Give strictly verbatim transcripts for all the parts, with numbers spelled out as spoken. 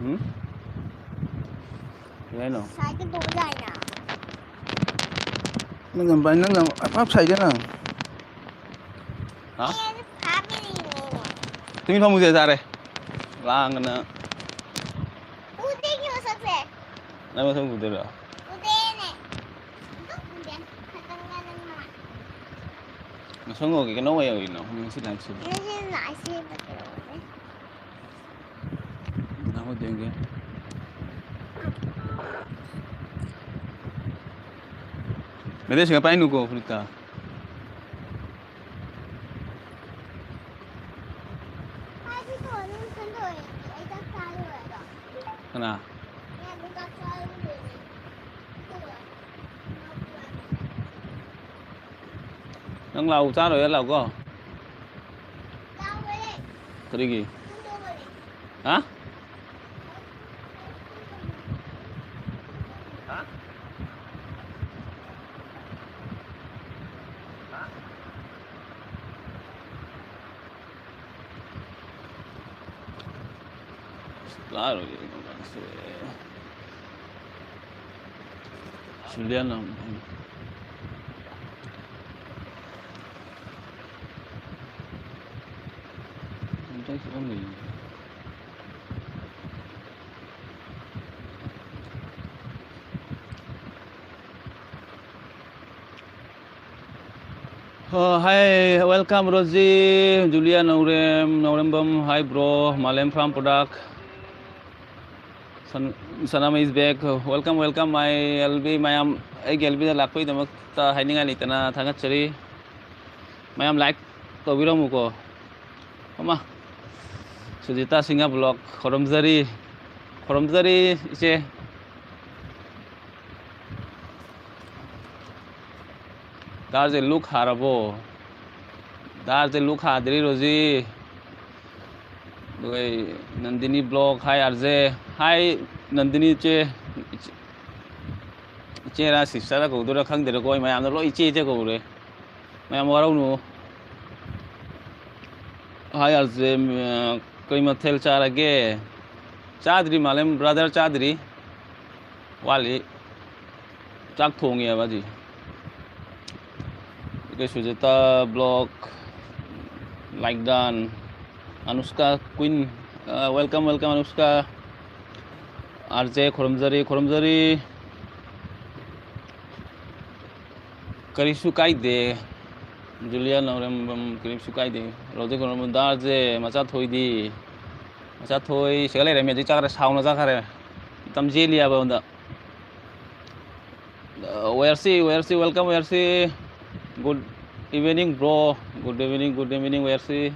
ꯎꯝ? ꯀꯩ ꯍꯥꯏꯅꯣ? ꯁꯥꯏꯗ ꯇꯧ ꯌꯥꯏꯅ꯫ ꯅꯪ ꯌꯥꯝ ꯄꯥꯏ, ꯅꯪ ꯌꯥꯝ ꯑꯞ ꯁꯥꯏꯗ ꯅꯪ꯫ ꯍꯥ? ꯑꯩ ꯐꯥꯕꯤꯔꯤꯅꯤꯅꯦ꯫ ꯇꯨꯃꯤꯟ ꯐꯝꯃꯨꯁꯦ ꯌꯥꯔꯦ꯫ ꯂꯥꯡꯒꯅ꯫ ꯎꯗꯦꯒꯤ ꯃꯁꯛꯁꯦ꯫ ꯅꯪ ꯃꯁꯛ ꯎꯗꯣꯏꯔꯣ? ꯎꯗꯦꯅꯦ꯫ ꯑꯗꯨ ꯎꯗꯦ꯫ ꯈꯇꯪꯒ ꯅꯪ ꯃꯥ꯫ ꯃꯁꯛ ꯎꯒꯦ ꯀꯩꯅꯣ ꯑꯣꯏ ꯌꯥꯎꯔꯤꯅꯣ? ꯉꯁꯤ ꯂꯥꯏ ꯁꯤꯗꯤ꯫ ꯉꯁꯤ ꯂꯥꯏ ꯁꯤꯗꯤ ꯀꯩꯅꯣꯅꯦ꯫ ꯃꯦꯗꯦꯁꯤꯡꯒ ꯄꯥꯏꯅꯨꯀꯣ ꯐꯨꯔꯤꯠꯇ꯫ ꯀꯅꯥ? ꯅꯪ ꯂꯥꯛꯎ ꯆꯥꯔꯣꯏ ꯂꯥꯛꯎꯀꯣ꯫ ꯀꯔꯤꯒꯤ? ꯍꯥ? ꯂꯥꯛꯑꯔꯣꯏꯒꯦ ꯀꯩꯅꯣ ꯀꯥꯟꯁꯦ꯫ ꯁꯤꯂꯤꯌꯥꯟ ꯑꯃ꯫ ꯑꯝꯇꯪ ꯆꯠꯂꯝꯃꯤꯅꯦ꯫ ꯍꯣ, hi, welcome ꯔꯣꯖꯤ, ꯖꯨꯂꯤꯌꯥ ꯅꯧꯔꯦꯝ, ꯅꯧꯔꯦꯝꯕꯝ, hi bro, ꯃꯥꯂꯦꯝ from product, sun-, Sanamahi is back, welcome, welcome, my L B ꯃꯌꯥꯝ, ꯑꯩꯒꯤ L Bꯗ ꯂꯥꯛꯄꯒꯤꯗꯃꯛꯇ ꯍꯥꯏꯅꯤꯡꯉꯥꯏ ꯂꯩꯇꯅ ꯊꯥꯒꯠꯆꯔꯤ꯫ ꯃꯌꯥꯝ like ꯇꯧꯕꯤꯔꯝꯃꯨꯀꯣ꯫ ꯑꯃ, ꯁꯨꯖꯤꯇꯥ ꯁꯤꯡꯍ vlog, ꯈꯨꯔꯨꯝꯖꯔꯤ, ꯈꯨꯔꯨꯝꯖꯔꯤ ꯏꯆꯦ꯫ ꯗꯥꯔꯁꯦ ꯂꯨꯛ ꯍꯥꯔꯕꯣ? ꯗꯥꯔꯁꯦ ꯂꯨꯛ ꯍꯥꯗ꯭ꯔꯤ ꯔꯣꯖꯤ꯫ ꯑꯗꯨꯒ ꯑꯩ Nandini vlog, hi ꯑꯥꯔꯖꯦ꯫ Hi Nandini ꯏꯆꯦ꯫ ꯏꯆꯦꯔꯥ ꯁꯤꯁꯇꯔ ꯀꯧꯗꯣꯏꯔꯥ ꯈꯪꯗꯦꯗꯀꯣ, ꯑꯩ ꯃꯌꯥꯝꯅ ꯂꯣꯏ ꯏꯆꯦ ꯏꯆꯦ ꯀꯧꯔꯦ꯫ ꯃꯌꯥꯝ ꯋꯥꯔꯧꯅꯨ꯫ Hi ꯑꯥꯔꯖꯦ, ꯀꯩ ꯃꯊꯦꯜ ꯆꯥꯔꯒꯦ? ꯆꯥꯗ꯭ꯔꯤ ꯃꯥꯂꯦꯝ ꯕ꯭ꯔꯥꯗꯔ, ꯆꯥꯗ꯭ꯔꯤ꯫ ꯋꯥꯠꯂꯤ꯫ ꯆꯥꯛ ꯊꯣꯡꯉꯤꯑꯕ ꯍꯧꯖꯤꯛ꯫ ꯑꯩꯈꯣꯏ Sujata block, like done, Anushka queen, uh, welcome, welcome Anushka. R J ꯈꯨꯔꯨꯝꯖꯔꯤ, ꯈꯨꯔꯨꯝꯖꯔꯤ꯫ ꯀꯔꯤꯁꯨ ꯀꯥꯏꯗꯦ꯫ ꯖꯨꯂꯤꯌꯥ ꯅꯧꯔꯦꯝꯕꯝ, ꯀꯔꯤꯁꯨ ꯀꯥꯏꯗꯦ꯫ ꯔꯣꯖꯦ ꯈꯨꯔꯨꯝꯕꯝ, ꯗꯥꯔꯁꯦ ꯃꯆꯥ ꯊꯣꯏꯗꯤ꯫ ꯃꯆꯥ ꯊꯣꯏ ꯁꯤꯒ ꯂꯩꯔꯝꯃꯦ, ꯍꯧꯖꯤꯛ ꯆꯥꯈ꯭ꯔꯦ, ꯁꯥꯎꯅ ꯆꯥꯈ꯭ꯔꯦ꯫ ꯃꯇꯝ ꯆꯦꯜꯂꯤ ꯍꯥꯏꯕ ꯑꯩꯉꯣꯟꯗ꯫ ꯑ, ꯋꯦꯌꯔꯁꯤ, ꯋꯦꯌꯔꯁꯤ, welcome ꯋꯦꯌꯔꯁꯤ꯫ Good evening bro, good evening, good evening ꯋꯦꯌꯔꯁꯤ꯫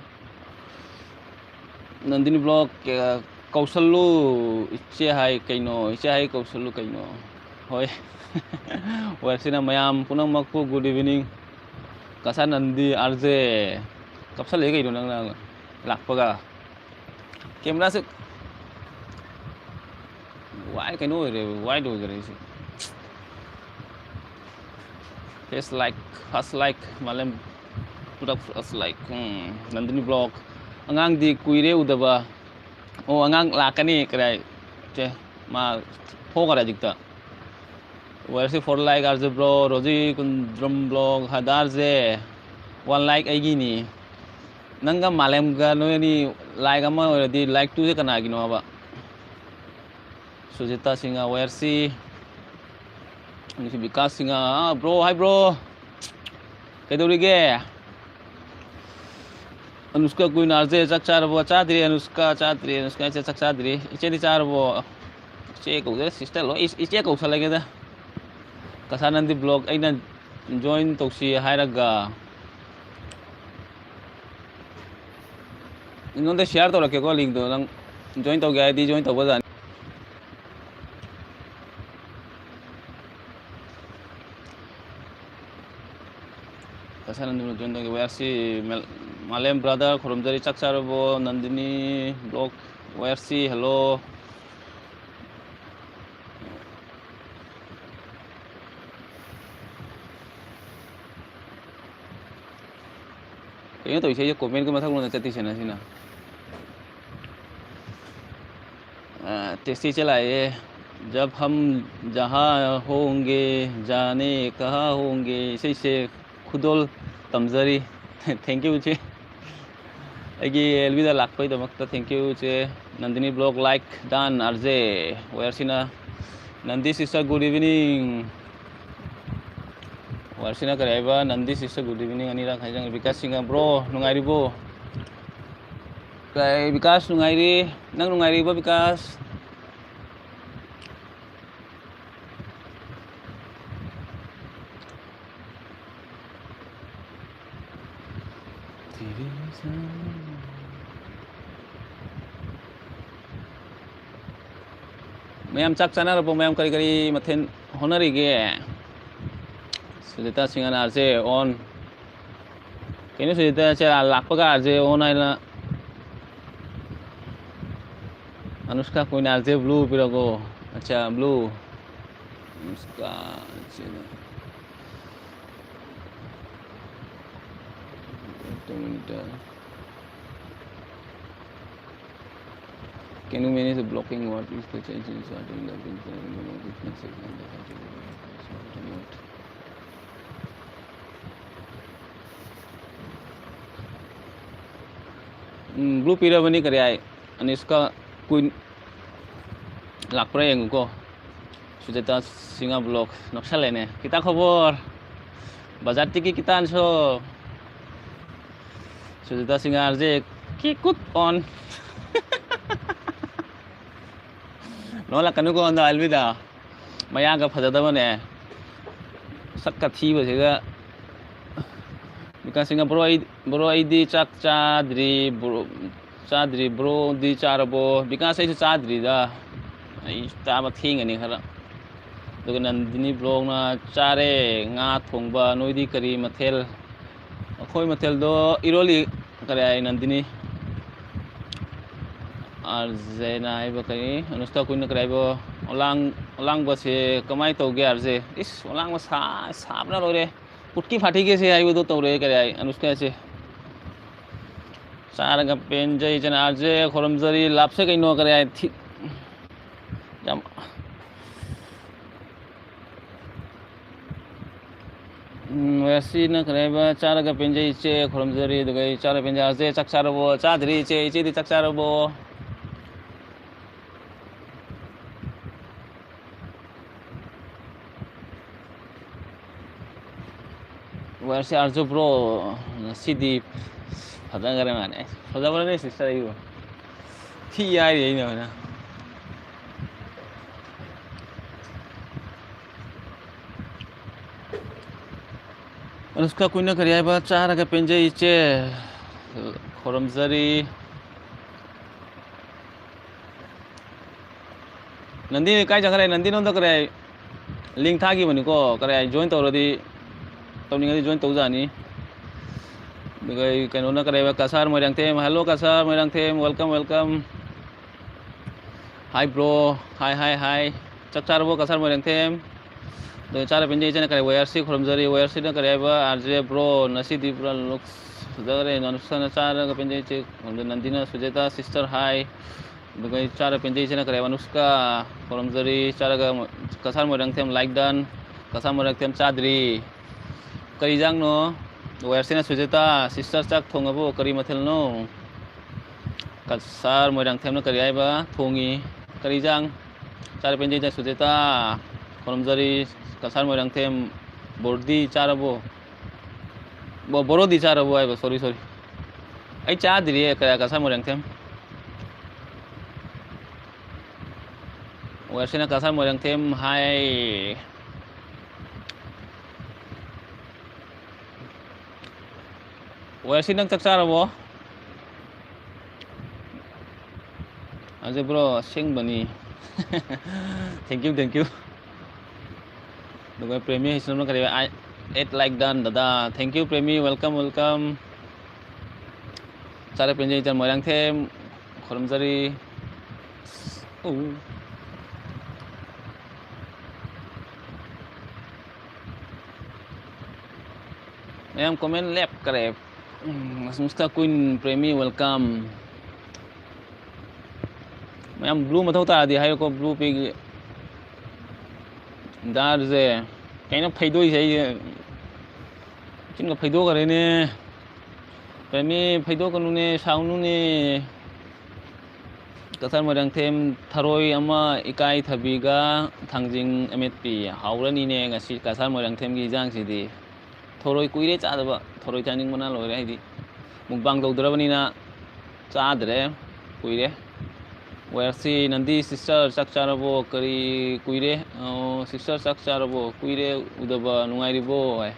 ꯅꯟꯗꯤꯅꯤ ꯕ꯭ꯂꯣꯛ, ꯑ, ꯀꯧꯁꯜꯂꯨ, ꯏꯆꯦ ꯍꯥꯏ ꯀꯩꯅꯣ, ꯏꯆꯦ ꯍꯥꯏ ꯀꯧꯁꯜꯂꯨ ꯀꯩꯅꯣ꯫ ꯍꯣꯏ꯫ ꯋꯦꯌꯔꯁꯤꯅ ꯃꯌꯥꯝ ꯄꯨꯝꯅꯃꯛꯄꯨ good evening꯫ ꯀꯁꯥ ꯅꯟꯗꯤ ꯑꯥꯔ ꯖꯦ꯫ ꯀꯞꯁꯜꯂꯛꯑꯦ ꯀꯩꯅꯣ ꯅꯪꯅ ꯂꯥꯛꯄꯒ꯫ ꯀꯦꯃꯦꯔꯥꯁꯦ ꯋꯥꯏ ꯀꯩꯅꯣ ꯑꯣꯏꯔꯦ, ꯋꯥꯏꯠ ꯑꯣꯏꯈꯔꯦ ꯑꯩꯁꯦ꯫ First like, first like, ꯃꯥꯂꯦꯝ ꯄꯨꯂꯞ first like꯫ ꯎꯝ, ꯅꯟꯗꯤꯅꯤ ꯕ꯭ꯂꯣꯛ꯫ ꯑꯉꯥꯡꯗꯤ ꯀꯨꯏꯔꯦ ꯎꯗꯕ꯫ ꯑꯣ, ꯑꯉꯥꯡ ꯂꯥꯛꯀꯅꯤ ꯀꯗꯥꯏ? ꯁꯦ, ꯃꯥ ꯊꯣꯛꯈ꯭ꯔꯦ ꯍꯧꯖꯤꯛꯇ꯫ ꯋꯦꯌꯔꯁꯤ four like R J bro, Rosy Kundram block, ꯍꯗꯥꯔꯁꯦ one like ꯑꯩꯒꯤꯅꯤ꯫ ꯅꯪꯒ ꯃꯥꯂꯦꯝꯒ ꯅꯣꯏ ꯑꯅꯤ like ꯑꯃ ꯑꯣꯏꯔꯗꯤ like twoꯁꯦ ꯀꯅꯥꯒꯤꯅꯣ ꯍꯥꯏꯕ? ꯁꯨꯖꯤꯇꯥ ꯁꯤꯡꯍ, ꯋꯦꯌꯔꯁꯤ, ꯕꯤꯀꯥꯁ ꯁꯤꯡꯍ, ꯑꯥ, ꯕ꯭ꯔꯣ, ꯍꯥꯏ ꯕ꯭ꯔꯣ꯫ ꯀꯩꯗꯧꯔꯤꯒꯦ? ꯑꯅꯨꯁꯀꯥ ꯀꯨꯏꯟ ꯑꯥꯔ ꯖꯦ ꯆꯥꯛ ꯆꯥꯔꯕꯣ? ꯆꯥꯗ꯭ꯔꯤ ꯑꯅꯨꯁꯀꯥ, ꯆꯥꯗ꯭ꯔꯤ ꯑꯅꯨꯁꯀꯥ, ꯏꯆꯦ ꯆꯥꯛ ꯆꯥꯗ꯭ꯔꯤ꯫ ꯏꯆꯦꯗꯤ ꯆꯥꯔꯕꯣ? ꯏꯆꯦ ꯀꯧꯗꯦ, ꯁꯤꯁꯇꯔ ꯂꯣꯏ, ꯏꯆꯦ ꯀꯧꯁꯜꯂꯒꯦꯗ꯫ ꯀꯁꯥꯅꯟꯗꯤ ꯕ꯭ꯂꯣꯛ ꯑꯩꯅ join ꯇꯧꯁꯤ ꯍꯥꯏꯔꯒ꯫ ꯑꯩꯉꯣꯟꯗ share ꯇꯧꯔꯛꯀꯦꯀꯣ, linkꯇꯣ꯫ ꯅꯪ join ꯇꯧꯒꯦ ꯍꯥꯏꯔꯗꯤ join ꯇꯧꯕ ꯌꯥꯅꯤ꯫ ꯀꯁꯥꯅꯟꯗꯤ ꯕ꯭ꯂꯣꯛ join ꯇꯧꯒꯦ꯫ ꯋꯦꯌꯔꯁꯤ ꯃꯦꯜ-, ꯃꯥꯂꯦꯝ ꯕ꯭ꯔꯥꯗꯔ ꯈꯨꯔꯨꯝꯖꯔꯤ꯫ ꯆꯥꯛ ꯆꯥꯔꯕꯣ? Nandini block, ꯋꯦꯌꯔꯁꯤ, hello꯫ ꯀꯩꯅꯣ ꯇꯧꯔꯤꯁꯦ? ꯑꯩꯁꯦ commentꯀ ꯃꯊꯛ ꯂꯣꯝꯗ ꯆꯠꯇꯣꯏꯁꯦ ꯁꯤꯅ꯫ ꯇꯦꯁꯇꯤ ꯆꯦ ꯂꯥꯛꯑꯦ꯫ जब हम जहाँ होंगे, जाने कहाँ होंगे, ꯏꯁꯩꯁꯦ ꯈꯨꯗꯣꯜ ꯇꯝꯖꯔꯤ꯫ Thank you ꯏꯆꯦ꯫ ꯑꯩꯒꯤ ꯑꯦꯜꯕꯤꯗ ꯂꯥꯛꯄꯒꯤꯗꯃꯛꯇ thank you ꯏꯆꯦ꯫ Nandini vlog like done, R J ꯋꯥꯏ ꯑꯥꯔ ꯁꯤꯅ꯫ ꯅꯟꯗꯤ sister, good evening꯫ ꯋꯥꯏ ꯑꯥꯔ ꯁꯤꯅ ꯀꯔꯤ ꯍꯥꯏꯕ? ꯅꯟꯗꯤ sister, good evening ꯑꯅꯤꯔꯛ ꯍꯥꯏꯖꯪꯉꯦ꯫ ꯕꯤꯀꯥꯁ ꯁꯤꯡꯍ, bro, ꯅꯨꯡꯉꯥꯏꯔꯤꯕꯣ? ꯀꯩ, ꯕꯤꯀꯥꯁ ꯅꯨꯡꯉꯥꯏꯔꯤ? ꯅꯪ ꯅꯨꯡꯉꯥꯏꯔꯤꯕꯣ, ꯕꯤꯀꯥꯁ? ꯃꯌꯥꯝ ꯆꯥꯛ ꯆꯥꯅꯔꯕꯣ? ꯃꯌꯥꯝ ꯀꯔꯤ ꯀꯔꯤ ꯃꯊꯦꯜ ꯍꯣꯠꯅꯔꯤꯒꯦ? ꯁꯨꯖꯥꯇꯥ ꯁꯤꯡꯍꯅ, R J on꯫ ꯀꯩꯅꯣ ꯁꯨꯖꯥꯇꯥ, ꯁꯦ ꯂꯥꯛꯄꯒ R J on ꯍꯥꯏꯅ꯫ ꯑꯅꯨꯁꯀꯥ ꯀꯨꯏꯟ, R J blue ꯄꯤꯔꯛꯑꯣ꯫ ꯑꯠꯆꯥ, blue꯫ ꯑꯅꯨꯁꯀꯥ, ꯁꯤꯗ꯫ Can you manage the blocking? What is the change in starting the business? Um, blue ꯄꯤꯔꯕꯅꯤ ꯀꯔꯤ ꯍꯥꯏ? ꯑꯅꯤꯁꯀꯥ ꯀꯨꯏꯟ ꯂꯥꯛꯄ꯭ꯔꯥ ꯌꯦꯡꯉꯨꯀꯣ꯫ ꯁꯨꯖꯥꯇꯥ ꯁꯤꯡꯍ vlog ꯅꯛꯁꯜꯂꯦꯅꯦ꯫ ꯀꯤꯇꯥ ꯈꯣꯕꯣꯔ? ꯕꯖꯥꯔ ꯇꯤꯀꯤ ꯀꯤꯇꯥꯟꯁꯣ? ꯁꯨꯖꯥꯇꯥ ꯁꯤꯡꯍ R J ꯀꯤꯀꯨꯠ on꯫ ꯅꯣꯛꯂꯛꯀꯅꯨꯀꯣ ꯑꯟꯗ ꯑꯦꯜꯕꯤꯗ꯫ ꯃꯌꯥꯒ ꯐꯖꯗꯕꯅꯦ꯫ ꯁꯛꯀ ꯊꯤꯕꯁꯤꯒ꯫ ꯕꯤꯀꯥꯁ ꯁꯤꯡꯍ, bro, ꯑꯩ, bro, ꯑꯩꯗꯤ ꯆꯥꯛ ꯆꯥꯗ꯭ꯔꯤ, bro꯫ ꯆꯥꯗ꯭ꯔꯤ꯫ Broꯗꯤ ꯆꯥꯔꯕꯣ? ꯕꯤꯀꯥꯁ, ꯑꯩꯁꯨ ꯆꯥꯗ꯭ꯔꯤꯗ꯫ ꯑꯩ ꯆꯥꯕ ꯊꯦꯡꯒꯅꯤ ꯈꯔ꯫ ꯑꯗꯨꯒ ꯅꯟꯗꯤꯅꯤ vlogꯅ ꯆꯥꯔꯦ, ꯉꯥ ꯊꯣꯡꯕ꯫ ꯅꯣꯏꯗꯤ ꯀꯔꯤ ꯃꯊꯦꯜ? ꯑꯩꯈꯣꯏ ꯃꯊꯦꯜꯗꯣ ꯏꯔꯣꯜꯂꯤ꯫ ꯀꯔꯤ ꯍꯥꯏ ꯅꯟꯗꯤꯅꯤ? R Jꯅ ꯍꯥꯏꯕ ꯀꯔꯤ? ꯑꯅꯨꯁꯀꯥ ꯀꯨꯏꯟꯅ ꯀꯔꯤ ꯍꯥꯏꯕ? ꯑꯣꯂꯥꯡ-, ꯑꯣꯂꯥꯡꯕꯁꯦ ꯀꯃꯥꯏꯅ ꯇꯧꯒꯦ R J? ꯏꯁ, ꯑꯣꯂꯥꯡꯕ ꯁꯥ-, ꯁꯥꯕꯅ ꯂꯣꯏꯔꯦ꯫ ꯄꯨꯠꯀꯤ ꯐꯥꯇꯤꯒꯦꯁꯦ ꯍꯥꯏꯕꯗꯣ ꯇꯧꯔꯦ, ꯀꯔꯤ ꯍꯥꯏ, ꯑꯅꯨꯁꯀꯥꯁꯦ꯫ ꯆꯥꯔꯒ ꯄꯦꯟꯖꯩ ꯏꯆꯟ꯫ R J ꯈꯣꯏꯔꯝꯖꯔꯤ, ꯂꯥꯞꯁꯦ ꯀꯩꯅꯣ, ꯀꯔꯤ ꯍꯥꯏ, ꯊꯤ-, ꯌꯥꯝ ꯎꯝ, ꯋꯦꯁꯤꯅ ꯀꯔꯤ ꯍꯥꯏꯕ? "ꯆꯥꯔꯒ ꯄꯦꯟꯖꯩ ꯏꯆꯦ, ꯈꯨꯔꯨꯝꯖꯔꯤ", ꯑꯗꯨꯒ ꯑꯩ ꯆꯥꯔ ꯄꯦꯟꯖꯩ꯫ ꯑꯖꯦ, ꯆꯥꯛ ꯆꯥꯔꯕꯣ? ꯆꯥꯗ꯭ꯔꯤ ꯏꯆꯦ, ꯏꯆꯦꯗꯤ ꯆꯥꯛ ꯆꯥꯔꯕꯣ? ꯋꯦꯁꯤ ꯑꯥꯔꯖꯨ ꯕ꯭ꯔꯣ, ꯉꯁꯤꯗꯤ ꯐꯖꯈ꯭ꯔꯦ ꯃꯥꯅꯦ꯫ ꯐꯖꯕ꯭ꯔꯅꯦ ꯁꯤꯁꯇꯔ ꯑꯩꯕꯨ? ꯊꯤ ꯍꯥꯏꯔꯤ ꯑꯩꯅ ꯑꯣꯏꯅ꯫ ꯑꯅꯨꯁꯀꯥ ꯀꯨꯏꯅ ꯀꯔꯤ ꯍꯥꯏꯕ? "ꯆꯥꯔꯒ ꯄꯦꯟꯖꯩ ꯏꯆꯦ, ꯈꯨꯔꯨꯝꯖꯔꯤ"꯫ ꯅꯟꯗꯤ ꯀꯥꯏ ꯆꯠꯈ꯭ꯔꯦ? ꯅꯟꯗꯤ ꯅꯉꯣꯟꯗ ꯀꯔꯤ ꯍꯥꯏ? ꯂꯤꯡ ꯊꯥꯈꯤꯕꯅꯤꯀꯣ, ꯀꯔꯤ ꯍꯥꯏ? ꯖꯣꯏꯟ ꯇꯧꯔꯗꯤ, ꯇꯧꯅꯤꯡꯉꯗꯤ ꯖꯣꯏꯟ ꯇꯧꯖꯥꯅꯤ꯫ ꯑꯗꯨꯒ ꯑꯩ ꯀꯩꯅꯣꯅ ꯀꯔꯤ ꯍꯥꯏꯕ? Cachar Moirangthem, hello Cachar Moirangthem, welcome, welcome꯫ Hi bro, hi, hi, hi꯫ ꯆꯥꯛ ꯆꯥꯔꯕꯣ ꯀꯁꯥꯔ ꯃꯣꯏꯔꯥꯡꯊꯦꯝ? ꯑꯗꯣ ꯆꯥꯔ ꯄꯦꯟꯖꯩ ꯏꯆꯦꯅ ꯀꯔꯤ? ꯋꯥꯏ ꯑꯥꯔ ꯁꯤ ꯈꯨꯔꯨꯝꯖꯔꯤ꯫ ꯋꯥꯏ ꯑꯥꯔ ꯁꯤꯅ ꯀꯔꯤ ꯍꯥꯏꯕ? "ꯑꯥꯔ ꯖꯦ ꯕ꯭ꯔꯣ, ꯉꯁꯤꯗꯤ ꯄꯨꯔꯥ ꯂꯨꯛꯁ ꯐꯖꯈ꯭ꯔꯦ꯫ ꯅꯨꯡꯁꯥꯅ ꯆꯥꯔꯒ ꯄꯦꯟꯖꯩ ꯏꯆꯦ"꯫ ꯑꯗꯣ ꯅꯟꯗꯤꯅ ꯁꯨꯖꯦꯇꯥ sister hi꯫ ꯑꯗꯨꯒ ꯑꯩ ꯆꯥꯔ ꯄꯦꯟꯖꯩ ꯏꯆꯦꯅ ꯀꯔꯤ ꯍꯥꯏꯕ? ꯑꯅꯨꯁꯀꯥ ꯈꯨꯔꯨꯝꯖꯔꯤ꯫ ꯆꯥꯔꯒ ꯀꯁꯥꯔ ꯃꯣꯏꯔꯥꯡꯊꯦꯝ like done꯫ ꯀꯁꯥꯔ ꯃꯣꯏꯔꯥꯡꯊꯦꯝ ꯆꯥꯗ꯭ꯔꯤ꯫ ꯀꯔꯤ ꯏꯟꯖꯥꯡꯅꯣ? ꯋꯥꯏ ꯑꯥꯔ ꯁꯤꯅ ꯁꯨꯖꯦꯇꯥ sister ꯆꯥꯛ ꯊꯣꯡꯉꯕꯣ? ꯀꯔꯤ ꯃꯊꯦꯜꯅꯣ? ꯀꯁꯥꯔ ꯃꯣꯏꯔꯥꯡꯊꯦꯝꯅ ꯀꯔꯤ ꯍꯥꯏꯕ? ꯊꯣꯡꯉꯤ꯫ ꯀꯔꯤ ꯏꯟꯖꯥꯡ? ꯆꯥꯔ ꯄꯦꯟꯖꯩꯗ ꯁꯨꯖꯦꯇꯥ꯫ ꯈꯨꯔꯨꯝꯖꯔꯤ꯫ ꯀꯁꯥꯔ ꯃꯣꯏꯔꯥꯡꯊꯦꯝ꯫ ꯕꯣꯔꯗꯤ ꯆꯥꯔꯕꯣ? ꯕꯣ-, ꯕꯣꯔꯣꯗꯤ ꯆꯥꯔꯕꯣ ꯍꯥꯏꯕ? Sorry, sorry꯫ ꯑꯩ ꯆꯥꯗ꯭ꯔꯤꯌꯦ ꯀꯌꯥ ꯀꯁꯥꯔ ꯃꯣꯏꯔꯥꯡꯊꯦꯝ꯫ ꯋꯥꯏ ꯑꯥꯔ ꯁꯤꯅ ꯀꯁꯥꯔ ꯃꯣꯏꯔꯥꯡꯊꯦꯝ hi꯫ ꯋꯥꯏ ꯑꯥꯔ ꯁꯤ ꯅꯪ ꯆꯥꯛ ꯆꯥꯔꯕꯣ? ꯑꯖꯦ ꯕ꯭ꯔꯣ, ꯑꯁꯦꯡꯕꯅꯤ꯫ Thank you, thank you꯫ ꯑꯗꯨꯒ ꯄ꯭ꯔꯦꯃꯤ ꯍꯩꯁꯅꯝꯅ ꯀꯔꯤ, I, eight like done, ꯗꯗꯥ꯫ Thank you, Premi, welcome, welcome꯫ ꯆꯥꯔ ꯄꯦꯟꯖꯩ ꯏꯆꯟ ꯃꯣꯏꯔꯥꯡꯊꯦꯝ, ꯈꯨꯔꯨꯝꯖꯔꯤ꯫ ꯎ꯫ ꯃꯌꯥꯝ comment ꯂꯦꯞꯈꯔꯦ꯫ ꯎꯝ, ꯑꯁ, ꯃꯤꯁꯇꯔ ꯀꯨꯏꯟ ꯄ꯭ꯔꯦꯃꯤ, welcome꯫ ꯃꯌꯥꯝ ꯕ꯭ꯂꯨ ꯃꯊꯧ ꯇꯥꯔꯗꯤ ꯍꯥꯏꯌꯨꯀꯣ, ꯕ꯭ꯂꯨ ꯄꯤꯒꯤ ꯗꯥꯔꯁꯦ꯫ ꯀꯩꯅꯣ ꯐꯩꯗꯣꯛꯏꯁꯦ? ꯑꯩꯁꯦ ꯆꯤꯟꯒ ꯐꯩꯗꯣꯛꯈ꯭ꯔꯦꯅꯦ꯫ ꯄ꯭ꯔꯦꯃꯤ, ꯐꯩꯗꯣꯛꯀꯅꯨꯅꯦ, ꯁꯥꯎꯅꯨꯅꯦ꯫ ꯀꯁꯥꯔ ꯃꯣꯏꯔꯥꯡꯊꯦꯝ, ꯊꯔꯣꯏ ꯑꯃ, ꯏꯀꯥꯏ ꯊꯕꯤꯒ ꯊꯥꯡꯖꯤꯡ ꯑꯃꯦꯠꯄꯤ꯫ ꯍꯥꯎꯔꯅꯤꯅꯦ ꯉꯁꯤ ꯀꯁꯥꯔ ꯃꯣꯏꯔꯥꯡꯊꯦꯝꯒꯤ ꯏꯟꯖꯥꯡꯁꯤꯗꯤ꯫ ꯊꯔꯣꯏ ꯀꯨꯏꯔꯦ ꯆꯥꯗꯕ, ꯊꯔꯣꯏ ꯆꯥꯅꯤꯡꯕꯅ ꯂꯣꯏꯔꯦ꯫ ꯍꯥꯏꯗꯤ ꯃꯨꯛꯕꯥꯡ ꯇꯧꯗ꯭ꯔꯕꯅꯤꯅ ꯆꯥꯗ꯭ꯔꯦ ꯀꯨꯏꯔꯦ꯫ ꯋꯦꯜꯁꯤ ꯅꯟꯗꯤ ꯁꯤꯁꯇꯔ ꯆꯥꯛ ꯆꯥꯔꯕꯣ? ꯀꯔꯤ ꯀꯨꯏꯔꯦ? ꯑꯣ, ꯁꯤꯁꯇꯔ ꯆꯥꯛ ꯆꯥꯔꯕꯣ? ꯀꯨꯏꯔꯦ ꯎꯗꯕ, ꯅꯨꯡꯉꯥꯏꯔꯤꯕꯣ? ꯍꯥꯏ꯫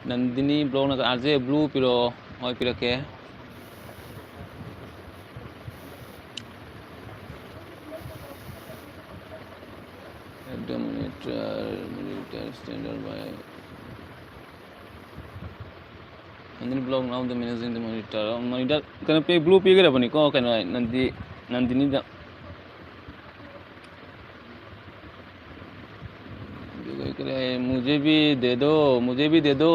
ꯅꯟꯗꯤꯅꯤ ꯕ꯭ꯂꯣꯛꯅ ꯑꯥꯔ ꯖꯦ ꯕ꯭ꯂꯨ ꯄꯤꯔꯛꯑꯣ꯫ ꯍꯣꯏ, ꯄꯤꯔꯛꯀꯦ꯫ Add the monitor, monitor standard by. Nandini block now the managing the monitor. Monitor ꯀꯩꯅꯣ ꯄꯤ, ꯕ꯭ꯂꯨ ꯄꯤꯈ꯭ꯔꯕꯅꯤꯀꯣ, ꯀꯩꯅꯣ ꯅꯟꯗꯤ, ꯅꯟꯗꯤꯅꯤꯗ꯫ ꯑꯗꯨꯒ ꯀꯔꯤ ꯍꯥꯏ? मुझे भी दे दो, मुझे भी दे दो.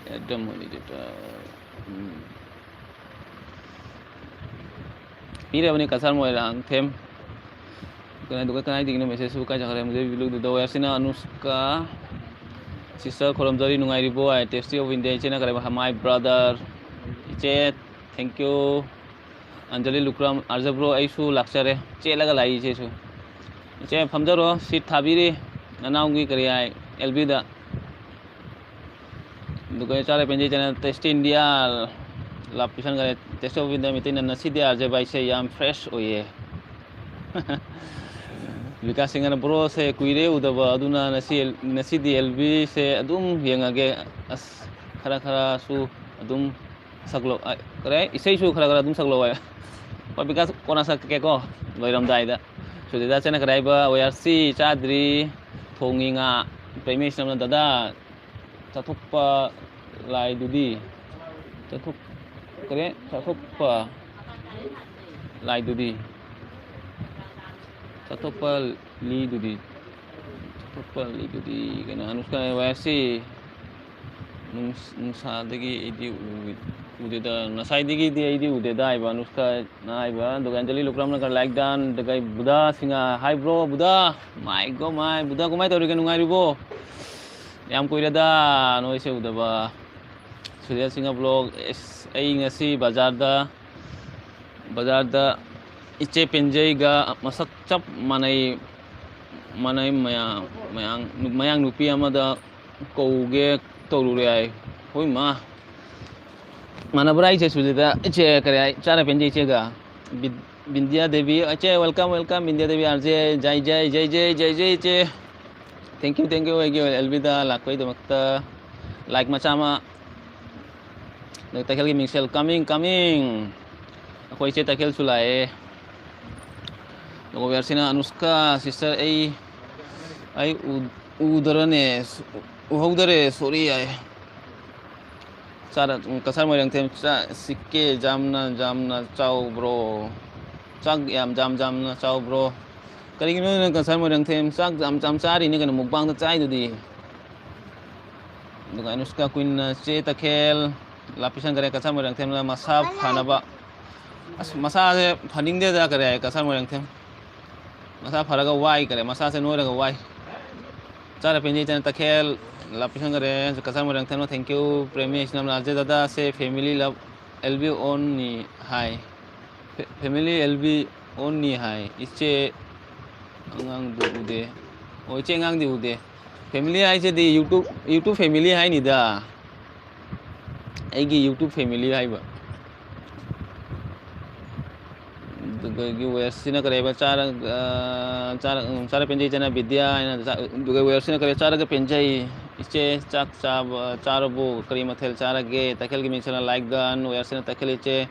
Add the monitor. ꯎꯝ꯫ ꯄꯤꯔꯕꯅꯤ ꯀꯁꯥꯔ ꯃꯣꯏꯔꯥꯡꯊꯦꯝ꯫ ꯀꯅꯥ-, ꯑꯗꯨꯒ ꯀꯗꯥꯏꯗꯒꯤꯅꯣ ꯃꯦꯁꯦꯖꯁꯤꯕꯨ ꯀꯥꯏ ꯆꯠꯈ꯭ꯔꯦ? ꯃꯨꯖꯦ ꯕꯤꯂꯨ ꯗꯨꯗꯣ ꯌꯥꯁꯤꯅ ꯑꯅꯨꯁꯀꯥ ꯁꯤꯁꯇꯔ ꯈꯨꯔꯨꯝꯖꯔꯤ, ꯅꯨꯡꯉꯥꯏꯔꯤꯕꯣ? ꯑꯥꯏ ꯇꯦꯁꯇꯤ ꯑꯣꯐ ꯏꯟꯗꯤꯌꯥ ꯏꯆꯦꯅ ꯀꯔꯦꯕ, ꯃꯥꯏ ꯕ꯭ꯔꯗꯔ꯫ ꯏꯆꯦ, thank you꯫ ꯑꯟꯖꯂꯤ ꯂꯨꯀ꯭ꯔꯥꯝ, ꯑꯥꯔꯖꯕ꯭ꯔꯣ, ꯑꯩꯁꯨ ꯂꯥꯛꯆꯔꯦ꯫ ꯆꯦꯜꯂꯒ ꯂꯥꯛꯏ ꯏꯆꯦꯁꯨ꯫ ꯏꯆꯦ, ꯐꯝꯖꯔꯣ, ꯁꯤꯠ ꯊꯥꯕꯤꯔꯤ꯫ ꯅꯅꯥꯎꯒꯤ ꯀꯔꯤ ꯍꯥꯏ, ꯑꯦꯜ ꯕꯤꯗ꯫ ꯑꯗꯨꯒ ꯆꯥꯔꯦ ꯄꯦꯟꯖꯩ ꯆꯦꯅꯦꯜ ꯇꯦꯁꯇꯤ ꯏꯟꯗꯤꯌꯥ ꯂꯥꯞ ꯄꯤꯁꯟꯈꯔꯦ꯫ ꯇꯦꯁꯇꯤ ꯑꯣꯐ ꯏꯟꯗꯤꯌꯥ ꯃꯩꯇꯩꯅ ꯉꯁꯤꯗꯤ ꯑꯥꯔ ꯖꯦ ꯚꯥꯏꯁꯦ ꯌꯥꯝ ꯐ꯭ꯔꯦꯁ ꯑꯣꯏꯌꯦ꯫ ꯕꯤꯀꯥꯁ ꯁꯤꯡꯍꯅ ꯕ꯭ꯔꯣꯁꯦ ꯀꯨꯏꯔꯦ ꯎꯗꯕ, ꯑꯗꯨꯅ ꯉꯁꯤ, ꯉꯁꯤꯗꯤ ꯑꯦꯜ ꯕꯤꯁꯦ ꯑꯗꯨꯝ ꯌꯦꯡꯉꯒꯦ꯫ ꯑꯁ, ꯈꯔ ꯈꯔꯁꯨ ꯑꯗꯨꯝ ꯁꯛꯂꯛꯑꯣ, ꯑ, ꯀꯔꯤ ꯍꯥꯏ? ꯏꯁꯩꯁꯨ ꯈꯔ ꯈꯔ ꯑꯗꯨꯝ ꯁꯛꯂꯛꯑꯣ ꯍꯥꯏ꯫ ꯍꯣꯏ, ꯕꯤꯀꯥꯁ, ꯀꯣꯟꯅ ꯁꯛꯀꯦꯀꯣ, ꯂꯣꯏꯔꯝꯗꯥꯏꯗ꯫ ꯁꯨꯖꯤꯇꯥ ꯆꯦꯅ ꯀꯔꯤ ꯍꯥꯏꯕ? ꯋꯦꯌꯥꯔꯁꯤ ꯆꯥꯗ꯭ꯔꯤ, ꯊꯣꯡꯉꯤ ꯉꯥ꯫ ꯄ꯭ꯔꯦꯃꯦꯁꯅ ꯗꯗꯥ, ꯆꯥꯊꯣꯛꯄ ꯂꯥꯏꯗꯨꯗꯤ? ꯆꯥꯊꯣꯛ-, ꯀꯔꯤ? ꯆꯥꯊꯣꯛꯄ ꯂꯥꯏꯗꯨꯗꯤ? ꯆꯥꯊꯣꯛꯄ ꯂꯤꯗꯨꯗꯤ? ꯑꯇꯣꯞꯄ ꯂꯩꯗꯨꯗꯤ ꯀꯩꯅꯣ, ꯑꯅꯨꯁꯀꯥ ꯋꯥꯏ ꯑꯥꯔ ꯁꯤ꯫ ꯅꯨꯡꯁꯥꯗꯒꯤ ꯑꯩꯗꯤ ꯎꯗꯦꯗ, ꯉꯁꯥꯏꯗꯒꯤꯗꯤ ꯑꯩꯗꯤ ꯎꯗꯦꯗ ꯍꯥꯏꯕ ꯑꯅꯨꯁꯀꯥꯅ ꯍꯥꯏꯕ꯫ ꯑꯗꯨꯒ ꯑꯟꯖꯂꯤ ꯂꯨꯀ꯭ꯔꯥꯝꯅ ꯂꯥꯏꯛ ꯗꯟ꯫ ꯑꯗꯨꯒ ꯕꯨꯙꯥ ꯁꯤꯡꯍ, ꯍꯥꯏ ꯕ꯭ꯔꯣ ꯕꯨꯙꯥ꯫ ꯃꯥꯏ ꯒꯣ ꯃꯥꯏ꯫ ꯕꯨꯙꯥ ꯀꯃꯥꯏꯅ ꯇꯧꯔꯤꯒꯦ? ꯅꯨꯡꯉꯥꯏꯔꯤꯕꯣ? ꯌꯥꯝ ꯀꯨꯏꯔꯦꯗ ꯅꯣꯏꯁꯦ ꯎꯗꯕ꯫ ꯁꯨꯔꯦꯁ ꯁꯤꯡꯍ ꯕ꯭ꯂꯣꯛ꯫ ꯑꯩ ꯉꯁꯤ ꯕꯖꯥꯔꯗ, ꯕꯖꯥꯔꯗ ꯏꯆꯦ ꯄꯦꯟꯖꯩꯒ ꯃꯁꯛ ꯆꯞ ꯃꯥꯟꯅꯩ, ꯃꯥꯟꯅꯩ ꯃꯌꯥꯝ, ꯃꯌꯥꯡ, ꯃꯌꯥꯡ ꯅꯨꯄꯤ ꯑꯃꯗ ꯀꯧꯒꯦ ꯇꯧꯔꯨꯔꯦ ꯍꯥꯏ꯫ ꯍꯣꯏ ꯃꯥ꯫ ꯃꯥꯟꯅꯕ꯭ꯔꯥ ꯍꯥꯏꯁꯦ ꯁꯨꯖꯤꯇꯥ? ꯏꯆꯦ ꯀꯔꯤ ꯍꯥꯏ? ꯆꯥꯔ ꯄꯦꯟꯖꯩ ꯏꯆꯦꯒ꯫ ꯕꯤꯟꯗꯤꯌꯥ ꯗꯦꯕꯤ, ꯏꯆꯦ welcome, welcome, Bindiya Debi R J. ꯖꯩ ꯖꯩ, ꯖꯩ ꯖꯩ, ꯖꯩ ꯖꯩ ꯏꯆꯦ꯫ Thank you, thank you ꯑꯩꯒꯤ ꯑꯦꯜꯕꯤꯗ ꯂꯥꯛꯄꯒꯤꯗꯃꯛꯇ꯫ Like ꯃꯆꯥ ꯑꯃ꯫ ꯑꯗꯨꯒ ꯇꯈꯦꯜꯒꯤ ꯃꯤꯡꯁꯦꯜ coming, coming꯫ ꯑꯩꯈꯣꯏ ꯏꯆꯦ ꯇꯈꯦꯜꯁꯨ ꯂꯥꯛꯑꯦ꯫ ꯑꯗꯨꯒ ꯋꯦꯌꯔꯁꯤꯅ ꯑꯅꯨꯁꯀꯥ sister ꯑꯩ, ꯑꯩ ꯎ-, ꯎꯗꯔꯅꯦ, ꯎꯍꯧꯗꯔꯦ, sorry ꯍꯥꯏ꯫ ꯆꯥꯔ-, ꯀꯁꯥꯔ ꯃꯣꯏꯔꯥꯡꯊꯦꯝ ꯆꯥ-, ꯁꯤꯛꯀꯦ ꯖꯥꯝꯅ, ꯖꯥꯝꯅ ꯆꯥꯎꯕ꯭ꯔꯣ? ꯆꯥꯛ ꯌꯥꯝ ꯖꯥꯝ ꯖꯥꯝꯅ ꯆꯥꯎꯕ꯭ꯔꯣ? ꯀꯔꯤꯒꯤꯅꯣ ꯅꯪ ꯀꯁꯥꯔ ꯃꯣꯏꯔꯥꯡꯊꯦꯝ ꯆꯥꯛ ꯌꯥꯝ ꯖꯥꯝ ꯆꯥꯔꯤꯅꯦ ꯀꯩꯅꯣ, ꯃꯨꯛꯕꯥꯡꯗ ꯆꯥꯏꯗꯨꯗꯤ? ꯑꯗꯨꯒ ꯑꯅꯨꯁꯀꯥ ꯀ꯭ꯋꯤꯟꯅ ꯆꯦ ꯇꯈꯦꯜ ꯂꯥꯞꯄꯤꯁꯟꯈꯔꯦ, ꯀꯁꯥꯔ ꯃꯣꯏꯔꯥꯡꯊꯦꯝꯅ ꯃꯁꯥ ꯐꯅꯕ꯫ ꯑꯁ, ꯃꯁꯥꯁꯦ ꯐꯅꯤꯡꯗꯦꯗ ꯀꯔꯤ ꯍꯥꯏ, ꯀꯁꯥꯔ ꯃꯣꯏꯔꯥꯡꯊꯦꯝ꯫ ꯃꯁꯥ ꯐꯔꯒ ꯋꯥꯏ ꯀꯔꯦ, ꯃꯁꯥꯁꯦ ꯅꯣꯏꯔꯒ ꯋꯥꯏ꯫ ꯆꯥꯔ ꯄꯦꯟꯖꯩ ꯆꯅ ꯇꯈꯦꯜ ꯂꯥꯞꯄꯤꯁꯟꯈꯔꯦ, ꯀꯁꯥꯔ ꯃꯣꯏꯔꯥꯡꯊꯦꯝꯅ thank you꯫ ꯄ꯭ꯔꯦꯃꯤ ꯏꯁꯅꯝꯅ ꯑꯖꯦ ꯗꯗꯥ ꯁꯦ family love, ꯑꯦꯜ ꯕꯤ ꯑꯣꯟꯅꯤ ꯍꯥꯏ꯫ Fa-, family ꯑꯦꯜ ꯕꯤ ꯑꯣꯟꯅꯤ ꯍꯥꯏ꯫ ꯏꯆꯦ ꯑꯉꯥꯡꯗꯨ ꯎꯗꯦ꯫ ꯑꯣ, ꯏꯆꯦ ꯑꯉꯥꯡꯗꯤ ꯎꯗꯦ꯫ Family ꯍꯥꯏꯁꯤꯗꯤ YouTube, YouTube family ꯍꯥꯏꯅꯤꯗ꯫ ꯑꯩꯒꯤ YouTube family ꯍꯥꯏꯕ꯫ ꯑꯗꯨꯗꯒꯤ ꯋꯦꯁꯁꯤꯅ ꯀꯔꯤ ꯍꯥꯏꯕ? ꯆꯥꯔ, ꯑ, ꯆꯥꯔ, ꯎꯝ, ꯆꯥꯔ ꯄꯦꯟꯖꯩ ꯆꯅ ꯕꯤꯗ꯭ꯌꯥ ꯍꯥꯏꯅ ꯆꯥ-, ꯑꯗꯨꯒ ꯋꯦꯁꯁꯤꯅ ꯀꯔꯤ? ꯆꯥꯔꯒ ꯄꯦꯟꯖꯩ꯫ ꯏꯆꯦ, ꯆꯥꯛ ꯆꯥꯕ, ꯆꯥꯔꯕꯣ? ꯀꯔꯤ ꯃꯊꯦꯜ ꯆꯥꯔꯒꯦ? ꯇꯈꯦꯜꯒꯤ ꯃꯤꯡꯁꯤꯅ ꯂꯥꯏꯛ ꯗꯟ, ꯋꯦꯁꯁꯤꯅ ꯇꯈꯦꯜ ꯏꯆꯦ꯫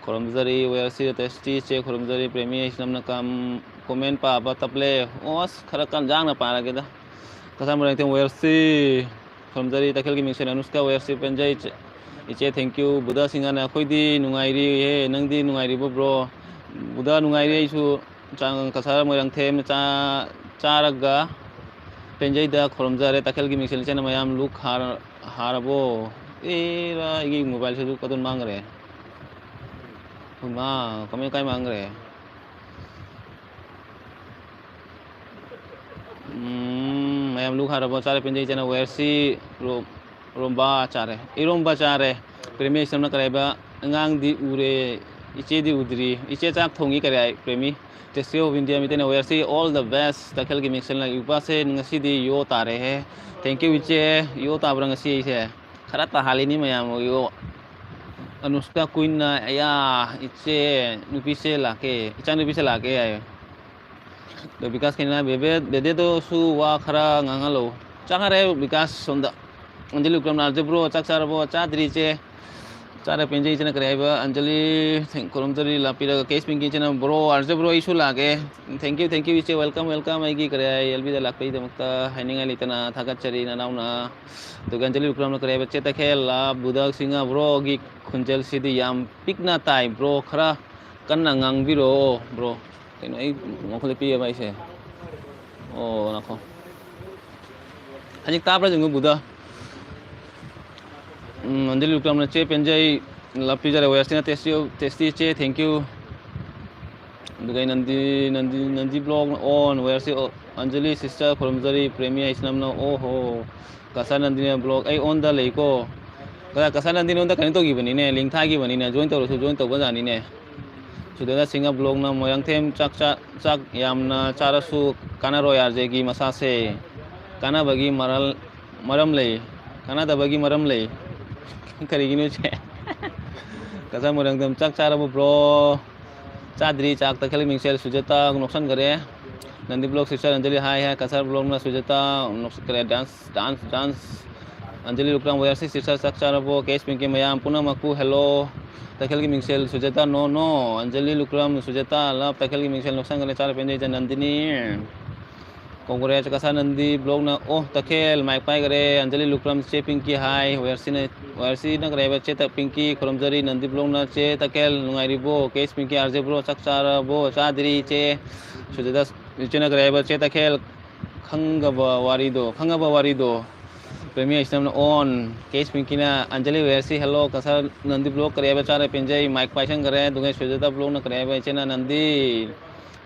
ꯈꯨꯔꯨꯝꯖꯔꯤ, ꯋꯦꯌꯔꯁꯤ ꯇꯦꯁꯇꯤꯁꯦ ꯈꯨꯔꯨꯝꯖꯔꯤ, ꯄ꯭ꯔꯦꯃꯤ ꯑꯩꯁꯤ ꯅꯝꯅ ꯀꯝ-, comment ꯄꯥꯕ ꯇꯞꯂꯦ꯫ ꯑꯣ, ꯑꯁ, ꯈꯔ ꯀꯟ ꯌꯥꯡꯅ ꯄꯥꯔꯒꯦꯗ꯫ ꯀꯁꯥꯔ ꯃꯣꯏꯔꯥꯡꯊꯦꯝ ꯋꯦꯌꯔꯁꯤ ꯈꯨꯔꯨꯝꯖꯔꯤ, ꯇꯈꯦꯜꯒꯤ ꯃꯤꯡꯁꯦꯜ ꯑꯅꯨꯁꯀꯥ ꯋꯦꯌꯔꯁꯤ ꯄꯦꯟꯖꯩ꯫ ꯏꯆꯦ, ꯏꯆꯦ, thank you꯫ ꯕꯨꯙ ꯁꯤꯡꯍꯅ ꯑꯩꯈꯣꯏꯗꯤ ꯅꯨꯡꯉꯥꯏꯔꯤꯌꯦ, ꯅꯪꯗꯤ ꯅꯨꯡꯉꯥꯏꯔꯤꯕꯣ bro? ꯕꯨꯙ ꯅꯨꯡꯉꯥꯏꯔꯤ, ꯑꯩꯁꯨ ꯆꯥ-, ꯀꯁꯥꯔ ꯃꯣꯏꯔꯥꯡꯊꯦꯝ ꯆꯥ-, ꯆꯥꯔꯒ ꯄꯦꯟꯖꯩꯗ ꯈꯨꯔꯨꯝꯖꯔꯦ ꯇꯈꯦꯜꯒꯤ ꯃꯤꯡꯁꯦꯜ ꯏꯆꯦꯅ ꯃꯌꯥꯝ꯫ ꯂꯨꯛ ꯍꯥꯔ-, ꯍꯥꯔꯕꯣ? ꯑꯦꯔꯥ, ꯑꯩꯒꯤ ꯃꯣꯕꯥꯏꯜꯁꯤꯁꯨ ꯀꯗꯣꯝ ꯃꯥꯡꯈ꯭ꯔꯦ? ꯃꯥ, ꯀꯃꯥꯏ ꯀꯥꯏ ꯃꯥꯡꯈ꯭ꯔꯦ? ꯎꯝ, ꯃꯌꯥꯝ ꯂꯨꯛ ꯍꯥꯔꯕꯣ? ꯆꯥꯔꯦ ꯄꯦꯟꯖꯩ ꯏꯆꯦꯅ꯫ ꯋꯦꯔꯁꯤ ꯔꯣ-, ꯔꯣꯝꯕ ꯆꯥꯔꯦ꯫ ꯏꯔꯣꯝꯕ ꯆꯥꯔꯦ꯫ ꯄ꯭ꯔꯦꯃꯤ ꯏꯆꯝꯅ ꯀꯔꯤ ꯍꯥꯏꯕ? ꯑꯉꯥꯡꯗꯤ ꯎꯔꯦ, ꯏꯆꯦꯗꯤ ꯎꯗ꯭ꯔꯤ꯫ ꯏꯆꯦ ꯆꯥꯛ ꯊꯣꯡꯉꯤ ꯀꯔꯤ ꯍꯥꯏ, Premi? Testy of India ꯃꯤꯇꯩꯅ ꯋꯦꯔꯁꯤ all the best꯫ ꯇꯈꯦꯜꯒꯤ ꯃꯤꯡꯁꯦꯜꯅ ꯏꯄꯥꯁꯦ ꯉꯁꯤꯗꯤ ꯌꯣ ꯇꯥꯔꯦꯍꯦ꯫ Thank you ꯏꯆꯦ, ꯌꯣ ꯇꯥꯕ꯭ꯔꯥ ꯉꯁꯤ ꯑꯩꯁꯦ? ꯈꯔ ꯇꯥꯍꯜꯂꯤꯅꯤ ꯃꯌꯥꯝ, ꯌꯣ꯫ ꯑꯅꯨꯁꯀꯥ ꯀꯨꯏꯟꯅ, ꯑꯌꯥ, ꯏꯆꯦ, ꯅꯨꯄꯤꯁꯦ ꯂꯥꯛꯀꯦ, ꯏꯆꯥ ꯅꯨꯄꯤꯁꯦ ꯂꯥꯛꯀꯦ ꯍꯥꯏꯌꯦ꯫ ꯑꯗꯣ ꯕꯤꯀꯥꯁ ꯈꯩꯅ, "ꯕꯦꯕꯦ, ꯕꯦꯗꯦꯗꯁꯨ ꯋꯥ ꯈꯔ ꯉꯥꯡꯍꯜꯂꯣ꯫" ꯆꯥꯈꯔꯦ ꯕꯤꯀꯥꯁ ꯁꯣꯝꯗ꯫ ꯑꯟꯖꯂꯤ ꯎꯀ꯭ꯔꯝꯅ, "ꯑꯥꯔꯖꯦ ꯕ꯭ꯔꯣ, ꯆꯥꯛ ꯆꯥꯔꯕꯣ?" "ꯆꯥꯗ꯭ꯔꯤ ꯏꯆꯦ꯫" ꯆꯥꯔ ꯄꯦꯟꯖꯩ ꯏꯆꯦꯅ ꯀꯔꯤ ꯍꯥꯏꯕ? ꯑꯟꯖꯂꯤ, thank-, ꯈꯨꯔꯨꯝꯖꯔꯤ ꯂꯥꯛꯄꯤꯔꯒ꯫ ꯀꯦꯁ ꯄꯤꯡꯀꯤ ꯏꯆꯦꯅ, "ꯕ꯭ꯔꯣ, ꯑꯥꯔꯖꯦ ꯕ꯭ꯔꯣ, ꯑꯩꯁꯨ ꯂꯥꯛꯀꯦ꯫" Thank you, thank you ꯏꯆꯦ, welcome, welcome꯫ ꯑꯩꯒꯤ ꯀꯔꯤ ꯍꯥꯏ, ꯑꯦꯜ ꯕꯤꯗ ꯂꯥꯛꯄꯒꯤꯗꯃꯛꯇ ꯍꯥꯏꯅꯤꯡꯉꯥꯏ ꯂꯩꯇꯅ ꯊꯥꯒꯠꯆꯔꯤ ꯅꯅꯥꯎꯅ꯫ ꯑꯗꯨꯒ ꯑꯟꯖꯂꯤ ꯎꯀ꯭ꯔꯝꯅ ꯀꯔꯤ ꯍꯥꯏꯕ? "ꯆꯦ ꯇꯈꯦꯜ, ꯂꯥ ꯕꯨꯙ ꯁꯤꯡꯍ, ꯕ꯭ꯔꯣꯒꯤ ꯈꯣꯟꯖꯦꯜꯁꯤꯗꯤ ꯌꯥꯝ ꯄꯤꯛꯅ ꯇꯥꯏ ꯕ꯭ꯔꯣ, ꯈꯔ ꯀꯟꯅ ꯉꯥꯡꯕꯤꯔꯛꯑꯣ ꯕ꯭ꯔꯣ꯫" ꯀꯩꯅꯣ ꯑꯩ ꯃꯈꯣꯟꯗ ꯄꯤꯛꯑꯦꯕ ꯑꯩꯁꯦ? ꯑꯣ, ꯉꯥꯏꯈꯣ꯫ ꯍꯧꯖꯤꯛ ꯇꯥꯕ꯭ꯔꯥ ꯌꯦꯡꯉꯨ ꯕꯨꯙ꯫ ꯎꯝ, ꯑꯟꯖꯂꯤ ꯎꯀ꯭ꯔꯝꯅ, "ꯆꯦ ꯄꯦꯟꯖꯩ, ꯂꯞꯄꯤꯖꯔꯦ, ꯋꯦꯌꯔꯁꯤꯅ ꯇꯦꯁꯇꯤ, ꯇꯦꯁꯇꯤ ꯆꯦ, thank you꯫" ꯑꯗꯨꯒ ꯑꯩ ꯅꯟꯗꯤ, ꯅꯟꯗꯤ, ꯅꯟꯗꯤ ꯕ꯭ꯂꯣꯛ ꯑꯣꯟ, ꯋꯦꯌꯔꯁꯤ ꯑꯣ-, ꯑꯟꯖꯂꯤ ꯁꯤꯁꯇꯔ ꯈꯨꯔꯨꯝꯖꯔꯤ, ꯄ꯭ꯔꯦꯃꯤ ꯍꯥꯏꯁꯅꯝꯅ, ꯑꯣ ꯍꯣ꯫ ꯀꯁꯥ ꯅꯟꯗꯤꯅ ꯕ꯭ꯂꯣꯛ, ꯑꯩ ꯑꯣꯟꯗ ꯂꯩꯀꯣ꯫ ꯀꯁꯥ ꯅꯟꯗꯤꯅ ꯑꯣꯟꯗ ꯀꯩꯅꯣ ꯇꯧꯈꯤꯕꯅꯤꯅꯦ, ꯂꯤꯡ ꯊꯥꯈꯤꯕꯅꯤꯅꯦ, ꯖꯣꯏꯟ ꯇꯧꯔꯁꯨ ꯖꯣꯏꯟ ꯇꯧꯕꯖꯥꯠꯅꯤꯅꯦ꯫ ꯁꯨꯗꯦꯗ ꯁꯤꯡꯍ ꯕ꯭ꯂꯣꯛꯅ, "ꯃꯣꯏꯔꯥꯡꯊꯦꯝ ꯆꯥꯛ ꯆꯥ-, ꯆꯥꯛ ꯌꯥꯝꯅ ꯆꯥꯔꯁꯨ ꯀꯥꯟꯅꯔꯣꯏ ꯑꯥꯔꯖꯦꯒꯤ ꯃꯁꯥꯁꯦ꯫ ꯀꯥꯟꯅꯕꯒꯤ ꯃꯔꯜ, ꯃꯔꯝ ꯂꯩ, ꯀꯥꯟꯅꯗꯕꯒꯤ ꯃꯔꯝ ꯂꯩ꯫" ꯀꯔꯤꯒꯤꯅꯣ ꯁꯦ? ꯀꯁꯥ ꯃꯣꯏꯔꯥꯡꯊꯦꯝ ꯆꯥꯛ ꯆꯥꯔꯕꯣ ꯕ꯭ꯔꯣ? ꯆꯥꯗ꯭ꯔꯤ ꯆꯥꯛ꯫ ꯇꯈꯦꯜ ꯃꯤꯡꯁꯦꯜ ꯁꯨꯖꯥꯇꯥ ꯅꯣꯛꯁꯟꯈꯔꯦ꯫ ꯅꯟꯗꯤ ꯕ꯭ꯂꯣꯛ ꯁꯤꯁꯇꯔ ꯑꯟꯖꯂꯤ ꯍꯥꯏ ꯍꯥꯏ꯫ ꯀꯁꯥꯔ ꯕ꯭ꯂꯣꯛꯅ ꯁꯨꯖꯥꯇꯥ ꯅꯣꯛꯁꯟꯈꯔꯦ꯫ Dance, dance, dance. Anjali Lukram ꯋꯦꯌꯔꯁꯤ ꯁꯤꯁꯇꯔ ꯆꯥꯛ ꯆꯥꯔꯕꯣ? ꯀꯦꯁ ꯄꯤꯡꯀꯤ ꯃꯌꯥꯝ ꯄꯨꯝꯅꯃꯛꯄꯨ ꯍꯦꯜꯂꯣ꯫ ꯇꯈꯦꯜꯒꯤ ꯃꯤꯡꯁꯦꯜ ꯁꯨꯖꯥꯇꯥ ꯅꯣ ꯅꯣ꯫ ꯑꯟꯖꯂꯤ ꯂꯨꯀ꯭ꯔꯥꯝ ꯁꯨꯖꯥꯇꯥ ꯂꯞ꯫ ꯇꯈꯦꯜꯒꯤ ꯃꯤꯡꯁꯦꯜ ꯅꯣꯛꯁꯟꯈꯔꯦ꯫ ꯆꯥꯔ ꯄꯦꯟꯖꯩ ꯅꯟꯗꯤꯅꯤ꯫ ꯀꯣꯡꯒ꯭ꯔꯦꯁ ꯀꯁꯥ ꯅꯟꯗꯤ ꯕ꯭ꯂꯣꯛꯅ ꯑꯣ ꯇꯈꯦꯜ ꯃꯥꯏꯛ ꯄꯥꯏꯈꯔꯦ꯫ ꯑꯟꯖꯂꯤ ꯂꯨꯀ꯭ꯔꯥꯝ ꯆꯦ ꯄꯤꯡꯀꯤ ꯍꯥꯏ꯫ ꯋꯦꯌꯔꯁꯤꯅ, ꯋꯦꯌꯔꯁꯤꯅ ꯀꯔꯤ ꯍꯥꯏꯕ? ꯆꯦ ꯇ-, ꯄꯤꯡꯀꯤ ꯈꯨꯔꯨꯝꯖꯔꯤ꯫ ꯅꯟꯗꯤ ꯕ꯭ꯂꯣꯛꯅ ꯆꯦ ꯇꯈꯦꯜ ꯅꯨꯡꯉꯥꯏꯔꯤꯕꯣ? ꯀꯦꯁ ꯄꯤꯡꯀꯤ ꯑꯥꯔꯖꯦ ꯕ꯭ꯔꯣ ꯆꯥꯛ ꯆꯥꯔꯕꯣ? ꯆꯥꯗ꯭ꯔꯤ ꯏꯆꯦ꯫ ꯁꯨꯖꯥꯇꯥ ꯏꯆꯦꯅ ꯀꯔꯤ ꯍꯥꯏꯕ? ꯆꯦ ꯇꯈꯦꯜ ꯈꯪꯒꯕ ꯋꯥꯔꯤꯗꯣ, ꯈꯪꯉꯕ ꯋꯥꯔꯤꯗꯣ꯫ ꯄ꯭ꯔꯦꯃꯤ ꯑꯩꯁꯅꯝꯅ ꯑꯣꯟ, ꯀꯦꯁ ꯄꯤꯡꯀꯤꯅ ꯑꯟꯖꯂꯤ ꯋꯦꯌꯔꯁꯤ ꯍꯦꯜꯂꯣ, ꯀꯁꯥꯔ ꯅꯟꯗꯤ ꯕ꯭ꯂꯣꯛ ꯀꯔꯤ ꯍꯥꯏꯕ ꯆꯥꯔ ꯄꯦꯟꯖꯩ, ꯃꯥꯏꯛ ꯄꯥꯏꯁꯟꯈ꯭ꯔꯦ, ꯑꯗꯨꯒ ꯁꯨꯖꯥꯇꯥ ꯕ꯭ꯂꯣꯛꯅ ꯀꯔꯤ ꯍꯥꯏꯕ ꯏꯆꯦꯅ ꯅꯟꯗꯤ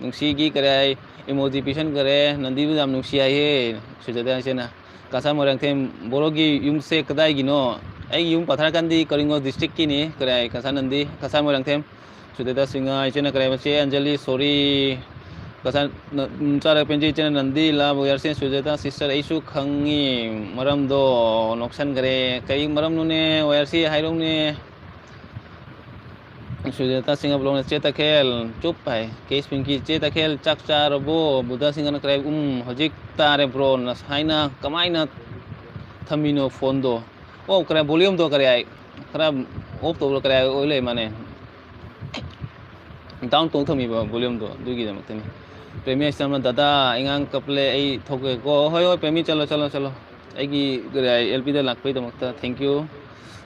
ꯅꯨꯡꯁꯤꯒꯤ ꯀꯔꯤ ꯍꯥꯏ, ꯏꯃꯣꯖꯤ ꯄꯤꯁꯟꯈ꯭ꯔꯦ, ꯅꯟꯗꯤꯕꯨ ꯌꯥꯝ ꯅꯨꯡꯁꯤ ꯍꯥꯏꯌꯦ ꯁꯨꯖꯥꯇꯥ ꯏꯆꯦꯅ꯫ ꯀꯁꯥꯔ ꯃꯣꯏꯔꯥꯡꯊꯦꯝ ꯕꯣꯔꯣꯒꯤ ꯌꯨꯝꯁꯦ ꯀꯗꯥꯏꯒꯤꯅꯣ? ꯑꯩꯒꯤ ꯌꯨꯝ ꯄꯥꯊꯔꯀꯥꯟꯗꯤ ꯀꯔꯤꯡꯒꯣ ꯗꯤꯁꯇ꯭ꯔꯤꯛꯀꯤꯅꯤ ꯀꯔꯤ ꯍꯥꯏ, ꯀꯁꯥꯔ ꯅꯟꯗꯤ, ꯀꯁꯥꯔ ꯃꯣꯏꯔꯥꯡꯊꯦꯝ꯫ ꯁꯨꯖꯥꯇꯥ ꯁꯤꯡꯍ, ꯏꯆꯦꯅ ꯀꯔꯤ ꯍꯥꯏꯕ, ꯆꯦ ꯑꯟꯖꯂꯤ, ꯁꯣꯔꯤ, ꯀꯁꯥ-, ꯅ-, ꯎꯝ, ꯆꯥꯔ ꯄꯦꯟꯖꯩ, ꯏꯆꯦꯅ ꯅꯟꯗꯤ, ꯂꯥꯕ, ꯋꯦꯌꯔꯁꯦ, ꯁꯨꯖꯥꯇꯥ, ꯁꯤꯁꯇꯔ, ꯑꯩꯁꯨ ꯈꯪꯉꯤ, ꯃꯔꯝꯗꯣ ꯅꯣꯛꯁꯟꯈ꯭ꯔꯦ꯫ ꯀꯔꯤ ꯃꯔꯝꯅꯣꯅꯦ, ꯋꯦꯌꯔꯁꯤ, ꯍꯥꯏꯔꯧꯅꯦ꯫ ꯁꯨꯖꯥꯇꯥ ꯁꯤꯡꯍ ꯕ꯭ꯂꯣꯛꯅ, ꯆꯦ ꯇꯈꯦꯜ, ꯆꯨꯞ ꯍꯥꯏ꯫ ꯀꯦꯁ ꯄꯤꯡꯀꯤ, ꯆꯦ ꯇꯈꯦꯜ, ꯆꯥꯛ ꯆꯥꯔꯕꯣ? ꯕꯨꯙ ꯁꯤꯡꯍꯅ ꯀꯔꯤ ꯍꯥꯏ, ꯎꯝ, ꯍꯧꯖꯤꯛ ꯇꯥꯔꯦ ꯕ꯭ꯔꯣ, ꯅꯁꯥꯏꯅ ꯀꯃꯥꯏꯅ ꯊꯝꯃꯤꯅꯣ ꯐꯣꯟꯗꯣ? ꯑꯣ, ꯀꯔꯤ ꯍꯥꯏ, ꯚꯣꯂ꯭ꯌꯨꯝꯗꯣ ꯀꯔꯤ ꯍꯥꯏ, ꯈꯔ ꯑꯣꯐ ꯇꯧꯕ꯭ꯔꯥ ꯀꯔꯤ ꯍꯥꯏ ꯑꯣꯏ ꯂꯩ ꯃꯥꯅꯦ꯫ ꯗꯥꯎꯟ ꯇꯧ ꯊꯝꯃꯤꯕ ꯚꯣꯂ꯭ꯌꯨꯝꯗꯣ, ꯑꯗꯨꯒꯤꯗꯃꯛꯇꯅꯤ꯫ ꯄ꯭ꯔꯦꯃꯤ ꯑꯁꯇꯝꯅ, "ꯗꯗꯥ, ꯑꯉꯥꯡ ꯀꯞꯂꯦ, ꯑꯩ ꯊꯣꯛꯀꯦꯀꯣ"꯫ ꯍꯣꯏ, ꯍꯣꯏ, ꯄ꯭ꯔꯦꯃꯤ, ꯆꯠꯂꯣ, ꯆꯠꯂꯣ, ꯆꯠꯂꯣ꯫ ꯑꯩꯒꯤ ꯑꯦꯜ ꯄꯤꯗ ꯂꯥꯛꯄꯩꯗꯃꯛꯇ thank you꯫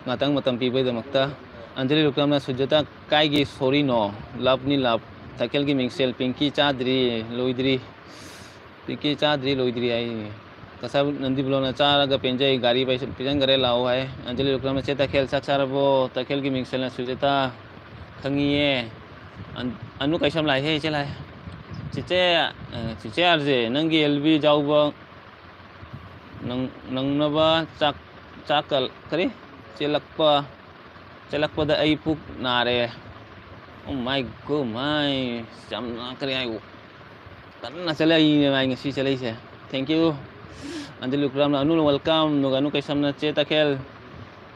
ꯉꯥꯛꯇꯪ ꯃꯇꯝ ꯄꯤꯕꯩꯗꯃꯛꯇ꯫ ꯑꯟꯖꯂꯤ ꯂꯨꯀ꯭ꯔꯥꯝꯅ, "ꯁꯨꯖꯥꯇꯥ, ꯀꯥꯏꯒꯤ ꯁꯣꯔꯤꯅꯣ? ꯂꯞꯅꯤ ꯂꯞ꯫ ꯇꯈꯦꯜꯒꯤ ꯃꯤꯡꯁꯦꯜ, ꯄꯤꯡꯀꯤ ꯆꯥꯗ꯭ꯔꯤ, ꯂꯣꯏꯗ꯭ꯔꯤ꯫ ꯄꯤꯡꯀꯤ ꯆꯥꯗ꯭ꯔꯤ, ꯂꯣꯏꯗ꯭ꯔꯤ" ꯍꯥꯏ꯫ ꯀꯁꯥꯕ ꯅꯟꯗꯤ ꯕ꯭ꯂꯣꯛꯅ, "ꯆꯥꯔꯒ ꯄꯦꯟꯖꯩ, ꯒꯥꯔꯤ ꯄꯩꯁꯥ ꯄꯤꯖꯟꯈꯔꯦ, ꯂꯥꯛꯑꯣ" ꯍꯥꯏ꯫ ꯑꯟꯖꯂꯤ ꯂꯨꯀ꯭ꯔꯥꯝꯅ, "ꯆꯦ ꯇꯈꯦꯜ, ꯆꯥꯛ ꯆꯥꯔꯕꯣ?" ꯇꯈꯦꯜꯒꯤ ꯃꯤꯡꯁꯦꯜꯅ, "ꯁꯨꯖꯥꯇꯥ, ꯈꯪꯉꯤꯌꯦ"꯫ ꯑꯟ-, ꯑꯅꯨ ꯀꯩꯁꯝ ꯂꯥꯛꯑꯦ, ꯏꯆꯦ ꯂꯥꯛꯑꯦ꯫ "ꯆꯤꯆꯦ, ꯑ, ꯆꯤꯆꯦ ꯑꯥꯔꯖꯦ, ꯅꯪꯒꯤ ꯑꯦꯜ ꯕꯤ ꯌꯥꯎꯕ ꯅꯪ-, ꯅꯪꯅꯕ ꯆꯥꯛ, ꯆꯥꯛꯀ ꯀꯔꯤ? ꯆꯦꯜꯂꯛꯄ, ꯆꯦꯜꯂꯛꯄꯗ ꯑꯩ ꯄꯨꯛ ꯅꯥꯔꯦ"꯫ Oh my God, my, ꯌꯥꯝꯅ ꯀꯔꯤ ꯍꯥꯏ, ꯀꯟꯅ ꯆꯦꯜꯂꯛꯏꯅꯦ ꯃꯥꯏ ꯉꯁꯤ ꯆꯦꯜꯂꯛꯏꯁꯦ꯫ Thank you꯫ ꯑꯟꯖꯂꯤ ꯂꯨꯀ꯭ꯔꯥꯝꯅ, "ꯑꯅꯨꯅ welcome", ꯑꯗꯨꯒ ꯑꯅꯨ ꯀꯩꯁꯝꯅ, "ꯆꯦ ꯇꯈꯦꯜ,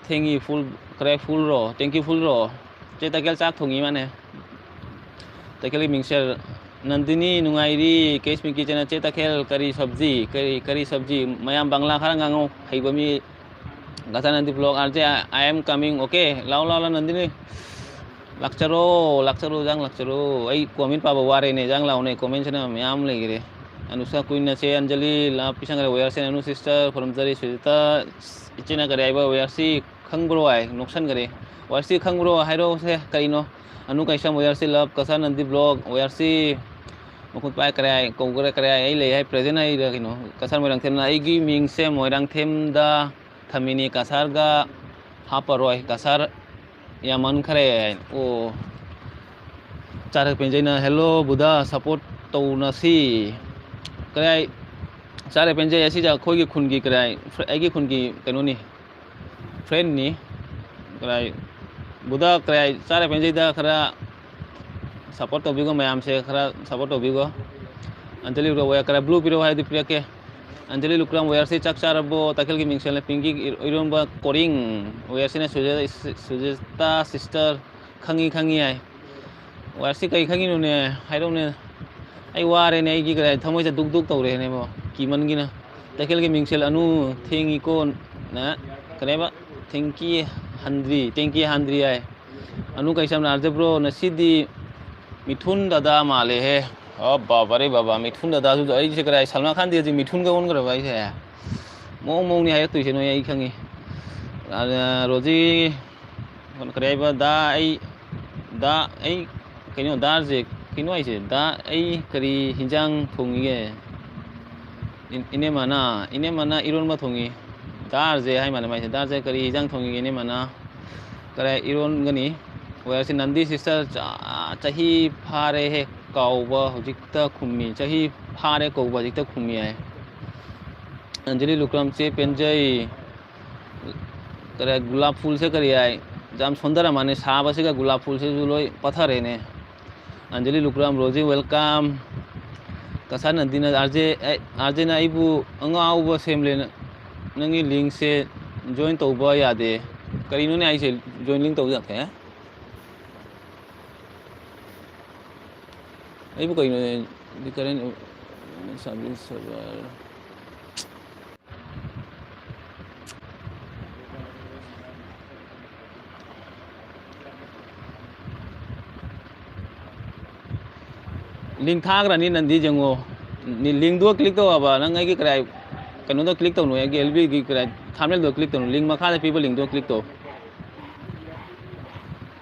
ꯊꯦꯡꯉꯤ, full, ꯀꯔꯤ full ꯔꯣ? Thank you full ꯔꯣ?" ꯆꯦ ꯇꯈꯦꯜ ꯆꯥꯛ ꯊꯣꯡꯉꯤ ꯃꯥꯅꯦ꯫ ꯇꯈꯦꯜꯒꯤ ꯃꯤꯡꯁꯦꯜ ꯅꯟꯗꯤꯅꯤ, ꯅꯨꯡꯉꯥꯏꯔꯤ꯫ ꯀꯦꯁ ꯄꯤꯡꯀꯤ ꯆꯦꯅ, "ꯆꯦ ꯇꯈꯦꯜ, ꯀꯔꯤ ꯁꯕꯖꯤ? ꯀꯔꯤ, ꯀꯔꯤ ꯁꯕꯖꯤ?" ꯃꯌꯥꯝ ꯕꯪꯒ꯭ꯂꯥ ꯈꯔ ꯉꯥꯡꯉꯣ, ꯍꯩꯕ ꯃꯤ꯫ ꯒꯥꯊꯥ ꯅꯟꯗꯤ block, "R J, I am coming, okay? ꯂꯥꯛꯑꯣ, ꯂꯥꯛꯑꯣ, ꯂꯥꯛꯑꯣ, ꯅꯟꯗꯤꯅꯤ꯫ ꯂꯥꯛꯆꯔꯣ, ꯂꯥꯛꯆꯔꯣ, ꯖꯥꯡ ꯂꯥꯛꯆꯔꯣ꯫ ꯑꯩ ꯀꯣꯃꯦꯟ ꯄꯥꯕ ꯋꯥꯔꯦꯅꯦ, ꯖꯥꯡ ꯂꯥꯛꯑꯣꯅꯦ, ꯀꯣꯃꯦꯟꯁꯤꯅ ꯃꯌꯥꯝ ꯂꯩꯈꯔꯦ꯫ ꯑꯅꯨꯁꯥ ꯀꯨꯏꯟꯅ, ꯆꯦ ꯑꯟꯖꯂꯤ, ꯂꯥꯞ ꯄꯤꯁꯪꯈ꯭ꯔꯦ, ꯋꯦꯌꯔꯁꯦ, ꯑꯅꯨ ꯁꯤꯁꯇꯔ, ꯈꯨꯔꯨꯝꯖꯔꯤ, ꯁꯨꯖꯤꯇꯥ, ꯏꯆꯦꯅ ꯀꯔꯤ ꯍꯥꯏꯕ, ꯋꯦꯌꯔꯁꯤ ꯈꯪꯕ꯭ꯔꯣ ꯍꯥꯏ, ꯅꯣꯛꯁꯟꯈꯔꯦ꯫ ꯋꯦꯌꯔꯁꯤ ꯈꯪꯕ꯭ꯔꯣ ꯍꯥꯏꯔꯛꯑꯣꯁꯦ, ꯀꯔꯤꯅꯣ? ꯑꯅꯨ ꯀꯩꯁꯝ, ꯋꯦꯌꯔꯁꯤ ꯂꯞ, ꯀꯁꯥ ꯅꯟꯗꯤ ꯕ꯭ꯂꯣꯛ, ꯋꯦꯌꯔꯁꯤ ꯃꯈꯨꯠ ꯄꯥꯏ ꯀꯔꯥꯏ ꯀꯧꯒ꯭ꯔꯦ, ꯀꯔꯥꯏ ꯑꯩ ꯂꯩ ꯍꯥꯏ, present ꯍꯥꯏꯔ ꯀꯩꯅꯣ? ꯀꯁꯥꯔ ꯃꯣꯏꯔꯥꯡꯊꯦꯝꯅ ꯑꯩꯒꯤ ꯃꯤꯡꯁꯦ ꯃꯣꯏꯔꯥꯡꯊꯦꯝꯗ ꯊꯝꯃꯤꯅꯤ, ꯀꯁꯥꯔꯒ ꯍꯥꯞꯄꯔꯣꯏ, ꯀꯁꯥꯔ ꯌꯥꯝꯃꯟꯈ꯭ꯔꯦ꯫ ꯑꯣ, ꯆꯥꯔꯦ ꯄꯦꯟꯖꯩꯅ, "Hello ꯕꯨꯙ, support ꯇꯧꯅꯁꯤ"꯫ ꯀꯔꯥꯏ ꯆꯥꯔꯦ ꯄꯦꯟꯖꯩ, ꯑꯁꯤꯁꯦ ꯑꯩꯈꯣꯏꯒꯤ ꯈꯨꯟꯒꯤ ꯀꯔꯥꯏ, ꯑꯩꯒꯤ ꯈꯨꯟꯒꯤ ꯀꯩꯅꯣꯅꯤ, friendꯅꯤ꯫ ꯀꯔꯥꯏ ꯕꯨꯙ, ꯀꯔꯥꯏ ꯆꯥꯔꯦ ꯄꯦꯟꯖꯩꯗ ꯈꯔ support ꯇꯧꯕꯤꯒꯣ, ꯃꯌꯥꯝꯁꯦ ꯈꯔ support ꯇꯧꯕꯤꯒꯣ꯫ ꯑꯟꯖꯂꯤ ꯂꯨꯀ꯭ꯔꯥꯝ ꯋꯦꯌꯔ ꯈꯔ blue ꯄꯤꯔꯛꯑꯣ ꯍꯥꯏꯔꯗꯤ ꯄꯤꯔꯛꯀꯦ꯫ ꯑꯟꯖꯂꯤ ꯂꯨꯀ꯭ꯔꯥꯝ ꯋꯦꯌꯔꯁꯤ ꯆꯥꯛ ꯆꯥꯔꯕꯣ? ꯇꯈꯦꯜꯒꯤ ꯃꯤꯡꯁꯦꯜꯅ ꯄꯤꯡꯀꯤ ꯏꯔꯣꯟꯕ ꯀꯣꯔꯤꯡ꯫ ꯋꯦꯌꯔꯁꯤꯅ ꯁꯨꯖ-, ꯁꯨꯖꯇꯥ sister ꯈꯪꯉꯤ ꯈꯪꯉꯤ ꯍꯥꯏ꯫ ꯋꯦꯌꯔꯁꯤ ꯀꯔꯤ ꯈꯪꯉꯤꯅꯣꯅꯦ? ꯍꯥꯏꯔꯛꯎꯅꯦ꯫ ꯑꯩ ꯋꯥꯔꯦꯅꯦ, ꯑꯩꯒꯤ ꯀꯗꯥꯏ ꯊꯃꯣꯏꯁꯦ ꯗꯨꯛ ꯗꯨꯛ ꯇꯧꯔꯦꯅꯦꯕꯣ, ꯀꯤꯃꯟꯒꯤꯅ꯫ ꯇꯈꯦꯜꯒꯤ ꯃꯤꯡꯁꯦꯜ ꯑꯅꯨ ꯊꯦꯡꯉꯤꯀꯣ ꯅ ꯀꯔꯤꯕ? ꯊꯦꯡꯀꯤ ꯍꯟꯗ꯭ꯔꯤ, ꯇꯦꯡꯀꯤ ꯍꯟꯗ꯭ꯔꯤ ꯍꯥꯏ꯫ ꯑꯅꯨ ꯀꯩꯁꯝꯅ ꯑꯥꯔꯖꯦ ꯕ꯭ꯔꯣ, ꯉꯁꯤꯗꯤ ꯃꯤꯊꯨꯟ ꯗꯗꯥ ꯃꯥꯜꯂꯦꯍꯦ꯫ ꯑꯣ ꯕꯥꯕꯥ ꯔꯦ ꯕꯥꯕꯥ, ꯃꯤꯊꯨꯟ ꯗꯗꯥꯁꯨ ꯑꯩꯁꯦ ꯀꯗꯥꯏ ꯁꯜꯃꯥꯟ ꯈꯥꯟꯗꯤ ꯍꯧꯖꯤꯛ ꯃꯤꯊꯨꯟꯒ ꯑꯣꯟꯈ꯭ꯔꯕ ꯑꯩꯁꯦ? ꯃꯑꯣꯡ ꯃꯑꯣꯡꯅꯤ ꯍꯥꯏꯔꯛꯇꯣꯏꯁꯦ ꯅꯣꯏ, ꯑꯩ ꯈꯪꯉꯤ꯫ ꯑ, ꯔꯣꯖꯤ, ꯀꯔꯤ ꯍꯥꯏꯕ? ꯗꯥ ꯑꯩ, ꯗꯥ ꯑꯩ, ꯀꯩꯅꯣ ꯗꯥꯔꯁꯦ, ꯀꯩꯅꯣ ꯍꯥꯏꯁꯦ? ꯗꯥ ꯑꯩ ꯀꯔꯤ ꯍꯤꯟꯖꯥꯡ ꯊꯣꯡꯉꯤꯒꯦ? ꯏꯟ-, ꯏꯅꯦꯃꯅ, ꯏꯅꯦꯃꯅ ꯏꯔꯣꯟꯕ ꯊꯣꯡꯉꯤ꯫ ꯗꯥꯔꯁꯦ ꯍꯥꯏ ꯃꯥꯜꯂꯦ ꯃꯥꯏꯁꯦ꯫ ꯗꯥꯔꯁꯦ ꯀꯔꯤ ꯍꯤꯟꯖꯥꯡ ꯊꯣꯡꯉꯤꯒꯦ ꯏꯅꯦꯃꯅ? ꯀꯔꯥꯏ ꯏꯔꯣꯟꯒꯅꯤ? ꯋꯦꯌꯔꯁꯤ ꯅꯟꯗꯤ sister ꯆ-, ꯆꯍꯤ ꯐꯥꯔꯦꯍꯦ ꯀꯥꯎꯕ, ꯍꯧꯖꯤꯛꯇ ꯈꯨꯝꯃꯤ꯫ ꯆꯍꯤ ꯐꯥꯔꯦ ꯀꯧꯕ, ꯍꯧꯖꯤꯛꯇ ꯈꯨꯝꯃꯤ ꯍꯥꯏ꯫ ꯑꯟꯖꯂꯤ ꯂꯨꯀ꯭ꯔꯥꯝ ꯆꯦ ꯄꯦꯟꯖꯩ꯫ ꯀꯔꯤ ꯒꯨꯂꯥꯞ ꯐꯨꯜꯁꯦ ꯀꯔꯤ ꯍꯥꯏ? ꯌꯥꯝ ꯁꯣꯟꯊꯔꯝꯃꯅꯤ, ꯁꯥꯕꯁꯤꯒ ꯒꯨꯂꯥꯞ ꯐꯨꯜꯁꯤꯁꯨ ꯂꯣꯏ ꯄꯠꯊꯔꯦꯅꯦ꯫ Anjali Lukram, Rosy welcome꯫ ꯀꯁꯥꯔ ꯅꯟꯗꯤꯅ ꯑꯥꯔꯖꯦ, ꯑꯦ, ꯑꯥꯔꯖꯦꯅ ꯑꯩꯕꯨ ꯑꯉꯥꯎꯕ ꯁꯦꯝꯂꯦꯅ, ꯅꯪꯒꯤ linkꯁꯦ join ꯇꯧꯕ ꯌꯥꯗꯦ꯫ ꯀꯔꯤꯅꯣꯅꯦ ꯑꯩꯁꯦ join link ꯇꯧꯕ ꯌꯥꯗꯦ? ꯑꯩꯕꯨ ꯀꯩꯅꯣ current service server? Link ꯊꯥꯈ꯭ꯔꯅꯤ, ꯅꯟꯗꯤ ꯌꯦꯡꯉꯣ꯫ ꯅꯤ-, linkꯗꯨ click ꯇꯧꯑꯕ, ꯅꯪ ꯑꯩꯒꯤ ꯀꯔꯥꯏ ꯀꯩꯅꯣꯗ click ꯇꯧꯅꯨ, ꯑꯩꯒꯤ L Bꯒꯤ ꯀꯔꯥꯏ thumbnailꯗꯣ click ꯇꯧꯅꯨ, link ꯃꯈꯥꯗ ꯄꯤꯕ linkꯗꯣ click ꯇꯧ꯫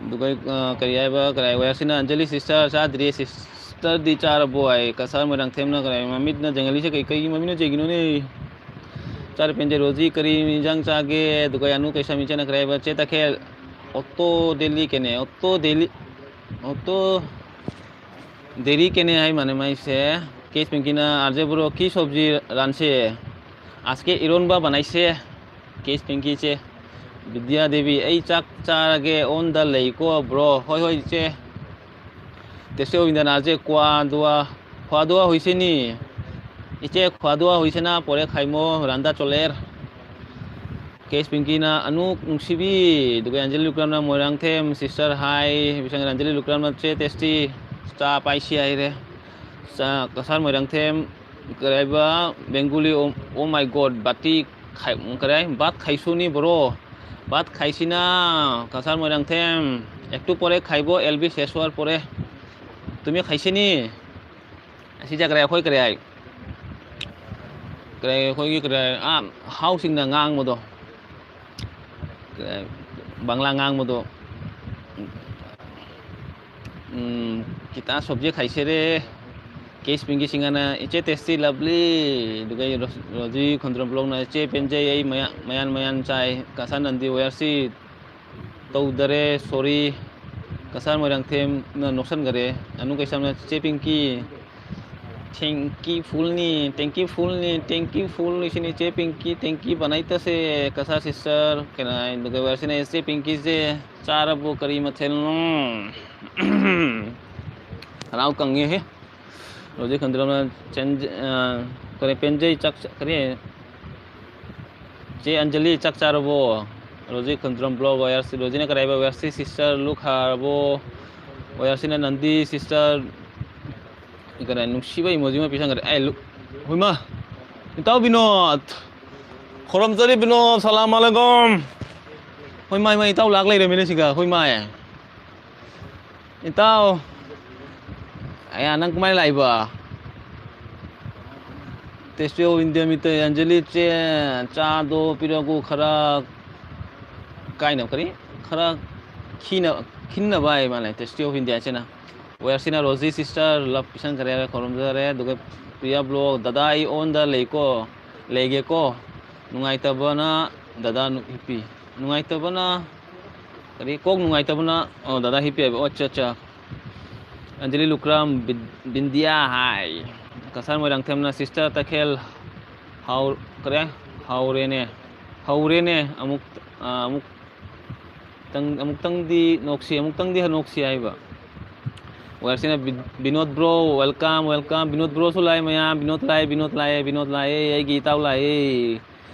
ꯑꯗꯨꯒ, ꯑ, ꯀꯔꯤ ꯍꯥꯏꯕ, ꯀꯔꯥꯏ ꯋꯥꯏ ꯑꯁꯤꯅ ꯑꯟꯖꯂꯤ sister ꯆꯥꯗ꯭ꯔꯤ, sis-, ꯁꯤꯁꯇꯔꯗꯤ ꯆꯥꯔꯕꯣ ꯍꯥꯏ, ꯀꯁꯥꯔ ꯃꯣꯏꯔꯥꯡꯊꯦꯝꯅ ꯀꯔꯤ ꯃꯃꯤꯠꯅ ꯖꯪꯒꯂꯤꯁꯦ ꯀꯩ, ꯀꯩꯒꯤ ꯃꯃꯤꯠꯅ ꯖꯩꯒꯤꯅꯣꯅꯦ? ꯆꯥꯔꯦ ꯄꯦꯟꯖꯩ꯫ ꯔꯣꯖꯤ ꯀꯔꯤ ꯏꯟꯖꯥꯡ ꯆꯥꯒꯦ? ꯑꯗꯨꯒ ꯌꯥꯅꯨ ꯀꯩꯁꯥꯝ ꯏꯆꯦꯅ ꯀꯔꯤ ꯍꯥꯏꯕ? ꯆꯦ ꯇꯈꯦꯜ ꯑꯣꯇꯣ ꯗꯦꯂꯤ ꯀꯦꯅꯦ, ꯑꯣꯇꯣ ꯗꯦꯂꯤ, ꯑꯣꯇꯣ ꯗꯦꯂꯤ ꯀꯦꯅꯦ ꯍꯥꯏ ꯃꯥꯅꯦ ꯃꯥꯏꯁꯦ꯫ ꯀꯦꯁ ꯄꯤꯡꯀꯤꯅ ꯑꯥꯔꯖꯦ ꯕ꯭ꯔꯣ ꯀꯤ ꯁꯣꯕꯖꯤ ꯔꯥꯟꯁꯦ, ꯑꯥꯖꯀꯦ ꯏꯔꯣꯟꯕ ꯕꯅꯥꯏꯁꯦ꯫ ꯀꯦꯁ ꯄꯤꯡꯀꯤꯁꯦ꯫ ꯕꯤꯗ꯭ꯌꯥ ꯗꯦꯕꯤ, ꯑꯩ ꯆꯥꯛ ꯆꯥꯔꯒꯦ, ꯑꯣꯟꯗ ꯂꯩꯀꯣ ꯕ꯭ꯔꯣ꯫ ꯍꯣꯏ ꯍꯣꯏ ꯏꯆꯦ꯫ ꯇꯦꯁꯇꯤ ꯒꯣꯕꯤꯟꯗꯅꯥꯁꯦ ꯀ꯭ꯋꯥꯗꯨꯋꯥ, ꯈ꯭ꯋꯥꯗꯨꯋꯥ ꯍꯨꯏꯁꯦꯅꯤ꯫ ꯏꯆꯦ ꯈ꯭ꯋꯥꯗꯨꯋꯥ ꯍꯨꯏꯁꯦꯅ ꯄꯣꯔꯦ ꯈꯥꯏꯃꯣ ꯔꯥꯟꯗꯥ ꯆꯣꯂꯦꯔ꯫ ꯀꯦꯁ ꯄꯤꯡꯀꯤꯅ ꯑꯅꯨꯛ ꯅꯨꯡꯁꯤꯕꯤ, ꯑꯗꯨꯒ ꯑꯟꯖꯂꯤ ꯂꯨꯀ꯭ꯔꯥꯝꯅ ꯃꯣꯏꯔꯥꯡꯊꯦꯝ ꯁꯤꯁꯇꯔ ꯍꯥꯏ, ꯕꯤꯁꯪ ꯑꯟꯖꯂꯤ ꯂꯨꯀ꯭ꯔꯥꯝꯅ ꯆꯦ ꯇꯦꯁꯇꯤ ꯆꯥ ꯄꯥꯏꯁꯤ ꯍꯥꯏꯔꯦ꯫ ꯆꯥ ꯀꯁꯥꯔ ꯃꯣꯏꯔꯥꯡꯊꯦꯝ ꯀꯔꯤ ꯍꯥꯏꯕ ꯕꯦꯡꯒꯨꯂꯤ, ꯑꯣ, ꯑꯣ ꯃꯥꯏ ꯒꯣꯗ, ꯕꯥꯇꯤ ꯈꯥꯏ-, ꯀꯔꯤ ꯍꯥꯏ? ꯕꯥꯠ ꯈꯥꯏꯁꯨꯅꯤ ꯕ꯭ꯔꯣ, ꯕꯥꯠ ꯈꯥꯏꯁꯤꯅ ꯀꯁꯥꯔ ꯃꯣꯏꯔꯥꯡꯊꯦꯝ ꯑꯦꯛꯇꯨ ꯄꯣꯔꯦ ꯈꯥꯏꯕꯣ ꯑꯦꯜ ꯕꯤ ꯁꯦꯁꯋꯥꯔ ꯄꯣꯔꯦ꯫ ꯇꯨꯃꯤ ꯈꯥꯏꯁꯤꯅꯤ꯫ ꯑꯁꯤ ꯆꯠꯈ꯭ꯔꯦ ꯑꯩꯈꯣꯏ ꯀꯔꯤ ꯍꯥꯏ? ꯀꯔꯤ ꯑꯩꯈꯣꯏꯒꯤ ꯀꯔꯤ ꯍꯥꯏ? ꯑꯥ, ꯍꯥꯎꯁꯤꯡꯅ ꯉꯥꯡꯕꯗꯣ꯫ ꯀꯔꯤ ꯍꯥꯏ? ꯕꯪꯂꯥ ꯉꯥꯡꯕꯗꯣ꯫ ꯎꯝ, ꯈꯤꯇꯪ ꯁꯕꯖꯦꯛ ꯍꯥꯏꯁꯦꯔꯦ꯫ ꯀꯦꯁ ꯄꯤꯡꯒꯤ ꯁꯤꯡꯒꯅ ꯏꯆꯦ ꯇꯦꯁꯇꯤ ꯂꯕꯂꯤ꯫ ꯑꯗꯨꯒ ꯔꯣ-, ꯔꯣꯖꯤ ꯈꯣꯟꯗ꯭ꯔꯝ ꯕ꯭ꯂꯣꯛꯅ ꯏꯆꯦ ꯄꯦꯟꯖꯩ, ꯑꯩ ꯃꯌꯥ-, ꯃꯌꯥꯟ ꯃꯌꯥꯟ ꯆꯥꯏ꯫ ꯀꯁꯥ ꯅꯟꯗꯤ ꯋꯦꯌꯔꯁꯤ ꯇꯧꯗꯔꯦ, ꯁꯣꯔꯤ꯫ ꯀꯁꯥꯔ ꯃꯣꯏꯔꯥꯡꯊꯦꯝꯅ ꯅꯣꯛꯁꯟꯈꯔꯦ꯫ ꯑꯅꯨ ꯀꯩꯁꯥꯝꯅ ꯆꯦ ꯄꯤꯡꯀꯤ, ꯊꯦꯡꯀꯤ ꯐꯨꯜꯅꯤ, ꯇꯦꯡꯀꯤ ꯐꯨꯜꯅꯤ, ꯇꯦꯡꯀꯤ ꯐꯨꯜ ꯏꯁꯤꯅꯤ ꯆꯦ ꯄꯤꯡꯀꯤ, ꯇꯦꯡꯀꯤ ꯕꯅꯥꯏꯇꯁꯦ ꯀꯁꯥꯔ ꯁꯤꯁꯇꯔ꯫ ꯀꯅꯥ ꯑꯗꯨꯒ ꯋꯥꯔꯁꯤꯅ ꯆꯦ ꯄꯤꯡꯀꯤꯁꯦ ꯆꯥꯔꯕꯣ? ꯀꯔꯤ ꯃꯊꯦꯜꯅꯣ? ꯍꯔꯥꯎ ꯀꯪꯉꯦꯍꯦ꯫ ꯔꯣꯖꯤ ꯈꯟꯗ꯭ꯔꯝꯅ ꯆꯦꯟꯖ-, ꯑ, ꯀꯔꯤ ꯄꯦꯟꯖꯩ ꯆꯥꯛ ꯆ-, ꯀꯔꯤ? ꯆꯦ ꯑꯟꯖꯂꯤ ꯆꯥꯛ ꯆꯥꯔꯕꯣ? ꯔꯣꯖꯤ ꯈꯟꯗ꯭ꯔꯝ ꯕ꯭ꯂꯣꯛ ꯋꯥꯌꯔꯁꯤ, ꯔꯣꯖꯤꯅ ꯀꯔꯤ ꯍꯥꯏꯕ? ꯋꯥꯌꯔꯁꯤ ꯁꯤꯁꯇꯔ ꯂꯨꯛ ꯍꯥꯔꯕꯣ? ꯋꯥꯌꯔꯁꯤꯅ ꯅꯟꯗꯤ ꯁꯤꯁꯇꯔ ꯀꯔꯤ ꯅꯨꯡꯁꯤꯕ ꯏꯃꯣꯖꯤ ꯑꯃ ꯄꯤꯁꯟꯈ꯭ꯔꯦ꯫ ꯑꯩ ꯂꯨꯛ-, ꯍꯣꯏꯃꯥ! ꯏꯇꯥꯎ ꯕꯤꯅꯣꯗ! ꯈꯣꯔꯝꯆꯔꯤ ꯕꯤꯅꯣꯗ, ꯁꯂꯥꯝ ꯑꯂꯩꯀꯨꯝ! ꯍꯣꯏ ꯃꯥꯏ ꯃꯥꯏ ꯏꯇꯥꯎ ꯂꯥꯛ ꯂꯩꯔꯝꯃꯤꯅꯦ ꯁꯤꯒ, ꯍꯣꯏ ꯃꯥꯏ! ꯏꯇꯥꯎ! ꯑꯌꯥ, ꯅꯪ ꯀꯃꯥꯏꯅ ꯂꯥꯛꯏꯕ? Tasty of India Meitei Anjali ꯆꯦ ꯆꯥꯗꯣ ꯄꯤꯔꯛꯎ ꯈꯔ ꯀꯥꯏꯅ ꯀꯔꯤ? ꯈꯔ ꯈꯤꯅ-, ꯈꯤꯟꯅꯕ ꯍꯥꯏ ꯃꯥꯜꯂꯦ ꯇꯦꯁꯇꯤ ꯑꯣꯐ ꯏꯟꯗꯤꯌꯥ ꯆꯦꯅ꯫ ꯋꯦꯌꯔꯁꯤꯅ ꯔꯣꯖꯤ ꯁꯤꯁꯇꯔ ꯂꯞ ꯄꯤꯁꯟꯈ꯭ꯔꯦ, ꯈꯨꯔꯨꯝꯖꯔꯦ꯫ ꯑꯗꯨꯒ ꯄ꯭ꯔꯤꯌꯥ ꯕ꯭ꯂꯣꯛ, ꯗꯗꯥ ꯑꯩ ꯑꯣꯟꯗ ꯂꯩꯀꯣ, ꯂꯩꯒꯦꯀꯣ꯫ ꯅꯨꯡꯉꯥꯏꯇꯕꯅ ꯗꯗꯥ ꯅꯨ-, ꯍꯤꯞꯄꯤ꯫ ꯅꯨꯡꯉꯥꯏꯇꯕꯅ ꯀꯔꯤ? ꯀꯣꯛ ꯅꯨꯡꯉꯥꯏꯇꯕꯅ, ꯑꯣ, ꯗꯗꯥ ꯍꯤꯞꯄꯤ ꯍꯥꯏꯕ꯫ ꯑꯣ, ꯑꯠꯆꯥ, ꯑꯠꯆꯥ꯫ ꯑꯟꯖꯂꯤ ꯂꯨꯀ꯭ꯔꯥꯝ ꯕꯤꯟ-, ꯕꯤꯟꯗꯤꯌꯥ ꯍꯥꯏ꯫ ꯀꯁꯥꯔ ꯃꯣꯏꯔꯥꯡꯊꯦꯝꯅ ꯁꯤꯁꯇꯔ ꯇꯈꯦꯜ ꯍꯥꯎ-, ꯀꯔꯤ? ꯍꯥꯎꯔꯦꯅꯦ꯫ ꯍꯧꯔꯦꯅꯦ꯫ ꯑꯃꯨꯛ, ꯑ, ꯑꯃꯨꯛ ꯇꯪ-, ꯑꯃꯨꯛꯇꯪꯗꯤ ꯅꯣꯛꯁꯤ, ꯑꯃꯨꯛꯇꯪꯗꯤ ꯅꯣꯛꯁꯤ ꯍꯥꯏꯕ꯫ ꯋꯦꯌꯔꯁꯤꯅ B-, Vinod bro, welcome, welcome꯫ Vinod ꯕ꯭ꯔꯣꯁꯨ ꯂꯥꯛꯑꯦ ꯃꯌꯥꯝ꯫ ꯕꯤꯅꯣꯗ ꯂꯥꯛꯑꯦ, ꯕꯤꯅꯣꯗ ꯂꯥꯛꯑꯦ, ꯕꯤꯅꯣꯗ ꯂꯥꯛꯑꯦ꯫ ꯑꯩꯒꯤ ꯏꯇꯥꯎ ꯂꯥꯛꯑꯦ꯫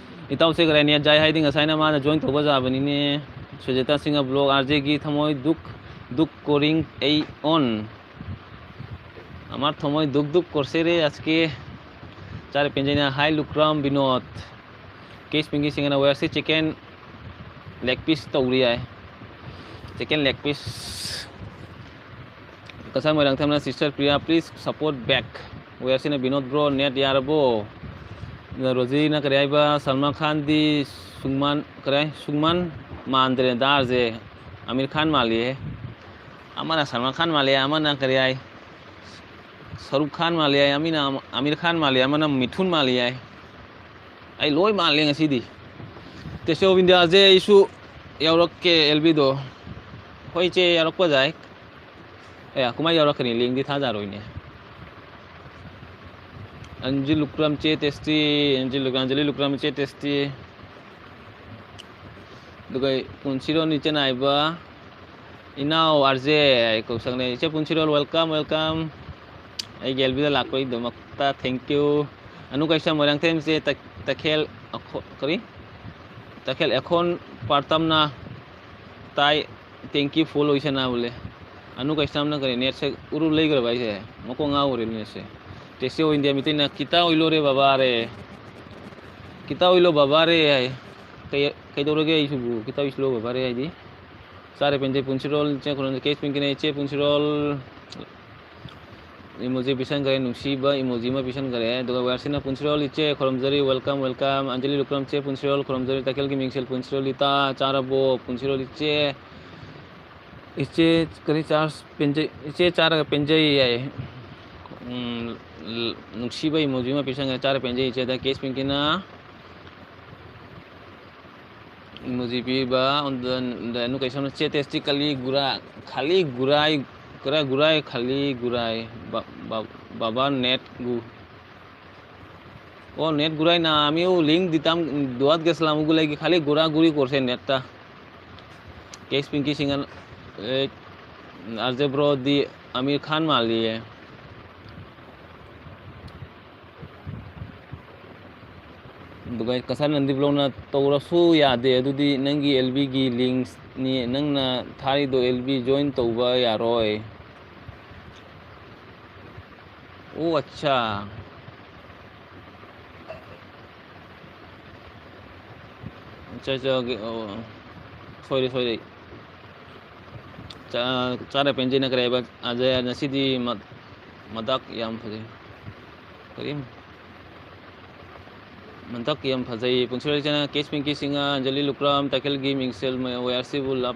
ꯏꯇꯥꯎꯁꯦ ꯀꯔꯥꯏ ꯅꯦꯠ ꯌꯥꯏ ꯍꯥꯏꯗꯤ ꯉꯁꯥꯏꯅ ꯃꯥꯅ ꯖꯣꯏꯟ ꯇꯧꯕ ꯌꯥꯕꯅꯤꯅꯦ꯫ ꯁꯨꯖꯦꯇꯥ ꯁꯤꯡꯍ ꯕ꯭ꯂꯣꯛ, ꯑꯥꯔꯖꯦꯒꯤ ꯊꯃꯣꯏ ꯗꯨꯛ ꯗꯨꯛ ꯀꯣꯔꯤꯡ ꯑꯩ ꯑꯣꯟ꯫ ꯑꯃꯥꯔ ꯊꯃꯣꯏ ꯗꯨꯛ ꯗꯨꯛ ꯀꯣꯔꯁꯦ ꯔꯦ ꯑꯁꯀꯦ꯫ ꯆꯥꯔꯦ ꯄꯦꯟꯖꯩꯅ, ꯍꯥꯏ ꯂꯨꯀ꯭ꯔꯥꯝ ꯕꯤꯅꯣꯗ꯫ ꯀꯦꯁ ꯄꯤꯡꯀꯤ ꯁꯤꯡꯍꯅ ꯋꯦꯌꯔꯁꯤ ꯆꯤꯀꯦꯟ ꯂꯦꯒ ꯄꯤꯁ ꯇꯧꯔꯤ ꯍꯥꯏ꯫ Chicken leg piece. ꯀꯁꯥꯔ ꯃꯣꯏꯔꯥꯡꯊꯦꯝꯅ sister Priya, please support back꯫ ꯋꯦꯌꯔꯁꯤꯅ ꯕꯤꯅꯣꯗ ꯕ꯭ꯔꯣ, ꯅꯦꯠ ꯌꯥꯔꯕꯣ? ꯔꯣꯖꯤꯅ ꯀꯔꯤ ꯍꯥꯏꯕ? ꯁꯜꯃꯥꯟ ꯈꯥꯟꯗꯤ ꯁꯨꯡꯃꯥꯟ, ꯀꯔꯤ ꯍꯥꯏ? ꯁꯨꯡꯃꯥꯟ ꯃꯥꯟꯗ꯭ꯔꯦ ꯗꯥꯔꯁꯦ꯫ ꯑꯃꯤꯔ ꯈꯥꯟ ꯃꯥꯜꯂꯤꯍꯦ꯫ ꯑꯃꯅ ꯁꯜꯃꯥꯟ ꯈꯥꯟ ꯃꯥꯜꯂꯤ, ꯑꯃꯅ ꯀꯔꯤ ꯍꯥꯏ? ꯁꯔꯨꯛ ꯈꯥꯟ ꯃꯥꯜꯂꯤ ꯍꯥꯏ, ꯑꯃꯤꯅ ꯑꯃꯤꯔ ꯈꯥꯟ ꯃꯥꯜꯂꯤ, ꯑꯃꯅ ꯃꯤꯊꯨꯟ ꯃꯥꯜꯂꯤ ꯍꯥꯏ꯫ ꯑꯩ ꯂꯣꯏ ꯃꯥꯜꯂꯦ ꯉꯁꯤꯗꯤ꯫ Taste of India ꯁꯦ ꯑꯩꯁꯨ ꯌꯥꯎꯔꯛꯀꯦ, ꯑꯦꯜ ꯕꯤꯗꯣ꯫ ꯍꯣꯏ, ꯏꯆꯦ, ꯌꯥꯎꯔꯛꯄ ꯌꯥꯏ꯫ ꯑꯦ, ꯀꯃꯥꯏ ꯌꯥꯎꯔꯛꯀꯅꯤ? ꯂꯤꯡꯗꯤ ꯊꯥꯖꯔꯣꯏꯅꯦ꯫ ꯑꯟꯖꯤ ꯂꯨꯀ꯭ꯔꯥꯝ ꯆꯦ ꯇꯦꯁꯇꯤ, ꯑꯟꯖꯤ ꯂꯨꯀ꯭ꯔꯥꯝ, ꯑꯟꯖꯂꯤ ꯂꯨꯀ꯭ꯔꯥꯝ ꯆꯦ ꯇꯦꯁꯇꯤ꯫ ꯑꯗꯨꯒ ꯄꯨꯟꯁꯤꯔꯣꯟ ꯏꯆꯦ ꯅꯥꯏꯕ, ꯏꯅꯥꯎ ꯑꯥꯔ ꯖꯦ ꯍꯥꯏ ꯀꯧꯁꯪꯅꯦ꯫ ꯏꯆꯦ ꯄꯨꯟꯁꯤꯔꯣꯜ, welcome, welcome꯫ ꯑꯩꯒꯤ ꯑꯦꯜ ꯕꯤꯗ ꯂꯥꯛꯄꯒꯤꯗꯃꯛꯇ thank you꯫ ꯑꯅꯨ ꯀꯩꯁꯥꯝ ꯃꯣꯏꯔꯥꯡꯊꯦꯝꯁꯦ ꯇ-, ꯇꯈꯦꯜ ꯑꯈꯣ-, ꯀꯔꯤ? ꯇꯈꯦꯜ ꯑꯦꯈꯣꯟ ꯄꯥꯔꯇꯝꯅ ꯇꯥꯏ, thank you ꯐꯨꯜ ꯑꯣꯏꯁꯅ ꯕꯣꯂꯦ꯫ ꯑꯅꯨ ꯀꯩꯁꯥꯝꯅ ꯀꯔꯤ ꯅꯦꯠꯁꯦ ꯎꯔꯨ ꯂꯩꯈ꯭ꯔꯕ ꯑꯩꯁꯦ? ꯃꯀꯣꯛ ꯉꯥꯎꯔꯦ ꯅꯦꯠꯁꯦ꯫ ꯇꯦꯁꯇꯤ ꯑꯣꯐ ꯏꯟꯗꯤꯌꯥ ꯃꯤꯇꯩꯅ ꯀꯤꯇꯥ ꯑꯣꯏꯂꯣꯔꯦ ꯕꯕꯥꯔꯦ꯫ ꯀꯤꯇꯥ ꯑꯣꯏꯂꯣ ꯕꯕꯥꯔꯦ ꯍꯥꯏ꯫ ꯀꯩ-, ꯀꯩꯗꯧꯔꯒꯦ ꯑꯩꯁꯤꯕꯨ? ꯀꯤꯇꯥ ꯑꯣꯏꯁꯤꯂꯣ ꯕꯕꯥꯔꯦ ꯍꯥꯏꯗꯤ? ꯆꯥꯔꯦ ꯄꯦꯟꯖꯩ ꯄꯨꯟꯁꯤꯔꯣꯜ, ꯏꯆꯦ ꯈꯨꯔꯨꯝꯖꯩ, ꯀꯦꯁ ꯄꯤꯡꯀꯤꯅ ꯏꯆꯦ ꯄꯨꯟꯁꯤꯔꯣꯜ ꯏꯃꯣꯖꯤ ꯄꯤꯁꯟꯈ꯭ꯔꯦ, ꯅꯨꯡꯁꯤꯕ ꯏꯃꯣꯖꯤ ꯑꯃ ꯄꯤꯁꯟꯈ꯭ꯔꯦ꯫ ꯑꯗꯨꯒ ꯋꯦꯌꯔꯁꯤꯅ ꯄꯨꯟꯁꯤꯔꯣꯜ ꯏꯆꯦ ꯈꯨꯔꯨꯝꯖꯔꯤ, welcome, welcome꯫ ꯑꯟꯖꯂꯤ ꯂꯨꯀ꯭ꯔꯝ ꯆꯦ ꯄꯨꯟꯁꯤꯔꯣꯜ ꯈꯨꯔꯨꯝꯖꯔꯤ, ꯇꯈꯦꯜꯒꯤ ꯃꯤꯡꯁꯦꯜ ꯄꯨꯟꯁꯤꯔꯣꯜ ꯏꯇꯥ ꯆꯥꯔꯕꯣ? ꯄꯨꯟꯁꯤꯔꯣꯜ ꯏꯆꯦ꯫ ꯏꯆꯦ ꯀꯔꯤ ꯆꯥꯔ ꯄꯦꯟꯖꯩ, ꯏꯆꯦ ꯆꯥꯔꯒ ꯄꯦꯟꯖꯩ ꯍꯥꯏ꯫ ꯎꯝ, ꯅꯨꯡꯁꯤꯕ emoji ꯑꯃ ꯄꯤꯁꯟꯈ꯭ꯔꯦ, ꯆꯥꯔ ꯄꯦꯟꯖꯩ ꯏꯆꯦꯗ꯫ ꯀꯦꯁ ꯄꯤꯡꯀꯤꯅ emoji ꯄꯤꯕ, ꯑꯗꯨ ꯀꯩꯁꯝꯅ ꯆꯦ ꯇꯦꯁꯇꯤ ꯀꯂꯤ ꯒꯨꯔꯥ, ꯈꯥꯂꯤ ꯒꯨꯔꯥꯏ, ꯒꯨꯔꯥ ꯒꯨꯔꯥꯏ, ꯈꯥꯂꯤ ꯒꯨꯔꯥꯏ꯫ ꯕ-, ꯕ-, ꯕꯥꯕꯥ ꯅꯦꯠ ꯒꯨ। ও নেট ঘুরাই না, আমিও লিংক দিতাম, দুয়াত গেছিলাম, ওগুলাই কি খালি ঘোরাঘুরি করছে নেটটা। কেস Pinki Singh, R J bro the Aamir Khan মালিয়ে। ꯑꯗꯨꯒ ꯀꯁꯥꯔ ꯅꯟꯗꯤ ꯕ꯭ꯂꯣꯛꯅ ꯇꯧꯔꯁꯨ ꯌꯥꯗꯦ꯫ ꯑꯗꯨꯗꯤ ꯅꯪꯒꯤ ꯑꯦꯜ ꯕꯤꯒꯤ ꯂꯤꯡꯁꯅꯤ, ꯅꯪꯅ ꯊꯥꯔꯤꯗꯣ ꯑꯦꯜ ꯕꯤ ꯖꯣꯏꯟ ꯇꯧꯕ ꯌꯥꯔꯣꯏ꯫ ꯑꯣ, ꯑꯠꯆꯥ꯫ ꯑꯠꯆꯥ, ꯑꯠꯆꯥ, ꯑꯣꯀꯦ, ꯑꯣ, ꯁꯣꯏꯔꯦ, ꯁꯣꯏꯔꯦ꯫ ꯆꯥ-, ꯆꯥꯔ ꯄꯦꯟꯖꯩꯅ ꯀꯔꯤ ꯍꯥꯏꯕ? ꯑꯖꯌ, ꯉꯁꯤꯗꯤ ꯃ-, ꯃꯗꯥꯛ ꯌꯥꯝ ꯐꯖꯩ꯫ ꯀꯔꯤ? ꯃꯗꯥꯛ ꯌꯥꯝ ꯐꯖꯩ꯫ ꯄꯨꯟꯁꯤꯔꯣꯜ ꯏꯆꯦꯅ ꯀꯦꯁ ꯄꯤꯡꯀꯤ ꯁꯤꯡꯍ, ꯑꯟꯖꯂꯤ ꯂꯨꯀ꯭ꯔꯥꯝ, ꯇꯥꯀꯦꯜꯒꯤ ꯃꯤꯡꯁꯦꯜ, ꯃ-, ꯋꯦꯌꯥꯔꯁꯤꯕꯨ ꯂꯞ,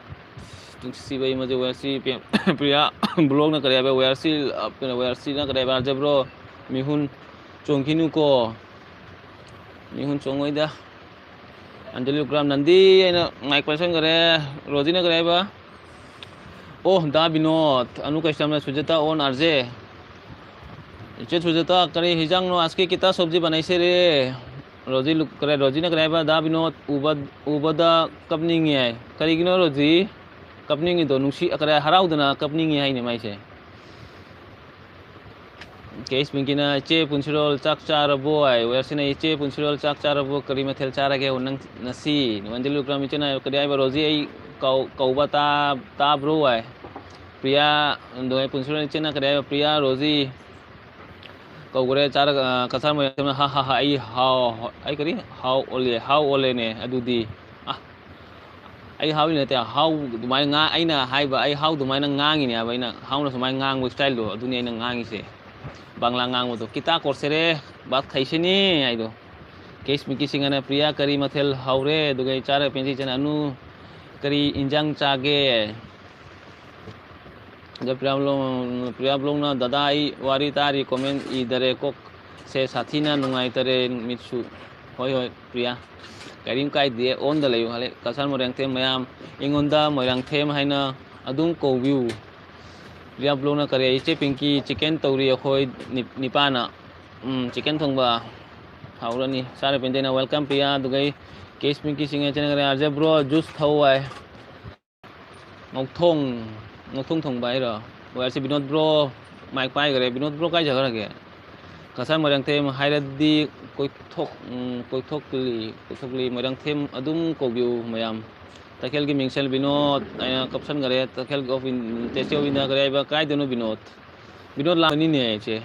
ꯅꯨꯡꯁꯤꯕ ꯏꯃꯥꯖꯦ ꯋꯦꯌꯥꯔꯁꯤ, ꯄ꯭ꯔꯤꯌꯥ, ꯄ꯭ꯔꯤꯌꯥ ꯕ꯭ꯂꯣꯛꯅ ꯀꯔꯤ ꯍꯥꯏꯕ? ꯋꯦꯌꯥꯔꯁꯤ, ꯑ, ꯀꯩꯅꯣ, ꯋꯦꯌꯥꯔꯁꯤꯅ ꯀꯔꯤ ꯍꯥꯏꯕ? ꯑꯥꯔꯖꯦ ꯕ꯭ꯔꯣ, ꯃꯤꯍꯨꯟ ꯆꯣꯡꯈꯤꯅꯨꯀꯣ꯫ ꯃꯤꯍꯨꯟ ꯆꯣꯡꯉꯣꯏꯗ꯫ ꯑꯟꯖꯂꯤ ꯂꯨꯀ꯭ꯔꯥꯝ ꯅꯟꯗꯤ ꯑꯩꯅ ꯃꯥꯏꯛ ꯄꯥꯏꯁꯟꯈꯔꯦ꯫ ꯔꯣꯖꯤꯅ ꯀꯔꯤ ꯍꯥꯏꯕ? ꯑꯣ, ꯗꯥ ꯕꯤꯅꯣꯗ, ꯑꯅꯨ ꯀꯩꯁꯂꯝꯅ ꯁꯨꯖꯥꯇꯥ ꯑꯣꯟ ꯑꯥꯔꯖꯦ꯫ ꯏꯆꯦ ꯁꯨꯖꯥꯇꯥ, ꯀꯔꯤ ꯍꯤꯖꯥꯡꯅꯣ? ꯑꯥꯖꯀꯤ ꯀꯤꯇꯥ ꯁꯣꯕꯖꯤ ꯕꯅꯥꯏꯁꯦ ꯔꯦ꯫ ꯔꯣꯖꯤ ꯂꯨꯛ-, ꯀꯔꯤ, ꯔꯣꯖꯤꯅ ꯀꯔꯤ ꯍꯥꯏꯕ? ꯗꯥ ꯕꯤꯅꯣꯗ ꯎꯕ-, ꯎꯕꯗ ꯀꯞꯅꯤꯡꯉꯦ ꯍꯥꯏ꯫ ꯀꯔꯤꯒꯤꯅꯣ ꯔꯣꯖꯤ ꯀꯞꯅꯤꯡꯉꯤꯗꯣ? ꯅꯨꯡꯁꯤ-, ꯀꯔꯤ, ꯍꯔꯥꯎꯗꯅ ꯀꯞꯅꯤꯡꯉꯤ ꯍꯥꯏꯅꯦ ꯃꯥꯏꯁꯦ꯫ ꯀꯦ ꯑꯦꯁ ꯄꯤꯡꯀꯤꯅ, "ꯏꯆꯦ ꯄꯨꯟꯁꯤꯔꯣꯜ ꯆꯥꯛ ꯆꯥꯔꯕꯣ?" ꯍꯥꯏ꯫ ꯋꯦꯌꯔꯁꯤꯅ, "ꯏꯆꯦ ꯄꯨꯟꯁꯤꯔꯣꯜ ꯆꯥꯛ ꯆꯥꯔꯕꯣ? ꯀꯔꯤ ꯃꯊꯦꯜ ꯆꯥꯔꯒꯦ ꯅꯪ ꯉꯁꯤ?" ꯅꯣꯡꯃꯥꯏꯖꯤꯡ ꯂꯨꯀ꯭ꯔꯥꯝ ꯏꯆꯦꯅ ꯀꯔꯤ ꯍꯥꯏꯕ? "ꯔꯣꯖꯤ, ꯑꯩ ꯀꯧ-, ꯀꯧꯕ ꯇꯥ-, ꯇꯥꯕ꯭ꯔꯣ?" ꯍꯥꯏ꯫ ꯄ꯭ꯔꯤꯌꯥ, ꯑꯗꯨꯒ ꯄꯨꯟꯁꯤꯔꯣꯜ ꯏꯆꯦꯅ ꯀꯔꯤ ꯍꯥꯏꯕ? "ꯄ꯭ꯔꯤꯌꯥ, ꯔꯣꯖꯤ ꯀꯧꯈ꯭ꯔꯦ, ꯆꯥꯔꯒ, ꯑ, ꯀꯁꯥꯔ ꯃꯌꯥꯝꯅ, ꯍꯥ, ꯍꯥ, ꯍꯥ, ꯑꯩ ꯍꯥꯎ-, ꯑꯩ ꯀꯔꯤ? ꯍꯥꯎ ꯑꯣꯜꯂꯦ, ꯍꯥꯎ ꯑꯣꯜꯂꯦꯅꯦ ꯑꯗꯨꯗꯤ꯫ ꯑ, ꯑꯩ ꯍꯥꯎꯏ ꯅꯠꯇꯦ, ꯍꯥꯎ ꯑꯗꯨꯃꯥꯏꯅ ꯉꯥ-, ꯑꯩꯅ ꯍꯥꯏꯕ, ꯑꯩ ꯍꯥꯎ ꯑꯗꯨꯃꯥꯏꯅ ꯉꯥꯡꯉꯤꯅꯦ ꯍꯥꯏꯕ, ꯑꯩꯅ ꯍꯥꯎꯅ ꯁꯨꯃꯥꯏꯅ ꯉꯥꯡꯕ ꯏꯁꯇꯥꯏꯜꯗꯣ, ꯑꯗꯨꯅꯤ ꯑꯩꯅ ꯉꯥꯡꯉꯤꯁꯦ꯫ ꯕꯪꯂꯥ ꯉꯥꯡꯕꯗꯣ, "ꯀꯤꯇꯥ ꯀꯣꯔꯁꯦꯔꯦ, ꯕꯥꯠ ꯈꯩꯁꯦꯅꯤ" ꯍꯥꯏꯗꯣ꯫ ꯀꯦ ꯑꯦꯁ ꯄꯤꯡꯀꯤ ꯁꯤꯡꯍꯅ, "ꯄ꯭ꯔꯤꯌꯥ, ꯀꯔꯤ ꯃꯊꯦꯜ ꯍꯧꯔꯦ?" ꯑꯗꯨꯒ ꯆꯥꯔ ꯄꯦꯟꯖꯩ ꯏꯆꯟ, "ꯑꯅꯨ, ꯀꯔꯤ ꯏꯟꯖꯥꯡ ꯆꯥꯒꯦ?" ꯑꯗ ꯄ꯭ꯔꯤꯌꯥ ꯕ꯭ꯂꯣꯛ, ꯄ꯭ꯔꯤꯌꯥ ꯕ꯭ꯂꯣꯛꯅ, "ꯗꯗꯥ, ꯑꯩ ꯋꯥꯔꯤ ꯇꯥꯔꯤ, ꯀꯣꯃꯦꯟ ꯏꯗꯔꯦ, ꯀꯣꯛꯁꯦ ꯁꯥꯊꯤꯅ ꯅꯨꯡꯉꯥꯏꯇꯔꯦ, ꯃꯤꯠꯁꯨ"꯫ ꯍꯣꯏ, ꯍꯣꯏ, ꯄ꯭ꯔꯤꯌꯥ, ꯀꯔꯤꯝ ꯀꯥꯏꯗꯦ, ꯑꯣꯟꯗ ꯂꯩꯌꯨ ꯍꯥꯏꯔꯦ꯫ ꯀꯁꯥꯔ ꯃꯣꯏꯔꯥꯡꯊꯦꯝ ꯃꯌꯥꯝ, ꯑꯩꯉꯣꯟꯗ ꯃꯣꯏꯔꯥꯡꯊꯦꯝ ꯍꯥꯏꯅ ꯑꯗꯨꯝ ꯀꯧꯕꯤꯌꯨ꯫ ꯄ꯭ꯔꯤꯌꯥ ꯕ꯭ꯂꯣꯛꯅ ꯀꯔꯤ, "ꯏꯆꯦ ꯄꯤꯡꯀꯤ, ꯆꯤꯀꯦꯟ ꯇꯧꯔꯤ ꯑꯩꯈꯣꯏ ꯅꯤ-, ꯅꯤꯄꯥꯅ"꯫ ꯎꯝ, ꯆꯤꯀꯦꯟ ꯊꯣꯡꯕ ꯍꯥꯎꯔꯅꯤ꯫ ꯁꯥꯔ ꯄꯦꯟꯗꯦꯅ welcome ꯄ꯭ꯔꯤꯌꯥ, ꯑꯗꯨꯒ ꯑꯩ ꯀꯦꯁ ꯄꯤꯡꯀꯤ ꯁꯤꯡ ꯍꯥꯏ ꯆꯦꯅꯦꯜ ꯀꯔꯤ, "ꯑꯥꯔ ꯖꯦ ꯕ꯭ꯔꯣ, ꯖꯨꯁ ꯊꯧ" ꯍꯥꯏ꯫ ꯉꯧꯊꯣꯡ, ꯉꯧꯊꯣꯡ ꯊꯣꯡꯕ ꯍꯥꯏꯔꯣ? ꯍꯣꯏ, ꯑꯁꯤ Vinod bro mike ꯄꯥꯏꯈ꯭ꯔꯦ꯫ Binod bro ꯀꯥꯏ ꯆꯠꯈ꯭ꯔꯒꯦ? ꯀꯁꯥꯔ ꯃꯣꯏꯔꯥꯡꯊꯦꯝ ꯍꯥꯏꯔꯗꯤ ꯀꯣꯏꯊꯣꯛ-, ꯎꯝ, ꯀꯣꯏꯊꯣꯛꯂꯤ, ꯀꯣꯏꯊꯣꯛꯂꯤ꯫ ꯃꯣꯏꯔꯥꯡꯊꯦꯝ ꯑꯗꯨꯝ ꯀꯧꯕꯤꯌꯨ ꯃꯌꯥꯝ꯫ ꯇꯈꯦꯜꯒꯤ ꯃꯤꯡꯁꯦꯜ ꯕꯤꯅꯣꯗ ꯑꯩꯅ ꯀꯞꯁꯟꯈꯔꯦ꯫ ꯇꯈꯦꯜ of In-, Statue of India ꯀꯔꯤ ꯍꯥꯏꯕ? ꯀꯥꯏꯗꯅꯣ ꯕꯤꯅꯣꯗ? ꯕꯤꯅꯣꯗ ꯂꯥꯛꯄꯅꯤꯅꯦ ꯑꯩꯁꯦ꯫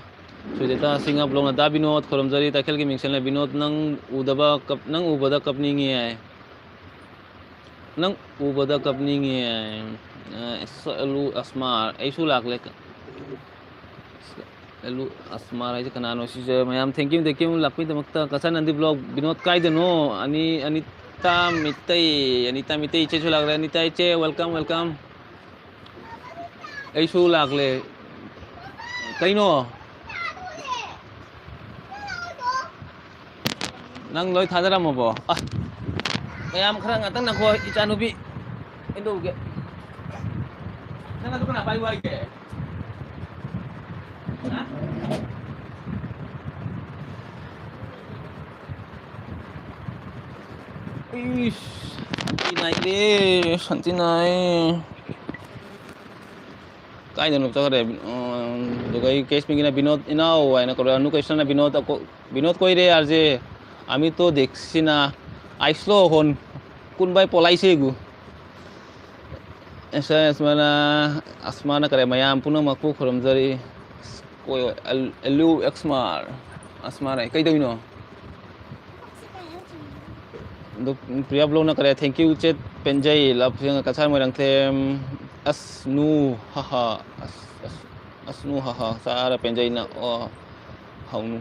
ꯁꯨꯖꯦꯇꯥ ꯁꯤꯡ ꯑꯞ ꯂꯣꯡꯅ, "ꯗꯥ ꯕꯤꯅꯣꯗ, ꯈꯨꯔꯨꯝꯖꯔꯤ, ꯇꯈꯦꯜꯒꯤ ꯃꯤꯡꯁꯦꯜꯅ ꯕꯤꯅꯣꯗ, ꯅꯪ ꯎꯗꯕ ꯀꯞ-, ꯅꯪ ꯎꯕꯗ ꯀꯞꯅꯤꯡꯉꯤ" ꯍꯥꯏ꯫ "ꯅꯪ ꯎꯕꯗ ꯀꯞꯅꯤꯡꯉꯦ"꯫ ꯑ, ꯑꯁ, ꯑꯂꯨ ꯑꯁꯃꯥꯔ, ꯑꯩꯁꯨ ꯂꯥꯛꯂꯦ꯫ ꯑꯂꯨ ꯑꯁꯃꯥꯔ ꯍꯥꯏꯁꯦ ꯀꯅꯥꯅꯣ ꯁꯤꯁꯦ? ꯃꯌꯥꯝ thank you, thank you ꯂꯥꯛꯄꯒꯤꯗꯃꯛꯇ꯫ Cachar Nandy block, Vinod ꯀꯥꯏꯗꯅꯣ? ꯑꯅꯤ, ꯑꯅꯤꯇꯥ ꯃꯤꯇꯩ, ꯑꯅꯤꯇꯥ ꯃꯤꯇꯩ ꯏꯆꯦꯁꯨ ꯂꯥꯛꯂꯦ꯫ ꯑꯅꯤꯇꯥ ꯏꯆꯦ, welcome, welcome꯫ ꯑꯩꯁꯨ ꯂꯥꯛꯂꯦ꯫ ꯀꯩꯅꯣ? ꯅꯪ ꯂꯣꯏ ꯊꯥꯗꯔꯝꯃꯕꯣ? ꯑ, ꯃꯌꯥꯝ ꯈꯔ ꯉꯥꯛꯇꯪ ꯉꯥꯏꯈꯣ, ꯏꯆꯥꯅꯨꯄꯤ꯫ ꯀꯩꯗꯧꯒꯦ? ꯅꯪ ꯑꯗꯨ ꯀꯅꯥ ꯄꯥꯏꯌꯨ ꯍꯥꯏꯒꯦ? ꯍꯥ? ꯏꯁ, ꯁꯥꯟꯇꯤ ꯅꯥꯏꯔꯦ, ꯁꯥꯟꯇꯤ ꯅꯥꯏ꯫ ꯀꯥꯏꯗꯅꯣ ꯆꯠꯈ꯭ꯔꯦ? ꯑ, ꯑꯗꯨꯒ ꯑꯩ ꯀꯦꯁꯃꯤꯒꯤꯅ ꯕꯤꯅꯣꯗ ꯏꯅꯥꯎ ꯍꯥꯏꯅ ꯀꯧꯔꯦ, ꯑꯅꯨ ꯀ꯭ꯔꯤꯁꯅꯅ ꯕꯤꯅꯣꯗ ꯑꯀꯣ-, "ꯕꯤꯅꯣꯗ ꯀꯣꯏꯔꯦ ꯑꯥꯔ ꯖꯦ, ꯑꯃꯤ ꯇꯣ ꯗꯦꯛꯁꯤꯅ, ꯑꯥꯏꯁꯂꯣ ꯍꯣꯟ, ꯀꯨꯟꯕꯥꯏ ꯄꯣꯂꯥꯏꯁꯦꯒꯨ"꯫ ꯑꯁ, ꯑꯁꯃꯥꯅ, ꯑꯁꯃꯥꯅ ꯀꯔꯦ, "ꯃꯌꯥꯝ ꯄꯨꯝꯅꯃꯛꯄꯨ ꯈꯨꯔꯨꯝꯖꯔꯤ"꯫ ꯀꯣꯏ, ꯑꯦꯜ-, ꯑꯦꯂꯨ ꯑꯦꯛꯁꯃꯥꯔ, ꯑꯁꯃꯥꯔ ꯍꯥꯏ, ꯀꯩꯗꯧꯔꯤꯅꯣ? ꯑꯗꯨ ꯄ꯭ꯔꯤꯌꯥ ꯕ꯭ꯂꯣꯛꯅ ꯀꯔꯦ, "Thank you ꯆꯦ ꯄꯦꯟꯖꯩ, ꯂꯞ ꯀꯁꯥꯔ ꯃꯣꯏꯔꯥꯡꯊꯦꯝ, ꯑꯁ ꯅꯨ, ꯍꯥ ꯍꯥ, ꯑꯁ, ꯑꯁ, ꯑꯁ ꯅꯨ, ꯍꯥ ꯍꯥ, ꯁꯥꯔ ꯄꯦꯟꯖꯩꯅ, ꯑꯣ, ꯍꯧꯅꯨ,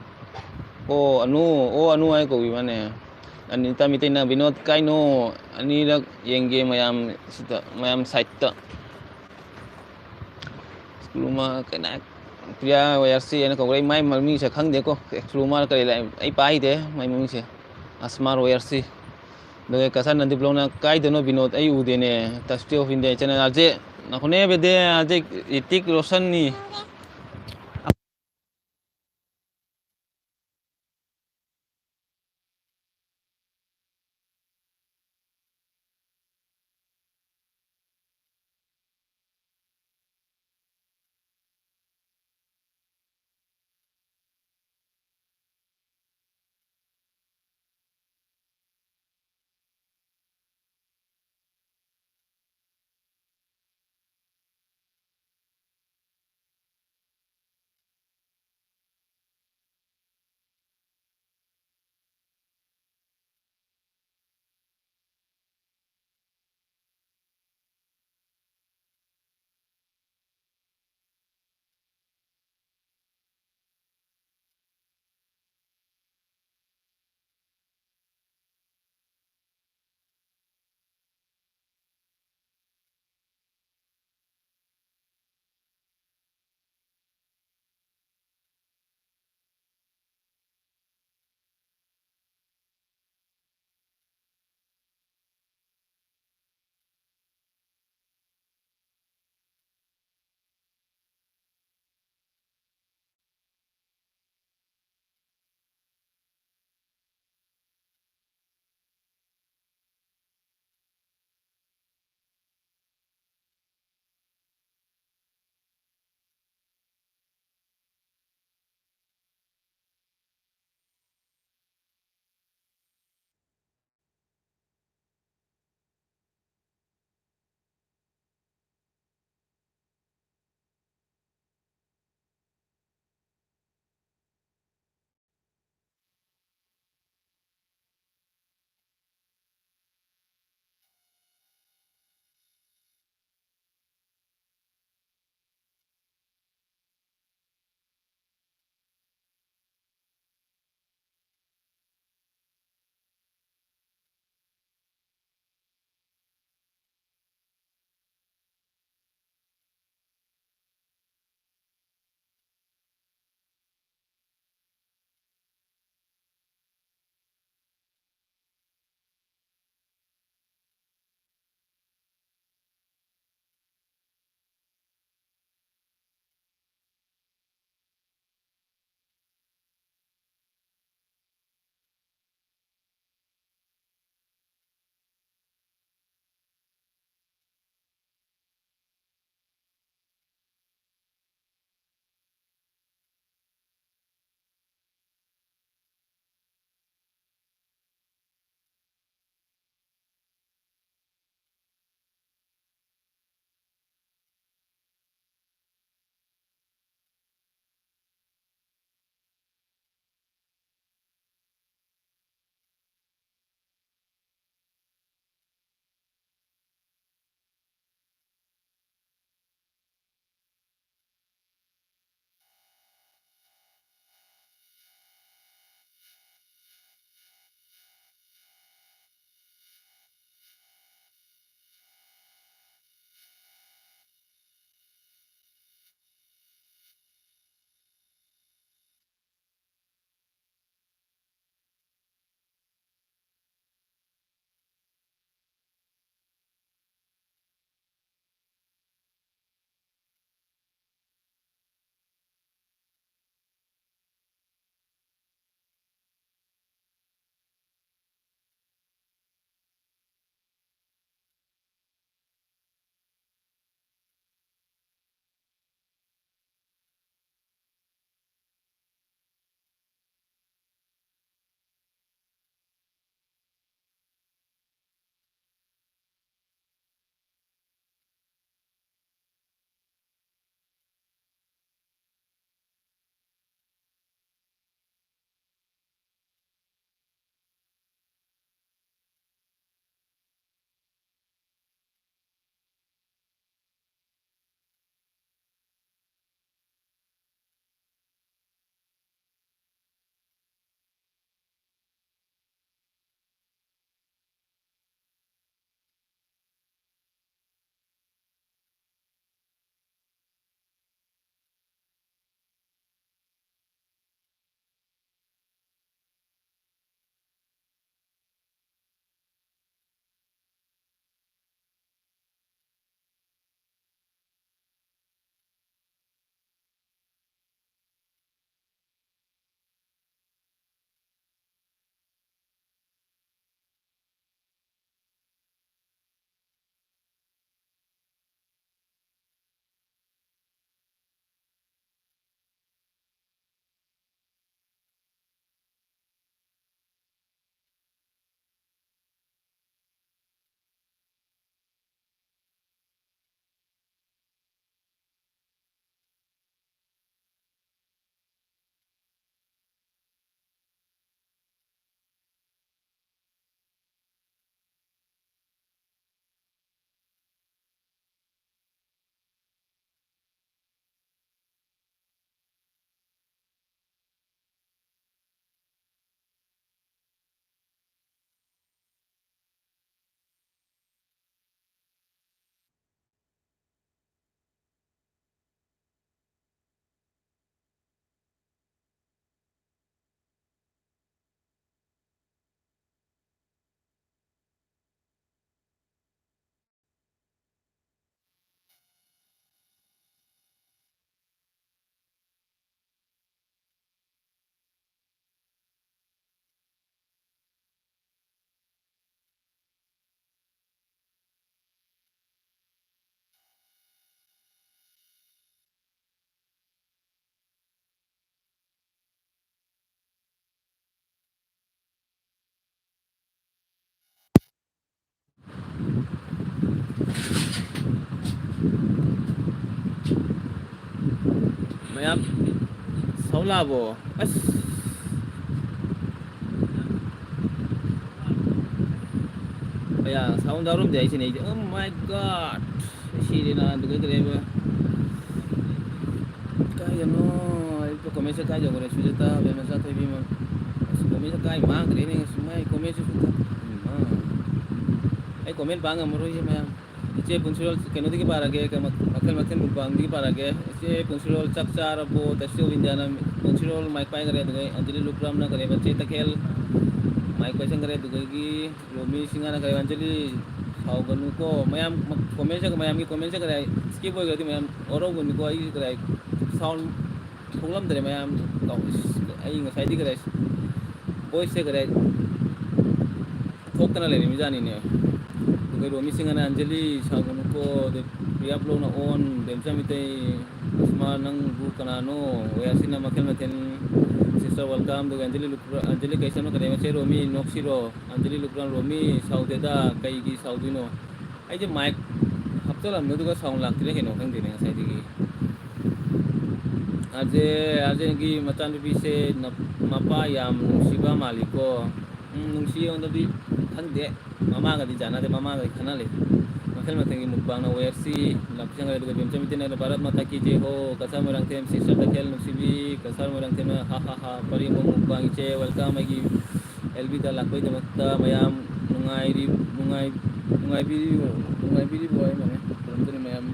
ꯑꯣ ꯑꯅꯨ, ꯑꯣ ꯑꯅꯨ" ꯍꯥꯏ ꯀꯧꯕꯤꯕꯅꯦ꯫ ꯑꯅꯤꯇꯥ ꯃꯤꯇꯩꯅ, "ꯕꯤꯅꯣꯗ ꯀꯥꯏꯅꯣ? ꯑꯅꯤꯔꯛ ꯌꯦꯡꯒꯦ ꯃꯌꯥꯝ ꯁꯤꯗ, ꯃꯌꯥꯝ ꯁꯥꯏꯠꯇ"꯫ ꯀ꯭ꯂꯨꯃꯥ ꯀꯩꯅ ꯄ꯭ꯔꯤꯌꯥ ꯋꯥꯌꯥꯔꯁꯤ ꯍꯥꯏꯅ ꯀꯧꯕ꯭ꯔꯥ? ꯑꯩ ꯃꯥꯏ ꯃꯃꯤꯡꯁꯦ ꯈꯪꯗꯦꯀꯣ꯫ ꯀ꯭ꯂꯨꯃꯥ ꯀꯔꯤ ꯂꯩ? ꯑꯩ ꯄꯥꯏꯗꯦ ꯃꯥꯏ ꯃꯃꯤꯡꯁꯦ꯫ ꯑꯁꯃꯥꯔ ꯋꯥꯌꯥꯔꯁꯤ꯫ ꯑꯗꯨꯒ ꯀꯁꯥꯟ ꯅꯟꯗꯤꯞꯂꯣꯅ ꯀꯥꯏꯗꯅꯣ ꯕꯤꯅꯣꯗ ꯑꯩ ꯎꯗꯦꯅꯦ꯫ ꯇꯁꯇꯤ ꯑꯣꯐ ꯏꯟꯗꯤꯌꯥ ꯆꯦꯅꯦꯜ ꯑꯥꯔꯖꯦ ꯅꯈꯣꯅꯦ ꯕꯦꯗꯦ ꯑꯥꯔꯖꯦ ꯔꯤꯇꯤꯛ ꯔꯣꯁꯟꯅꯤ꯫ ꯌꯥꯝ ꯁꯥꯎꯂꯥꯕꯣ? ꯑꯁ꯫ ꯑꯌꯥ, sound ꯌꯥꯎꯔꯝꯗꯦ ꯍꯥꯏꯁꯤꯅꯦ ꯑꯩꯗꯤ꯫ Oh my God! ꯁꯤꯔꯦꯅ, ꯑꯗꯨꯒ ꯀꯩꯗꯧꯔꯦꯕ? ꯀꯥꯏꯗꯅꯣ? ꯑꯩ comment ꯁꯦ ꯀꯥꯏ ꯌꯧꯈ꯭ꯔꯦ? ꯁꯨꯖꯥꯇꯥ, ꯕꯦꯝꯃꯆꯥ ꯊꯣꯏꯕꯤ, ꯑꯁ, comment ꯁꯦ ꯀꯥꯏ ꯃꯥꯡꯈ꯭ꯔꯦꯅꯦ? ꯉꯁꯤ ꯃꯥꯏ comment ꯁꯤꯁꯨ ꯊ-, ꯎꯝ, ꯑꯥ꯫ ꯑꯩ comment ꯄꯥꯡ ꯉꯝꯃꯔꯣꯏꯌꯦ ꯃꯌꯥꯝ꯫ ꯏꯆꯦ ꯄꯨꯟꯁꯤꯔꯣꯜ ꯀꯩꯅꯣꯗꯒꯤ ꯄꯥꯔꯛꯑꯒꯦ, ꯀꯩꯅꯣ, ꯃꯈꯜ ꯃꯊꯦꯜ ꯃꯨꯛꯕꯥꯡꯗꯒꯤ ꯄꯥꯔꯛꯑꯒꯦ꯫ ꯏꯆꯦ ꯄꯨꯟꯁꯤꯔꯣꯜ ꯆꯥꯛ ꯆꯥꯔꯕꯣ? Taste of India ꯅ ꯄꯨꯟꯁꯤꯔꯣꯜ mic ꯄꯥꯏꯈꯔꯦ, ꯑꯗꯨꯒ ꯑꯟꯖꯂꯤ ꯂꯨꯄ꯭ꯔꯥꯝꯅ ꯀꯔꯤꯕ, ꯆꯦ ꯇꯈꯦꯜ mic ꯄꯥꯏꯁꯟꯈꯔꯦ, ꯑꯗꯨꯗꯒꯤ ꯔꯣꯃꯤ ꯁꯤꯡꯍꯅ ꯀꯔꯤꯕ, ꯑꯟꯖꯂꯤ ꯁꯥꯎꯒꯅꯨꯀꯣ꯫ ꯃꯌꯥꯝ comment ꯁꯦ, ꯃꯌꯥꯝꯒꯤ comment ꯁꯦ ꯀꯔꯤ skip ꯑꯣꯏꯈ꯭ꯔꯗꯤ ꯃꯌꯥꯝ ꯋꯥꯔꯧꯒꯅꯨꯀꯣ꯫ ꯑꯩꯒꯤ ꯀꯔꯤ sound ꯊꯣꯛꯂꯝꯗ꯭ꯔꯦ ꯃꯌꯥꯝ꯫ ꯑꯩ ꯉꯁꯥꯏꯗꯤ ꯀꯔꯤ voice ꯁꯦ ꯀꯔꯤ ꯊꯣꯛꯇꯅ ꯂꯩꯔꯤꯃꯤꯖꯥꯠꯅꯤꯅꯦ꯫ ꯑꯗꯨꯒ ꯔꯣꯃꯤ ꯁꯤꯡꯍꯅ ꯑꯟꯖꯂꯤ ꯁꯥꯎꯒꯅꯨꯀꯣ, ꯑꯗꯩ ꯄ꯭ꯔꯤꯌꯥ ꯕ꯭ꯂꯣꯛꯅ on, ꯕꯦꯝꯆꯥ ꯃꯤꯇꯩ, ꯑꯁꯃꯥ ꯅꯪꯕꯨ ꯀꯅꯥꯅꯣ, ꯋꯦꯌꯥꯁꯤꯅ ꯃꯈꯜ ꯃꯊꯦꯜ, sister welcome, ꯑꯗꯨꯒ ꯑꯟꯖꯂꯤ ꯂꯨꯄ꯭ꯔꯥ, ꯑꯟꯖꯂꯤ ꯀꯩꯁꯝꯅ ꯀꯔꯤ ꯃꯆꯦ ꯔꯣꯃꯤ ꯅꯣꯛꯁꯤꯔꯣ, ꯑꯟꯖꯂꯤ ꯂꯨꯄ꯭ꯔꯥ ꯔꯣꯃꯤ ꯁꯥꯎꯗꯦꯗ, ꯀꯩꯒꯤ ꯁꯥꯎꯗꯣꯏꯅꯣ? ꯑꯩꯁꯦ mic ꯍꯥꯞꯆꯜꯂꯝꯃꯦ, ꯑꯗꯨꯒ sound ꯂꯥꯛꯇ꯭ꯔꯤꯔꯥ ꯀꯩꯅꯣ ꯈꯪꯗꯦꯅꯦ ꯉꯁꯥꯏꯗꯒꯤ꯫ ꯑꯥꯔꯖꯦ, ꯑꯥꯔꯖꯦꯒꯤ ꯃꯆꯥꯅꯨꯄꯤꯁꯦ ꯅꯞ-, ꯃꯄꯥ ꯌꯥꯝ ꯅꯨꯡꯁꯤꯕ ꯃꯥꯜꯂꯤꯀꯣ꯫ ꯎꯝ, ꯅꯨꯡꯁꯤ ꯑꯩꯉꯣꯟꯗꯗꯤ ꯈꯪꯗꯦ꯫ ꯃꯃꯥꯒꯗꯤ ꯆꯥꯟꯅꯗꯦ, ꯃꯃꯥꯒꯗꯤ ꯈꯟꯅ ꯂꯩ꯫ ꯃꯈꯜ ꯃꯊꯦꯜꯒꯤ ꯃꯨꯛꯕꯥꯡꯅ ꯋꯦ ꯑꯦꯐ ꯁꯤ ꯂꯥꯛꯆꯒ꯭ꯔꯦ, ꯑꯗꯨꯒ ꯕꯦꯝꯆꯟ ꯃꯤꯇꯩꯅ ꯚꯥꯔꯠ ꯃꯥꯇꯥ ꯀꯤ ꯖꯦ ꯍꯣ, ꯀꯁꯥꯔ ꯃꯣꯏꯔꯥꯡꯊꯦꯝ, sister ꯇꯈꯦꯜ ꯅꯨꯡꯁꯤꯕꯤ, ꯀꯁꯥꯔ ꯃꯣꯏꯔꯥꯡꯊꯦꯝꯅ ꯍꯥ ꯍꯥ ꯍꯥ, ꯄꯔꯤ ꯃꯣ ꯃꯨꯛꯕꯥꯡ ꯏꯆꯦ, welcome ꯑꯩꯒꯤ ꯑꯦꯜ ꯕꯤꯗ ꯂꯥꯛꯄꯒꯤꯗꯃꯛꯇ ꯃꯌꯥꯝ ꯅꯨꯡꯉꯥꯏꯔꯤ-, ꯅꯨꯡꯉꯥꯏ-, ꯅꯨꯡꯉꯥꯏꯕꯤꯔꯤꯕꯣ? ꯅꯨꯡꯉꯥꯏꯕꯤꯔꯤꯕꯣ ꯍꯥꯏꯕꯅꯦ꯫ ꯈꯨꯔꯨꯝꯖꯔꯤ ꯃꯌꯥꯝ꯫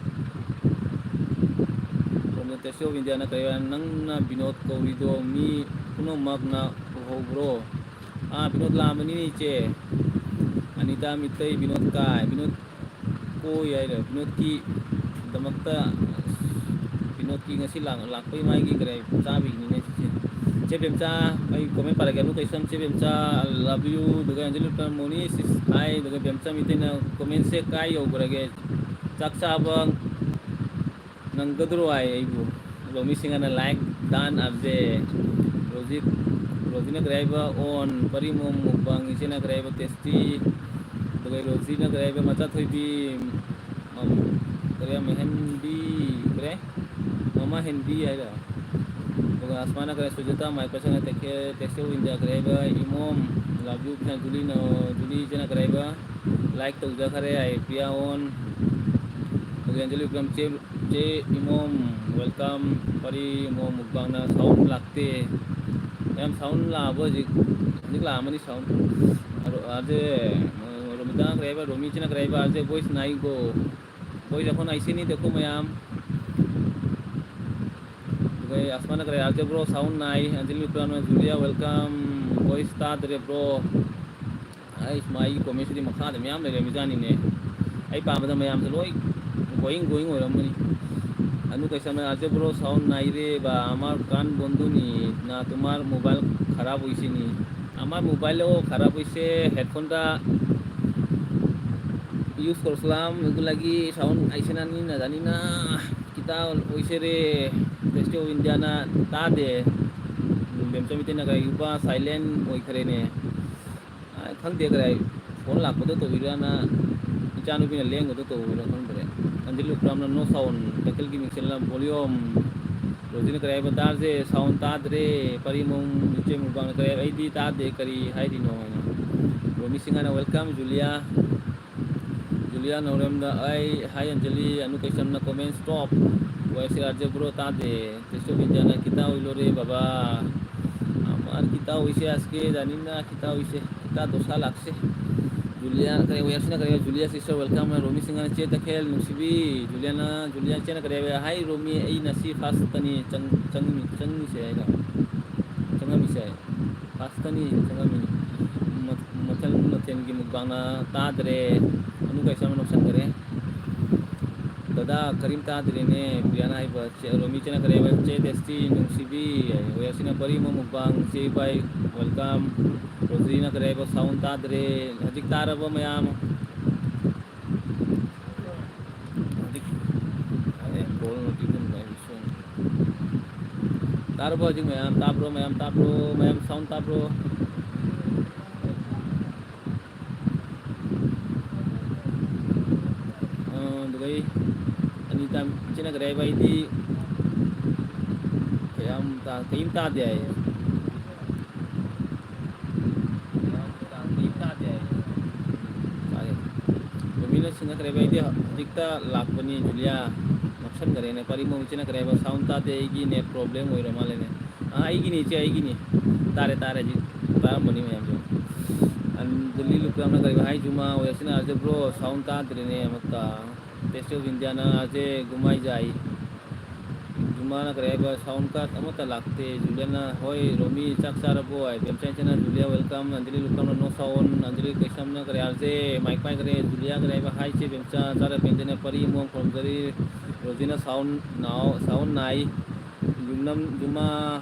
ꯈꯨꯔꯨꯝꯖ-, Taste of India ꯅ ꯀꯔꯤ ꯍꯥꯏ? ꯅꯪꯅ ꯕꯤꯅꯣꯗ ꯀꯧꯔꯤꯗꯣ ꯃꯤ ꯄꯨꯝꯅꯃꯛꯅ ꯎꯍꯧꯕ꯭ꯔꯣ? ꯑꯥ, ꯕꯤꯅꯣꯗ ꯂꯥꯛꯑꯝꯕꯅꯤꯅꯦ ꯏꯆꯦ꯫ ꯑꯅꯤꯇꯥ ꯃꯤꯇꯩ, ꯕꯤꯅꯣꯗ ꯀꯥꯏ? ꯕꯤꯅꯣꯗ ꯀꯣꯏ ꯍꯥꯏꯔ? ꯕꯤꯅꯣꯗꯀꯤ ꯗꯃꯛꯇ, ꯕꯤꯅꯣꯗꯀꯤ ꯉꯁꯤ ꯂꯥꯛ-, ꯂꯥꯛꯄꯩ ꯃꯥꯒꯤ ꯀꯔꯤ ꯆꯥꯕꯒꯤꯅꯤꯅꯦ ꯁꯤꯁꯦ꯫ ꯆꯦ ꯕꯦꯝꯆꯥ, ꯑꯩ comment ꯄꯥꯔꯛꯀꯦ, ꯑꯅꯨ ꯀꯩꯁꯝ, ꯆꯦ ꯕꯦꯝꯆꯥ, I love you, ꯑꯗꯨꯒ ꯑꯟꯖꯂꯤ ꯃꯣꯅꯤ sis ꯍꯥꯏ, ꯑꯗꯨꯒ ꯕꯦꯝꯆꯥ ꯃꯤꯇꯩꯅ comment ꯁꯦ ꯀꯥꯏ ꯌꯧꯈ꯭ꯔꯒꯦ? ꯆꯥꯛ ꯆꯥꯕ ꯅꯪꯒꯗ꯭ꯔꯣ ꯍꯥꯏ ꯑꯩꯕꯨ꯫ ꯔꯣꯃꯤ ꯁꯤꯡꯍꯅ like done ꯑꯞꯖꯦ꯫ ꯔꯣꯖꯤꯠ, ꯔꯣꯖꯤꯅ ꯀꯔꯤ ꯍꯥꯏꯕ? On, ꯄꯔꯤꯃꯣꯝ ꯃꯨꯛꯕꯥꯡ, ꯏꯆꯦꯅ ꯀꯔꯤ ꯍꯥꯏꯕ? Tasty꯫ ꯑꯗꯨꯒ ꯔꯣꯖꯤꯅ ꯀꯔꯤ ꯍꯥꯏꯕ? ꯃꯆꯥ ꯊꯣꯏꯕꯤ, ꯃꯝ-, ꯀꯔꯤ ꯍꯥꯏ? ꯃꯦꯍꯟꯕꯤ, ꯀꯔꯤ ꯍꯥꯏ? ꯃꯃꯥ ꯍꯦꯟꯕꯤ ꯍꯥꯏꯔꯣ? ꯑꯗꯨꯒ ꯑꯁꯃꯥꯅ ꯀꯔꯤ, ꯁꯨꯖꯥꯇꯥ ꯃꯥꯏ ꯄꯥꯁꯪꯅ ꯇꯦꯛꯁꯦ, ꯇꯦꯛꯁꯦ ꯋꯤꯟꯗꯤꯌꯥ ꯀꯔꯤ ꯍꯥꯏꯕ, ꯏꯃꯣꯝ, ꯂꯚ ꯌꯨ ꯄꯤꯁꯥ ꯖꯨꯂꯤꯅ, ꯖꯨꯂꯤ ꯏꯆꯦꯅ ꯀꯔꯤ ꯍꯥꯏꯕ, ꯂꯥꯏꯛ ꯇꯧꯖꯈꯔꯦ, ꯑꯩ ꯄꯤꯌꯥ ꯑꯣꯟ, ꯑꯗꯨꯒ ꯑꯦꯟꯖꯦꯂꯤ ꯋꯤꯀ꯭ꯔꯝ, ꯆꯦ, ꯆꯦ ꯏꯃꯣꯝ, ꯋꯦꯜꯀꯝ, ꯄꯔꯤ ꯏꯃꯣꯝ ꯃꯨꯛꯕꯥꯡꯅ ꯁꯥꯎꯟ ꯂꯥꯛꯇꯦ꯫ ꯌꯥꯝ ꯁꯥꯎꯟ ꯂꯥꯛꯑꯕ ꯍꯧꯖꯤꯛ? ꯍꯧꯖꯤꯛ ꯂꯥꯛꯑꯝꯃꯅꯤ ꯁꯥꯎꯟ꯫ ꯑꯗꯣ ꯑꯥꯔ ꯖꯦ, ꯑ, ꯔꯣꯃꯤꯇꯥꯅ ꯀꯔꯤ ꯍꯥꯏꯕ, ꯔꯣꯃꯤ ꯏꯆꯦꯅ ꯀꯔꯤ ꯍꯥꯏꯕ, ꯑꯥꯔ ꯖꯦ ꯚꯣꯏꯁ ꯅꯥꯏꯀꯣ꯫ ꯚꯣꯏꯁ ꯑꯩꯈꯣꯏꯅ ꯏꯁꯤꯅꯤ ꯇꯦꯀꯣ ꯃꯌꯥꯝ꯫ ꯑꯗꯨꯒ ꯑꯁꯃꯥꯅ ꯀꯔꯤ, ꯑꯥꯔ ꯖꯦ ꯕ꯭ꯔꯣ ꯁꯥꯎꯟ ꯅꯥꯏ, ꯑꯟꯖꯂꯤ ꯄ꯭ꯔꯥꯟ, ꯖꯨꯂꯤꯌꯥ ꯋꯦꯜꯀꯝ, ꯚꯣꯏꯁ ꯇꯥꯗ꯭ꯔꯦ ꯕ꯭ꯔꯣ꯫ ꯑꯩꯁ, ꯃꯥꯒꯤ ꯀꯣꯃꯦꯟꯁꯤꯗꯤ ꯃꯈꯥꯗ ꯃꯌꯥꯝ ꯂꯩꯔꯝꯃꯤꯖꯥꯠꯅꯤꯅꯦ꯫ ꯑꯩ ꯄꯥꯕꯗ ꯃꯌꯥꯝꯁꯦ ꯂꯣꯏ going going ꯑꯣꯏꯔꯝꯃꯅꯤ꯫ ꯑꯅꯨ ꯀꯩꯁꯥꯝꯅ, "ꯑꯥꯔ ꯖꯦ ꯕ꯭ꯔꯣ ꯁꯥꯎꯟ ꯅꯥꯏꯔꯦ ꯕꯥ, ꯑꯃꯥꯔ ꯀꯥꯟ ꯕꯣꯟꯗꯨꯅꯤ ꯅꯥ ꯇꯨꯃꯥꯔ ꯃꯣꯕꯥꯏꯜ ꯈꯔꯥꯕ ꯑꯣꯏꯁꯤꯅꯤ"꯫ ꯑꯃꯥꯔ ꯃꯣꯕꯥꯏꯜ ꯈꯔꯥꯕ ꯑꯣꯏꯁꯦ, ꯍꯦꯗꯐꯣꯟꯗ ꯌꯨꯖ ꯀꯧꯁꯂꯥꯝ, ꯑꯗꯨ ꯂꯥꯒꯤ ꯁꯥꯎꯟ ꯑꯥꯏꯁꯦꯅꯥꯅꯤ ꯅꯖꯥꯅꯤꯅ ꯈꯤꯇ ꯑꯣꯏꯁꯦꯔꯦ꯫ ꯕꯦꯁ ꯑꯣꯐ ꯏꯟꯗꯤꯌꯥꯅ ꯇꯥꯗꯦ꯫ ꯕꯦꯝꯆꯝ ꯏꯇꯦꯅ ꯀꯔꯤꯒꯨꯝꯕ ꯁꯥꯏꯂꯦꯟ ꯑꯣꯏꯈ꯭ꯔꯦꯅꯦ꯫ ꯑ, ꯈꯪꯗꯦ, ꯀꯗꯥꯏ ꯐꯣꯟ ꯂꯥꯛꯄꯗꯣ ꯇꯧꯕꯤꯔꯥꯅ ꯏꯆꯥꯅꯨꯄꯤꯅ ꯂꯦꯡꯕꯗꯣ ꯇꯧꯕꯤꯔꯥ ꯈꯪꯗ꯭ꯔꯦ꯫ ꯑꯟꯖꯂꯤ ꯎꯄ꯭ꯔꯥꯝꯅ "No sound", ꯇꯈꯦꯜꯒꯤ ꯃꯤꯡꯁꯦꯜꯅ "Volume", ꯔꯣꯖꯤꯅ ꯀꯔꯤ ꯍꯥꯏꯕ, "ꯇꯥꯔꯁꯦ, ꯁꯥꯎꯟ ꯇꯥꯗ꯭ꯔꯦ", ꯄꯔꯤꯃꯣꯡ ꯏꯆꯦ ꯃꯨꯛꯕꯥꯡꯅ ꯀꯔꯤ ꯍꯥꯏꯕ, "ꯑꯩꯗꯤ ꯇꯥꯗꯦ, ꯀꯔꯤ ꯍꯥꯏꯔꯤꯅꯣ?" ꯍꯥꯏꯅ꯫ ꯔꯣꯃꯤ ꯁꯤꯡꯍꯅ "Welcome, ꯖꯨꯂꯤꯌꯥ"꯫ ꯖꯨꯂꯤꯌꯥ ꯅꯧꯔꯦꯝꯗ ꯑꯩ, "Hi ꯑꯟꯖꯂꯤ", ꯑꯅꯨ ꯀꯩꯁꯝꯅ comment stop, ꯋꯥꯏ ꯁꯤ ꯑꯥꯔ ꯖꯦ ꯕ꯭ꯔꯣ ꯇꯥꯗꯦ, ꯇꯦꯁ ꯑꯣꯐ ꯏꯟꯗꯤꯌꯥꯅ ꯈꯤꯇ ꯑꯣꯏꯂꯣꯔꯦ ꯕꯕꯥ, ꯑꯃꯥꯔ ꯈꯤꯇ ꯑꯣꯏꯁꯦ ꯑꯁꯀꯦ ꯖꯥꯅꯤꯅ ꯈꯤꯇ ꯑꯣꯏꯁꯦ, ꯈꯤꯇ ꯗꯣꯁꯥ ꯂꯥꯛꯁꯦ꯫ ꯖꯨꯂꯤꯌꯥ ꯀꯔꯤ, ꯋꯥꯏ ꯑꯥꯔ ꯁꯤꯅ ꯀꯔꯤ, ꯖꯨꯂꯤꯌꯥ sister welcome, ꯔꯣꯃꯤ ꯁꯤꯡꯍꯅ "ꯆꯦ ꯇꯈꯦꯜ ꯅꯨꯡꯁꯤꯕꯤ", ꯖꯨꯂꯤꯌꯥꯅ, ꯖꯨꯂꯤꯌꯥ ꯆꯦꯅ ꯀꯔꯤ ꯍꯥꯏꯕ, "Hi ꯔꯣꯃꯤ, ꯑꯩ ꯉꯁꯤ first ꯇꯅꯤ ꯆꯪ-, ꯆꯪ-, ꯆꯪꯉꯤꯁꯦ" ꯍꯥꯏꯔꯣ, ꯆꯪꯉꯝꯃꯤꯁꯦ꯫ First ꯇꯅꯤ ꯆꯪꯉꯝꯃꯤ꯫ ꯃ-, ꯃꯊꯦꯜ ꯃꯊꯦꯜꯒꯤ ꯃꯨꯛꯕꯥꯡꯅ ꯇꯥꯗ꯭ꯔꯦ꯫ ꯑꯅꯨ ꯀꯩꯁꯥꯝꯅ ꯅꯣꯛꯁꯟꯈꯔꯦ꯫ ꯗꯗꯥ ꯀꯔꯤꯝ ꯇꯥꯗ꯭ꯔꯦꯅꯦ, ꯄ꯭ꯔꯤꯌꯥꯅ ꯍꯥꯏꯕ꯫ ꯆꯦ ꯔꯣꯃꯤ ꯆꯦꯅ ꯀꯔꯤ ꯍꯥꯏꯕ? ꯆꯦ ꯇꯦꯁꯇꯤ ꯅꯨꯡꯁꯤꯕꯤ꯫ ꯋꯦꯌꯔꯁꯤꯅ ꯄꯔꯤ ꯃꯣ ꯃꯨꯛꯕꯥꯡ꯫ ꯆꯦ ꯏꯕꯥꯏ, welcome꯫ ꯔꯣꯖꯤꯅ ꯀꯔꯤ ꯍꯥꯏꯕ? Sound ꯇꯥꯗ꯭ꯔꯦ꯫ ꯍꯧꯖꯤꯛ ꯇꯥꯔꯕ ꯃꯌꯥꯝ? ꯍꯧꯖꯤꯛ, ꯑꯦ, call notification ꯃꯌꯥꯝ ꯁꯣꯝ꯫ ꯇꯥꯔꯕꯣ ꯍꯧꯖꯤꯛ ꯃꯌꯥꯝ? ꯇꯥꯕ꯭ꯔꯣ ꯃꯌꯥꯝ? ꯇꯥꯕ꯭ꯔꯣ ꯃꯌꯥꯝ? Sound ꯇꯥꯕ꯭ꯔꯣ? ꯑ, ꯑꯗꯨꯒ ꯑꯩ ꯑꯅꯤ ꯇꯥꯏꯝ ꯏꯆꯦꯅ ꯀꯔꯤ ꯍꯥꯏꯕ? ꯑꯩꯗꯤ ꯀꯔꯤꯝ ꯇꯥꯗꯦ ꯍꯥꯏꯌꯦ꯫ ꯀꯔꯤꯝ ꯇꯥꯗꯦ ꯍꯥꯏꯌꯦ꯫ ꯇꯥꯗꯦ꯫ ꯔꯣꯃꯤꯅ ꯁꯤꯅ ꯀꯔꯤ ꯍꯥꯏꯕ? ꯑꯩꯗꯤ ꯍꯧꯖꯤꯛꯇ ꯂꯥꯛꯄꯅꯤ, ꯖꯨꯂꯤꯌꯥ꯫ ꯅꯣꯛꯁꯟꯈꯔꯦꯅꯦ꯫ ꯄꯔꯤꯃꯣ ꯏꯆꯦꯅ ꯀꯔꯤ ꯍꯥꯏꯕ? Sound ꯇꯥꯗꯦ, ꯑꯩꯒꯤ net problem ꯑꯣꯏꯔ ꯃꯥꯜꯂꯦꯅꯦ꯫ ꯑꯥ, ꯑꯩꯒꯤꯅꯤ ꯏꯆꯦ, ꯑꯩꯒꯤꯅꯤ꯫ ꯇꯥꯔꯦ, ꯇꯥꯔꯦ, ꯍꯧꯖꯤꯛ ꯇꯥꯔꯝꯃꯅꯤ ꯃꯌꯥꯝꯁꯨ꯫ ꯑꯟꯗꯂꯤ ꯂꯨꯀ꯭ꯔꯥꯝꯅ ꯀꯔꯤ ꯍꯥꯏ? ꯖꯨꯃꯥ ꯑꯣꯏꯔꯁꯤꯅ ꯑꯥꯔꯖꯦ bro, sound ꯇꯥꯗ꯭ꯔꯦꯅꯦ ꯑꯃꯠꯇ꯫ Taste of Indiaꯅ ꯑꯥꯔꯖꯦ ꯒꯨꯃꯥꯏ ꯖꯥꯏ꯫ ꯖꯨꯃꯥꯅ ꯀꯔꯤ ꯍꯥꯏꯕ? Sound card ꯑꯃꯠꯇ ꯂꯥꯛꯇꯦ꯫ ꯖꯨꯂꯤꯌꯥꯅ, ꯍꯣꯏ, ꯔꯣꯃꯤ ꯆꯥꯛ ꯆꯥꯔꯕꯣ ꯍꯥꯏ꯫ ꯕꯦꯝꯆꯥ ꯏꯆꯦꯅ, ꯖꯨꯂꯤꯌꯥ welcome꯫ ꯑꯟꯗꯂꯤ ꯂꯨꯀ꯭ꯔꯥꯝꯅ no sound꯫ ꯑꯟꯗꯂꯤ ꯀꯩꯁꯝꯅ ꯀꯔꯤ, ꯑꯥꯔꯖꯦ ꯃꯥꯏꯛ ꯄꯥꯏꯈ꯭ꯔꯦ꯫ ꯖꯨꯂꯤꯌꯥ ꯀꯔꯤ ꯍꯥꯏꯕ? ꯍꯥꯏ ꯏꯆꯦ ꯕꯦꯝꯆꯥ, ꯆꯥꯔꯦ꯫ ꯕꯦꯝꯆꯥꯅ ꯄꯔꯤ ꯃꯣꯡ ꯈꯨꯔꯨꯝꯖꯔꯤ꯫ ꯔꯣꯖꯤꯅ sound ꯅꯥꯎ, sound ꯅꯥꯏ꯫ ꯌꯨꯝꯅꯝ ꯖꯨꯃꯥ,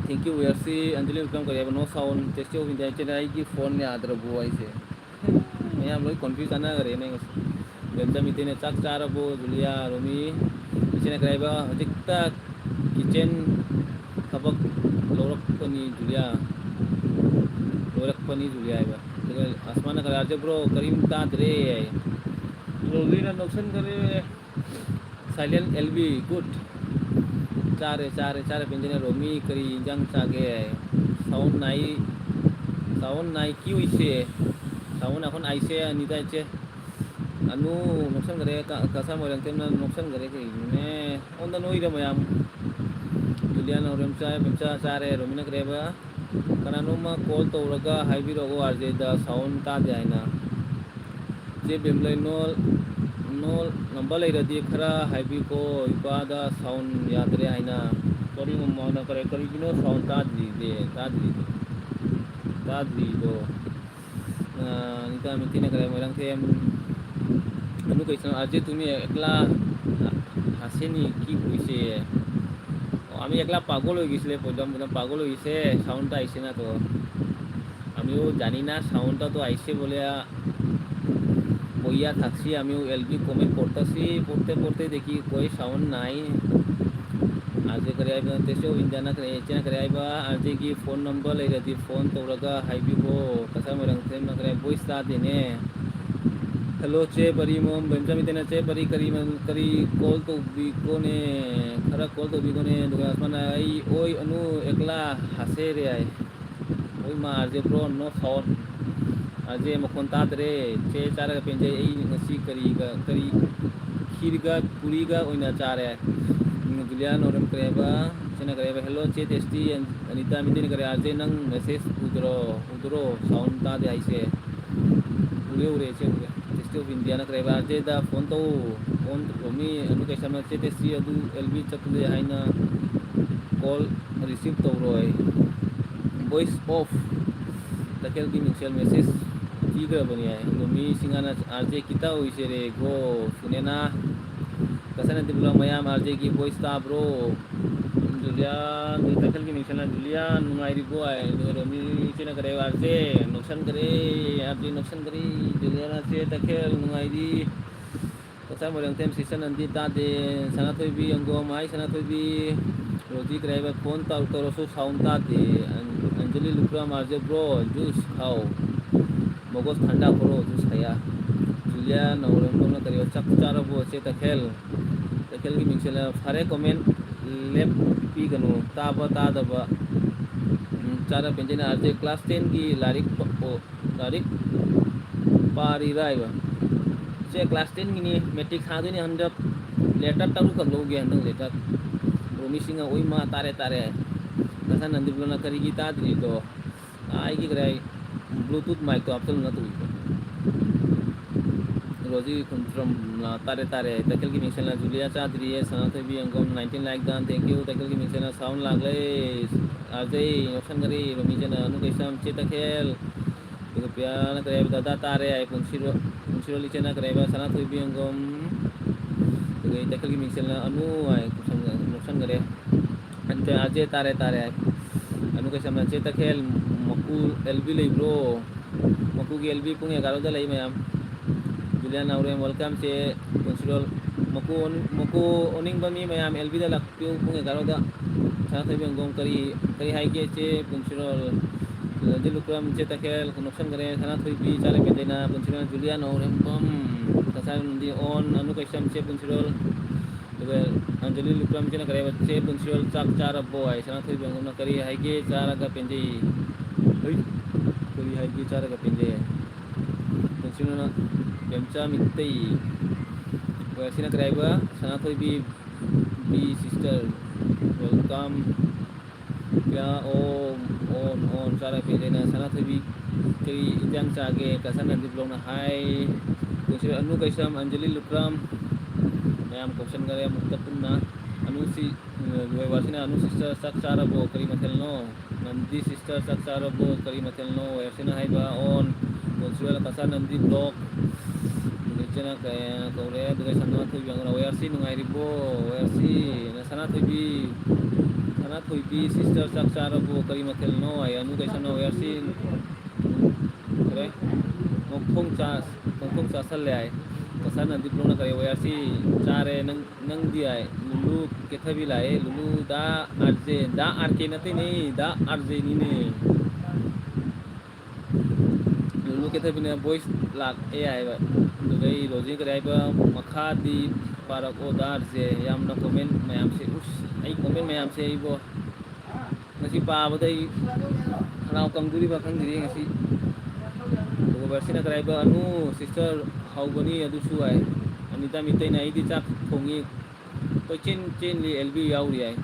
thank you ꯋꯦꯜꯁꯤ꯫ ꯑꯟꯖꯂꯤ welcome ꯀꯔꯤ ꯍꯥꯏꯕ? No sound꯫ Taste of India ꯏꯆꯦꯅ, ꯑꯩꯒꯤ phone ꯌꯥꯗ꯭ꯔꯕꯣ ꯍꯥꯏꯁꯦ? ꯃꯌꯥꯝ ꯂꯣꯏ confuse ꯆꯥꯟꯅꯈ꯭ꯔꯦꯅꯦ ꯉꯁꯤ꯫ ꯕꯦꯝꯆꯥ ꯃꯤꯇꯩꯅ ꯆꯥꯛ ꯆꯥꯔꯕꯣ? ꯖꯨꯂꯤꯌꯥ, ꯔꯣꯃꯤ꯫ ꯏꯆꯦꯅ ꯀꯔꯤ ꯍꯥꯏꯕ? ꯍꯧꯖꯤꯛꯇ kitchen ꯊꯕꯛ ꯂꯧꯔꯛꯄꯅꯤ ꯖꯨꯂꯤꯌꯥ꯫ ꯂꯣꯏꯔꯛꯄꯅꯤ ꯖꯨꯂꯤꯌꯥ ꯍꯥꯏꯕ꯫ ꯑꯗꯨꯒ ꯑꯁꯃꯥꯅ ꯀꯔꯤ, ꯑꯥꯔꯖꯦ bro, ꯀꯔꯤꯝ ꯇꯥꯗ꯭ꯔꯦ ꯍꯥꯏ꯫ ꯔꯣꯃꯤꯅ ꯅꯣꯛꯁꯟꯈꯔꯦ꯫ Silent L B, good꯫ ꯆꯥꯔꯦ, ꯆꯥꯔꯦ, ꯆꯥꯔꯦ꯫ ꯕꯦꯟꯖꯤꯅ, ꯔꯣꯃꯤ, ꯀꯔꯤ ꯏꯟꯖꯥꯡ ꯆꯥꯒꯦ? Sound ꯅꯥꯏ, sound ꯅꯥꯏ ꯀ꯭ꯌꯨ ꯏꯁꯦ? Sound ꯑꯩꯈꯣꯏꯅ ꯑꯥꯏꯁꯦ ꯑꯅꯤꯗ ꯏꯆꯦ꯫ ꯑꯅꯨ ꯅꯣꯛꯁꯟꯈꯔꯦ, ꯀ-, ꯀꯁꯥ ꯃꯣꯏꯔꯥꯡꯊꯦꯝꯅ ꯅꯣꯛꯁꯟꯈꯔꯦ ꯀꯩꯒꯤꯅꯣꯅꯦ? ꯑꯣꯟꯗ ꯅꯣꯏꯗ ꯃꯌꯥꯝ꯫ ꯖꯨꯂꯤꯌꯥꯅ ꯍꯣꯔꯦꯟ ꯆꯥꯏ, ꯕꯦꯝꯆꯥ ꯆꯥꯔꯦ, ꯔꯣꯃꯤꯅ ꯀꯔꯤ ꯍꯥꯏꯕ? ꯀꯅꯥꯅꯣꯝꯃ call ꯇꯧꯔꯒ ꯍꯥꯏꯕꯤꯔꯛꯑꯣ, ꯑꯥꯔꯖꯦꯗ sound ꯇꯥꯗꯦ ꯍꯥꯏꯅ꯫ ꯆꯦ ꯕꯦꯝꯂꯩ, no, no, number ꯂꯩꯔꯗꯤ ꯈꯔ ꯍꯥꯏꯕꯤꯈꯣ, ꯏꯄꯥꯗ sound ꯌꯥꯗ꯭ꯔꯦ ꯍꯥꯏꯅ꯫ ꯀꯔꯤ ꯃꯃꯥꯅ ꯀꯔꯤ, ꯀꯔꯤꯒꯤꯅꯣ sound ꯇꯥꯗ꯭ꯔꯤꯗꯤ, ꯇꯥꯗ꯭ꯔꯤꯗꯤ? ꯇꯥꯗ꯭ꯔꯤꯗꯣ? ꯑ, ꯅꯤꯇꯥ ꯃꯤꯇꯤꯅ ꯀꯔꯤ, ꯃꯣꯏꯔꯥꯡꯊꯦꯝ, ꯑꯗꯨ ꯀꯩꯁꯨ, ꯑꯥꯔꯖꯦ ꯇꯨꯃꯤ ꯑꯦꯛꯂꯥ ꯍꯥꯁꯦꯅꯤ ꯀꯤ ꯄꯨꯏꯁꯦ꯫ অ, আমি একলা পাগল হৈ গৈছিলে, প্ৰদ্যুম প্ৰধান পাগল হৈ গৈছে, sound এটা আহিছে না তো। আমিও জানি না sound এটা তো আহিছে বুলে, আ, বইয়া থাকছি, আমিও এলবি comment পড়তাছি, পড়তে পড়তে দেখি কই sound নাই। আজকে করে আইবা, তেসে ইন্ডিয়ানা করে, এচেনা করে আইবা, আজকে কি phone number লেগে দি phone তোরাগা হাইবিবো, কাসা মরাং তেম না করে voice তা দেনে। Hello, ꯆꯦ ꯄꯔꯤ ꯃꯣꯝ ꯕꯦꯝꯆꯥ ꯃꯤꯇꯩꯅ, "ꯆꯦ ꯄꯔꯤ ꯀꯔꯤ ꯃ-, ꯀꯔꯤ call ꯇꯧꯕꯤꯒꯣꯅꯦ? ꯈꯔ call ꯇꯧꯕꯤꯒꯣꯅꯦ?" ꯑꯗꯨꯒ ꯑꯁꯃꯥꯅ, "ꯑꯩ ꯑꯣꯏ ꯑꯅꯨ ꯑꯦꯛꯂꯥ ꯍꯥꯁꯦ ꯔꯦ ꯑꯥꯏ꯫ ꯑꯣꯏ ꯃꯥ ꯑꯥꯔꯖꯦ ꯕ꯭ꯔꯣ, no sound꯫ ꯑꯥꯔꯖꯦ ꯃꯈꯣꯟ ꯇꯥꯗ꯭ꯔꯦ꯫ ꯆꯦ ꯆꯥꯔꯒ ꯄꯦꯟꯖꯩ꯫ ꯑꯩ ꯉꯁꯤ ꯀꯔꯤꯒ, ꯀꯔꯤ, ꯈꯤꯔꯒ ꯄꯨꯔꯤꯒ ꯑꯣꯏꯅ ꯆꯥꯔꯦ꯫" ꯎꯝ, ꯖꯨꯂꯤꯌꯥ ꯅꯧꯔꯦꯝ ꯀꯔꯤ ꯍꯥꯏꯕ? ꯆꯦꯅ ꯀꯔꯤ ꯍꯥꯏꯕ? "Hello, ꯆꯦ ꯇꯦꯁꯇꯤ, ꯑꯅꯤꯇꯥ ꯃꯤꯇꯩꯅ ꯀꯔꯤ, ꯑꯥꯔꯖꯦ ꯅꯪ message ꯎꯗ꯭ꯔꯣ? ꯎꯗ꯭ꯔꯣ? Sound ꯇꯥꯗꯦ ꯍꯥꯏꯁꯦ꯫" ꯎꯔꯦ, ꯎꯔꯦ, ꯏꯆꯦ, ꯎꯔꯦ꯫ Taste of Indiaꯅ ꯀꯔꯤ ꯍꯥꯏꯕ? "ꯑꯥꯔꯖꯦꯗ phone ꯇꯧ꯫ Phone ꯇꯧꯔꯝꯃꯤ ꯑꯗꯨ ꯀꯩꯁꯥꯃ ꯆꯦ ꯇꯦꯁꯇꯤ ꯑꯗꯨ ꯑꯦꯜ ꯕꯤ ꯆꯠꯂꯦ ꯍꯥꯏꯅ call receive ꯇꯧꯔꯣꯏ꯫" Voice of ꯇꯈꯦꯜꯒꯤ ꯃꯤꯡꯁꯦꯜ message ꯄꯤꯈ꯭ꯔꯕꯅꯤ ꯍꯥꯏ꯫ ꯑꯗꯣ ꯃꯤꯁꯤꯡ ꯑꯅ, "ꯑꯥꯔꯖꯦ ꯀꯤꯇ ꯑꯣꯏꯖꯔꯦ ꯒꯣ ꯁꯨꯅꯦꯅꯥ꯫ ꯀꯁꯥꯅ ꯗꯤꯕꯂꯣ ꯃꯌꯥꯝ ꯑꯥꯔꯖꯦꯒꯤ voice ꯇꯥꯕ꯭ꯔꯣ?" ꯖꯨꯂꯤꯌꯥ, ꯇꯈꯦꯜꯒꯤ ꯃꯤꯡꯁꯦꯜꯅ, "ꯖꯨꯂꯤꯌꯥ ꯅꯨꯡꯉꯥꯏꯔꯤꯕꯣ?" ꯍꯥꯏ꯫ ꯑꯗꯨꯒ ꯔꯣꯃꯤ ꯏꯆꯦꯅ ꯀꯔꯤ ꯍꯥꯏꯕ? "ꯑꯥꯔꯖꯦ ꯅꯣꯛꯁꯟꯈ꯭ꯔꯦ, ꯑꯥꯔꯖꯦ ꯅꯣꯛꯁꯟꯈ꯭ꯔꯦ꯫" ꯖꯨꯂꯤꯌꯥꯅ, "ꯆꯦ ꯇꯈꯦꯜ ꯅꯨꯡꯉꯥꯏꯔꯤ꯫ ꯀꯛꯆꯥ ꯃꯣꯏꯔꯥꯡꯊꯦꯝ ꯁꯤꯁꯇꯔ ꯅꯟꯗꯤ ꯇꯥꯗꯦ꯫" ꯁꯅꯥꯊꯣꯏꯕꯤ ꯑꯪꯒꯣꯝ, "ꯍꯥꯏ ꯁꯅꯥꯊꯣꯏꯕꯤ꯫" ꯔꯣꯖꯤ ꯀꯔꯤ ꯍꯥꯏꯕ? "Phone ꯇꯧ-, ꯇꯧꯔꯁꯨ sound ꯇꯥꯗꯦ꯫" ꯑꯟ-, ꯑꯟꯖꯂꯤ ꯂꯨꯈ꯭ꯔꯥꯝ, "ꯑꯥꯔꯖꯦ ꯕ꯭ꯔꯣ, juice ꯈꯥꯎ꯫ ꯃꯒꯣꯁ ꯊꯟꯗꯥ ꯀꯣꯔꯣ, juice ꯈꯥꯌꯥ꯫" ꯖꯨꯂꯤꯌꯥ ꯅꯧꯔꯦꯝꯕꯝꯅ ꯀꯔꯤ ꯍꯥꯏꯕ? "ꯆꯥꯛ ꯆꯥꯔꯕꯣ ꯆꯦ ꯇꯈꯦꯜ?" ꯇꯈꯦꯜꯒꯤ ꯃꯤꯡꯁꯦꯜꯅ, "ꯐꯔꯦ, comment ꯂꯦꯞꯄꯤꯒꯅꯨ, ꯇꯥꯕ ꯇꯥꯗꯕ꯫" ꯎꯝ, ꯆꯥꯔ ꯄꯦꯟꯖꯩꯅ, "ꯑꯥꯔꯖꯦ class tenꯒꯤ ꯂꯥꯏꯔꯤꯛ ꯄ-, ꯑꯣ, ꯂꯥꯏꯔꯤꯛ ꯄꯥꯔꯤꯔꯥ?" ꯍꯥꯏꯕ꯫ "ꯆꯦ, class tenꯒꯤꯅꯤ, matric ꯊꯥꯗꯣꯏꯅꯤ ꯍꯟꯗꯛ꯫ Letter ꯇꯔꯨꯛꯈꯛ ꯂꯧꯒꯦ ꯍꯟꯗꯛ letter꯫" ꯔꯣꯃꯤꯁꯤꯡꯅ, "ꯑꯣꯏꯃꯥ, ꯇꯥꯔꯦ, ꯇꯥꯔꯦ꯫" ꯉꯁꯥꯏ ꯅꯟꯗꯤꯕꯂꯣꯅ, "ꯀꯔꯤꯒꯤ ꯇꯥꯗ꯭ꯔꯤꯗꯣ?" ꯑꯥ, ꯑꯩꯒꯤ ꯀꯗꯥꯏ Bluetooth micꯇꯣ ꯍꯥꯞꯆꯜꯂꯨ ꯅꯠꯇ꯭ꯔꯣ? ꯔꯣꯖꯤ ꯈꯨꯟꯗ꯭ꯔꯝ, ꯇꯥꯔꯦ, ꯇꯥꯔꯦ꯫ ꯇꯈꯦꯜꯒꯤ ꯃꯤꯡꯁꯦꯜꯅ, "ꯖꯨꯂꯤꯌꯥ ꯆꯥꯗ꯭ꯔꯤꯌꯦ꯫" ꯁꯅꯥꯊꯣꯏꯕꯤ ꯑꯪꯒꯣꯝ, nineteen like done, thank you꯫ ꯇꯈꯦꯜꯒꯤ ꯃꯤꯡꯁꯦꯜꯅ, "Sound ꯂꯥꯛꯂꯦ, ꯑꯥꯔꯖꯦ ꯅꯣꯛꯁꯟꯈꯔꯦ꯫" ꯔꯣꯃꯤꯁꯦꯜꯅ, "ꯑꯅꯨ ꯀꯩꯁꯥꯝ ꯆꯦ ꯇꯈꯦꯜ꯫" ꯑꯗꯨꯒ ꯄꯤꯌꯥꯅ ꯀꯔꯤ ꯍꯥꯏꯕ? "ꯗꯗꯥ ꯇꯥꯔꯦ" ꯍꯥꯏ꯫ ꯄꯨꯟꯁꯤꯔꯣ-, ꯄꯨꯟꯁꯤꯔꯣꯜ ꯏꯆꯦꯅ ꯀꯔꯤ ꯍꯥꯏꯕ? ꯁꯅꯥꯊꯣꯏꯕꯤ ꯑꯪꯒꯣꯝ꯫ ꯑꯗꯨꯒ ꯇꯈꯦꯜꯒꯤ ꯃꯤꯡꯁꯦꯜꯅ, "ꯑꯅꯨ" ꯍꯥꯏ, ꯅꯣꯛꯁꯟꯈꯔꯦ꯫ ꯑꯟꯇꯦ, "ꯑꯥꯔꯖꯦ ꯇꯥꯔꯦ, ꯇꯥꯔꯦ" ꯍꯥꯏ꯫ ꯑꯅꯨ ꯀꯩꯁꯥꯝꯅ, "ꯆꯦ ꯇꯈꯦꯜ, ꯃꯀꯨ ꯑꯦꯜ ꯕꯤ ꯂꯩꯕ꯭ꯔꯣ?" ꯃꯀꯨꯒꯤ ꯑꯦꯜ ꯕꯤ ꯄꯨꯡ ꯑꯦꯒꯥꯔꯣꯗ ꯂꯩ ꯃꯌꯥꯝ꯫ ꯖꯨꯂꯤꯌꯥ ꯅꯥꯎꯔꯦꯝ, welcome ꯆꯦ ꯄꯨꯟꯁꯤꯔꯣꯜ꯫ ꯃꯀꯨ ꯑꯣꯟ-, ꯃꯀꯨ ꯑꯣꯅꯤꯡꯕ ꯃꯤ ꯃꯌꯥꯝ ꯑꯦꯜ ꯕꯤꯗ ꯂꯥꯛꯄꯤꯌꯨ ꯄꯨꯡ ꯑꯦꯒꯥꯔꯣꯗ꯫ ꯁꯅꯥꯊꯣꯏꯕꯤ ꯑꯪꯒꯣꯝ, "ꯀꯔꯤ, ꯀꯔꯤ ꯍꯥꯏꯒꯦ ꯆꯦ ꯄꯨꯟꯁꯤꯔꯣꯜ?" ꯔꯟꯖꯤꯠ ꯂꯨꯀ꯭ꯔꯥꯝ, ꯆꯦ ꯇꯈꯦꯜ, ꯅꯣꯛꯁꯟꯈꯔꯦ꯫ ꯁꯅꯥꯊꯣꯏꯕꯤ, ꯆꯥꯔ ꯄꯦꯟꯖꯩꯅ, ꯄꯨꯟꯁꯤꯔꯣꯜ ꯖꯨꯂꯤꯌꯥ ꯅꯧꯔꯦꯝꯕꯝ, ꯀꯁꯥꯔ ꯅꯟꯗꯤ ꯑꯣꯟ, ꯑꯅꯨ ꯀꯩꯁꯝ, ꯆꯦ ꯄꯨꯟꯁꯤꯔꯣꯜ, ꯑꯗꯨꯒ ꯑꯟꯖꯂꯤ ꯂꯨꯀ꯭ꯔꯥꯝ, ꯆꯦꯅ ꯀꯔꯦꯕ, ꯆꯦ ꯄꯨꯟꯁꯤꯔꯣꯜ, ꯆꯥꯛ ꯆꯥꯔꯕꯣ ꯍꯥꯏ꯫ ꯁꯅꯥꯊꯣꯏꯕꯤ ꯑꯉꯣꯝꯅ ꯀꯔꯤ ꯍꯥꯏꯒꯦ, ꯆꯥꯔꯒ ꯄꯦꯟꯖꯩ꯫ ꯍꯩ, ꯀꯔꯤ ꯍꯥꯏꯒꯦ, ꯆꯥꯔꯒ ꯄꯦꯟꯖꯩ ꯍꯥꯏ꯫ ꯄꯨꯟꯁꯤꯔꯣꯜꯅ ꯄꯦꯝꯆꯥ ꯃꯤꯇꯩ, ꯋꯦꯌꯔꯁꯤꯅ ꯀꯔꯦꯕ, ꯁꯅꯥꯊꯣꯏꯕꯤ, ꯕꯤ ꯁꯤꯁꯇꯔ, ꯋꯦꯜꯀꯝ꯫ ꯀꯌꯥ ꯑꯣ, ꯑꯣꯟ, ꯑꯣꯟ, ꯆꯥꯔ ꯄꯦꯟꯖꯩꯅ꯫ ꯁꯅꯥꯊꯣꯏꯕꯤ, ꯀꯔꯤ ꯏꯟꯖꯥꯡ ꯆꯥꯒꯦ? ꯀꯁꯥꯔ ꯅꯟꯗꯤ ꯕ꯭ꯂꯣꯛꯅ ꯍꯥꯏ꯫ ꯀꯣꯏꯁꯟ ꯑꯅꯨ ꯀꯩꯁꯝ, ꯑꯟꯖꯂꯤ ꯂꯨꯀ꯭ꯔꯥꯝ, ꯃꯌꯥꯝ ꯀꯧꯁꯟꯈꯔꯦ ꯑꯃꯨꯛꯇ ꯄꯨꯟꯅ꯫ ꯑꯅꯨꯁꯤ, ꯋꯦꯕꯔꯁꯤꯅ, ꯑꯅꯨ ꯁꯤꯁꯇꯔ, ꯆꯥꯛ ꯆꯥꯔꯕꯣ? ꯀꯔꯤ ꯃꯊꯦꯜꯅꯣ? ꯅꯟꯗꯤ ꯁꯤꯁꯇꯔ, ꯆꯥꯛ ꯆꯥꯔꯕꯣ? ꯀꯔꯤ ꯃꯊꯦꯜꯅꯣ? ꯋꯦꯕꯔꯁꯤꯅ ꯍꯥꯏꯕ ꯑꯣꯟ꯫ ꯀꯣꯟꯁꯨꯋꯦꯜ ꯀꯁꯥꯔ ꯅꯟꯗꯤ ꯕ꯭ꯂꯣꯛ꯫ ꯏꯆꯦꯅ ꯀ-, ꯀꯧꯔꯦ, ꯑꯗꯨꯒ ꯁꯅꯥꯊꯣꯏꯕꯤ ꯑꯉꯣꯟꯗ, "ꯋꯦꯌꯔꯁꯤ ꯅꯨꯡꯉꯥꯏꯔꯤꯕꯣ? ꯋꯦꯌꯔꯁꯤ, ꯁꯅꯥꯊꯣꯏꯕꯤ, ꯁꯅꯥꯊꯣꯏꯕꯤ ꯁꯤꯁꯇꯔ ꯆꯥꯛ ꯆꯥꯔꯕꯣ? ꯀꯔꯤ ꯃꯊꯦꯜꯅꯣ?" ꯍꯥꯏ꯫ ꯑꯅꯨ ꯀꯩꯁꯝꯅ, "ꯋꯦꯌꯔꯁꯤ ꯀꯔꯦ, ꯃꯈꯣꯡ ꯆꯥ-, ꯃꯈꯣꯡ ꯆꯥꯁꯜꯂꯦ" ꯍꯥꯏ꯫ ꯀꯁꯥꯔ ꯅꯟꯗꯤ ꯕ꯭ꯂꯣꯛꯅ ꯀꯔꯦ, "ꯋꯦꯌꯔꯁꯤ ꯆꯥꯔꯦ, ꯅꯪ, ꯅꯪꯗꯤ?" ꯍꯥꯏ꯫ ꯂꯨꯂꯨ ꯀꯦꯊꯕꯤ ꯂꯥꯛꯑꯦ꯫ ꯂꯨꯂꯨ ꯗꯥ ꯑꯥꯔ ꯖꯦ, ꯗꯥ ꯑꯥꯔ ꯀꯦ ꯅꯠꯇꯦꯅꯦ, ꯗꯥ ꯑꯥꯔ ꯖꯦꯅꯤꯅꯦ꯫ ꯂꯨꯂꯨ ꯀꯦꯊꯕꯤꯅ ꯚꯣꯏꯁ ꯂꯥꯛꯑꯦ ꯍꯥꯏꯕ꯫ ꯑꯗꯨꯗꯩ ꯔꯣꯖꯤ ꯀꯔꯤ ꯍꯥꯏꯕ, ꯃꯈꯥꯗꯤ ꯄꯥꯔꯛꯑꯣ ꯗꯥ ꯑꯥꯔ ꯖꯦ꯫ ꯌꯥꯝꯅ ꯀꯣꯃꯦꯟ ꯃꯌꯥꯝꯁꯦ, ꯎꯁ, ꯑꯩ ꯀꯣꯃꯦꯟ ꯃꯌꯥꯝꯁꯦ ꯑꯩꯕꯣ, ꯉꯁꯤ ꯄꯥꯕꯗ ꯑꯩ ꯈꯅꯥꯎ ꯀꯪꯗꯣꯔꯤꯕ ꯈꯪꯗ꯭ꯔꯤ ꯉꯁꯤ꯫ ꯑꯗꯨꯒ ꯕꯔꯁꯤꯅ ꯀꯔꯤ ꯍꯥꯏꯕ, "ꯑꯅꯨ ꯁꯤꯁꯇꯔ ꯍꯧꯕꯅꯤ ꯑꯗꯨꯁꯨ" ꯍꯥꯏ꯫ ꯑꯅꯤꯇꯥ ꯃꯤꯇꯩꯅ, "ꯑꯩꯗꯤ ꯆꯥꯛ ꯊꯣꯡꯉꯤ"꯫ ꯀꯣꯏꯆꯦꯟ ꯆꯦꯟꯂꯤ ꯑꯦꯜ ꯕꯤ ꯌꯥꯎꯔꯤ ꯍꯥꯏ꯫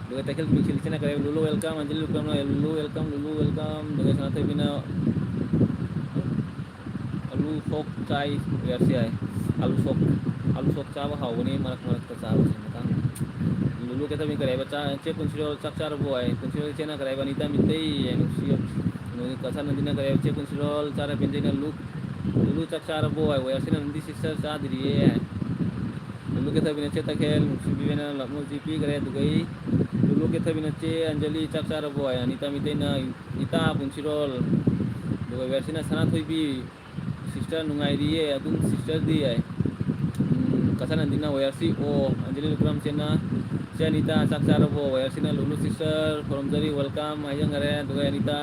ꯑꯗꯨꯒ ꯇꯈꯦꯜ ꯃꯤꯡꯁꯦꯜ ꯏꯆꯦꯅ ꯀꯔꯤ ꯍꯥꯏꯕ, "ꯂꯨꯂꯨ welcome, Anjali welcome, ꯂꯨꯂꯨ welcome, ꯂꯨꯂꯨ welcome"꯫ ꯑꯗꯨꯒ ꯁꯅꯥꯊꯣꯏꯕꯤꯅ, "ꯑꯂꯨ ꯁꯣꯛ ꯆꯥꯏ ꯋꯦꯌꯔꯁꯤ" ꯍꯥꯏ꯫ "ꯑꯂꯨ ꯁꯣꯛ, ꯑꯂꯨ ꯁꯣꯛ ꯆꯥꯕ ꯍꯥꯎꯕꯅꯤ ꯃꯔꯛ ꯃꯔꯛꯇ ꯆꯥꯕꯁꯦ ꯃꯇꯥꯡ"꯫ ꯂꯨꯂꯨ ꯀꯦꯊꯕꯤ ꯀꯔꯤ ꯍꯥꯏꯕ, "ꯆꯥ-, ꯆꯦ ꯄꯨꯟꯁꯤꯔꯣꯜ ꯆꯥꯛ ꯆꯥꯔꯕꯣ?" ꯍꯥꯏ꯫ ꯄꯨꯟꯁꯤꯔꯣꯜ ꯏꯆꯦꯅ ꯀꯔꯤ ꯍꯥꯏꯕ, "ꯑꯅꯤꯇꯥ ꯃꯤꯇꯩ" ꯍꯥꯏ꯫ ꯅꯨꯡꯁꯤ-, ꯀꯁꯥꯔ ꯅꯟꯗꯤꯅ ꯀꯔꯤ ꯍꯥꯏꯕ, "ꯆꯦ ꯄꯨꯟꯁꯤꯔꯣꯜ ꯆꯥꯔ ꯄꯦꯟꯖꯩꯅ ꯂꯨ-, ꯂꯨꯂꯨ ꯆꯥꯛ ꯆꯥꯔꯕꯣ?" ꯍꯥꯏ꯫ ꯋꯦꯌꯔꯁꯤꯅ, "ꯅꯟꯗꯤ ꯁꯤꯁꯇꯔ ꯆꯥꯗ꯭ꯔꯤꯌꯦ" ꯍꯥꯏ꯫ ꯂꯨꯂꯨ ꯀꯦꯊꯕꯤꯅ, "ꯆꯦ ꯇꯈꯦꯜ, ꯅꯨꯡꯁꯤꯕꯤꯕꯅ ꯂꯞꯃꯣ ꯖꯤ ꯄꯤꯈ꯭ꯔꯦ"꯫ ꯑꯗꯨꯒ ꯑꯩ, ꯂꯨꯂꯨ ꯀꯦꯊꯕꯤꯅ, "ꯆꯦ ꯑꯟꯖꯂꯤ ꯆꯥꯛ ꯆꯥꯔꯕꯣ?" ꯍꯥꯏ꯫ ꯑꯅꯤꯇꯥ ꯃꯤꯇꯩꯅ, "ꯏꯇꯥ ꯄꯨꯟꯁꯤꯔꯣꯜ"꯫ ꯑꯗꯨꯒ ꯋꯦꯌꯔꯁꯤꯅ, "ꯁꯅꯥꯊꯣꯏꯕꯤ ꯁꯤꯁꯇꯔ ꯅꯨꯡꯉꯥꯏꯔꯤꯌꯦ ꯑꯗꯨꯝ ꯁꯤꯁꯇꯔꯗꯤ" ꯍꯥꯏ꯫ ꯎꯝ, ꯀꯁꯥꯔ ꯅꯟꯗꯤꯅ, "ꯋꯦꯌꯔꯁꯤ ꯑꯣ"꯫ ꯑꯟꯖꯂꯤ ꯂꯨꯀ꯭ꯔꯥꯝ ꯆꯦꯅ, ꯑꯅꯤꯇꯥ, ꯆꯥꯛ ꯆꯥꯔꯕꯣ? ꯋꯥꯏꯌꯔꯁꯤꯅ ꯂꯨꯂꯨ sister ꯈꯨꯔꯨꯝꯖꯔꯤ, welcome ꯍꯥꯏꯖꯟꯈꯔꯦ꯫ ꯑꯗꯨꯒ ꯑꯅꯤꯇꯥ,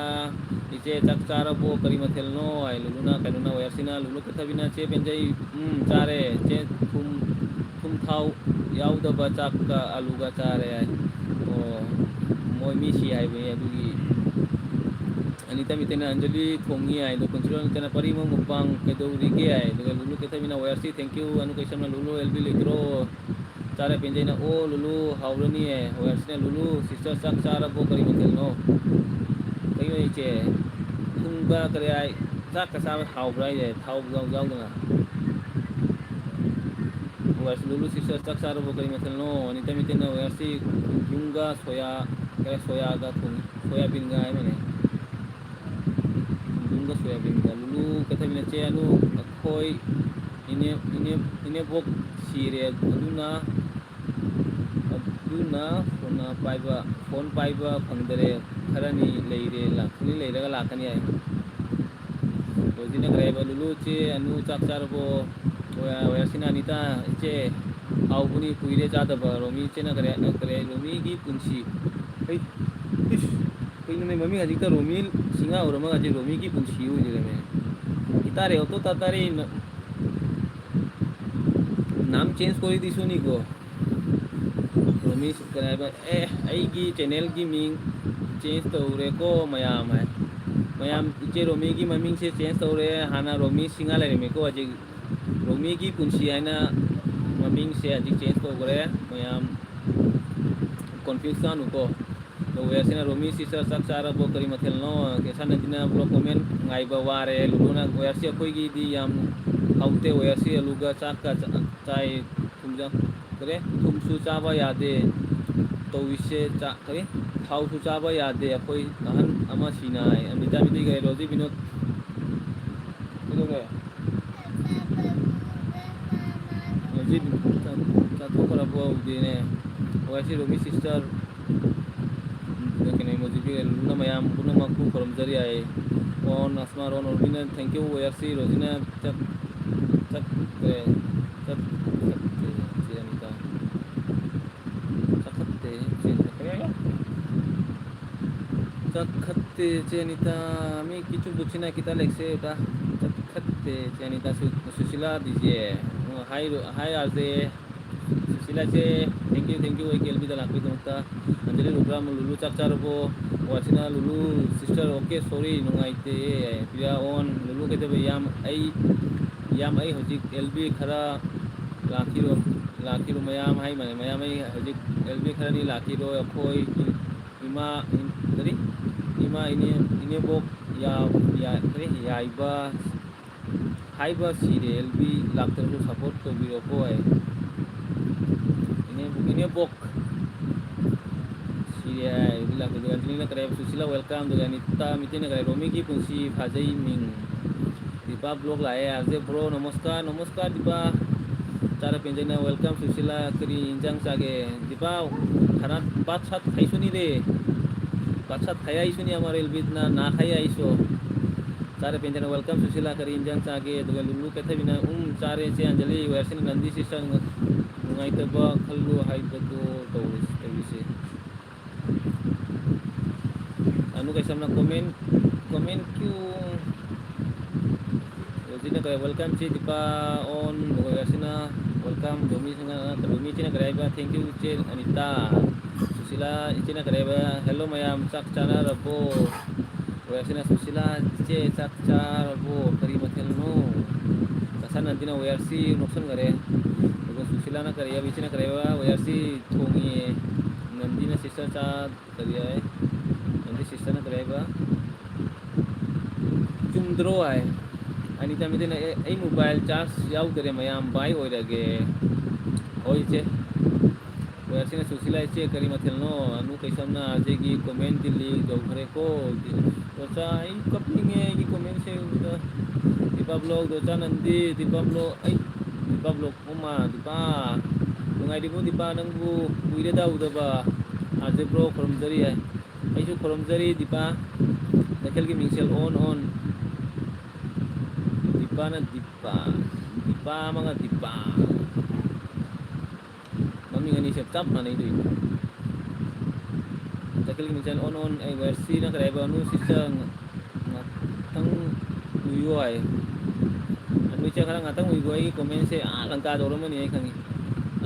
ꯏꯆꯦ ꯆꯥꯛ ꯆꯥꯔꯕꯣ? ꯀꯔꯤ ꯃꯊꯦꯜꯅꯣ? ꯍꯥꯏ ꯂꯨꯂꯨꯅ, ꯀꯩꯅꯣꯅ, ꯋꯥꯏꯌꯔꯁꯤꯅ ꯂꯨꯂꯨ ꯀꯦꯊꯕꯤꯅ, ꯆꯦ ꯄꯦꯟꯖꯩ, ꯎꯝ, ꯆꯥꯔꯦ꯫ ꯆꯦ ꯊꯨꯝ, ꯊꯨꯝ ꯊꯥꯎ ꯌꯥꯎꯗꯕ ꯆꯥꯛꯀ ꯑꯂꯨꯒ ꯆꯥꯔꯦ ꯍꯥꯏ꯫ ꯑꯣ, ꯃꯣꯏ ꯃꯤ ꯁꯤ ꯍꯥꯏꯕꯅꯤ ꯑꯗꯨꯒꯤ꯫ ꯑꯅꯤꯇꯥ ꯃꯤꯇꯩꯅ ꯑꯟꯖꯂꯤ ꯊꯣꯡꯉꯤ ꯍꯥꯏ꯫ ꯑꯗꯣ ꯄꯨꯟꯁꯤꯔꯣꯜ ꯅꯤꯇꯥꯅ ꯄꯔꯤ ꯃꯣꯡ ꯃꯨꯛꯕꯥꯡ ꯀꯩꯗꯧꯔꯤꯒꯦ ꯍꯥꯏ꯫ ꯑꯗꯨꯒ ꯂꯨꯂꯨ ꯀꯦꯊꯕꯤꯅ ꯋꯥꯏꯌꯔꯁꯤ, thank you꯫ ꯑꯅꯨ ꯀꯩꯁꯝꯅ ꯂꯨꯂꯨ ꯑꯦꯜ ꯕꯤ ꯂꯩꯇ꯭ꯔꯣ? ꯆꯥꯔꯦ ꯄꯦꯟꯖꯩꯅ, "ꯑꯣ ꯂꯨꯂꯨ, ꯍꯥꯎꯔꯅꯤꯌꯦ"꯫ ꯋꯥꯏꯌꯔꯁꯤꯅ, "ꯂꯨꯂꯨ sister, ꯆꯥꯛ ꯆꯥꯔꯕꯣ? ꯀꯔꯤ ꯃꯊꯦꯜꯅꯣ?" ꯀꯩꯅꯣ ꯏꯆꯦ, ꯊꯨꯝꯒ ꯀꯔꯤ ꯍꯥꯏ, ꯆꯥꯛꯀ ꯆꯥꯕ ꯍꯥꯎꯕ꯭ꯔꯥ ꯍꯥꯏꯁꯦ, ꯊꯥꯎ ꯌꯥꯎ-, ꯌꯥꯎꯗꯅ? ꯋꯥꯏꯌꯔꯁꯤ, "ꯂꯨꯂꯨ sister, ꯆꯥꯛ ꯆꯥꯔꯕꯣ? ꯀꯔꯤ ꯃꯊꯦꯜꯅꯣ?" ꯑꯅꯤꯇ ꯃꯤꯇꯩꯅ, ꯋꯥꯏꯌꯔꯁꯤ, ꯌꯨꯝꯒ ꯁꯣꯌꯥ, ꯀꯔꯤ, ꯁꯣꯌꯥꯒ ꯊꯣꯡꯉꯤ, ꯁꯣꯌꯥꯕꯤꯟꯒ ꯍꯥꯏꯕꯅꯦ꯫ ꯌꯨꯝꯒ ꯁꯣꯌꯥꯕꯤꯟꯒ꯫ ꯂꯨꯂꯨ ꯀꯦꯊꯕꯤꯅ, "ꯆꯦ ꯑꯅꯨ, ꯑꯩꯈꯣꯏ ꯏꯅꯦ-, ꯏꯅꯦ-, ꯏꯅꯦꯕꯣꯛ ꯁꯤꯔꯦ, ꯑꯗꯨꯅ, ꯑꯗꯨꯅ ꯐꯣꯟ ꯄꯥꯏꯕ, ꯐꯣꯟ ꯄꯥꯏꯕ ꯐꯪꯗꯔꯦ, ꯈꯔꯅꯤ ꯂꯩꯔꯦ, ꯂꯥꯛ-, ꯈꯔꯅꯤ ꯂꯩꯔꯒ ꯂꯥꯛꯀꯅꯤ" ꯍꯥꯏ꯫ ꯔꯣꯖꯤꯅ ꯀꯔꯤ ꯍꯥꯏꯕ? "ꯂꯨꯂꯨ, ꯆꯦ ꯑꯅꯨ, ꯆꯥꯛ ꯆꯥꯔꯕꯣ?" ꯋꯥ-, ꯋꯥꯏꯌꯔꯁꯤꯅ, "ꯑꯅꯤꯇꯥ, ꯏꯆꯦ, ꯍꯥꯎꯕꯅꯤ, ꯀꯨꯏꯔꯦ ꯆꯥꯗꯕ"꯫ ꯔꯣꯃꯤ ꯏꯆꯦꯅ ꯀꯔꯤ, ꯀꯔꯤ, "ꯔꯣꯃꯤꯒꯤ ꯄꯨꯟꯁꯤ"꯫ ꯍꯩ, ꯏꯁ, ꯀꯩꯅꯣꯅꯦ, ꯃꯃꯤꯡ ꯍꯧꯖꯤꯛꯇ ꯔꯣꯃꯤ ꯁꯤꯡꯍ ꯍꯧꯔꯝꯃꯒ ꯍꯧꯖꯤꯛ ꯔꯣꯃꯤꯒꯤ ꯄꯨꯟꯁꯤ ꯑꯣꯏ ꯂꯩꯔꯝꯃꯦ꯫ ꯏꯇꯥꯔꯦ, ꯑꯣꯇꯣ ꯇꯥꯇꯥꯔꯦ, ꯅ-, ꯅꯥꯝ change ꯀꯣꯔꯤꯗꯤ ꯁꯨꯅꯤꯀꯣ꯫ ꯔꯣꯃꯤ ꯀꯔꯤ ꯍꯥꯏꯕ? "ꯑꯦ, ꯑꯩꯒꯤ channelꯒꯤ ꯃꯤꯡ change ꯇꯧꯔꯦꯀꯣ ꯃꯌꯥꯝ" ꯍꯥꯏ꯫ ꯃꯌꯥꯝ, ꯏꯆꯦ ꯔꯣꯃꯤꯒꯤ ꯃꯃꯤꯡꯁꯦ change ꯇꯧꯔꯦ꯫ ꯍꯥꯟꯅ ꯔꯣꯃꯤ ꯁꯤꯡꯍ ꯂꯩꯔꯝꯃꯤꯀꯣ, ꯍꯧꯖꯤꯛ ꯔꯣꯃꯤꯒꯤ ꯄꯨꯟꯁꯤ ꯍꯥꯏꯅ ꯃꯃꯤꯡꯁꯦ ꯍꯧꯖꯤꯛ change ꯇꯧꯈ꯭ꯔꯦ꯫ ꯃꯌꯥꯝ confuse ꯆꯥꯅꯨꯀꯣ꯫ ꯑꯗꯣ ꯋꯦꯌꯔꯁꯤꯅ, "ꯔꯣꯃꯤ sister, ꯆꯥꯛ ꯆꯥꯔꯕꯣ? ꯀꯔꯤ ꯃꯊꯦꯜꯅꯣ?" ꯀꯦꯁꯥꯅꯟꯗꯤꯅ block comment, "ꯉꯥꯏꯕ ꯋꯥꯔꯦ"꯫ ꯂꯨꯂꯨꯅ, "ꯋꯦꯌꯔꯁꯤ, ꯑꯩꯈꯣꯏꯒꯤꯗꯤ ꯌꯥꯝ ꯍꯥꯎꯇꯦ, ꯋꯦꯌꯔꯁꯤ ꯑꯂꯨꯒ ꯆꯥꯛꯀ ꯆꯥ-, ꯆꯥꯏ, ꯊꯨꯝꯖ-, ꯀꯔꯤ? ꯊꯨꯝꯁꯨ ꯆꯥꯕ ꯌꯥꯗꯦ ꯇꯧꯔꯤꯁꯦ, ꯆꯥ-, ꯀꯔꯤ? ꯊꯥꯎꯁꯨ ꯆꯥꯕ ꯌꯥꯗꯦ, ꯑꯩꯈꯣꯏ ꯑꯍꯟ ꯑꯃ ꯁꯤꯅ" ꯍꯥꯏ꯫ ꯑꯃꯤꯇꯥ ꯃꯤꯇꯩ ꯀꯔꯤ? ꯔꯣꯖꯤ ꯕꯤꯅꯣꯗ ꯀꯩꯗꯧꯔꯦ? ꯍꯧꯖꯤꯛ ꯆꯥꯊꯣꯛꯈ꯭ꯔꯕ ꯎꯗꯦꯅꯦ꯫ ꯋꯥꯏꯁꯤ ꯔꯣꯃꯤ sister꯫ ꯑꯗꯨꯒ ꯀꯩꯅꯣ emoji ꯄꯤꯔꯦ꯫ ꯂꯨꯅ ꯃꯌꯥꯝ ꯄꯨꯝꯅꯃꯛꯄꯨ ꯈꯨꯔꯨꯝꯖꯔꯤ ꯍꯥꯏ꯫ ꯑꯣꯟ ꯑꯁꯃꯥ ꯔꯣꯟ ꯑꯣꯔꯕꯤꯅ thank you ꯋꯥꯏꯁꯤ ꯔꯣꯖꯤꯅ ꯆꯠ-, ꯆꯠꯈ꯭ꯔꯦ꯫ ꯆꯠ-, ꯆꯠꯈ꯭ꯔꯦ꯫ ꯆꯦ ꯑꯅꯤꯇꯥ꯫ ꯆꯥꯛ Che Anita, আমি কিছু বুঝছি না, কিতা লেখছে ওটা। আচ্ছা, ঠিক আছে, Che Anita, সু-, সুশীলা দিছে। ও, হাই র-, হাই আরজে। সুশীলা যে, thank you, thank you, এই এলবি দা লাকবি তোমার তা। Anjali Rubra, mo Lulu chak char bo. Wasina Lulu, sister, okay, sorry, nungaite. Priya on, Lulu kete be yam, ai, yam ai hojik, L B khara, lakiro, lakiro mayam, hai mane, mayam ai hojik, L B khara ni lakiro, akoi, ima, in, tadi, ima ini, ini bok, ya, ya, tadi, ya iba, ꯍꯥꯏꯕ ꯁꯤꯔꯦ, L B ꯂꯥꯛꯇ꯭ꯔꯁꯨ support ꯇꯧꯕꯤꯔꯣꯀꯣ ꯑꯩ꯫ ꯏꯅꯦ, ꯏꯅꯦꯕꯣꯛ ꯁꯤꯔꯦ ꯍꯥꯏ, L B ꯂꯥꯛꯇ꯭ꯔꯁꯨ꯫ ꯑꯟꯖꯂꯤꯅ ꯀꯔꯦ, Sushila welcome, ꯑꯗꯨꯒ ꯑꯅꯤꯇꯥ ꯃꯤꯇꯩꯅ ꯀꯔꯦ, ꯔꯣꯃꯤꯒꯤ ꯄꯨꯟꯁꯤ ꯐꯥꯖꯩ ꯃꯤꯡ꯫ ꯗꯤꯄꯥ vlog ꯂꯥꯛꯑꯦ, ꯑꯥꯔꯖꯦ bro, ꯅꯃꯁꯀꯥꯔ, ꯅꯃꯁꯀꯥꯔ ꯗꯤꯄꯥ꯫ ꯆꯥꯔ ꯄꯦꯟꯖꯩꯅ welcome, ꯁꯨꯁꯤꯂꯥ ꯀꯔꯤ ꯏꯟꯖꯥꯡ ꯆꯥꯒꯦ? ꯗꯤꯄꯥ, ꯈꯔ ꯚꯥꯠ ꯁꯥꯠ ꯈꯥꯏꯁꯨꯅꯤ ꯔꯦ꯫ ꯚꯥꯠ ꯁꯥꯠ ꯈꯥꯏ ꯍꯥꯏꯁꯨꯅꯤ ꯑꯃ ꯔꯦꯜꯕꯤꯗꯅ ꯅꯥ ꯈꯥꯏ ꯍꯥꯏꯁꯨ꯫ ꯆꯥꯔꯦ ꯄꯦꯟꯖꯅ welcome, ꯁꯨꯁꯤꯂꯥ ꯀꯔꯤ ꯏꯟꯖꯥꯡ ꯆꯥꯒꯦ? ꯑꯗꯨꯒ ꯂꯨꯂꯨ ꯀꯩꯊꯕꯤꯅ, ꯎꯝ, ꯆꯥꯔꯦ ꯆꯦ ꯑꯟꯖꯂꯤ, ꯋꯦꯌꯔꯁꯤꯅ ꯅꯟꯗꯤ ꯁꯤꯁꯇꯔ ꯅꯨꯡꯉꯥꯏꯇꯕ ꯈꯜꯂꯨ ꯍꯥꯏꯕꯗꯣ ꯇꯧꯔꯁꯤ, ꯇꯧꯔꯤꯁꯦ꯫ ꯑꯅꯨ ꯀꯩꯁꯝꯅ comment, comment ꯀ꯭ꯌꯨ? ꯔꯣꯖꯤꯅ ꯀꯔꯦ, welcome ꯆꯦ ꯗꯤꯄꯥ on, ꯑꯗꯨꯒ ꯋꯦꯌꯔꯁꯤꯅ welcome, ꯔꯣꯃꯤꯁꯤꯅ, ꯔꯣꯃꯤ ꯏꯆꯦꯅ ꯀꯔꯦ ꯍꯥꯏꯕ, thank you ꯆꯦ ꯑꯅꯤꯇꯥ꯫ ꯁꯨꯁꯤꯂꯥ ꯏꯆꯦꯅ ꯀꯔꯦ ꯍꯥꯏꯕ, hello ꯃꯌꯥꯝ, ꯆꯥꯛ ꯆꯥꯅꯔꯕꯣ? ꯋꯦꯌꯔꯁꯤꯅ ꯁꯨꯁꯤꯂꯥ, ꯏꯆꯦ ꯆꯥꯛ ꯆꯥꯔꯕꯣ? ꯀꯔꯤ ꯃꯊꯦꯜꯅꯣ? ꯀꯁꯥ ꯅꯟꯗꯤꯅ ꯋꯦꯌꯔꯁꯤ ꯅꯣꯛꯁꯟꯈꯔꯦ꯫ ꯑꯗꯨꯒ ꯁꯨꯁꯤꯂꯥꯅ ꯀꯔꯤ ꯍꯥꯏꯕ? ꯏꯆꯦꯅ ꯀꯔꯤ ꯍꯥꯏꯕ? ꯋꯦꯌꯔꯁꯤ ꯊꯣꯡꯉꯤꯌꯦ꯫ ꯅꯟꯗꯤꯅ sister ꯆꯥ ꯀꯔꯤ ꯍꯥꯏ? ꯅꯟꯗꯤ sisterꯅ ꯀꯔꯤ ꯍꯥꯏꯕ? ꯆꯨꯝꯗ꯭ꯔꯣ ꯍꯥꯏ꯫ ꯑꯅꯤꯇꯥ ꯃꯤꯇꯩꯅ, "ꯑꯦ, ꯑꯩ mobile charge ꯌꯥꯎꯗꯔꯦ ꯃꯌꯥꯝ, bye ꯑꯣꯏꯔꯒꯦ"꯫ ꯍꯣꯏ ꯏꯆꯦ꯫ ꯋꯦꯌꯔꯁꯤꯅ ꯁꯨꯁꯤꯂꯥ ꯏꯆꯦ ꯀꯔꯤ ꯃꯊꯦꯜꯅꯣ? Anu ꯀꯩꯁꯝꯅ ꯑꯥꯔꯖꯦꯒꯤ comment delete ꯇꯧꯈ꯭ꯔꯦꯀꯣ꯫ ꯗꯣꯆꯥ, ꯑꯩ ꯀꯞꯅꯤꯡꯉꯦ ꯑꯩꯒꯤ commentꯁꯦ ꯎꯕꯗ꯫ ꯗꯤꯄꯥ vlog, ꯗꯣꯆꯥ ꯅꯟꯗꯤ, ꯗꯤꯄꯥ vlog, ꯑꯩ, ꯗꯤꯄꯥ vlog, ꯑꯣꯃꯥ, ꯗꯤꯄꯥ꯫ ꯅꯨꯡꯉꯥꯏꯔꯤꯕꯣ ꯗꯤꯄꯥ? ꯅꯪꯕꯨ ꯀꯨꯏꯔꯦꯗ ꯎꯗꯕ꯫ ꯑꯥꯔꯖꯦ bro ꯈꯨꯔꯨꯝꯖꯔꯤ ꯍꯥꯏ꯫ ꯑꯩꯁꯨ ꯈꯨꯔꯨꯝꯖꯔꯤ ꯗꯤꯄꯥ꯫ ꯀꯩꯊꯦꯜꯒꯤ ꯃꯤꯡꯁꯦꯜ on, on꯫ ꯗꯤꯄꯥꯅ ꯗꯤꯄꯥ꯫ ꯗꯤꯄꯥ ꯑꯃꯒ ꯗꯤꯄꯥ꯫ ꯃꯃꯤꯡ ꯑꯅꯤꯁꯦ ꯆꯞ ꯃꯥꯟꯅꯩ ꯇꯧꯏꯗꯣ꯫ ꯇꯈꯦꯜꯒꯤ ꯃꯤꯡꯆꯜ ꯑꯣꯟ ꯑꯣꯟ ꯑꯩ ꯋꯥꯏ ꯑꯥꯔ ꯁꯤꯅ ꯀꯔꯤ ꯍꯥꯏꯕ? ꯑꯅꯨ ꯁꯤꯁꯇꯔ ꯉꯥꯛꯇꯪ ꯎꯏꯌꯣ ꯍꯥꯏ꯫ ꯑꯅꯨ ꯏꯆꯦ ꯈꯔ ꯉꯥꯛꯇꯪ ꯎꯏꯈꯣ, ꯑꯩꯒꯤ ꯀꯣꯃꯦꯟꯁꯦ ꯑꯥ ꯂꯪꯀꯥ ꯇꯧꯔꯝꯃꯅꯤ ꯑꯩ ꯈꯪꯉꯤ꯫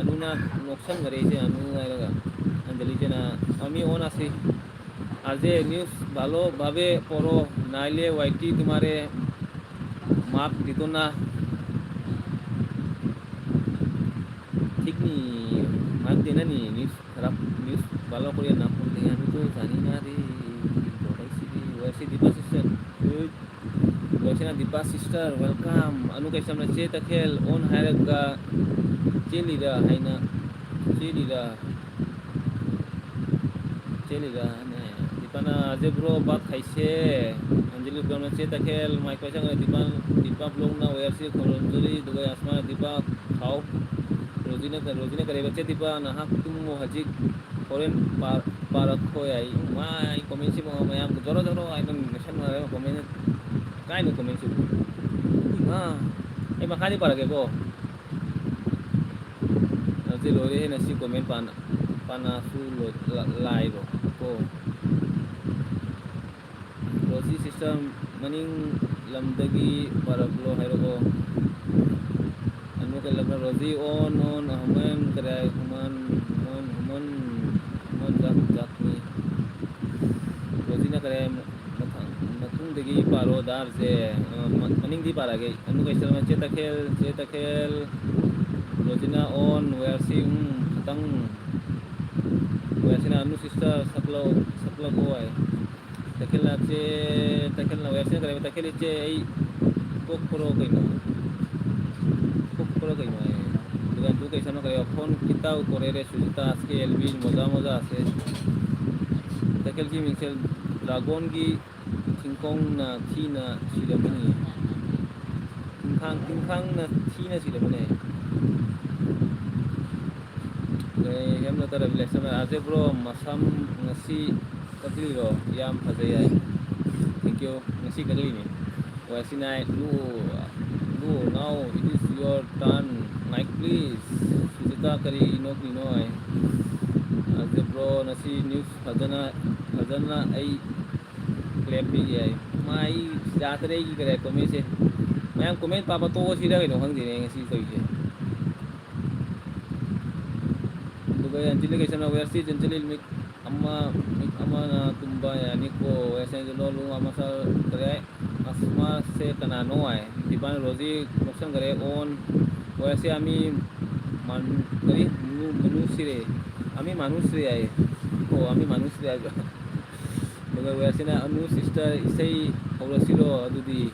ꯑꯅꯨꯅ ꯅꯣꯛꯁꯟꯈꯔꯦ ꯏꯆꯦ ꯑꯅꯨ ꯍꯥꯏꯔꯒ꯫ ꯑꯟꯖꯂꯤ ꯏꯆꯦꯅ ꯃꯃꯤ ꯑꯣꯟ ꯑꯁꯤ ꯑꯖꯦ ꯅ꯭ꯌꯨꯁ ꯚꯥꯂꯣ ꯚꯥꯕꯦ ꯄꯣꯔꯣ ꯅꯥꯏꯂꯦ ꯋꯥꯏꯇꯤ ꯇꯨꯃꯥꯔꯦ ꯃꯥꯞ ꯗꯤꯇꯣꯅ ꯊꯤꯛꯅꯤ ꯃꯥꯞ ꯗꯦꯅꯅꯤ ꯅ꯭ꯌꯨꯁ ꯈꯔꯞ ꯅ꯭ꯌꯨꯁ ꯚꯥꯂꯣ ꯀꯣꯔꯤꯌꯥ ꯅꯥꯄꯨꯝ ꯂꯩ ꯑꯗꯨ ꯇꯣ ꯆꯥꯅꯤꯡꯉꯥꯗꯤ ꯇꯣ ꯂꯩꯁꯤꯗꯤ ꯋꯥꯏꯁꯤ ꯗꯤꯄꯥ ꯁꯤꯁꯇꯔ ꯋꯥꯏꯁꯤꯅ ꯗꯤꯄꯥ ꯁꯤꯁꯇꯔ ꯋꯦꯜꯀꯝ ꯑꯅꯨ ꯀꯩꯁꯝꯅ ꯆꯦ ꯇꯈꯦꯜ ꯑꯣꯟ ꯍꯥꯏꯔꯒ ꯆꯦꯜꯂꯤꯔ ꯍꯥꯏꯅ ꯆꯦꯜꯂꯤꯔ ꯆꯦꯜꯂꯤꯔꯅꯦ? ꯗꯤꯄꯥꯅ ꯑꯖꯦ ꯕ꯭ꯔꯣ ꯕꯥꯠ ꯈꯥꯏꯁꯦ꯫ ꯑꯟꯖꯂꯤ ꯕ꯭ꯔꯣꯅ ꯆꯦ ꯇꯈꯦꯜ ꯃꯥꯏ ꯄꯩꯁꯥ ꯗꯤꯄꯥ ꯗꯤꯄꯥ ꯕ꯭ꯂꯣꯛꯅ ꯋꯦꯌꯔꯁꯤ ꯈꯣꯂꯣꯝꯖꯔꯤ ꯑꯗꯨꯒ ꯑꯁꯃꯥ ꯗꯤꯄꯥ ꯈꯥꯎ ꯔꯣꯖꯤꯅ ꯔꯣꯖꯤꯅ ꯀꯔꯦꯕ ꯆꯦ ꯗꯤꯄꯥ ꯅꯍꯥꯛ ꯇꯨꯝꯃꯣ ꯍꯧꯖꯤꯛ ꯍꯣꯔꯦꯟ ꯄꯥ- ꯄꯥꯔꯛꯈꯣ ꯌꯥꯏ꯫ ꯃꯥꯏ ꯀꯣꯃꯦꯟꯁꯤꯕꯨ ꯃꯌꯥꯝ ꯖꯣꯔꯣ ꯖꯣꯔꯣ ꯍꯥꯏꯅ ꯃꯦꯟꯁꯟ ꯃꯥꯟꯅꯔꯦ ꯀꯣꯃꯦꯟ ꯀꯥꯏꯅꯣ ꯀꯣꯃꯦꯟꯁꯤꯕꯨ? ꯏꯃꯥ ꯑꯩ ꯃꯈꯥꯗꯤ ꯄꯥꯔꯛꯀꯦꯀꯣ꯫ ꯑꯗꯨꯗꯤ ꯂꯣꯏꯔꯦꯍꯦ ꯅꯁꯤ ꯀꯣꯃꯦꯟ ꯄꯥꯅ ꯄꯥꯅꯁꯨ ꯂꯣꯏ- ꯂꯥ- ꯂꯥꯏꯔꯣ ꯀꯣ꯫ ꯔꯣꯖꯤ ꯁꯤꯁꯇꯔ ꯃꯅꯤꯡ ꯂꯝꯗꯒꯤ ꯄꯥꯔꯛꯂꯣ ꯍꯥꯏꯔꯛꯑꯣ꯫ ꯑꯅꯨ ꯀꯩꯂꯛꯅ ꯔꯣꯖꯤ ꯑꯣꯟ ꯑꯣꯟ ꯑꯍꯃꯟ ꯀꯔꯥꯏ ꯍꯨꯃꯟ ꯍꯨꯃꯟ ꯍꯨꯃꯟ ꯍꯨꯃꯟ ꯖꯥꯛ ꯖꯥꯛꯅꯤ꯫ ꯔꯣꯖꯤꯅ ꯀꯔꯥꯏ ꯃꯊꯪ ꯃꯇꯨꯡꯗꯒꯤ ꯄꯥꯔꯣ ꯗꯥꯔꯁꯦ꯫ ꯑ, ꯃ- ꯃꯅꯤꯡꯗꯤ ꯄꯥꯔꯛꯑꯒꯦ꯫ ꯑꯅꯨ ꯀꯩꯁꯜ ꯆꯦ ꯇꯈꯦꯜ ꯆꯦ ꯇꯈꯦꯜ ꯔꯣꯖꯤꯅ ꯑꯣꯟ ꯋꯦꯌꯔꯁꯤ ꯎꯝ ꯈꯇꯪ ꯋꯦꯌꯔꯁꯤꯅ ꯑꯅꯨ ꯁꯤꯁꯇꯔ ꯁꯛꯂꯧ ꯁꯛꯂꯧ ꯍꯣꯏ꯫ ꯇꯈꯦꯜ ꯂꯥꯛꯁꯦ ꯇꯈꯦꯜ ꯂꯥꯛꯁꯦ ꯀꯔꯤꯕ ꯇꯈꯦꯜ ꯏꯆꯦ ꯑꯩ ꯀꯣꯛꯄ꯭ꯔꯣ ꯀꯩꯅꯣ? ꯀꯣꯛꯄ꯭ꯔꯣ ꯀꯩꯅꯣ ꯑꯩ? ꯑꯗꯨꯒ ꯑꯗꯨ ꯀꯩꯁꯥꯅꯣ ꯀꯔꯤꯕ ꯐꯣꯟ ꯈꯤꯇ ꯀꯣꯔꯦꯔꯦ ꯁꯨꯖꯤꯇꯥ ꯑꯁꯀꯦ ꯑꯦꯜꯕꯤꯟ ꯃꯣꯖꯥ ꯃꯣꯖꯥ ꯑꯁꯦ ꯇꯈꯦꯜꯒꯤ ꯃꯤꯡꯁꯦꯜ ꯗ꯭ꯔꯥꯒꯣꯟꯒꯤ ꯊꯤꯡꯈꯣꯡꯅ ꯊꯤꯅ ꯁꯤꯔꯝꯃꯅꯤ꯫ ꯇꯤꯡꯈꯥꯡ ꯇꯤꯡꯈꯥꯡꯅ ꯊꯤꯅ ꯁꯤꯔꯕꯅꯦ꯫ ꯀꯩ ꯌꯥꯝꯅ ꯇꯔꯥ ꯕꯤꯂꯦꯁ ꯑꯃ ꯑꯥꯔꯖꯦ ꯕ꯭ꯔꯣ ꯃꯁꯝ ꯉꯁꯤ ꯀꯛꯂꯤꯔꯣ? ꯌꯥꯝ ꯐꯖꯩ ꯍꯥꯏ꯫ Thank you꯫ ꯉꯁꯤ ꯀꯛꯂꯤꯅꯦ꯫ ꯋꯥꯏ ꯁꯤ ꯅꯥꯏ ꯂꯨ ꯂꯨ now it is your turn. Mic please꯫ ꯁꯨꯖꯤꯇꯥ ꯀꯔꯤ ꯅꯣꯛꯂꯤꯅꯣ ꯍꯥꯏ꯫ ꯑꯗꯨ ꯕ꯭ꯔꯣ, ꯉꯁꯤ ꯅ꯭ꯌꯨꯁ ꯐꯖꯅ, ꯐꯖꯅ ꯑꯩ ꯀ꯭ꯂꯦꯞ ꯄꯤꯒꯦ ꯍꯥꯏ꯫ ꯃꯥ ꯑꯩ ꯌꯥꯗ꯭ꯔꯦ ꯑꯩꯒꯤ ꯀꯔꯤ ꯀꯣꯃꯦꯟꯁꯦ꯫ ꯃꯌꯥꯝ ꯀꯣꯃꯦꯟ ꯄꯥꯕ ꯇꯣꯛꯑꯁꯤꯔ ꯀꯩꯅꯣ ꯈꯪꯗꯦꯅꯦ ꯉꯁꯤ ꯇꯧꯔꯤꯁꯦ꯫ ꯑꯗꯨꯒ ꯑꯦꯟꯖꯦꯂꯤ ꯀꯩꯁꯝꯅ ꯋꯦꯌꯔꯁꯤ ꯖꯦꯟꯖꯦꯂꯤ ꯃꯤꯠ ꯑꯃ, ꯃꯤꯠ ꯑꯃꯅ ꯇꯨꯝꯕ ꯌꯥꯅꯤꯀꯣ, ꯋꯦꯌꯔꯁꯤ ꯂꯣ ꯂꯨ ꯑꯃ ꯁꯥꯗ꯭ꯔꯦ꯫ ꯑꯁꯃꯥꯁꯦ ꯀꯅꯥꯅꯣ ꯍꯥꯏ꯫ ꯗꯤꯄꯥꯟ ꯔꯣꯖꯤ ꯂꯧꯁꯟꯈ꯭ꯔꯦ꯫ ꯑꯣꯟ ꯋꯦꯌꯔꯁꯤ ꯑꯃꯤ ꯃꯥꯟ-, ꯀꯔꯤ? ꯃꯅꯨ-, ꯃꯅꯨꯁꯤꯔꯦ꯫ ꯑꯃꯤ ꯃꯥꯅꯨꯁꯤꯔꯦ ꯍꯥꯏ꯫ ꯑꯣ, ꯑꯃꯤ ꯃꯥꯅꯨꯁꯤꯔꯦ ꯍꯥꯏꯕ꯫ ꯑꯗꯨꯒ ꯋꯦꯌꯔꯁꯤꯅ ꯑꯅꯨ ꯁꯤꯁꯇꯔ ꯏꯁꯩ ꯍꯧꯔꯁꯤꯔꯣ ꯑꯗꯨꯗꯤ?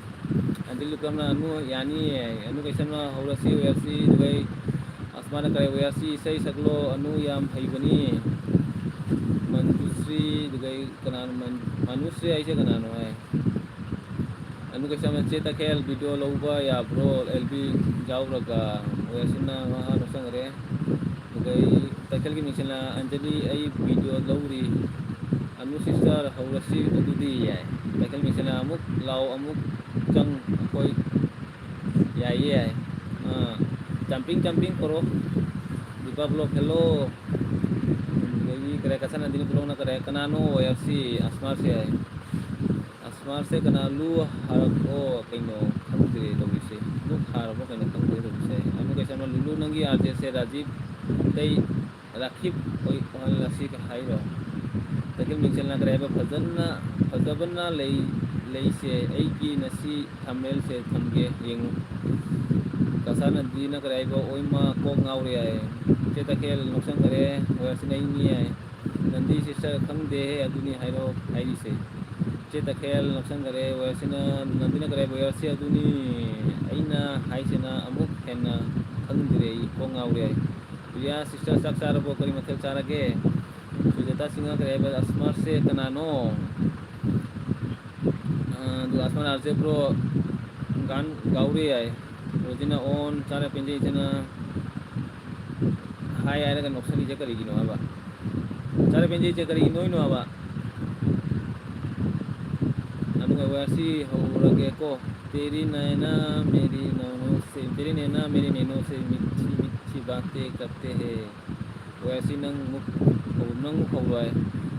ꯑꯟꯇꯤ ꯂꯨꯀ꯭ꯔꯝꯅ ꯑꯅꯨ ꯌꯥꯅꯤꯌꯦ꯫ ꯑꯅꯨ ꯀꯩꯁꯝꯅ ꯍꯧꯔꯁꯤ ꯋꯦꯌꯔꯁꯤ꯫ ꯑꯗꯨꯒ ꯑꯩ ꯑꯁꯃꯥꯅ ꯀꯔꯤ ꯋꯦꯌꯔꯁꯤ ꯏꯁꯩ ꯁꯛꯂꯣ ꯑꯅꯨ ꯌꯥꯝ ꯍꯩꯕꯅꯤ꯫ ꯃꯟꯖꯨꯁ꯭ꯔꯤ, ꯑꯗꯨꯒ ꯑꯩ ꯀꯅꯥꯅꯣ ꯃꯟ-, ꯃꯅꯨꯁ꯭ꯔꯤ ꯍꯥꯏꯁꯦ ꯀꯅꯥꯅꯣ ꯍꯥꯏ? ꯑꯅꯨ ꯀꯩꯁꯝꯅ ꯆꯦ ꯇꯈꯦꯜ ꯚꯤꯗꯤꯑꯣ ꯂꯧꯕ ꯌꯥꯕ꯭ꯔꯣ? ꯑꯦꯜ ꯕꯤ ꯌꯥꯎꯔꯒ꯫ ꯋꯦꯌꯔꯁꯤꯅ ꯃꯍꯥꯛ ꯂꯧꯁꯟꯈ꯭ꯔꯦ꯫ ꯑꯗꯨꯒ ꯑꯩ ꯇꯈꯦꯜꯒꯤ ꯃꯤꯡꯁꯤꯅ ꯑꯟꯖꯂꯤ ꯑꯩ ꯚꯤꯗꯤꯑꯣ ꯂꯧꯔꯤ꯫ ꯑꯅꯨ ꯁꯤꯁꯇꯔ ꯍꯧꯔꯁꯤ ꯑꯗꯨꯗꯤ ꯌꯥꯏ꯫ ꯇꯈꯦꯜ ꯃꯤꯡꯁꯤꯅ ꯑꯃꯨꯛ ꯂꯥꯎ ꯑꯃꯨꯛ ꯆꯪ ꯑꯩꯈꯣꯏ ꯌꯥꯏꯌꯦ ꯌꯥꯏ꯫ ꯑꯥ, jumping jumping ꯀꯧꯔꯣ꯫ Dipa block hello. ꯑꯗꯒꯤ ꯀꯔꯦ ꯀꯁꯥꯅ ꯗꯤꯅ ꯕ꯭ꯂꯣꯛꯅ ꯀꯔꯦ ꯀꯅꯥꯅꯣ ꯑꯣꯏꯔꯁꯤ ꯑꯁꯃꯥꯔꯁꯦ ꯌꯥꯏ꯫ ꯑꯁꯃꯥꯔꯁꯦ ꯀꯅꯥ ꯂꯨ ꯍꯥꯔꯛꯑꯣ ꯀꯩꯅꯣ ꯈꯪꯗ꯭ꯔꯦ ꯇꯧꯔꯤꯁꯦ꯫ ꯂꯨ ꯍꯥꯔꯕ ꯀꯩꯅꯣ ꯈꯪꯗ꯭ꯔꯦ ꯇꯧꯔꯤꯁꯦ꯫ ꯑꯗꯨ ꯀꯩꯁꯥꯅ ꯂꯨꯂꯨ ꯅꯪꯒꯤ ꯑꯥꯔꯖꯦꯁꯦ ꯔꯥꯖꯤꯞ ꯑꯇꯩ ꯔꯥꯈꯤꯞ ꯑꯣꯏ ꯑꯣꯏꯍꯜꯂꯁꯤ ꯍꯥꯏꯔꯣ꯫ ꯇꯈꯦꯜ ꯃꯤꯡꯁꯦꯜ ꯅꯥꯒ꯭ꯔꯦ ꯍꯥꯏꯕ ꯐꯖꯅ, ꯐꯖꯕꯅ ꯂꯩ, ꯂꯩꯁꯦ꯫ ꯑꯩꯒꯤ ꯉꯁꯤ ꯊꯝꯃꯦꯜꯁꯦ ꯊꯝꯒꯦ ꯌꯦꯡꯉꯨ꯫ ꯀꯁꯥꯅꯗꯤ ꯅꯥꯒ꯭ꯔꯦ ꯍꯥꯏꯕ ꯑꯣꯏꯃ ꯀꯣꯛ ꯉꯥꯎꯔꯦ ꯍꯥꯏ꯫ ꯆꯦ ꯇꯈꯦꯜ ꯅꯣꯛꯁꯟꯈꯔꯦ, ꯋꯦꯌꯔꯁꯤꯅ ꯑꯩꯅꯤ ꯍꯥꯏ꯫ ꯅꯟꯗꯤ ꯁꯤꯁꯇꯔ ꯈꯪꯗꯦꯍꯦ ꯑꯗꯨꯅꯤ ꯍꯥꯏꯔꯣ ꯍꯥꯏꯔꯤꯁꯦ꯫ ꯆꯦ ꯇꯈꯦꯜ ꯅꯣꯛꯁꯟꯈꯔꯦ, ꯋꯦꯌꯔꯁꯤꯅ ꯅꯟꯗꯤ ꯅꯥꯒ꯭ꯔꯦ ꯍꯥꯏꯕ ꯋꯦꯌꯔꯁꯤ ꯑꯗꯨꯅꯤ ꯑꯩꯅ ꯍꯥꯏꯁꯤꯅ ꯑꯃꯨꯛ ꯍꯦꯟꯅ ꯈꯪꯗ꯭ꯔꯦ ꯑꯩ ꯀꯣꯛ ꯉꯥꯎꯔꯦ ꯍꯥꯏ꯫ ꯄ꯭ꯔꯤꯌꯥ ꯁꯤꯁꯇꯔ ꯆꯥꯛ ꯆꯥꯔꯕꯣ? ꯀꯔꯤ ꯃꯊꯦꯜ ꯆꯥꯔꯒꯦ? ꯁꯨꯖꯥꯇꯥ ꯁꯤꯡꯍ ꯀꯔꯤ ꯍꯥꯏꯕ? ꯑꯁꯃꯥꯔꯁꯦ ꯀꯅꯥꯅꯣ? ꯑ, ꯑꯗꯨꯒ ꯑꯁꯃꯥꯔ ꯑꯥꯔꯖꯦ ꯕ꯭ꯔꯣ ꯒꯥꯟ ꯒꯥꯎꯔꯤ ꯍꯥꯏ꯫ ꯔꯣꯖꯤꯅ ꯑꯣꯟ ꯆꯥꯔ ꯄꯦꯟꯖꯩ ꯏꯆꯟꯅ ꯍꯥꯏ ꯍꯥꯏꯔꯒ ꯅꯣꯛꯁꯜꯂꯤꯁꯦ ꯀꯔꯤꯒꯤꯅꯣ ꯍꯥꯏꯕ? ꯆꯥꯔ ꯄꯦꯟꯖꯩꯁꯦ ꯀꯔꯤꯒꯤ ꯅꯣꯏꯅꯣ ꯍꯥꯏꯕ? ꯑꯗꯨꯒ ꯋꯥꯁꯤ ꯍꯧꯔꯒꯦꯀꯣ꯫ तेरी नैना मेरी नैनों से, तेरी नैना मेरी नैनों से मीठी मीठी बातें करते हैं। ꯋꯦꯌꯔꯁꯤ ꯅꯪ ꯑꯃꯨꯛ ꯅꯪ ꯍꯧꯔꯣꯏ꯫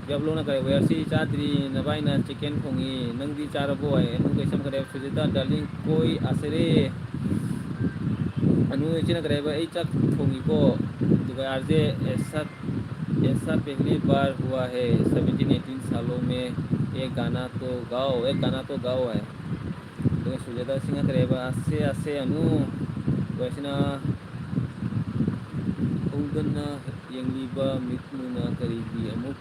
ꯌꯥꯕ꯭ꯂꯣꯅ ꯀꯔꯦ, ꯋꯦꯌꯔꯁꯤ ꯆꯥꯗ꯭ꯔꯤ, ꯅꯕꯥꯏꯅ ꯆꯤꯀꯦꯟ ꯊꯣꯡꯉꯤ, ꯅꯪꯗꯤ ꯆꯥꯔꯕꯣ ꯍꯥꯏ꯫ ꯑꯅꯨ ꯀꯩꯁꯝ ꯀꯔꯦ, ꯁꯨꯖꯤꯇꯥ ꯗꯥꯔꯂꯤꯡ ꯀꯣꯏ ꯑꯁꯔꯦ꯫ ꯑꯅꯨ ꯏꯆꯦꯅ ꯀꯔꯦꯕ, ꯑꯩ ꯆꯥꯛ ꯊꯣꯡꯉꯤꯀꯣ꯫ ꯑꯗꯨꯒ ꯑꯥꯔꯖꯦ ꯑꯦꯁꯥ, ꯑꯦꯁꯥ ꯄꯦꯍꯂꯤ ꯕꯥꯔ ꯍꯨꯋꯥ ꯍꯦ, ꯁꯚꯦꯟꯇꯤꯟ ꯑꯩꯠꯇꯤꯟ ꯁꯥꯂꯣ ꯃꯦ, ꯑꯦ ꯒꯥꯅꯥ ꯇꯣ ꯒꯥꯎ, ꯑꯦ ꯒꯥꯅꯥ ꯇꯣ ꯒꯥꯎ ꯍꯥꯏ꯫ ꯑꯗꯨꯒ ꯁꯨꯖꯥꯇꯥ ꯁꯤꯡꯍ ꯀꯔꯦꯕ, ꯑꯁꯦ ꯑꯁꯦ ꯑꯅꯨ꯫ ꯋꯦꯌꯔꯁꯤꯅ ꯍꯧꯗꯅ ꯌꯦꯡꯂꯤꯕ ꯃꯤꯠꯃꯨꯅ ꯀꯔꯤꯒꯤ ꯑꯃꯨꯛ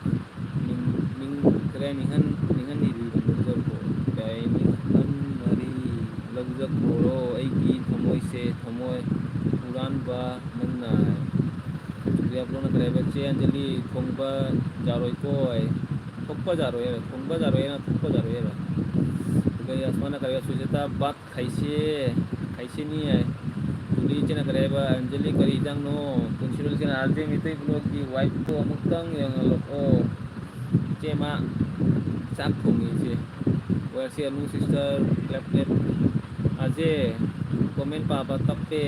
ꯅꯤꯡ-, ꯅꯤꯡ-, ꯀꯔꯤ ꯍꯥꯏ, ꯅꯤꯡꯍꯟ-, ꯅꯤꯡꯍꯟꯕꯤꯔꯤꯕꯅꯣ? ꯂꯧꯖꯈꯣ꯫ ꯀꯔꯤ ꯍꯥꯏ, ꯅꯤꯡꯍꯟ ꯃꯔꯤ ꯂꯧꯖꯈꯣꯔꯣ, ꯑꯩꯒꯤ ꯊꯃꯣꯏꯁꯦ, ꯊꯃꯣꯏ ꯍꯨꯔꯥꯟꯕ ꯅꯪꯅ ꯍꯥꯏ꯫ ꯌꯥꯕ꯭ꯂꯣꯅ ꯀꯔꯤ ꯍꯥꯏꯕ? ꯆꯦ ꯑꯟꯖꯂꯤ, ꯊꯣꯡꯕ ꯌꯥꯔꯣꯏꯀꯣ ꯍꯥꯏ꯫ ꯊꯣꯛꯄ ꯌꯥꯔꯣꯏ ꯍꯥꯏꯔꯣ? ꯊꯣꯡꯕ ꯌꯥꯔꯣꯏ ꯍꯥꯏꯔꯣ? ꯊꯣꯛꯄ ꯌꯥꯔꯣꯏ ꯍꯥꯏꯔꯣ? ꯑꯗꯨꯒ ꯌꯥꯁꯃꯥꯅ ꯀꯔꯤ ꯍꯥꯏꯕ? ꯁꯨꯖꯥꯇꯥ, ꯕꯥꯠ ꯈꯥꯏꯁꯦ, ꯈꯥꯏꯁꯦꯅꯤ ꯍꯥꯏ꯫ ꯀꯨꯂꯤ ꯏꯆꯦꯅ ꯀꯔꯤ ꯍꯥꯏꯕ? ꯑꯟꯖꯂꯤ ꯀꯔꯤ ꯏꯟꯖꯥꯡꯅꯣ? ꯄꯨꯟꯁꯤꯔꯣꯜ ꯏꯆꯦꯅ ꯑꯥꯔꯖꯦ ꯃꯤꯇꯩ ꯕ꯭ꯂꯣꯒꯀꯤ ꯋꯥꯏꯐꯇꯣ ꯑꯃꯨꯛꯇꯪ ꯌꯦꯡꯍꯜꯂꯛꯑꯣ꯫ ꯏꯆꯦ ꯃꯥ ꯆꯥꯛ ꯊꯣꯡꯉꯤ ꯏꯆꯦ꯫ ꯋꯦꯌꯔꯁꯤ ꯑꯅꯨ ꯁꯤꯁꯇꯔ, ꯀ꯭ꯂꯦꯞ ꯀ꯭ꯂꯦꯞ꯫ ꯑꯥꯔꯖꯦ, ꯀꯣꯃꯦꯟ ꯄꯥꯕ ꯇꯞꯄꯦ꯫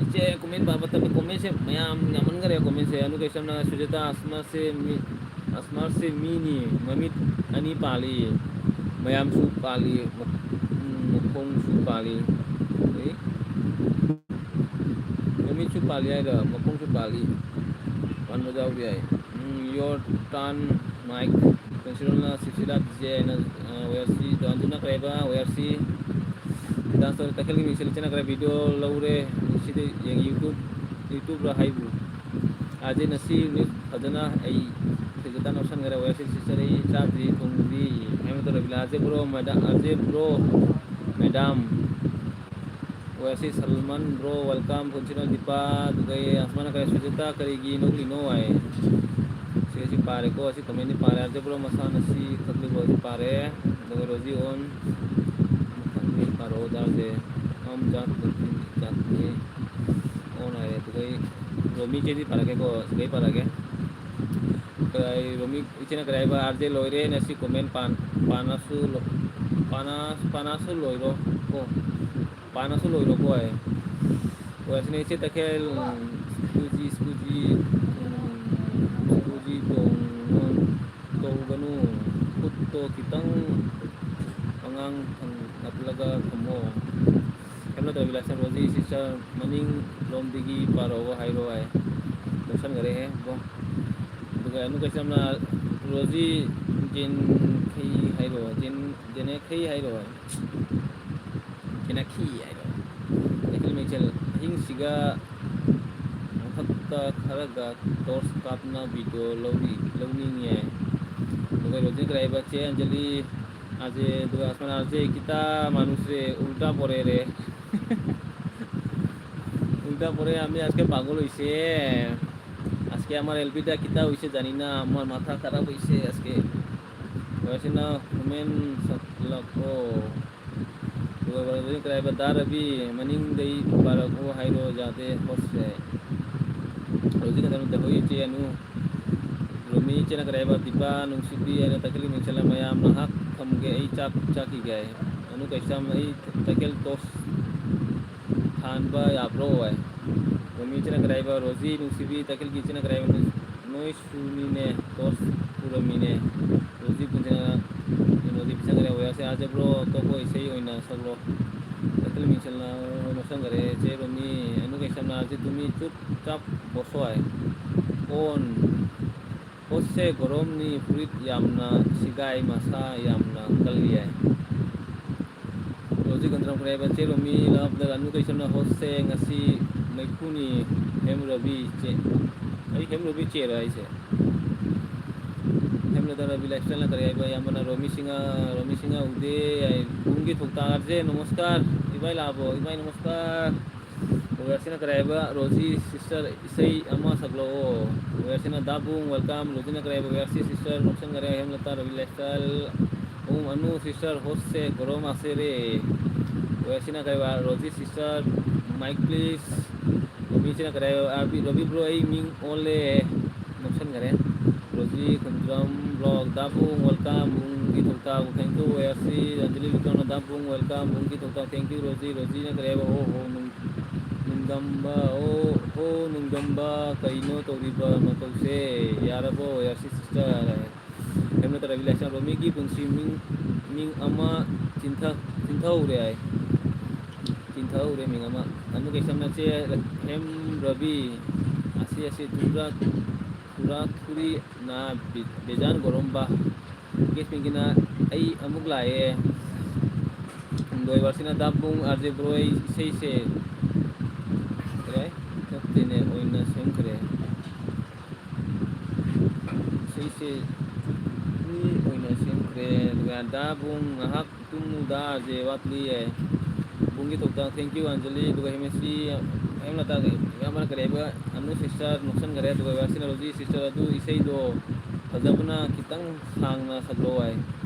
ꯏꯆꯦ ꯀꯣꯃꯦꯟ ꯄꯥꯕ ꯇꯞꯄꯦ꯫ ꯀꯣꯃꯦꯟꯁꯦ ꯃꯌꯥꯝ ꯌꯥꯝꯃꯟꯈꯔꯦ ꯀꯣꯃꯦꯟꯁꯦ꯫ ꯑꯅꯨ ꯀꯩꯁꯝꯅ ꯁꯨꯖꯥꯇꯥ ꯑꯁꯃꯥꯁꯦ ꯃꯤ ꯑꯁꯃꯥꯔꯁꯦ ꯃꯤꯅꯤ, ꯃꯃꯤꯠ ꯑꯅꯤ ꯄꯥꯜꯂꯤ, ꯃꯌꯥꯝꯁꯨ ꯄꯥꯜꯂꯤ, ꯃ-, ꯎꯝ, ꯃꯈꯣꯡꯁꯨ ꯄꯥꯜꯂꯤ꯫ ꯑꯦ? ꯃꯃꯤꯠꯁꯨ ꯄꯥꯜꯂꯤ ꯍꯥꯏꯔ ꯃꯈꯣꯡꯁꯨ ꯄꯥꯜꯂꯤ? ꯄꯥꯟꯕ ꯌꯥꯎꯕ ꯌꯥꯏ꯫ Um, your turn, Mike꯫ ꯄꯨꯟꯁꯤꯔꯣꯜꯅ ꯁꯤꯁꯤꯂꯥ ꯗꯤ ꯖꯦ ꯍꯥꯏꯅ, ꯑ, ꯋꯦꯌꯔꯁꯤ, ꯗꯥꯟꯗꯨꯅ ꯀꯔꯦꯕ, ꯋꯦꯌꯔꯁꯤ꯫ ꯗꯥꯟꯁ ꯇꯧꯔꯦ, ꯇꯈꯦꯜꯒꯤ ꯃꯤꯡꯁꯦꯜ ꯏꯆꯦꯅ ꯀꯔꯦ ꯚꯤꯗꯤꯑꯣ ꯂꯧꯔꯦ꯫ ꯁꯤꯗꯤ ꯌꯦꯡ YouTube, YouTubeꯔ ꯍꯥꯏꯕꯨ꯫ ꯑꯥꯔꯖꯦ ꯅꯁꯤ ꯃꯤ ꯐꯖꯅ ꯑꯩ ꯐꯖꯅ ꯂꯧꯁꯟꯈ꯭ꯔꯦ꯫ ꯋꯦꯌꯔꯁꯤ ꯁꯤꯁꯇꯔ ꯑꯩ ꯆꯥꯗ꯭ꯔꯤ, ꯊꯣꯡꯗ꯭ꯔꯤ ꯍꯥꯏꯕ ꯃꯇꯝꯗ R J bro, madam, R J bro, madam. ꯋꯦꯌꯔꯁꯤ ꯁꯜꯃꯟ ꯕ꯭ꯔꯣ, welcome꯫ ꯄꯨꯟꯁꯤꯔꯣꯜ ꯗꯤꯄꯥ, ꯑꯗꯨꯒ ꯑꯁꯃꯥꯅ ꯀꯔꯦ, ꯁꯨꯖꯥꯇꯥ ꯀꯔꯤꯒꯤ ꯅꯣꯛꯂꯤꯅꯣ ꯍꯥꯏ꯫ ꯁꯤ, ꯁꯤ ꯄꯥꯔꯦꯀꯣ, ꯁꯤ ꯀꯃꯦꯟꯗꯤ ꯄꯥꯔꯦ꯫ ꯑꯥꯔꯖꯦ ꯕ꯭ꯔꯣ ꯃꯁꯥꯅ ꯁꯤ ꯀꯛꯂꯤꯕ ꯑꯁꯤ ꯄꯥꯔꯦ꯫ ꯑꯗꯨꯒ ꯔꯣꯖꯤ ꯑꯣꯟ, ꯃꯊꯪꯗꯤ ꯄꯥꯔꯛꯑꯣ ꯇꯥꯔꯁꯦ꯫ ꯑꯝ ꯖꯥꯠ ꯂꯣꯟꯊꯤꯟꯒꯤ ꯖꯥꯠꯅꯤ꯫ ꯑꯣꯟ ꯍꯥꯏꯔꯦ꯫ ꯑꯗꯨꯒ ꯑꯩ ꯔꯣꯃꯤ ꯆꯦꯗꯤ ꯄꯥꯔꯛꯀꯦꯀꯣ, ꯁꯤꯗꯩ ꯄꯥꯔꯛꯑꯒꯦ꯫ ꯀꯔꯤ, ꯔꯣꯃꯤ ꯏꯆꯦꯅ ꯀꯔꯤ ꯍꯥꯏꯕ? ꯑꯥꯔꯖꯦ ꯂꯣꯏꯔꯦ ꯅꯁꯤ ꯀꯣꯃꯦꯟ ꯄꯥꯟ-, ꯄꯥꯅꯁꯨ ꯂꯣ-, ꯄꯥꯅ-, ꯄꯥꯅꯁꯨ ꯂꯣꯏꯔꯣ ꯀꯣ꯫ ꯄꯥꯅꯁꯨ ꯂꯣꯏꯔꯣꯀꯣ ꯍꯥꯏ꯫ ꯍꯣꯏ, ꯑꯁꯤꯅ ꯏꯆꯦ ꯇꯈꯦꯜ, ꯁ꯭ꯀꯨꯖꯤ, ꯁ꯭ꯀꯨꯖꯤ, ꯎꯝ, ꯈꯤꯇꯪ ꯑꯉꯥꯡ ꯅꯞꯂꯒ ꯊꯝꯃꯣ꯫ ꯀꯩꯅꯣ ꯇꯧꯕꯤ ꯂꯥꯁ ꯔꯣꯖꯤ ꯁꯤꯁꯇꯔ ꯃꯅꯤꯡ ꯂꯣꯝꯗꯒꯤ ꯄꯥꯔꯛꯑꯣ ꯍꯥꯏꯔꯣ ꯍꯥꯏ꯫ ꯂꯧꯁꯟꯈꯔꯦꯍꯦ ꯕꯣ꯫ ꯑꯗꯨꯒ ꯑꯅꯨ ꯀꯩꯁꯝꯅ ꯔꯣꯖꯤ ꯖꯦꯟꯈꯩ ꯍꯥꯏꯔꯣ, ꯖꯦꯟ-, ꯖꯦꯅꯦꯈꯩ ꯍꯥꯏꯔꯣ ꯍꯥꯏ꯫ ꯀꯦꯅꯥꯈꯤ ꯍꯥꯏꯔꯣ꯫ ꯇꯥꯏꯇꯜ ꯃꯤꯡꯁꯦꯜ ꯑꯍꯤꯡꯁꯤꯒ ꯃꯊꯛꯇ ꯈꯔꯒ ꯇꯣꯔꯆ ꯀꯥꯞꯅ ꯚꯤꯗꯤꯑꯣ ꯂꯧꯔꯤ, ꯂꯧꯅꯤꯡꯉꯦ꯫ ꯑꯗꯨꯒ ꯔꯣꯖꯤ ꯀꯔꯥꯏꯕ ꯆꯦ ꯑꯟꯖꯂꯤ, ꯑꯖꯦ, ꯑꯗꯨꯒ ꯑꯁꯃꯥꯟ ꯑꯖꯦ, ꯀꯤꯇꯥ ꯃꯥꯅꯨꯁ ꯔꯦ, ꯎꯜꯇꯥ ꯄꯣꯔꯦ ꯔꯦ꯫ ꯎꯜꯇꯥ ꯄꯣꯔꯦ, আমি আজকে পাগল হইছে। আজকে আমার এলবিটা কিতা হইছে জানি না, আমার মাথা খারাপ হইছে আজকে। Where is the woman? Sakla ko. Where is the driver? Da Rabi, maning dei para ko hairo jate hos hai. Rozi ka dam da hoi che anu. Romi chena kareba dipa nung sibi ana takili mingsela mayam na hak kam ge ai chak chak i gai. Anu kaisam ai takel tos than ba ya bro ai. Romi chena kareba Rozi nung sibi takil gi chena kareba nung noise ꯁꯨꯃꯤꯅꯦ, ꯇꯣꯁ ꯄꯨꯔꯝꯃꯤꯅꯦ꯫ ꯍꯧꯖꯤꯛ ꯄꯨꯟꯁꯤꯅ ꯀꯩꯅꯣꯗꯤ ꯄꯤꯁꯟꯈ꯭ꯔꯦ꯫ ꯋꯦꯌꯔꯁꯦ ꯑꯥꯔꯖꯦ bro, ꯑꯇꯣꯞꯄ ꯏꯁꯩ ꯑꯣꯏꯅ ꯁꯛꯂꯣ꯫ Title ꯃꯤꯡꯁꯦꯜꯅ ꯂꯧꯁꯟꯈ꯭ꯔꯦ꯫ ꯆꯦ ꯔꯣꯃꯤ, ꯑꯅꯨ ꯀꯩꯁꯝꯅ ꯑꯥꯔꯖꯦ ꯇꯨꯃꯤ ꯆꯨꯞ ꯆꯥꯞ ꯕꯣꯁꯣꯏ꯫ ꯑꯣꯟ꯫ ꯄꯣꯠꯁꯦ ꯒꯣꯔꯣꯝꯅꯤ, ꯐꯨꯔꯤꯠ ꯌꯥꯝꯅ ꯁꯤꯒꯥꯏ, ꯃꯁꯥ ꯌꯥꯝꯅ ꯀꯜꯂꯤ ꯍꯥꯏ꯫ ꯍꯧꯖꯤꯛ ꯀꯟꯇ꯭ꯔꯝ ꯀꯔꯦꯕ ꯆꯦ ꯔꯣꯃꯤ ꯂꯥꯞꯂꯒ ꯑꯅꯨ ꯀꯩꯁꯝꯅ ꯍꯣꯁꯦ ꯉꯁꯤ ꯃꯩꯈꯨꯅꯤ ꯍꯦꯝ ꯔꯕꯤ ꯆꯦ꯫ ꯑꯩ ꯍꯦꯝ ꯔꯕꯤ ꯆꯦꯔꯣ ꯑꯩꯁꯦ? ꯍꯦꯝ ꯂꯗꯥ ꯔꯕꯤ ꯂꯥꯏꯐꯁ꯭ꯇꯥꯏꯜꯅ ꯀꯔꯤ ꯍꯥꯏꯕ? ꯑꯌꯥꯝꯕꯅ ꯔꯣꯃꯤ ꯁꯤꯡꯍ, ꯔꯣꯃꯤ ꯁꯤꯡꯍ ꯎꯗꯦ ꯍꯥꯏ꯫ ꯕꯨꯡꯒꯤ ꯊꯣꯛꯇꯥꯛ ꯑꯥꯔꯖꯦ ꯅꯃꯁꯀꯥꯔ꯫ ꯏꯕꯥꯏ ꯂꯥꯛꯑꯕꯣ? ꯏꯕꯥꯏ ꯅꯃꯁꯀꯥꯔ꯫ ꯋꯦꯌꯔꯁꯤꯅ ꯀꯔꯤ ꯍꯥꯏꯕ? ꯔꯣꯖꯤ ꯁꯤꯁꯇꯔ ꯏꯁꯩ ꯑꯃ ꯁꯛꯂꯛꯑꯣ꯫ ꯋꯦꯌꯔꯁꯤꯅ ꯗꯥꯕꯨꯡ ꯋꯦꯜꯀꯝ꯫ ꯔꯣꯖꯤꯅ ꯀꯔꯤ ꯍꯥꯏꯕ? ꯋꯦꯌꯔꯁꯤ ꯁꯤꯁꯇꯔ ꯅꯣꯛꯁꯟꯈꯔꯦ꯫ ꯍꯦꯝꯂꯇꯥ ꯔꯕꯤ ꯂꯥꯏꯐꯁ꯭ꯇꯥꯏꯜ꯫ ꯎꯝ, ꯑꯅꯨ ꯁꯤꯁꯇꯔ ꯍꯣꯁꯁꯦ ꯒꯣꯔꯣꯝ ꯑꯁꯦꯔꯦ꯫ ꯋꯦꯌꯔꯁꯤꯅ ꯀꯔꯤ ꯍꯥꯏꯕ? Rosy sister mike please. ꯔꯣꯕꯤꯁꯤꯅ ꯀꯔꯤ ꯍꯥꯏꯕ? ꯑꯥꯔꯕꯤ ꯔꯣꯕꯤ ꯕ꯭ꯔꯣ ꯑꯩ ꯃꯤꯡ ꯑꯣꯜꯂꯦ꯫ ꯅꯣꯛꯁꯟꯈꯔꯦ꯫ ꯔꯣꯖꯤ ꯈꯨꯟꯗ꯭ꯔꯝ ꯕ꯭ꯂꯣꯛ ꯗꯥꯕꯨꯡ ꯋꯦꯜꯀꯝ꯫ ꯕꯨꯡꯒꯤ ꯊꯧꯇꯥꯛ ꯊꯦꯡꯀ꯭ꯌꯨ ꯋꯦꯌꯔꯁꯤ꯫ ꯑꯟꯖꯂꯤ ꯂꯨꯀ꯭ꯔꯝꯅ ꯗꯥꯕꯨꯡ ꯋꯦꯜꯀꯝ꯫ ꯕꯨꯡꯒꯤ ꯊꯧꯇꯥꯛ ꯊꯦꯡꯀ꯭ꯌꯨ ꯔꯣꯖꯤ꯫ ꯔꯣꯖꯤꯅ ꯀꯔꯤ ꯍꯥꯏꯕ? ꯑꯣ ꯍꯣ ꯅꯨꯡ-, ꯅꯨꯡꯗꯝꯕ, ꯑꯣ ꯍꯣ ꯅꯨꯡꯗꯝꯕ, ꯀꯩꯅꯣ ꯇꯧꯔꯤꯕ ꯃꯇꯧꯁꯦ? ꯌꯥꯔꯕꯣ ꯌꯥꯁꯤ ꯁꯤꯁꯇꯔ? ꯍꯦꯝꯂꯇ ꯔꯕꯤ ꯂꯥꯏꯁ꯭ꯔꯝ, ꯔꯣꯃꯤꯒꯤ ꯄꯨꯟꯁꯤ ꯃꯤꯡ, ꯃꯤꯡ ꯑꯃ ꯆꯤꯟꯊ-, ꯆꯤꯟꯊꯍꯧꯔꯦ ꯍꯥꯏ꯫ ꯆꯤꯟꯊꯍꯧꯔꯦ ꯃꯤꯡ ꯑꯃ꯫ ꯑꯅꯨ ꯀꯩꯁꯝꯅ ꯆꯦ ꯍꯦꯝ ꯔꯕꯤ, ꯑꯁꯤ ꯑꯁꯤ ꯊꯨꯔꯥ, ꯊꯨꯔꯥ ꯊꯨꯔꯤ ꯅ ꯕꯤ-, ꯕꯦꯖꯥꯟ ꯒꯣꯔꯣꯝꯕ꯫ ꯀꯦꯁ ꯄꯤꯡꯀꯤꯅ ꯑꯩ ꯑꯃꯨꯛ ꯂꯥꯛꯑꯦ꯫ ꯂꯣꯏꯕꯁꯤꯅ ꯗꯥꯕꯨꯡ ꯑꯥꯔ ꯖꯦ ꯕ꯭ꯔꯣ ꯑꯩ ꯏꯁꯩꯁꯦ ꯀꯔꯤ ꯍꯥꯏ? ꯆꯠꯇꯦꯅꯦ, ꯑꯣꯏꯅ ꯁꯦꯝꯈ꯭ꯔꯦ꯫ ꯏꯁꯩꯁꯦ ꯃꯤ ꯑꯣꯏꯅ ꯁꯦꯝꯈ꯭ꯔꯦ꯫ ꯑꯗꯨꯒ ꯗꯥꯕꯨꯡ ꯉꯥꯏꯍꯥꯛ ꯇꯨꯝꯃꯨꯗ ꯑꯥꯔ ꯖꯦ ꯋꯥꯠꯂꯤꯌꯦ꯫ ꯕꯨꯡꯒꯤ ꯊꯣꯛꯇ thank you ꯑꯟꯖꯂꯤ꯫ ꯑꯗꯨꯒ ꯍꯦꯃꯦꯁꯤ, ꯍꯦꯝꯂꯇꯥ, ꯌꯥꯝꯅ ꯀꯔꯤ ꯍꯥꯏꯕ, ꯑꯅꯨ ꯁꯤꯁꯇꯔ ꯅꯣꯛꯁꯟꯈꯔꯦ꯫ ꯑꯗꯨꯒ ꯋꯥꯁꯤꯅ ꯔꯣꯖꯤ ꯁꯤꯁꯇꯔ ꯑꯗꯨ ꯏꯁꯩꯗꯣ ꯐꯖꯕꯅ ꯈꯤꯇꯪ ꯁꯥꯡꯅ ꯁꯛꯂꯣ ꯍꯥꯏ꯫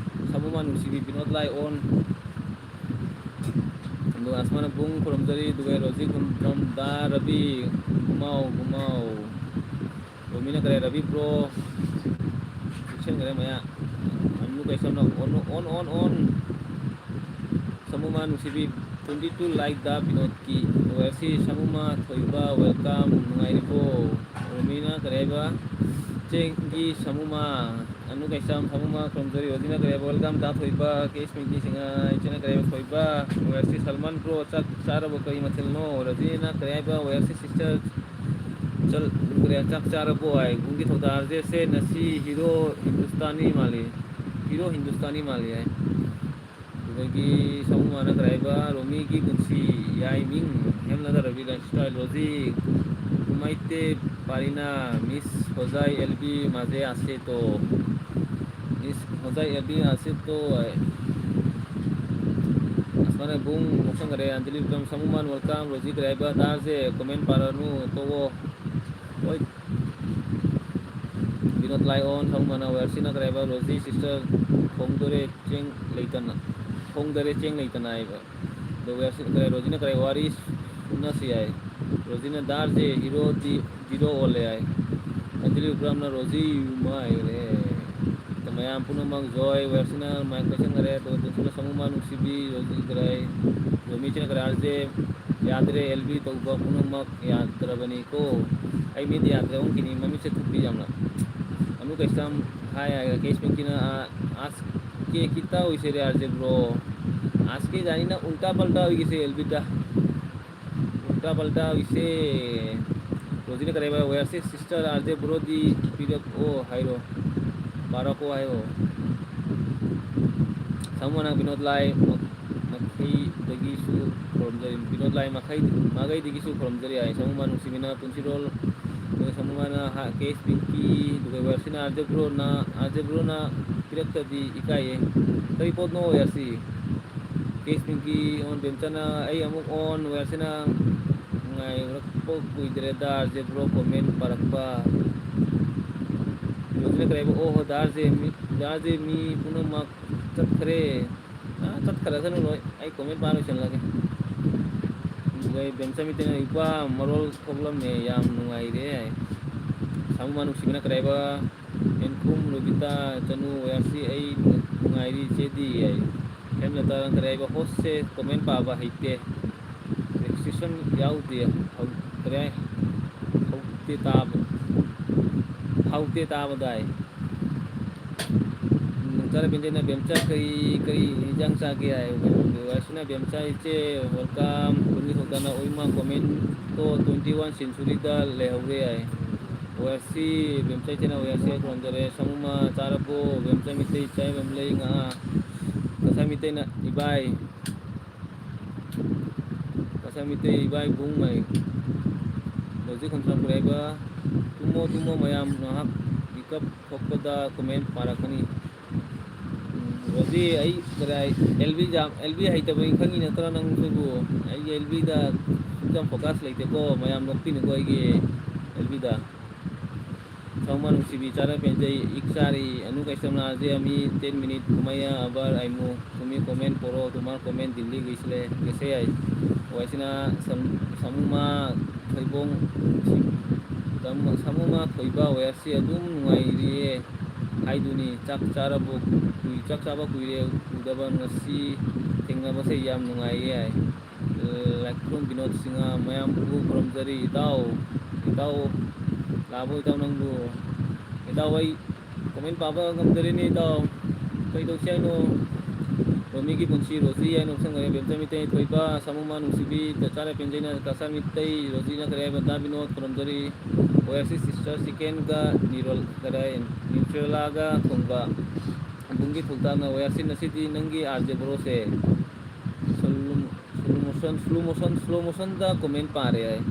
ꯁꯥꯃꯨꯃꯥ ꯅꯨꯡꯁꯤꯕꯤ ꯕꯤꯅꯣꯗ ꯂꯥꯏꯑꯣꯟ꯫ ꯑꯗꯨꯒ ꯑꯁꯃꯥꯅ ꯕꯨꯡ ꯈꯨꯔꯨꯝꯖꯔꯤ꯫ ꯑꯗꯨꯒ ꯔꯣꯖꯤ ꯈꯨꯔꯨꯝ-, ꯈꯨꯔꯨꯝꯗ ꯔꯕꯤ ꯒꯨꯃꯥꯎ ꯒꯨꯃꯥꯎ꯫ ꯔꯣꯃꯤꯅ ꯀꯔꯦ ꯔꯕꯤ ꯕ꯭ꯔꯣ꯫ ꯆꯦꯛꯁꯤꯟꯈꯔꯦ ꯃꯌꯥ꯫ ꯑꯅꯨ ꯀꯩꯁꯝꯅ ꯑꯣꯟ, ꯑꯣꯟ, ꯑꯣꯟ, ꯑꯣꯟ꯫ ꯁꯃꯨꯃꯥ ꯅꯨꯡꯁꯤꯕꯤ, twenty two like ꯗ ꯕꯤꯅꯣꯗꯀꯤ꯫ ꯑꯣ ꯑꯦꯜ ꯁꯤ ꯁꯃꯨꯃꯥ ꯊꯣꯏꯕ, welcome, ꯅꯨꯡꯉꯥꯏꯔꯤꯕꯣ? ꯔꯣꯃꯤꯅ ꯀꯔꯤ ꯍꯥꯏꯕ? ꯆꯦꯡꯒꯤ ꯁꯃꯨꯃꯥ, ꯑꯅꯨ ꯀꯩꯁꯥꯝ ꯁꯃꯨꯃꯥ ꯈꯨꯔꯨꯝꯖꯔꯤ꯫ ꯔꯣꯖꯤꯅ ꯀꯔꯤ ꯍꯥꯏꯕ? Welcome ꯗꯥ ꯊꯣꯏꯕ, ꯀꯦ ꯑꯦꯁ ꯃꯤꯡꯀꯤ ꯁꯤꯡꯍ, ꯏꯆꯦꯅ ꯀꯔꯤ ꯍꯥꯏꯕ? ꯊꯣꯏꯕ, ꯑꯣ ꯑꯦꯜ ꯁꯤ ꯁꯜꯃꯥꯟ ꯕ꯭ꯔꯣ, ꯆꯥꯛ ꯆꯥꯔꯕꯣ? ꯀꯔꯤ ꯃꯊꯦꯜꯅꯣ? ꯔꯣꯖꯤꯅ ꯀꯔꯤ ꯍꯥꯏꯕ? ꯑꯣ ꯑꯦꯜ ꯁꯤ ꯁꯤꯁꯇꯔ, ꯆꯜ-, ꯀꯔꯤ, ꯆꯥꯛ ꯆꯥꯔꯕꯣ ꯍꯥꯏ꯫ ꯒꯨꯡꯒꯤ ꯊꯧꯗꯥꯔꯁꯦ ꯁꯦ ꯅꯁꯤ ꯍꯤꯔꯣ ꯍꯤꯟꯗꯨꯁꯇꯥꯅꯤ ꯃꯥꯜꯂꯤ꯫ ꯍꯤꯔꯣ ꯍꯤꯟꯗꯨꯁꯇꯥꯅꯤ ꯃꯥꯜꯂꯤ ꯍꯥꯏ꯫ ꯑꯗꯨꯗꯒꯤ ꯁꯃꯨꯃꯥꯅ ꯀꯔꯤ ꯍꯥꯏꯕ, ꯔꯣꯃꯤꯒꯤ ꯄꯨꯟꯁꯤ ꯌꯥꯏꯃꯤꯡ, ꯍꯦꯝꯂꯗ ꯔꯕꯤ ꯂꯥꯏꯐ ꯁ꯭ꯇꯥꯏꯜ ꯔꯣꯖꯤ, ꯀꯨꯃꯥꯏꯇꯦ ꯄꯥꯔꯤꯅꯥ, ꯃꯤꯁ ꯍꯣꯖꯥꯏ ꯑꯦꯜ ꯕꯤ ꯃꯥꯖꯦ ꯑꯁꯦꯇꯣ, ꯃꯤꯁ ꯍꯣꯖꯥꯏ ꯑꯦꯜ ꯕꯤ ꯑꯁꯦꯇꯣ, ꯑꯁꯃꯥꯅ ꯕꯨꯡ ꯃꯣꯛꯁꯪ ꯀꯔꯦ, ꯑꯟꯖꯂꯤ ꯕꯤꯀ꯭ꯔꯝ, ꯁꯃꯨꯃꯥꯟ ꯋꯦꯜꯀꯝ, ꯔꯣꯖꯤ ꯀꯔꯤ ꯍꯥꯏꯕ, ꯇꯥꯔꯁꯦ, ꯀꯣꯃꯦꯟ ꯄꯥꯔꯅꯨ, ꯇꯣꯛꯑꯣ꯫ ꯍꯣꯏ꯫ ꯕꯤꯅꯣꯗ ꯂꯥꯏꯑꯣꯟ, ꯁꯃꯨꯃꯥꯅ ꯋꯦꯜꯁꯤꯅ ꯀꯔꯤ ꯍꯥꯏꯕ, ꯔꯣꯖꯤ ꯁꯤꯁꯇꯔ ꯊꯣꯡꯗꯣꯔꯦ ꯆꯦꯡ ꯂꯩꯇꯅ, ꯊꯣꯡꯗꯔꯦ ꯆꯦꯡ ꯂꯩꯇꯅ ꯍꯥꯏꯕ꯫ ꯑꯗꯣ ꯋꯦꯜꯁꯤ-, ꯀꯔꯤ, ꯔꯣꯖꯤꯅ ꯀꯔꯤ ꯋꯥꯔꯤ ꯁꯨꯅꯁꯤ ꯍꯥꯏ꯫ ꯔꯣꯖꯤꯅ ꯗꯥꯔꯁꯦ ꯍꯤꯔꯣꯗꯤ ꯖꯤꯔꯣ ꯑꯣꯜꯂꯦ ꯍꯥꯏ꯫ ꯑꯗꯨꯗꯤ ꯄꯨꯔꯥꯝꯅ ꯔꯣꯖꯤ ꯃꯥꯏꯔꯦ꯫ ꯑꯗꯣ ꯃꯌꯥꯝ ꯄꯨꯝꯅꯃꯛ ꯖꯣꯏ ꯋꯦꯜꯁꯤꯅ ꯃꯥꯏꯛ ꯄꯥꯏꯁꯟꯈꯔꯦ꯫ ꯑꯗꯣ ꯇꯨꯡꯁꯤꯅ ꯁꯃꯨꯃꯥ ꯅꯨꯡꯁꯤꯕꯤ ꯔꯣꯖꯤ ꯀꯔꯤ, ꯔꯣꯃꯤꯁꯤꯅ ꯀꯔꯤ, ꯑꯥꯔꯁꯦ ꯌꯥꯗ꯭ꯔꯦ, ꯑꯦꯜ ꯕꯤ ꯇꯧꯕ ꯄꯨꯝꯅꯃꯛ ꯌꯥꯗ꯭ꯔꯕꯅꯤꯀꯣ꯫ ꯑꯩ ꯃꯤꯠ ꯌꯥꯗ꯭ꯔꯦ, ꯑꯣꯟꯈꯤꯅꯤ, ꯃꯃꯤꯠꯁꯦ ꯊꯨꯞꯄꯤ ꯌꯥꯝꯅ꯫ ꯑꯅꯨ ꯀꯩꯁꯥꯝ হাই, আগে কেছ পিংকিনা, আ-, আজকে কিতা হৈছে ৰে আৰ জে ব্ৰ? আজকে জানি না উল্টা পাল্টা হৈ গৈছে এল বিটা। উল্টা পাল্টা হৈছে। ৰজিনে কাৰেবা ৱেয়াৰ ছিক্স sister R J bro the period O' high ৰ। বাৰকো আহে অ'। চামুৱানা বিনোদ লাই, ꯃꯈꯩꯗꯒꯤꯁꯨ ꯈꯨꯔꯨꯝꯖꯔꯤ꯫ ꯕꯤꯅꯣꯗ ꯂꯥꯏ ꯃꯈꯩ, ꯃꯥꯏꯀꯩꯗꯒꯤꯁꯨ ꯈꯨꯔꯨꯝꯖꯔꯤ ꯍꯥꯏ꯫ ꯁꯥꯃꯨ ꯃꯥꯅꯨꯡꯁꯤꯕꯤꯅ ꯄꯨꯟꯁꯤꯔꯣꯜ, ꯑꯗꯨꯒ ꯁꯥꯃꯨ ꯃꯥꯅ ꯍꯥ-, ꯀꯦ ꯑꯦꯁ ꯄꯤꯡꯀꯤ, ꯑꯗꯨꯒ ꯋꯥꯔꯁꯤꯅ ꯑꯥꯔ ꯖꯦ ꯕ꯭ꯔꯣꯅ, ꯑꯥꯔ ꯖꯦ ꯕ꯭ꯔꯣꯅ ꯄꯤꯔꯛꯇ꯭ꯔꯗꯤ ꯏꯀꯥꯏꯌꯦ꯫ ꯀꯔꯤ ꯄꯣꯠꯅꯣ ꯋꯥꯔꯁꯤ? ꯀꯦ ꯑꯦꯁ ꯄꯤꯡꯀꯤ, ꯑꯣꯟ ꯕꯦꯝꯆꯅ, ꯑꯩ ꯑꯃꯨꯛ ꯑꯣꯟ ꯋꯥꯔꯁꯤꯅ ꯉꯥꯏꯔꯛꯄ ꯀꯨꯏꯗ꯭ꯔꯦꯗ, ꯑꯥꯔ ꯖꯦ ꯕ꯭ꯔꯣ ꯀꯣꯃꯦꯟ ꯄꯥꯔꯛꯄ꯫ ꯔꯣꯖꯤꯅ ꯀꯔꯤ ꯍꯥꯏꯕ? ꯑꯣ ꯍꯣ, ꯗꯥ ꯑꯥꯔ ꯖꯦ ꯃꯤ, ꯗꯥ ꯑꯥꯔ ꯖꯦ ꯃꯤ ꯄꯨꯝꯅꯃꯛ ꯆꯠꯈ꯭ꯔꯦ꯫ ꯑꯥ, ꯆꯠꯈ꯭ꯔꯁꯅꯨ ꯂꯣꯏ꯫ ꯑꯩ ꯀꯣꯃꯦꯟ ꯄꯥ ꯂꯣꯏꯁꯤꯜꯂꯒꯦ꯫ ꯑꯗꯨꯒ ꯑꯩ ꯕꯦꯝꯆꯥ ꯃꯤꯇꯩꯅ ꯏꯄꯥ ꯃꯔꯣꯜ ꯊꯣꯛꯂꯝꯃꯦ, ꯌꯥꯝ ꯅꯨꯡꯉꯥꯏꯔꯦ꯫ ꯁꯥꯃꯨ ꯃꯥ ꯅꯨꯡꯁꯤꯕꯅ ꯀꯔꯤ ꯍꯥꯏꯕ? ꯍꯦꯟꯈꯨꯝ ꯔꯣꯕꯤꯇꯥ ꯆꯅꯨ ꯋꯥꯌꯥꯁꯤ ꯑꯩ ꯅꯨꯡꯉꯥꯏꯔꯤ ꯏꯆꯦꯗꯤ ꯍꯥꯏ꯫ ꯍꯦꯝꯂꯇꯥꯅ ꯀꯔꯤ ꯍꯥꯏꯕ? ꯍꯣꯁꯁꯦ ꯀꯣꯃꯦꯟ ꯄꯥꯕ ꯍꯩꯇꯦ꯫ ꯔꯦꯖꯤꯁꯇ꯭ꯔꯦꯁꯟ ꯌꯥꯎꯗꯦ꯫ ꯍꯧ-, ꯀꯔꯤ ꯍꯥꯏ? ꯍꯧꯇꯦ ꯇꯥꯕ-, ꯍꯧꯇꯦ ꯇꯥꯕꯗꯥꯏ꯫ ꯅꯨꯡꯆꯥꯔ ꯕꯦꯟꯖꯦꯅ ꯕꯦꯝꯆꯥ ꯀꯔꯤ, ꯀꯔꯤ ꯏꯟꯖꯥꯡ ꯆꯥꯒꯦ ꯍꯥꯏ? ꯋꯥꯁꯤꯅ ꯕꯦꯝꯆꯥ ꯏꯆꯦ, welcome꯫ ꯄꯨꯟꯕꯤ ꯊꯣꯛꯇꯅ ꯎꯏꯃꯥ comment ꯇꯣ twenty one century ꯗ ꯂꯩꯍꯧꯔꯦ ꯍꯥꯏ꯫ ꯋꯥꯁꯤ ꯕꯦꯝꯆꯥ ꯏꯆꯦꯅ ꯋꯥꯁꯤ ꯈꯨꯔꯨꯝꯖꯔꯦ꯫ ꯁꯃꯨꯃ ꯆꯥꯔꯕꯣ? ꯕꯦꯝꯆꯥ ꯃꯤꯇꯩ ꯆꯥꯏꯕꯝ ꯂꯩ ꯉꯥ꯫ ꯀꯁꯥ ꯃꯤꯇꯩꯅ ꯏꯕꯥꯏ꯫ ꯀꯁꯥ ꯃꯤꯇꯩ ꯏꯕꯥꯏ ꯕꯨꯡ ꯍꯥꯏ꯫ ꯍꯧꯖꯤꯛ ꯈꯣꯡꯊꯥꯡ ꯄꯨꯔꯛꯏꯕ ꯇꯨꯝꯃꯣ ꯇꯨꯝꯃꯣ ꯃꯌꯥꯝ ꯉꯥꯏꯍꯥꯛ ꯃꯤꯀꯞ ꯊꯣꯛꯄꯗ comment ꯄꯥꯔꯛꯀꯅꯤ꯫ ꯎꯝ, ꯔꯣꯖꯤ, ꯑꯩ ꯀꯗꯥꯏ, ꯑꯦꯜ ꯕꯤ ꯖꯥꯝ-, ꯑꯦꯜ ꯕꯤ ꯍꯩꯇꯕꯩ ꯈꯪꯉꯤ ꯅꯠꯇ꯭ꯔꯣ ꯅꯪꯁꯤꯕꯨ? ꯑꯩꯒꯤ ꯑꯦꯜ ꯕꯤꯗ ꯁꯨꯝ focus ꯂꯩꯇꯦꯀꯣ, ꯃꯌꯥꯝ ꯅꯣꯛꯄꯤꯅꯨꯀꯣ ꯑꯩꯒꯤ ꯑꯦꯜ ꯕꯤꯗ꯫ ꯁꯥꯃꯨ ꯃꯥ ꯅꯨꯡꯁꯤꯕꯤ ꯆꯥꯔ ꯄꯦꯟꯖꯩ, ꯏꯛ ꯆꯥꯔꯤ, ꯑꯅꯨ ꯀꯩꯁꯝꯅꯥꯁꯦ ꯑꯃꯤ ten minute ꯀꯨꯝꯍꯩ ꯑꯕꯔ ꯑꯩꯃꯨ ꯇꯨꯃꯤ comment ꯄꯣꯔꯣ, ꯇꯨꯃꯥꯔ comment ꯗꯤꯜꯂꯤ ꯒꯤꯁꯂꯦ, ꯒꯦꯁꯦ ꯌꯥꯏ꯫ ꯋꯥꯏꯁꯤꯅ ꯁꯝ-, ꯁꯥꯃꯨ ꯃꯥ ꯊꯣꯏꯕꯣꯡ, ꯁꯥꯃꯨ ꯃꯥ ꯊꯣꯏꯕ ꯋꯦꯌꯔꯁꯤ ꯑꯗꯨꯝ ꯅꯨꯡꯉꯥꯏꯔꯤꯌꯦ ꯍꯥꯏꯗꯨꯅꯤ꯫ ꯆꯥꯛ ꯆꯥꯔꯕꯣ? ꯀꯨꯏ-, ꯆꯥꯛ ꯆꯥꯕ ꯀꯨꯏꯔꯦ ꯎꯗꯕ, ꯉꯁꯤ ꯊꯦꯡꯅꯕꯁꯦ ꯌꯥꯝ ꯅꯨꯡꯉꯥꯏꯌꯦ ꯍꯥꯏ꯫ ꯂꯥꯏꯈ꯭ꯔꯨꯝ ꯕꯤꯅꯣꯗ ꯁꯤꯡꯍ, ꯃꯌꯥꯝꯕꯨ ꯈꯨꯔꯨꯝꯖꯔꯤ ꯏꯇꯥꯎ꯫ ꯏꯇꯥꯎ, ꯂꯥꯛꯑꯕꯣ ꯏꯇꯥꯎ ꯅꯪꯕꯨ? ꯏꯇꯥꯎ ꯑꯩ ꯀꯃꯦꯟ ꯄꯥꯕ ꯉꯝꯗꯔꯦꯅꯦ ꯏꯇꯥꯎ꯫ ꯀꯩꯗꯧꯁꯤ ꯍꯥꯏꯅꯣ? ꯔꯣꯃꯤꯒꯤ ꯄꯨꯟꯁꯤ, ꯔꯣꯖꯤ ꯍꯥꯏꯅ ꯎꯞꯁꯟꯈꯔꯦ꯫ ꯕꯦꯝꯆꯥ ꯃꯤꯇꯩ ꯊꯣꯏꯕ, ꯁꯥꯃꯨ ꯃꯥ ꯅꯨꯡꯁꯤꯕꯤ, ꯆꯆꯥꯔ ꯄꯦꯟꯖꯩꯅ ꯀꯥꯁꯥ ꯃꯤꯇꯩ, ꯔꯣꯖꯤꯅ ꯀꯔꯤ ꯍꯥꯏꯕ? ꯗꯥ ꯕꯤꯅꯣꯗ ꯈꯨꯔꯨꯝꯖꯔꯤ꯫ ꯋꯥꯏ ꯑꯥꯔ ꯁꯤ ꯁꯤꯁꯇꯔ ꯆꯤꯀꯦꯟꯒ ꯅꯤꯔꯣꯜ ꯀꯗꯥꯏ? ꯅ꯭ꯌꯨꯇ꯭ꯔꯦꯂꯥꯒ ꯊꯣꯡꯕ꯫ ꯕꯨꯡꯒꯤ ꯊꯧꯗꯥꯡꯅ ꯋꯥꯏ ꯑꯥꯔ ꯁꯤ ꯉꯁꯤꯗꯤ ꯅꯪꯒꯤ ꯑꯥꯔ ꯖꯦ ꯕ꯭ꯔꯣꯁꯦ꯫ Slow-, slow motion, slow motion, slow ꯃꯣꯁꯟꯗ ꯀꯣꯃꯦꯟ ꯄꯥꯔꯦ ꯑꯩ꯫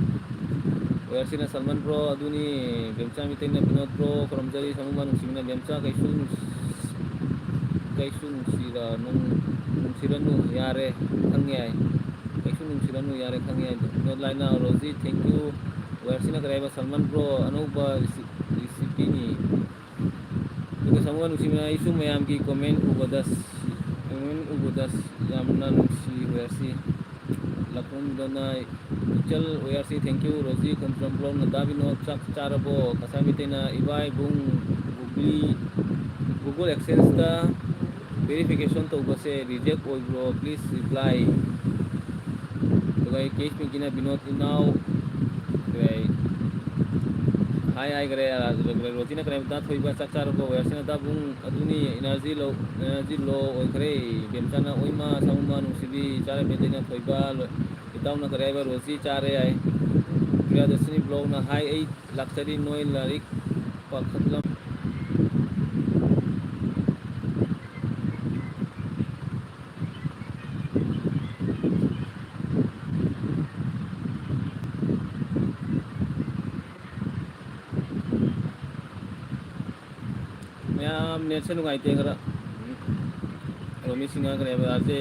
ꯋꯦꯌꯔꯁꯤꯅ ꯁꯜꯃꯟ ꯕ꯭ꯔꯣ ꯑꯗꯨꯅꯤ, ꯕꯦꯝꯆꯥ ꯃꯤꯇꯩꯅ ꯕꯤꯅꯣꯗ ꯕ꯭ꯔꯣ ꯈꯨꯔꯨꯝꯖꯔꯤ, ꯁꯃꯨꯃ ꯅꯨꯡꯁꯤꯕꯅ ꯕꯦꯝꯆꯥ ꯀꯩꯁꯨ ꯅꯨꯡꯁ-, ꯀꯩꯁꯨ ꯅꯨꯡꯁꯤꯔ-, ꯅꯨꯡ-, ꯅꯨꯡꯁꯤꯔꯅꯨ ꯌꯥꯔꯦ ꯈꯪꯉꯦ ꯍꯥꯏ꯫ ꯀꯩꯁꯨ ꯅꯨꯡꯁꯤꯔꯅꯨ ꯌꯥꯔꯦ ꯈꯪꯉꯦ ꯍꯥꯏ꯫ ꯕꯤꯅꯣꯗ ꯂꯥꯏꯅꯥ ꯔꯣꯖꯤ, thank you꯫ ꯋꯦꯌꯔꯁꯤꯅ ꯀꯔꯤ ꯍꯥꯏꯕ, ꯁꯜꯃꯟ ꯕ꯭ꯔꯣ ꯑꯅꯧꯕ ꯔꯤꯁꯤ-, ꯔꯤꯁꯤꯄꯤꯅꯤ꯫ ꯑꯗꯨꯒ ꯁꯃꯨꯍ ꯅꯨꯡꯁꯤꯕꯅ ꯑꯩꯁꯨ ꯃꯌꯥꯝꯒꯤ ꯀꯣꯃꯦꯟ ꯎꯕꯗ, ꯀꯣꯃꯦꯟ ꯎꯕꯗ ꯌꯥꯝꯅ ꯅꯨꯡꯁꯤ꯫ ꯋꯦꯌꯔꯁꯤ ꯂꯥꯛꯐꯝꯗꯅ ꯏꯆꯜ ꯋꯦꯌꯔꯁꯤ, thank you꯫ ꯔꯣꯖꯤ ꯈꯣꯡꯗ꯭ꯔꯝ ꯕ꯭ꯂꯣꯛꯅ ꯗꯥ ꯕꯤꯅꯣꯗ ꯆꯥꯛ ꯆꯥꯔꯕꯣ? ꯀꯁꯥ ꯃꯤꯇꯩꯅ ꯏꯕꯥꯏꯕꯨꯡ ꯒꯨꯒꯂꯤ, ꯒꯨꯒꯜ ꯑꯦꯛꯁꯦꯟꯁꯇ ꯚꯦꯔꯤꯐꯤꯀꯦꯁꯟ ꯇꯧꯕꯁꯦ ꯔꯤꯖꯦꯛ ꯑꯣꯏꯕ꯭ꯔꯣ? Please reply꯫ ꯑꯗꯨꯒ ꯑꯩ ꯀꯦꯁ ꯄꯤꯡꯀꯤꯅ ꯕꯤꯅꯣꯗ ꯏꯅꯥꯎ ꯀꯔꯤ ꯍꯥꯏ ꯍꯥꯏꯈ꯭ꯔꯦ꯫ ꯔꯣꯖꯤꯅ ꯀꯔꯤ ꯍꯥꯏꯕ? ꯊꯣꯏꯕ ꯆꯥꯛ ꯆꯥꯔꯕꯣ? ꯋꯦꯌꯔꯁꯤꯅ ꯗꯥꯕꯨꯡ ꯑꯗꯨꯅꯤ ꯑꯦꯅꯔꯖꯤ ꯂꯣ, ꯑꯦꯅꯔꯖꯤ ꯂꯣ ꯑꯣꯏꯈ꯭ꯔꯦ꯫ ꯕꯦꯝꯆꯥꯅ ꯑꯣꯏꯃ ꯁꯥꯃꯨꯃ ꯅꯨꯡꯁꯤꯕꯤ ꯆꯥꯔꯝꯃꯦ꯫ ꯑꯗꯩꯅ ꯊꯣꯏꯕ ꯂꯣ-, ꯏꯇꯥꯎꯅ ꯀꯔꯤ ꯍꯥꯏꯕ? ꯔꯣꯖꯤ ꯆꯥꯔꯦ ꯍꯥꯏ꯫ ꯄ꯭ꯔꯤꯌꯥꯗꯔꯁꯤꯅꯤ ꯕ꯭ꯂꯣꯛꯅ ꯍꯥꯏ ꯑꯩ ꯂꯥꯛꯆꯔꯤ ꯅꯣꯏ ꯂꯥꯏꯔꯤꯛ ꯄꯥꯈꯠꯂꯝ ꯃꯌꯥꯝ ꯅꯦꯠꯁꯦ ꯅꯨꯡꯉꯥꯏꯇꯦ ꯈꯔ꯫ ꯔꯣꯃꯤ ꯁꯤꯡꯍ ꯀꯔꯤ ꯍꯥꯏꯕ, ꯑꯥꯔ ꯖꯦ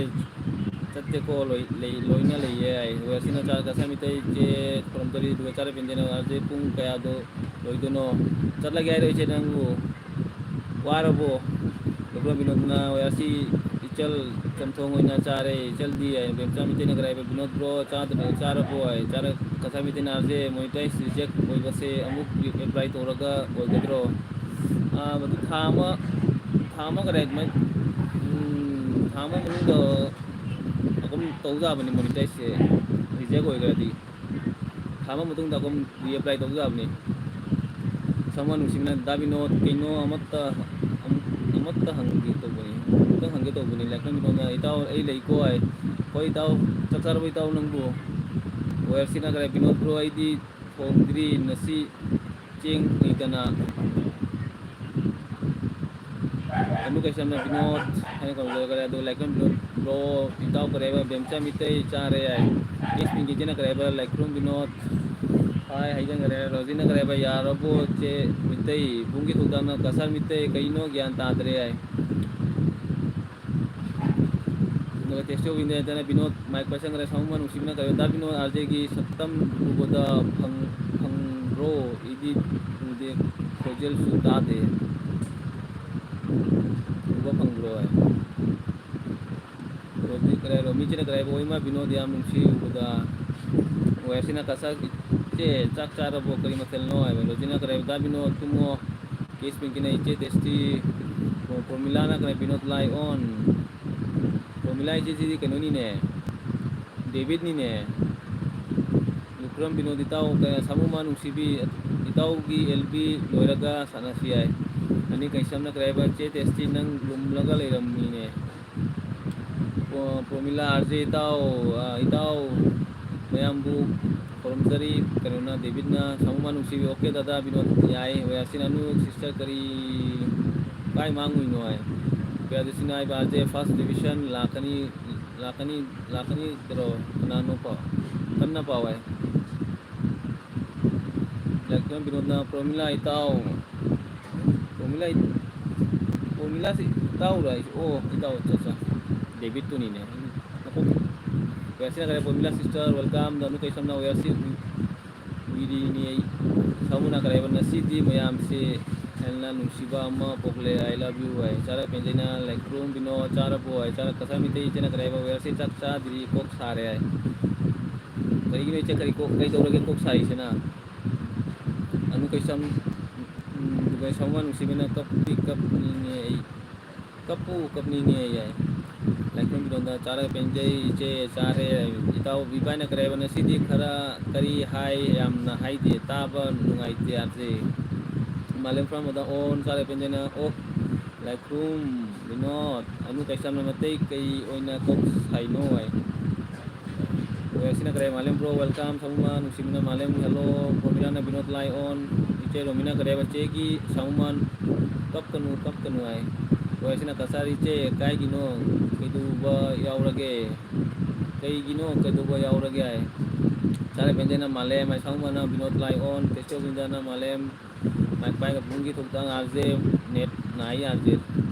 ꯆꯠꯇꯦꯀꯣ, ꯂꯣꯏ-, ꯂꯩ-, ꯂꯣꯏꯅ ꯂꯩꯌꯦ ꯍꯥꯏ꯫ ꯋꯦꯌꯔꯁꯤꯅ ꯆꯥ-, ꯀꯁꯥ ꯃꯤꯇꯩ ꯏꯆꯦ ꯈꯨꯔꯨꯝꯖꯔꯤ, ꯑꯗꯨꯒ ꯆꯥꯔꯦ ꯄꯦꯟꯖꯅ ꯑꯥꯔ ꯖꯦ ꯄꯨꯡ ꯀꯌꯥꯗꯣ ꯂꯣꯏꯗꯣꯏꯅꯣ? ꯆꯠꯂꯒꯦ ꯍꯥꯏꯔꯣ ꯏꯆꯦ ꯅꯪꯕꯨ? ꯋꯥꯔꯕꯣ? ꯗꯣꯛꯇꯔ ꯕꯤꯅꯣꯗꯅ ꯋꯦꯌꯔꯁꯤ ꯏꯆꯜ ꯆꯝꯊꯣꯡ ꯑꯣꯏꯅ ꯆꯥꯔꯦ, ꯏꯆꯜꯗꯤ ꯍꯥꯏ꯫ ꯕꯦꯝꯆꯥ ꯃꯤꯇꯩꯅ ꯀꯔꯤ ꯍꯥꯏꯕ? ꯕꯤꯅꯣꯗ ꯕ꯭ꯔꯣ ꯆꯥꯗꯕ, ꯆꯥꯔꯕꯣ ꯍꯥꯏ꯫ ꯆꯥꯔ-, ꯀꯁꯥ ꯃꯤꯇꯩꯅ ꯑꯥꯔ ꯖꯦ ꯃꯣꯅꯤꯇꯥꯏꯁ ꯔꯤꯖꯦꯛ ꯑꯣꯏꯕꯁꯦ ꯑꯃꯨꯛ ꯑꯦꯄ꯭ꯂꯥꯏ ꯇꯧꯔꯒ ꯑꯣꯏꯒꯗ꯭ꯔꯣ? ꯑꯥ, ꯃꯗꯨ ꯊꯥ ꯑꯃ, ꯊꯥ ꯑꯃ ꯀꯗꯥꯏ ꯑꯗꯨꯃꯥꯏ-, ꯎꯝ, ꯊꯥ ꯑꯃ ꯃꯅꯨꯡꯗ ꯑꯗꯨꯝ ꯇꯧ ꯌꯥꯕꯅꯤ ꯃꯣꯅꯤꯇꯥꯏꯖꯁꯦ, ꯔꯤꯖꯦꯛ ꯑꯣꯏꯈ꯭ꯔꯗꯤ꯫ ꯊꯥ ꯑꯃ ꯃꯇꯨꯡꯗ ꯑꯗꯨꯝ ꯔꯤꯑꯦꯄ꯭ꯂꯥꯏ ꯇꯧ ꯌꯥꯕꯅꯤ꯫ ꯊꯃꯣꯏ ꯅꯨꯡꯁꯤꯕꯅ ꯗꯥ ꯕꯤꯅꯣꯗ, ꯀꯩꯅꯣ ꯑꯃꯠꯇ, ꯑꯃ-, ꯑꯃꯠꯇ ꯍꯪꯒꯦ ꯇꯧꯕꯅꯤ, ꯑꯃꯨꯛꯇꯪ ꯍꯪꯒꯦ ꯇꯧꯕꯅꯤ꯫ ꯂꯥꯏꯀ꯭ꯔꯝ ꯕꯤꯅꯣꯗꯅ, "ꯏꯇꯥꯎ, ꯑꯩ ꯂꯩꯀꯣ" ꯍꯥꯏ꯫ "ꯍꯣꯏ ꯏꯇꯥꯎ, ꯆꯥꯛ ꯆꯥꯔꯕꯣ ꯏꯇꯥꯎ ꯅꯪꯕꯨ? ꯋꯦꯌꯔꯁꯤꯅ ꯀꯔꯦ ꯕꯤꯅꯣꯗ ꯕ꯭ꯔꯣ, ꯑꯩꯗꯤ ꯊꯣꯡꯗ꯭ꯔꯤ, ꯉꯁꯤ ꯆꯦꯡ ꯂꯩꯇꯅ"꯫ ꯑꯅꯨ ꯀꯩꯁꯝꯅ ꯕꯤꯅꯣꯗ ꯍꯥꯏꯅ ꯀꯧꯖꯈ꯭ꯔꯦ꯫ ꯑꯗꯨꯒ ꯂꯥꯏꯀ꯭ꯔꯝ ꯕꯤꯅꯣꯗ ꯕ꯭ꯔꯣ, ꯏꯇꯥꯎ ꯀꯔꯦꯕ ꯕꯦꯝꯆꯥ ꯃꯤꯇꯩ ꯆꯥꯔꯦ ꯍꯥꯏ꯫ ꯑꯦꯁ ꯄꯤꯡꯀꯤꯁꯤꯅ ꯀꯔꯦꯕ ꯂꯥꯏꯀ꯭ꯔꯝ ꯕꯤꯅꯣꯗ ꯍꯥꯏ ꯍꯥꯏꯖꯟꯈ꯭ꯔꯦ꯫ ꯔꯣꯖꯤꯅ ꯀꯔꯦꯕ ꯌꯥꯔꯕꯣ ꯆꯦ ꯃꯤꯇꯩ? ꯏꯕꯨꯡꯒꯤ ꯊꯧꯗꯥꯡꯅ ꯀꯁꯥꯔ ꯃꯤꯇꯩ ꯀꯩꯅꯣ ꯒ꯭ꯌꯥꯟ ꯇꯥꯗ꯭ꯔꯦ ꯍꯥꯏ꯫ ꯑꯗꯨꯒ ꯇꯦꯁꯇꯤ ꯑꯣꯐ ꯏꯟꯗꯤꯌꯥꯗꯅ ꯕꯤꯅꯣꯗ ꯃꯥꯏꯛ ꯄꯥꯏꯁꯟꯈ꯭ꯔꯦ꯫ ꯁꯥꯃꯨ ꯅꯨꯡꯁꯤꯕꯅ ꯀꯔꯦꯕ ꯗꯥ ꯕꯤꯅꯣꯗ ꯑꯥꯔꯖꯦꯒꯤ ꯁꯛꯇꯝ ꯎꯕꯗ ꯐꯪ-, ꯐꯪꯕ꯭ꯔꯣ? ꯏꯗꯤ ꯎꯗꯦ, ꯈꯣꯟꯖꯦꯜꯁꯨ ꯇꯥꯗꯦ꯫ ꯎꯕ ꯐꯪꯕ꯭ꯔꯣ ꯍꯥꯏ꯫ ꯔꯣꯖꯤ ꯀꯔꯥꯏ, ꯔꯣꯃꯤꯁꯤꯅ ꯀꯔꯥꯏꯕ, "ꯍꯣꯏ ꯏꯃꯥ ꯕꯤꯅꯣꯗ ꯌꯥꯝ ꯅꯨꯡꯁꯤ ꯎꯕꯗ"꯫ ꯋꯦꯌꯔꯁꯤꯅ ꯀꯁꯥꯔ, "ꯏꯆꯦ ꯆꯥꯛ ꯆꯥꯔꯕꯣ? ꯀꯔꯤ ꯃꯊꯦꯜꯅꯣ?" ꯍꯥꯏꯕ꯫ ꯔꯣꯖꯤꯅ ꯀꯔꯥꯏꯕ, "ꯗꯥ ꯕꯤꯅꯣꯗ ꯇꯨꯝꯃꯣ"꯫ ꯀꯦꯁ ꯄꯤꯡꯀꯤꯅ, "ꯏꯆꯦ ꯇꯦꯁꯇꯤ"꯫ ꯄ꯭ꯔꯣꯃꯤꯂꯥꯅ ꯀꯔꯥꯏ, "ꯕꯤꯅꯣꯗ ꯂꯥꯏ ꯑꯣꯟ"꯫ ꯄ꯭ꯔꯣꯃꯤꯂꯥ ꯏꯆꯦꯁꯤꯗꯤ ꯀꯩꯅꯣꯅꯤꯅꯦ, ꯗꯦꯕꯤꯠꯅꯤꯅꯦ꯫ ꯂꯨꯈ꯭ꯔꯝ ꯕꯤꯅꯣꯗ, ꯏꯇꯥꯎ, ꯀꯌꯥ ꯁꯥꯃꯨꯃ ꯅꯨꯡꯁꯤꯕꯤ, ꯏꯇꯥꯎꯒꯤ ꯑꯦꯜ ꯕꯤ ꯂꯣꯏꯔꯒ ꯁꯥꯟꯅꯁꯤ ꯍꯥꯏ꯫ ꯑꯅꯤ ꯀꯩꯁꯝꯅ ꯀꯔꯤ ꯍꯥꯏꯕ, "ꯆꯦ ꯇꯦꯁꯇꯤ ꯅꯪ ꯂꯨꯝꯂꯒ ꯂꯩꯔꯝꯃꯤꯅꯦ"꯫ ꯄ꯭ꯔꯣ-, ꯄ꯭ꯔꯣꯃꯤꯂꯥ, "ꯑꯥꯔ ꯖꯦ ꯏꯇꯥꯎ, ꯑ, ꯏꯇꯥꯎ ꯃꯌꯥꯝꯕꯨ ꯈꯨꯔꯨꯝꯖꯔꯤ"꯫ ꯀꯩꯅꯣꯅ, ꯗꯦꯕꯤꯠꯅ, "ꯁꯥꯃꯨꯃ ꯅꯨꯡꯁꯤꯕꯤ, ꯑꯣꯀꯦ ꯗꯥꯗꯥ ꯕꯤꯅꯣꯗ ꯌꯥꯏ"꯫ ꯋꯦꯌꯔꯁꯤꯅ, "ꯑꯅꯨ ꯁꯤꯁꯇꯔ ꯀꯔꯤ, ꯀꯥꯏ ꯃꯥꯡꯉꯨꯏꯅꯣ?" ꯍꯥꯏ꯫ ꯄ꯭ꯔꯤꯌꯥꯗꯁꯤꯅ ꯍꯥꯏꯕ, "ꯑꯥꯔ ꯖꯦ ꯐꯥꯔꯁ ꯗꯤꯕꯤꯖꯟ ꯂꯥꯛꯀꯅꯤ, ꯂꯥꯛꯀꯅꯤ, ꯂꯥꯛꯀꯅꯤ ꯇꯧꯔꯣ, ꯀꯅꯥꯅꯣ ꯄꯥꯎ, ꯀꯟꯅ ꯄꯥꯎ" ꯍꯥꯏ꯫ ꯂꯥꯏꯀ꯭ꯔꯝ ꯕꯤꯅꯣꯗꯅ, "ꯄ꯭ꯔꯣꯃꯤꯂꯥ ꯏꯇꯥꯎ"꯫ ꯄ꯭ꯔꯣꯃꯤꯂꯥ ꯏ-, ꯄ꯭ꯔꯣꯃꯤꯂꯥꯁꯤ ꯏꯇꯥꯎꯔ ꯍꯥꯏꯁꯦ? ꯑꯣ, ꯏꯇꯥꯎ, ꯑꯠꯆꯥ, ꯑꯠꯆꯥ꯫ ꯗꯦꯕꯤꯠꯇꯨꯅꯤꯅꯦ꯫ ꯋꯦꯌꯔꯁꯤꯅ ꯀꯔꯦ, "ꯄ꯭ꯔꯣꯃꯤꯂꯥ ꯁꯤꯁꯇꯔ, ꯋꯦꯜꯀꯝ"꯫ ꯑꯗ ꯑꯅꯨ ꯀꯩꯁꯝꯅ, "ꯋꯦꯌꯔꯁꯤ ꯎꯏ-, ꯎꯏꯔꯤꯅꯤ ꯑꯩ"꯫ ꯁꯥꯃꯨꯅ ꯀꯔꯦꯕ, "ꯉꯁꯤꯗꯤ ꯃꯌꯥꯝꯁꯦ ꯍꯦꯟꯅ ꯅꯨꯡꯁꯤꯕ ꯑꯃ ꯄꯣꯛꯂꯦ, I love you" ꯍꯥꯏ꯫ ꯆꯥꯔ ꯄꯦꯟꯖꯩꯅ, "ꯂꯥꯏꯀ꯭ꯔꯝ ꯕꯤꯅꯣꯗ ꯆꯥꯔꯕꯣ?" ꯍꯥꯏ꯫ ꯆꯥꯔ ꯀꯁꯥꯔ ꯃꯤꯇꯩ ꯏꯆꯦꯅ ꯀꯔꯦꯕ, "ꯋꯦꯌꯔꯁꯤ ꯆꯥꯛ ꯆꯥꯗ꯭ꯔꯤ, ꯀꯣꯛ ꯁꯥꯔꯦ" ꯍꯥꯏ꯫ ꯀꯔꯤꯒꯤꯅꯣ ꯏꯆꯦ, ꯀꯔꯤ ꯀꯣꯛ, ꯀꯩꯗꯧꯔꯒꯦ ꯀꯣꯛ ꯁꯥꯔꯤꯁꯤꯅ? ꯑꯅꯨ ꯀꯩꯁꯝ, ꯎꯝ, ꯀꯩꯁꯝ ꯋꯥ ꯅꯨꯡꯁꯤꯕꯅ ꯀꯞꯇꯤ ꯀꯞꯅꯤꯡꯉꯦ ꯑꯩ꯫ ꯀꯞꯄꯨ ꯀꯞꯅꯤꯡꯉꯦ ꯌꯥꯏ꯫ ꯂꯥꯏꯀ꯭ꯔꯝ ꯕꯤꯅꯣꯗ, "ꯆꯥꯔꯒ ꯄꯦꯟꯖꯩ ꯏꯆꯦ, ꯆꯥꯔꯦ"꯫ ꯏꯇꯥꯎ ꯕꯤꯕꯥꯏꯅ ꯀꯔꯤ ꯍꯥꯏꯕ, "ꯉꯁꯤꯗꯤ ꯈꯔ ꯀꯔꯤ ꯍꯥꯏ, ꯌꯥꯝꯅ ꯍꯥꯏꯗꯦ, ꯇꯥꯕ ꯅꯨꯡꯉꯥꯏꯇꯦ ꯑꯥꯔꯖꯦ"꯫ ꯃꯥꯂꯦꯝ ꯐ꯭ꯔꯥꯝ ꯑꯗ ꯑꯣꯟ ꯆꯥꯔꯦ ꯄꯦꯟꯖꯅ ꯑꯣ ꯂꯥꯏꯈ꯭ꯔꯨꯝ ꯕꯤꯅꯣꯗ ꯑꯅꯨ ꯀꯩꯁꯥꯝꯅ ꯃꯇꯩ ꯀꯩ ꯑꯣꯏꯅ ꯀꯣꯛ ꯁꯥꯏꯅꯣ ꯍꯥꯏ꯫ ꯍꯣꯏ, ꯑꯁꯤꯅ ꯀꯔꯦ ꯃꯥꯂꯦꯝ ꯕ꯭ꯔꯣ ꯋꯦꯜꯀꯝ ꯁꯃꯨꯃꯥꯟ ꯅꯨꯡꯁꯤꯕꯅ ꯃꯥꯂꯦꯝ ꯍꯦꯜꯂꯣ ꯄ꯭ꯔꯣꯃꯤꯂꯥꯅ ꯕꯤꯅꯣꯗ ꯂꯥꯏ ꯑꯣꯟ ꯏꯆꯦ ꯔꯣꯃꯤꯅ ꯀꯔꯦꯕ ꯆꯦꯒꯤ ꯁꯃꯨꯃꯥꯟ ꯀꯞꯀꯅꯨ ꯀꯞꯀꯅꯨ ꯍꯥꯏ꯫ ꯍꯣꯏ, ꯑꯁꯤꯅ ꯀꯆꯥꯔꯤ ꯏꯆꯦ ꯀꯥꯏꯒꯤꯅꯣ ꯀꯩꯗꯧꯕ ꯌꯥꯎꯔꯒꯦ ꯀꯩꯒꯤꯅꯣ ꯀꯩꯗꯧꯕ ꯌꯥꯎꯔꯒꯦ ꯍꯥꯏ꯫ ꯆꯥꯔꯦ ꯄꯦꯟꯖꯅ ꯃꯥꯂꯦꯝ ꯍꯥꯏ ꯁꯃꯨꯃꯥꯟꯅ ꯕꯤꯅꯣꯗ ꯂꯥꯏ ꯑꯣꯟ ꯇꯦꯁꯣ ꯕꯤꯟꯗꯅ ꯃꯥꯂꯦꯝ ꯃꯥꯏꯛ ꯄꯥꯏꯒ ꯄꯨꯡꯒꯤ ꯊꯣꯛꯇ ꯉꯥꯏꯔꯁꯦ ꯅꯦꯠ ꯅꯥꯏ ꯌꯥꯗꯦ꯫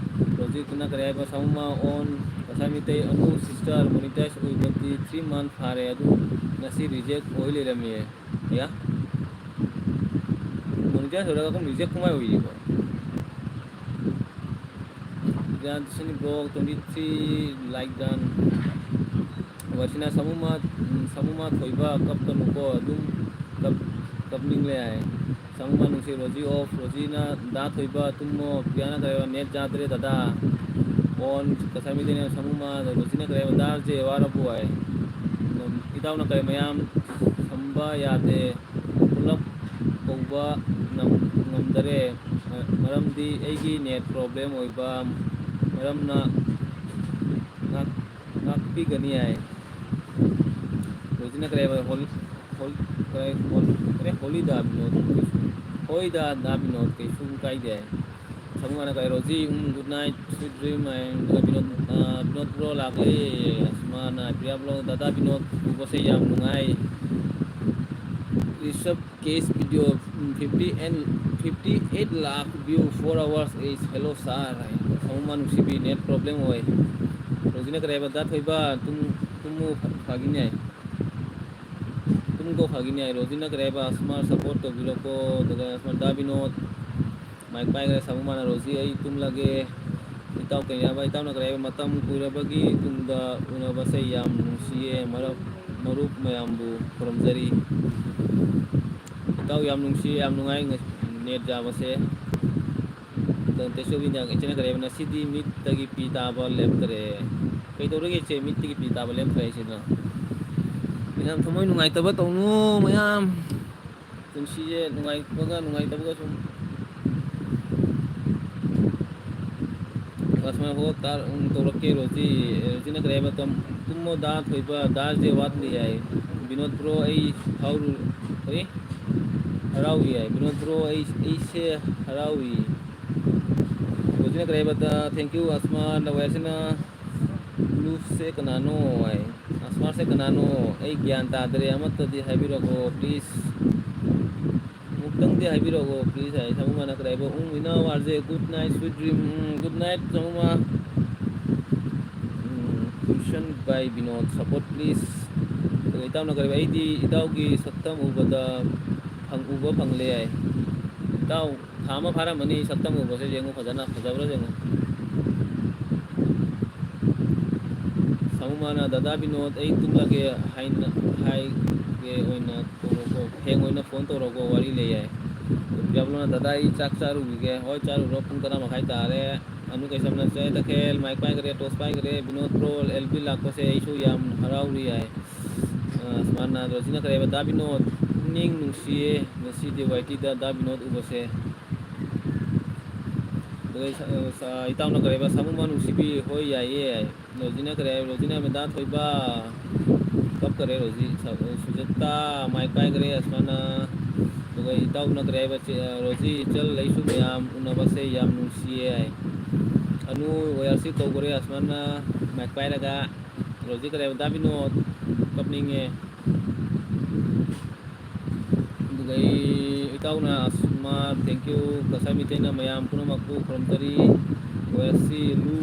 ꯍꯧꯖꯤꯛꯇꯨꯅ ꯀꯔꯤ ꯍꯥꯏꯕ ꯁꯃꯨꯃꯥ ꯑꯣꯟ ꯀꯁꯥꯃꯤꯇꯩ ꯑꯗꯨ ꯁꯤꯁꯇꯔ ꯃꯣꯅꯤꯇꯥꯏꯁ ꯑꯣꯏꯕꯗꯤ ꯊ꯭ꯔꯤ ꯃꯟ ꯐꯥꯔꯦ ꯑꯗꯨ ꯉꯁꯤ ꯔꯤꯖꯦꯛ ꯑꯣꯏ ꯂꯩꯔꯝꯃꯦ꯫ ꯌꯥ ꯃꯣꯅꯤꯇꯥꯏꯁ ꯑꯣꯏꯔꯒ ꯑꯗꯨꯝ ꯔꯤꯖꯦꯛ ꯀꯃꯥꯏ ꯑꯣꯏꯔꯤꯕꯣ? ꯁꯤꯅꯤ ꯕ꯭ꯂꯣꯛ ꯇ꯭ꯋꯦꯟꯇꯤ ꯊ꯭ꯔꯤ ꯂꯥꯏꯛ ꯗꯟ꯫ ꯋꯥꯁꯤꯅ ꯁꯃꯨꯃ ꯁꯃꯨꯃ ꯊꯣꯏꯕ ꯀꯞꯀꯅꯨꯀꯣ ꯑꯗꯨꯝ ꯀꯞ ꯀꯞꯅꯤꯡꯂꯦ ꯍꯥꯏ꯫ ꯁꯃꯨꯃ ꯅꯨꯡꯁꯤ ꯔꯣꯖꯤ ꯑꯣꯐ ꯔꯣꯖꯤꯅ ꯗꯥ ꯊꯣꯏꯕ ꯇꯨꯝꯃꯣ ꯄꯤꯌꯥꯅ ꯀꯔꯦꯕ ꯅꯦꯠ ꯌꯥꯗ꯭ꯔꯦ ꯗꯗꯥ꯫ ꯑꯣꯟ ꯀꯁꯥꯃꯤꯗꯅ ꯁꯃꯨꯃ ꯔꯣꯖꯤꯅ ꯀꯔꯦꯕ ꯗꯥꯔꯁꯦ ꯋꯥꯔꯕꯣ ꯍꯥꯏ꯫ ꯏꯇꯥꯎꯅ ꯀꯔꯦ ꯃꯌꯥꯝ ꯁꯝꯕ ꯌꯥꯗꯦ꯫ ꯄꯨꯂꯞ ꯀꯧꯕ ꯉꯝ- ꯉꯝꯗꯔꯦ꯫ ꯃꯔꯝꯗꯤ ꯑꯩꯒꯤ ꯅꯦꯠ ꯄ꯭ꯔꯣꯕ꯭ꯂꯦꯝ ꯑꯣꯏꯕ ꯃꯔꯝꯅ ꯉꯥꯛ- ꯉꯥꯛꯄꯤꯒꯅꯤ ꯍꯥꯏ꯫ ꯍꯧꯖꯤꯛꯅ ꯀꯔꯤ ꯍꯥꯏꯕ? ꯍꯣꯜ- ꯍꯣꯜ- ꯀꯔꯤ- ꯍꯣꯜ- ꯀꯔꯤ ꯍꯣꯂꯤꯗ ꯕꯤꯅꯣꯗ? ꯍꯣꯏꯗ ꯗꯥ ꯕꯤꯅꯣꯗ, ꯀꯩꯁꯨ ꯀꯥꯏꯗꯦ ꯍꯥꯏ꯫ ꯁꯃꯨ ꯍꯥꯏꯅ ꯀꯥꯏꯔꯣ ꯖꯤ ꯎꯝ ꯒꯨꯗ ꯅꯥꯏꯠ ꯁ꯭ꯋꯤꯠ ꯗ꯭ꯔꯤꯝ ꯍꯥꯏ꯫ ꯕꯤꯅꯣꯗ, ꯑ, ꯕꯤꯅꯣꯗ ꯕ꯭ꯔꯣ ꯂꯥꯛꯂꯦ꯫ ꯑꯁꯃꯥꯅ ꯄ꯭ꯔꯤꯌꯥ ꯕ꯭ꯂꯣꯒ ꯗꯥꯗꯥ ꯕꯤꯅꯣꯗ ꯎꯕꯁꯦ ꯌꯥꯝ ꯅꯨꯡꯉꯥꯏ꯫ ꯔꯤꯁꯞ case video fifty and fifty eight lakh view for hours is hello sir ꯍꯥꯏ꯫ ꯁꯃꯨꯃ ꯅꯨꯡꯁꯤꯕꯤ ꯅꯦꯠ ꯄ꯭ꯔꯣꯕ꯭ꯂꯦꯝ ꯑꯣꯏ꯫ ꯔꯣꯖꯤꯅ ꯀꯔꯤ ꯍꯥꯏꯕ? ꯗꯥ ꯊꯣꯏꯕ ꯇꯨꯝ ꯇꯨꯝꯃꯨ ꯐ- ꯐꯥꯒꯤꯅꯤ ꯍꯥꯏ꯫ ꯇꯨꯝꯀꯣ ꯐꯥꯒꯤꯅꯤ ꯍꯥꯏ꯫ ꯔꯣꯖꯤꯅ ꯀꯔꯤ ꯍꯥꯏꯕ? ꯑꯁꯃꯥ ꯁꯞꯄꯣꯔꯠ ꯇꯧꯕꯤꯔꯣꯀꯣ꯫ ꯑꯗꯨꯒ ꯑꯁꯃꯥ ꯗꯥ ꯕꯤꯅꯣꯗ ꯃꯥꯏꯛ ꯄꯥꯏꯈ꯭ꯔꯦ ꯁꯥꯃꯨ ꯃꯥꯅ ꯔꯣꯖꯤ ꯑꯩ ꯇꯨꯝꯂꯒꯦ꯫ ꯏꯇꯥꯎ ꯀꯩꯅꯥꯕ ꯏꯇꯥꯎꯅ ꯀꯔꯤ ꯍꯥꯏꯕ ꯃꯇꯝ ꯀꯨꯏꯔꯕꯒꯤ ꯇꯨꯡꯗ ꯎꯅꯕꯁꯦ ꯌꯥꯝ ꯅꯨꯡꯁꯤꯌꯦ ꯃꯔꯨꯞ ꯃꯔꯨꯞ ꯃꯌꯥꯝꯕꯨ ꯈꯨꯔꯨꯝꯖꯔꯤ꯫ ꯏꯇꯥꯎ ꯌꯥꯝ ꯅꯨꯡꯁꯤꯌꯦ ꯌꯥꯝ ꯅꯨꯡꯉꯥꯏ ꯅꯦꯠ ꯌꯥꯕꯁꯦ꯫ ꯑꯗꯣ ꯇꯦꯁꯣꯕꯤꯅ ꯏꯆꯦꯅ ꯀꯔꯤ ꯍꯥꯏꯕ ꯉꯁꯤꯗꯤ ꯃꯤꯠꯇꯒꯤ ꯄꯤ ꯇꯥꯕ ꯂꯦꯞꯇꯔꯦ꯫ ꯀꯩꯗꯧꯔꯒꯦ ꯏꯆꯦ ꯃꯤꯠꯇꯒꯤ ꯄꯤ ꯇꯥꯕ ꯂꯦꯞꯇ꯭ꯔꯦ ꯍꯥꯏꯁꯤꯅ? ꯃꯌꯥꯝ ꯊꯃꯣꯏ ꯅꯨꯡꯉꯥꯏꯇꯕ ꯇꯧꯅꯨ ꯃꯌꯥꯝ꯫ ꯄꯨꯟꯁꯤꯁꯦ ꯅꯨꯡꯉꯥꯏꯕꯒ ꯅꯨꯡꯉꯥꯏꯇꯕꯒ ꯁꯨꯝ ꯑꯁꯨꯃꯥꯏꯅ ꯍꯣ ꯇꯥꯔ-, ꯎꯝ, ꯇꯧꯔꯛꯀꯦ ꯔꯣꯖꯤ꯫ ꯔꯣꯖꯤꯅ ꯀꯔꯤ ꯍꯥꯏꯕ? ꯇꯝ-, ꯇꯨꯝꯃꯣ ꯗꯥ ꯊꯣꯏꯕ, ꯗꯥꯁꯦ ꯋꯥꯠꯂꯤ ꯍꯥꯏ꯫ ꯕꯤꯅꯣꯗ ꯕ꯭ꯔꯣ ꯑꯩ ꯍꯥꯎꯔꯨ-, ꯑꯦ? ꯍꯔꯥꯎꯏ ꯍꯥꯏ꯫ ꯕꯤꯅꯣꯗ ꯕ꯭ꯔꯣ ꯑꯩ, ꯑꯩꯁꯦ ꯍꯔꯥꯎꯏ꯫ ꯔꯣꯖꯤꯅ ꯀꯔꯤ ꯍꯥꯏꯕ? ꯗ, thank you ꯑꯁꯃꯥ, ꯅꯋꯥꯌꯥꯁꯤꯅ ꯂꯨꯞꯁꯦ ꯀꯅꯥꯅꯣ ꯍꯥꯏ꯫ ꯑꯁꯃꯥꯁꯦ ꯀꯅꯥꯅꯣ? ꯑꯩ ꯒ꯭ꯌꯥꯟ ꯇꯥꯗ꯭ꯔꯦ, ꯑꯃꯠꯇꯗꯤ ꯍꯥꯏꯕꯤꯔꯛꯑꯣ please꯫ ꯑꯃꯨꯛꯇꯪꯗꯤ ꯍꯥꯏꯕꯤꯔꯛꯑꯣ please ꯍꯥꯏ꯫ ꯁꯥꯃꯨ ꯃꯥꯅ ꯀꯔꯤ ꯍꯥꯏꯕ? ꯎꯝ, ꯏꯅꯥꯎ R J, good night, sweet dream꯫ ꯎꯝ, good night ꯁꯥꯃꯨ ꯃꯥ꯫ ꯎꯝ, question by Vinod, support please꯫ ꯑꯗꯨꯒ ꯏꯇꯥꯎꯅ ꯀꯔꯤ ꯍꯥꯏꯕ? ꯑꯩꯗꯤ ꯏꯇꯥꯎꯒꯤ ꯁꯛꯇꯝ ꯎꯕꯗ ꯐꯪ-, ꯎꯕ ꯐꯪꯂꯦ ꯍꯥꯏ꯫ ꯏꯇꯥꯎ, ꯊꯥ ꯑꯃ ꯐꯥꯔꯝꯃꯅꯤ ꯁꯛꯇꯝ ꯎꯕꯁꯦ꯫ ꯌꯦꯡꯉꯨ ꯐꯖꯅ, ꯐꯖꯕ꯭ꯔꯥ ꯌꯦꯡꯉꯨ꯫ ꯁꯥꯃꯨ ꯃꯥꯅ, ꯗꯗꯥ ꯕꯤꯅꯣꯗ, ꯑꯩ ꯇꯨꯝꯂꯒꯦ ꯍꯥꯏꯅ, ꯍꯥꯏꯒꯦ ꯑꯣꯏꯅ ꯇꯧꯔꯣꯀꯣ, ꯍꯌꯦꯡ ꯑꯣꯏꯅ ꯐꯣꯟ ꯇꯧꯔꯣꯀꯣ, ꯋꯥꯔꯤ ꯂꯩ ꯍꯥꯏ꯫ ꯄꯤꯌꯥꯕꯂꯣꯅ, ꯗꯗꯥ ꯑꯩ ꯆꯥꯛ ꯆꯥꯔꯨꯈꯤꯒꯦ꯫ ꯍꯣꯏ, ꯆꯥꯔꯨꯔꯣ, ꯄꯨꯡ ꯇꯔꯥ ꯃꯈꯥꯏ ꯇꯥꯔꯦ꯫ ꯑꯅꯨ ꯀꯩꯁꯝꯅ, ꯖꯌ ꯇꯈꯦꯜ ꯃꯥꯏꯛ ꯄꯥꯏꯈ꯭ꯔꯦ, ꯇꯣꯁ ꯄꯥꯏꯈ꯭ꯔꯦ꯫ ꯕꯤꯅꯣꯗ ꯕ꯭ꯔꯣ, ꯑꯦꯜ ꯕꯤ ꯂꯥꯛꯄꯁꯦ ꯑꯩꯁꯨ ꯌꯥꯝ ꯍꯔꯥꯎꯔꯤ ꯍꯥꯏ꯫ ꯑ, ꯁꯨꯃꯥꯏꯅ ꯔꯣꯖꯤꯅ ꯀꯔꯤ ꯍꯥꯏꯕ? ꯗꯥ ꯕꯤꯅꯣꯗ, ꯄꯨꯛꯅꯤꯡ ꯅꯨꯡꯁꯤꯌꯦ ꯉꯁꯤꯗꯤ ꯋꯥꯏ ꯇꯤꯗ ꯗꯥ ꯕꯤꯅꯣꯗ ꯎꯕꯁꯦ꯫ ꯑꯗꯨꯒ ꯏꯁ-, ꯑ, ꯏꯇꯥꯎꯅ ꯀꯔꯤ ꯍꯥꯏꯕ? ꯁꯥꯃꯨꯃ ꯅꯨꯡꯁꯤꯕꯤ, ꯍꯣꯏ ꯌꯥꯏꯌꯦ꯫ ꯔꯣꯖꯤꯅ ꯀꯔꯤ ꯍꯥꯏꯕ? ꯔꯣꯖꯤꯅ ꯃꯦꯗꯥ ꯊꯣꯏꯕ, ꯀꯞꯈꯔꯦ ꯔꯣꯖꯤ꯫ ꯁ-, ꯁꯨꯖꯇꯥ ꯃꯥꯏꯛ ꯄꯥꯏꯈꯔꯦ ꯑꯁꯃꯥꯅ꯫ ꯑꯗꯨꯒ ꯏꯇꯥꯎꯅ ꯀꯔꯤ ꯍꯥꯏꯕ? ꯆꯦ-, ꯑ, ꯔꯣꯖꯤ ꯏꯆꯜ ꯑꯩꯁꯨ ꯃꯌꯥꯝ ꯎꯅꯕꯁꯦ ꯌꯥꯝ ꯅꯨꯡꯁꯤꯌꯦ ꯍꯥꯏ꯫ ꯑꯅꯨ ꯋꯥꯌꯥꯔꯁꯤ ꯀꯧꯈꯔꯦ ꯑꯁꯃꯥꯅ ꯃꯥꯏꯛ ꯄꯥꯏꯔꯒ꯫ ꯔꯣꯖꯤ ꯀꯔꯤ ꯍꯥꯏꯕ? ꯗꯥ ꯕꯤꯅꯣꯗ ꯀꯞꯅꯤꯡꯉꯦ꯫ ꯑꯗꯨꯒ ꯑꯩ ꯏꯇꯥꯎꯅ ꯑꯁꯃꯥ, thank you꯫ ꯀꯁꯥꯔ ꯃꯤꯇꯩꯅ ꯃꯌꯥꯝ ꯄꯨꯝꯅꯃꯛꯄꯨ ꯈꯨꯔꯨꯝꯖꯔꯤ꯫ ꯋꯦꯁꯁꯤ ꯂꯨ,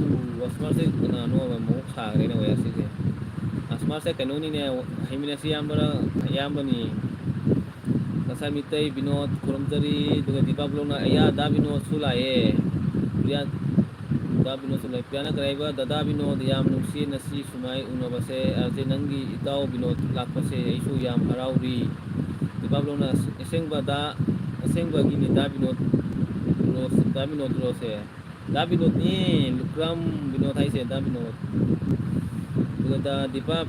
ꯑꯁꯃꯥꯁꯦ ꯀꯅꯥꯅꯣ ꯑꯃꯨꯛ ꯁꯥꯈ꯭ꯔꯦꯅꯦ ꯋꯦꯁꯁꯤꯁꯦ꯫ ꯑꯁꯃꯥꯁꯦ ꯀꯩꯅꯣꯅꯤꯅꯦ, ꯍꯩꯃꯤꯟꯅꯁꯤ ꯏꯌꯥꯝꯕꯔ-, ꯏꯌꯥꯝꯕꯅꯤ꯫ ꯀꯁꯥꯔ ꯃꯤꯇꯩ ꯕꯤꯅꯣꯗ ꯈꯨꯔꯨꯝꯖꯔꯤ꯫ ꯑꯗꯨꯒ ꯗꯤꯄꯥ ꯕ꯭ꯂꯣꯛꯅ, ꯑꯌꯥ, ꯗꯥ ꯕꯤꯅꯣꯗꯁꯨ ꯂꯥꯛꯑꯦ꯫ ꯄ꯭ꯔꯤꯌꯥ, ꯗꯥ ꯕꯤꯅꯣꯗꯁꯨ ꯂꯥꯛꯑꯦ꯫ ꯄ꯭ꯔꯤꯌꯥꯅ ꯀꯔꯤ ꯍꯥꯏꯕ? ꯗꯗꯥ ꯕꯤꯅꯣꯗ, ꯌꯥꯝ ꯅꯨꯡꯁꯤ ꯅꯁꯤ ꯁꯨꯃꯥꯏ ꯎꯅꯕꯁꯦ꯫ ꯑꯥꯔ ꯖꯦ, ꯅꯪꯒꯤ ꯏꯇꯥꯎ ꯕꯤꯅꯣꯗ ꯂꯥꯛꯄꯁꯦ ꯑꯩꯁꯨ ꯌꯥꯝ ꯍꯔꯥꯎꯔꯤ꯫ ꯗꯤꯄꯥ ꯕ꯭ꯂꯣꯛꯅ, ꯑꯁ-, ꯑꯁꯦꯡꯕꯗ, ꯑꯁꯦꯡꯕꯒꯤꯅꯤ ꯗꯥ ꯕꯤꯅꯣꯗ ꯔꯣꯁ, ꯗꯥ ꯕꯤꯅꯣꯗ ꯔꯣꯁꯁꯦ꯫ ꯗꯥ ꯕꯤꯅꯣꯗꯅꯤ, ꯂꯨꯀ꯭ꯔꯥꯝ ꯕꯤꯅꯣꯗ ꯍꯥꯏꯁꯦ, ꯗꯥ ꯕꯤꯅꯣꯗ꯫ ꯑꯗꯨꯒ ꯗꯥ ꯗꯤꯄꯥ,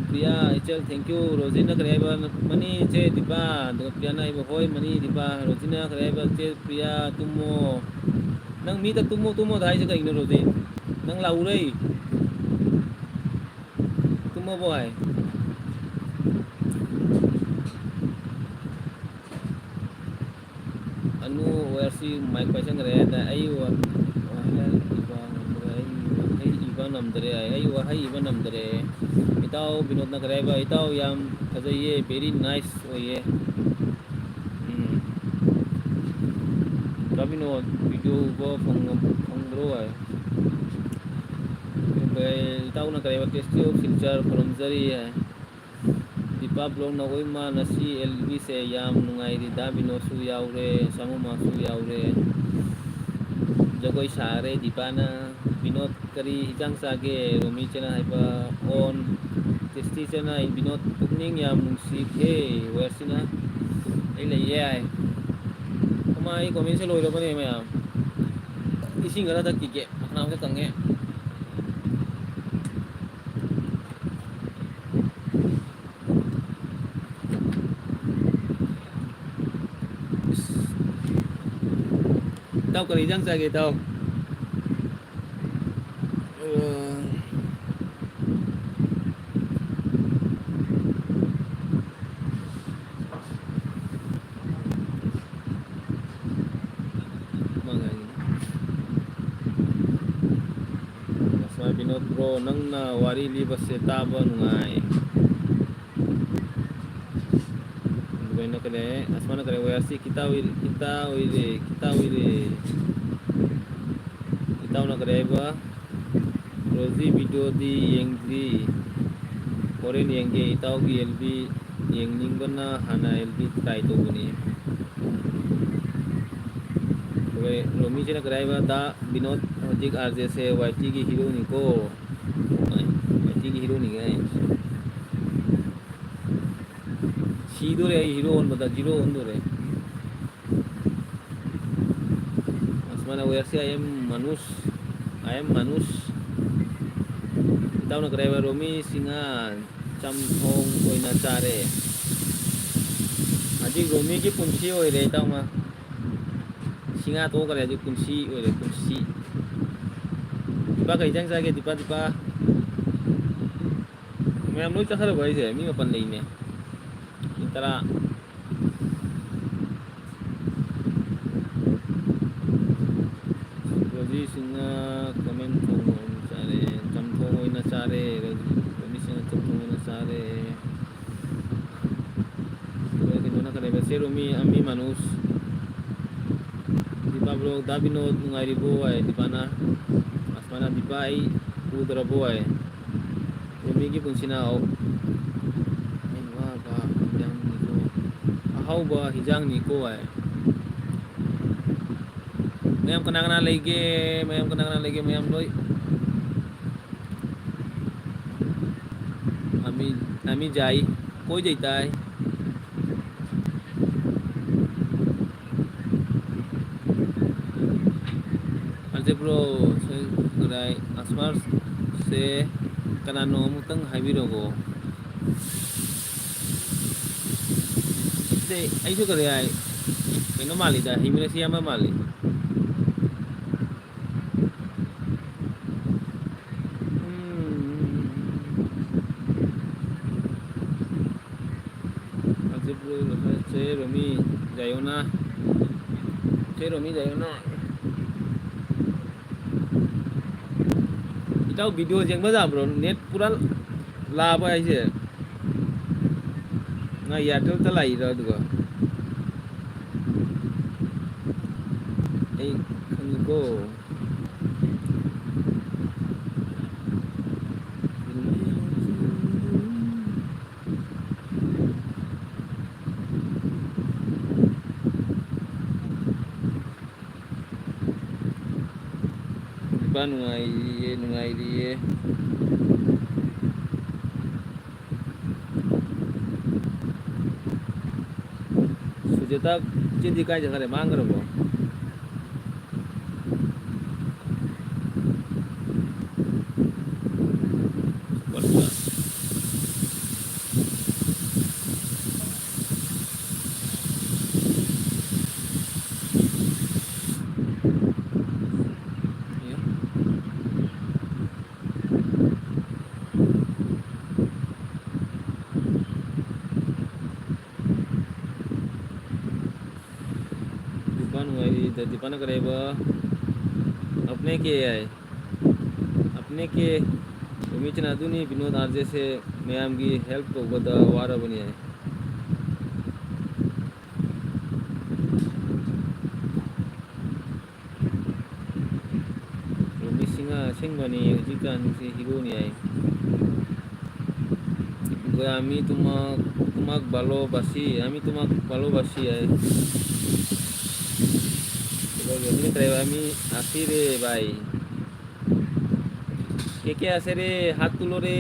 ꯄ꯭ꯔꯤꯌꯥ, ꯏꯆꯜ, thank you꯫ ꯔꯣꯖꯤꯅ ꯀꯔꯤ ꯍꯥꯏꯕ? ꯃꯅꯤ ꯆꯦ ꯗꯤꯄꯥ꯫ ꯑꯗꯨꯒ ꯄ꯭ꯔꯤꯌꯥꯅ ꯍꯥꯏꯕ, ꯍꯣꯏ ꯃꯅꯤ ꯗꯤꯄꯥ꯫ ꯔꯣꯖꯤꯅ ꯀꯔꯤ ꯍꯥꯏꯕ? ꯆꯦ ꯄ꯭ꯔꯤꯌꯥ, ꯇꯨꯝꯃꯣ꯫ ꯅꯪ ꯃꯤꯗ ꯇꯨꯝꯃꯣ, ꯇꯨꯝꯃꯣꯗ ꯍꯥꯏꯁꯦ ꯀꯩꯒꯤꯅꯣ, ꯔꯣꯖꯤ? ꯅꯪ ꯂꯥꯛꯎꯔꯦ꯫ ꯇꯨꯝꯃꯕꯣ ꯍꯥꯏ꯫ ꯑꯅꯨ ꯋꯥꯁꯤ ꯃꯥꯏꯛ ꯄꯥꯏꯁꯟꯈ꯭ꯔꯦ꯫ ꯑꯗ ꯑꯩ ꯋꯥ-, ꯋꯥꯍꯩ ꯏꯕ ꯉꯝꯗ꯭ꯔꯦ, ꯑꯩ ꯋꯥꯍꯩ ꯏꯕ ꯉꯝꯗ꯭ꯔꯦ ꯍꯥꯏ, ꯑꯩ ꯋꯥꯍꯩ ꯏꯕ ꯉꯝꯗ꯭ꯔꯦ꯫ ꯏꯇꯥꯎ ꯕꯤꯅꯣꯗꯅ ꯀꯔꯤ ꯍꯥꯏꯕ? "ꯏꯇꯥꯎ ꯌꯥꯝ ꯐꯖꯩꯌꯦ, very nice ꯑꯣꯏꯌꯦ"꯫ ꯎꯝ꯫ ꯀꯥ ꯕꯤꯅꯣꯗ, video ꯎꯕ ꯐꯪ-, ꯐꯪꯗ꯭ꯔꯣ ꯍꯥꯏ꯫ ꯏꯇꯥꯎꯅ ꯀꯔꯤ ꯍꯥꯏꯕ? "Tasty of Silchar ꯈꯨꯔꯨꯝꯖꯔꯤ" ꯍꯥꯏ꯫ ꯗꯤꯄꯥ ꯕ꯭ꯂꯣꯛꯅ, "ꯑꯣꯏꯃꯥ, ꯉꯁꯤ ꯑꯦꯜ ꯕꯤꯁꯦ ꯌꯥꯝ ꯅꯨꯡꯉꯥꯏꯔꯤ, ꯗꯥ ꯕꯤꯅꯣꯗꯁꯨ ꯌꯥꯎꯔꯦ, ꯁꯥꯃꯨꯃꯥꯁꯨ ꯌꯥꯎꯔꯦ, ꯖꯒꯣꯏ ꯁꯥꯔꯦ ꯗꯤꯄꯥꯅ"꯫ ꯕꯤꯅꯣꯗ, "ꯀꯔꯤ ꯏꯟꯖꯥꯡ ꯆꯥꯒꯦ?" ꯔꯣꯃꯤ ꯆꯦꯅꯥ ꯍꯥꯏꯕ ꯑꯣꯟ꯫ ꯇꯦꯁꯇꯤ ꯆꯦꯅꯥ, "ꯕꯤꯅꯣꯗ ꯄꯨꯛꯅꯤꯡ ꯌꯥꯝ ꯅꯨꯡꯁꯤꯈ꯭ꯔꯦ"꯫ ꯋꯦꯁꯤꯅ, "ꯑꯩ ꯂꯩꯌꯦ" ꯍꯥꯏ꯫ ꯀꯃꯥꯏ, ꯑꯩ ꯀꯣꯃꯦꯟꯁꯦ ꯂꯣꯏꯔꯕꯅꯦ ꯃꯌꯥꯝ꯫ ꯏꯁꯤꯡ ꯈꯔ ꯊꯛꯈꯤꯒꯦ, ꯃꯈꯅꯥꯎꯁꯦ ꯀꯪꯉꯦ꯫ ꯏꯁ꯫ ꯏꯇꯥꯎ, ꯀꯔꯤ ꯏꯟꯖꯥꯡ ꯆꯥꯒꯦ, ꯏꯇꯥꯎ? ꯑ, ꯃꯉꯥꯏꯅꯤ꯫ ꯑꯁꯃꯥ ꯕꯤꯅꯣꯗ ꯕ꯭ꯔꯣ, ꯅꯪꯅ ꯋꯥꯔꯤ ꯂꯤꯕꯁꯦ ꯇꯥꯕ ꯅꯨꯡꯉꯥꯏ꯫ ꯑꯗꯨꯃꯥꯏꯅ ꯀꯔꯤ, ꯑꯁꯃꯥꯅ ꯀꯔꯤ, ꯋꯦꯌꯔꯁꯤ ꯈꯤꯇ ꯑꯣꯏꯔꯦ, ꯈꯤꯇ ꯑꯣꯏꯔꯦ, ꯈꯤꯇ ꯑꯣꯏꯔꯦ꯫ ꯏꯇꯥꯎꯅ ꯀꯔꯤ ꯍꯥꯏꯕ? ꯔꯣꯖꯤ videoꯗꯤ ꯌꯦꯡꯗ꯭ꯔꯤ꯫ ꯍꯣꯔꯦꯟ ꯌꯦꯡꯒꯦ꯫ ꯏꯇꯥꯎꯒꯤ ꯑꯦꯜ ꯕꯤ ꯌꯦꯡꯅꯤꯡꯕꯅ ꯍꯥꯟꯅ ꯑꯦꯜ ꯕꯤ try ꯇꯧꯕꯅꯤ꯫ ꯍꯣꯏ, ꯔꯣꯃꯤꯁꯤꯅ ꯀꯔꯤ ꯍꯥꯏꯕ? ꯗꯥ ꯕꯤꯅꯣꯗ ꯍꯧꯖꯤꯛ ꯑꯥꯔ ꯖꯦꯁꯦ ꯋꯥꯏ ꯇꯤꯒꯤ ꯍꯤꯔꯣꯅꯤꯀꯣ꯫ ꯍꯣꯏ, ꯋꯥꯏ ꯇꯤꯒꯤ ꯍꯤꯔꯣꯅꯤꯒ ꯍꯥꯏ꯫ ꯁꯤꯗꯣꯔꯦ ꯑꯩ ꯍꯤꯔꯣ ꯑꯣꯟꯕꯗ, ꯖꯤꯔꯣ ꯑꯣꯟꯗꯣꯔꯦ꯫ ꯑꯁꯃꯥꯏꯅ ꯋꯦꯌꯔꯁꯤ, "I am ꯃꯅꯨꯁ, I am ꯃꯅꯨꯁ"꯫ ꯏꯇꯥꯎꯅ ꯀꯔꯤ ꯍꯥꯏꯕ? ꯔꯣꯃꯤ ꯁꯤꯡꯍꯥ ꯆꯝꯊꯣꯡ ꯑꯣꯏꯅ ꯆꯥꯔꯦ꯫ ꯍꯧꯖꯤꯛ ꯔꯣꯃꯤꯒꯤ ꯄꯨꯟꯁꯤ ꯑꯣꯏꯔꯦ, ꯏꯇꯥꯎꯃ꯫ ꯁꯤꯡꯍꯥ ꯇꯣꯛꯈ꯭ꯔꯦ, ꯍꯧꯖꯤꯛ ꯄꯨꯟꯁꯤ ꯑꯣꯏꯔꯦ, ꯄꯨꯟꯁꯤ꯫ ꯗꯤꯄꯥ ꯀꯩ ꯏꯟꯖꯥꯡ ꯆꯥꯒꯦ? ꯗꯤꯄꯥ, ꯗꯤꯄꯥ꯫ ꯃꯌꯥꯝ ꯂꯣꯏ ꯆꯠꯈ꯭ꯔꯕ ꯍꯥꯏꯁꯦ? ꯃꯤ ꯃꯥꯄꯟ ꯂꯩꯅꯦ꯫ ꯃꯤ ꯇꯔꯥ꯫ ꯔꯣꯖꯤꯁꯤꯡꯅ ꯀꯃꯦꯟ ꯊꯣꯡ ꯑꯣꯏꯅ ꯆꯥꯔꯦ, ꯆꯝꯊꯣꯡ ꯑꯣꯏꯅ ꯆꯥꯔꯦ꯫ ꯔꯣꯖꯤ-, ꯔꯣꯖꯤꯁꯤꯡꯅ ꯆꯝꯊꯣꯡ ꯑꯣꯏꯅ ꯆꯥꯔꯦ꯫ ꯑꯗꯨꯒ ꯀꯩꯅꯣꯅ ꯀꯔꯤꯕ? ꯆꯦ ꯔꯣꯃꯤ, ꯑꯃꯤ ꯃꯅꯨꯁ꯫ ꯗꯤꯄꯥ ꯕ꯭ꯂꯣꯛ, ꯗꯥ ꯕꯤꯅꯣꯗ ꯅꯨꯡꯉꯥꯏꯔꯤꯕꯣ ꯍꯥꯏ ꯗꯤꯄꯥꯅ꯫ ꯑꯁꯃꯥꯅ ꯗꯤꯄꯥ ꯑꯩ ꯎꯗ꯭ꯔꯕꯣ ꯍꯥꯏ꯫ ꯔꯣꯃꯤꯒꯤ ꯄꯨꯟꯁꯤꯅ ꯑꯧ-, ꯑꯩ ꯋꯥꯕ ꯍꯤꯟꯖꯥꯡꯅꯤꯀꯣ꯫ ꯑꯍꯥꯎꯕ ꯍꯤꯟꯖꯥꯡꯅꯤꯀꯣ ꯍꯥꯏ꯫ ꯃꯌꯥꯝ ꯀꯅꯥ ꯀꯅꯥ ꯂꯩꯒꯦ? ꯃꯌꯥꯝ ꯀꯅꯥ ꯀꯅꯥ ꯂꯩꯒꯦ? ꯃꯌꯥꯝ ꯂꯣꯏ ꯑꯃꯤ, ꯑꯃꯤ ꯖꯥꯏ, ꯀꯣꯏ ꯖꯩ ꯇꯥꯏ꯫ ꯑꯖꯦ ꯕ꯭ꯔꯣ, ꯁꯣꯏ ꯀꯗꯥꯏ, ꯑꯁꯃꯥꯔꯁꯦ ꯀꯅꯥꯅꯣ ꯑꯃꯨꯛꯇꯪ ꯍꯥꯏꯕꯤꯔꯛꯑꯣ꯫ ꯑꯩꯁꯦ, ꯑꯩꯁꯨ ꯀꯔꯤ ꯍꯥꯏ, ꯀꯩꯅꯣ ꯃꯥꯜꯂꯤꯗ, ꯍꯤꯃꯦꯁꯤ ꯑꯃ ꯃꯥꯜꯂꯤ꯫ ꯎꯝ꯫ ꯆꯦ ꯔꯣꯃꯤ ꯖꯥꯏꯌꯣꯅ꯫ ꯆꯦ ꯔꯣꯃꯤ ꯖꯥꯏꯌꯣꯅ꯫ ꯏꯇꯥꯎ, video ꯌꯦꯡꯕ ꯌꯥꯕ꯭ꯔꯣ? Net ꯄꯨꯔꯥ ꯂꯥꯕ ꯍꯥꯏꯁꯦ꯫ ꯅꯪ Airtel ꯇ ꯂꯥꯛꯏꯔꯣ ꯑꯗꯨꯒ? ꯑꯩ ꯈꯪꯉꯤꯀꯣ꯫ ꯅꯨꯄꯥ ꯅꯨꯡꯉꯥꯏꯔꯤꯌꯦ, ꯅꯨꯡꯉꯥꯏꯔꯤꯌꯦ꯫ ꯁꯨꯖꯦꯇꯥ, ꯏꯆꯦꯗꯤ ꯀꯥꯏ ꯆꯠꯈ꯭ꯔꯦ? ꯃꯥꯡꯈ꯭ꯔꯕꯣ? ꯗꯤꯄꯥꯅ ꯀꯔꯦꯕ ꯑꯞꯅꯦ ꯀꯦ ꯑꯥꯏ ꯑꯞꯅꯦ ꯀꯦ ꯎꯃꯤꯆꯅ ꯑꯗꯨꯅꯤ ꯕꯤꯅꯣꯗ ꯑꯥꯔꯖꯦꯁꯦ ꯃꯌꯥꯝꯒꯤ ꯍꯦꯜꯞ ꯇꯧꯕꯗ ꯋꯥꯔꯕꯅꯤ ꯍꯥꯏ꯫ ꯔꯣꯃꯤꯁꯤꯡꯅ ꯑꯁꯦꯡꯕꯅꯤ ꯍꯧꯖꯤꯛꯀꯥꯟꯁꯤ ꯍꯤꯔꯣꯅꯤ ꯍꯥꯏ꯫ ꯑꯩꯈꯣꯏ ꯑꯃꯤ ꯇꯨꯃꯛ ꯇꯨꯃꯛ ꯕꯥꯂꯣ ꯕꯥꯁꯤ ꯑꯃꯤ ꯇꯨꯃꯛ ꯕꯥꯂꯣ ꯕꯥꯁꯤ ꯍꯥꯏ꯫ ꯑꯗꯨꯒ ꯃꯤ ꯀꯔꯤ ꯍꯥꯏꯕ ꯃꯤ ꯑꯁꯤꯔꯦ ꯚꯥꯏ꯫ কে কে আছে রে? হাত তুলো রে।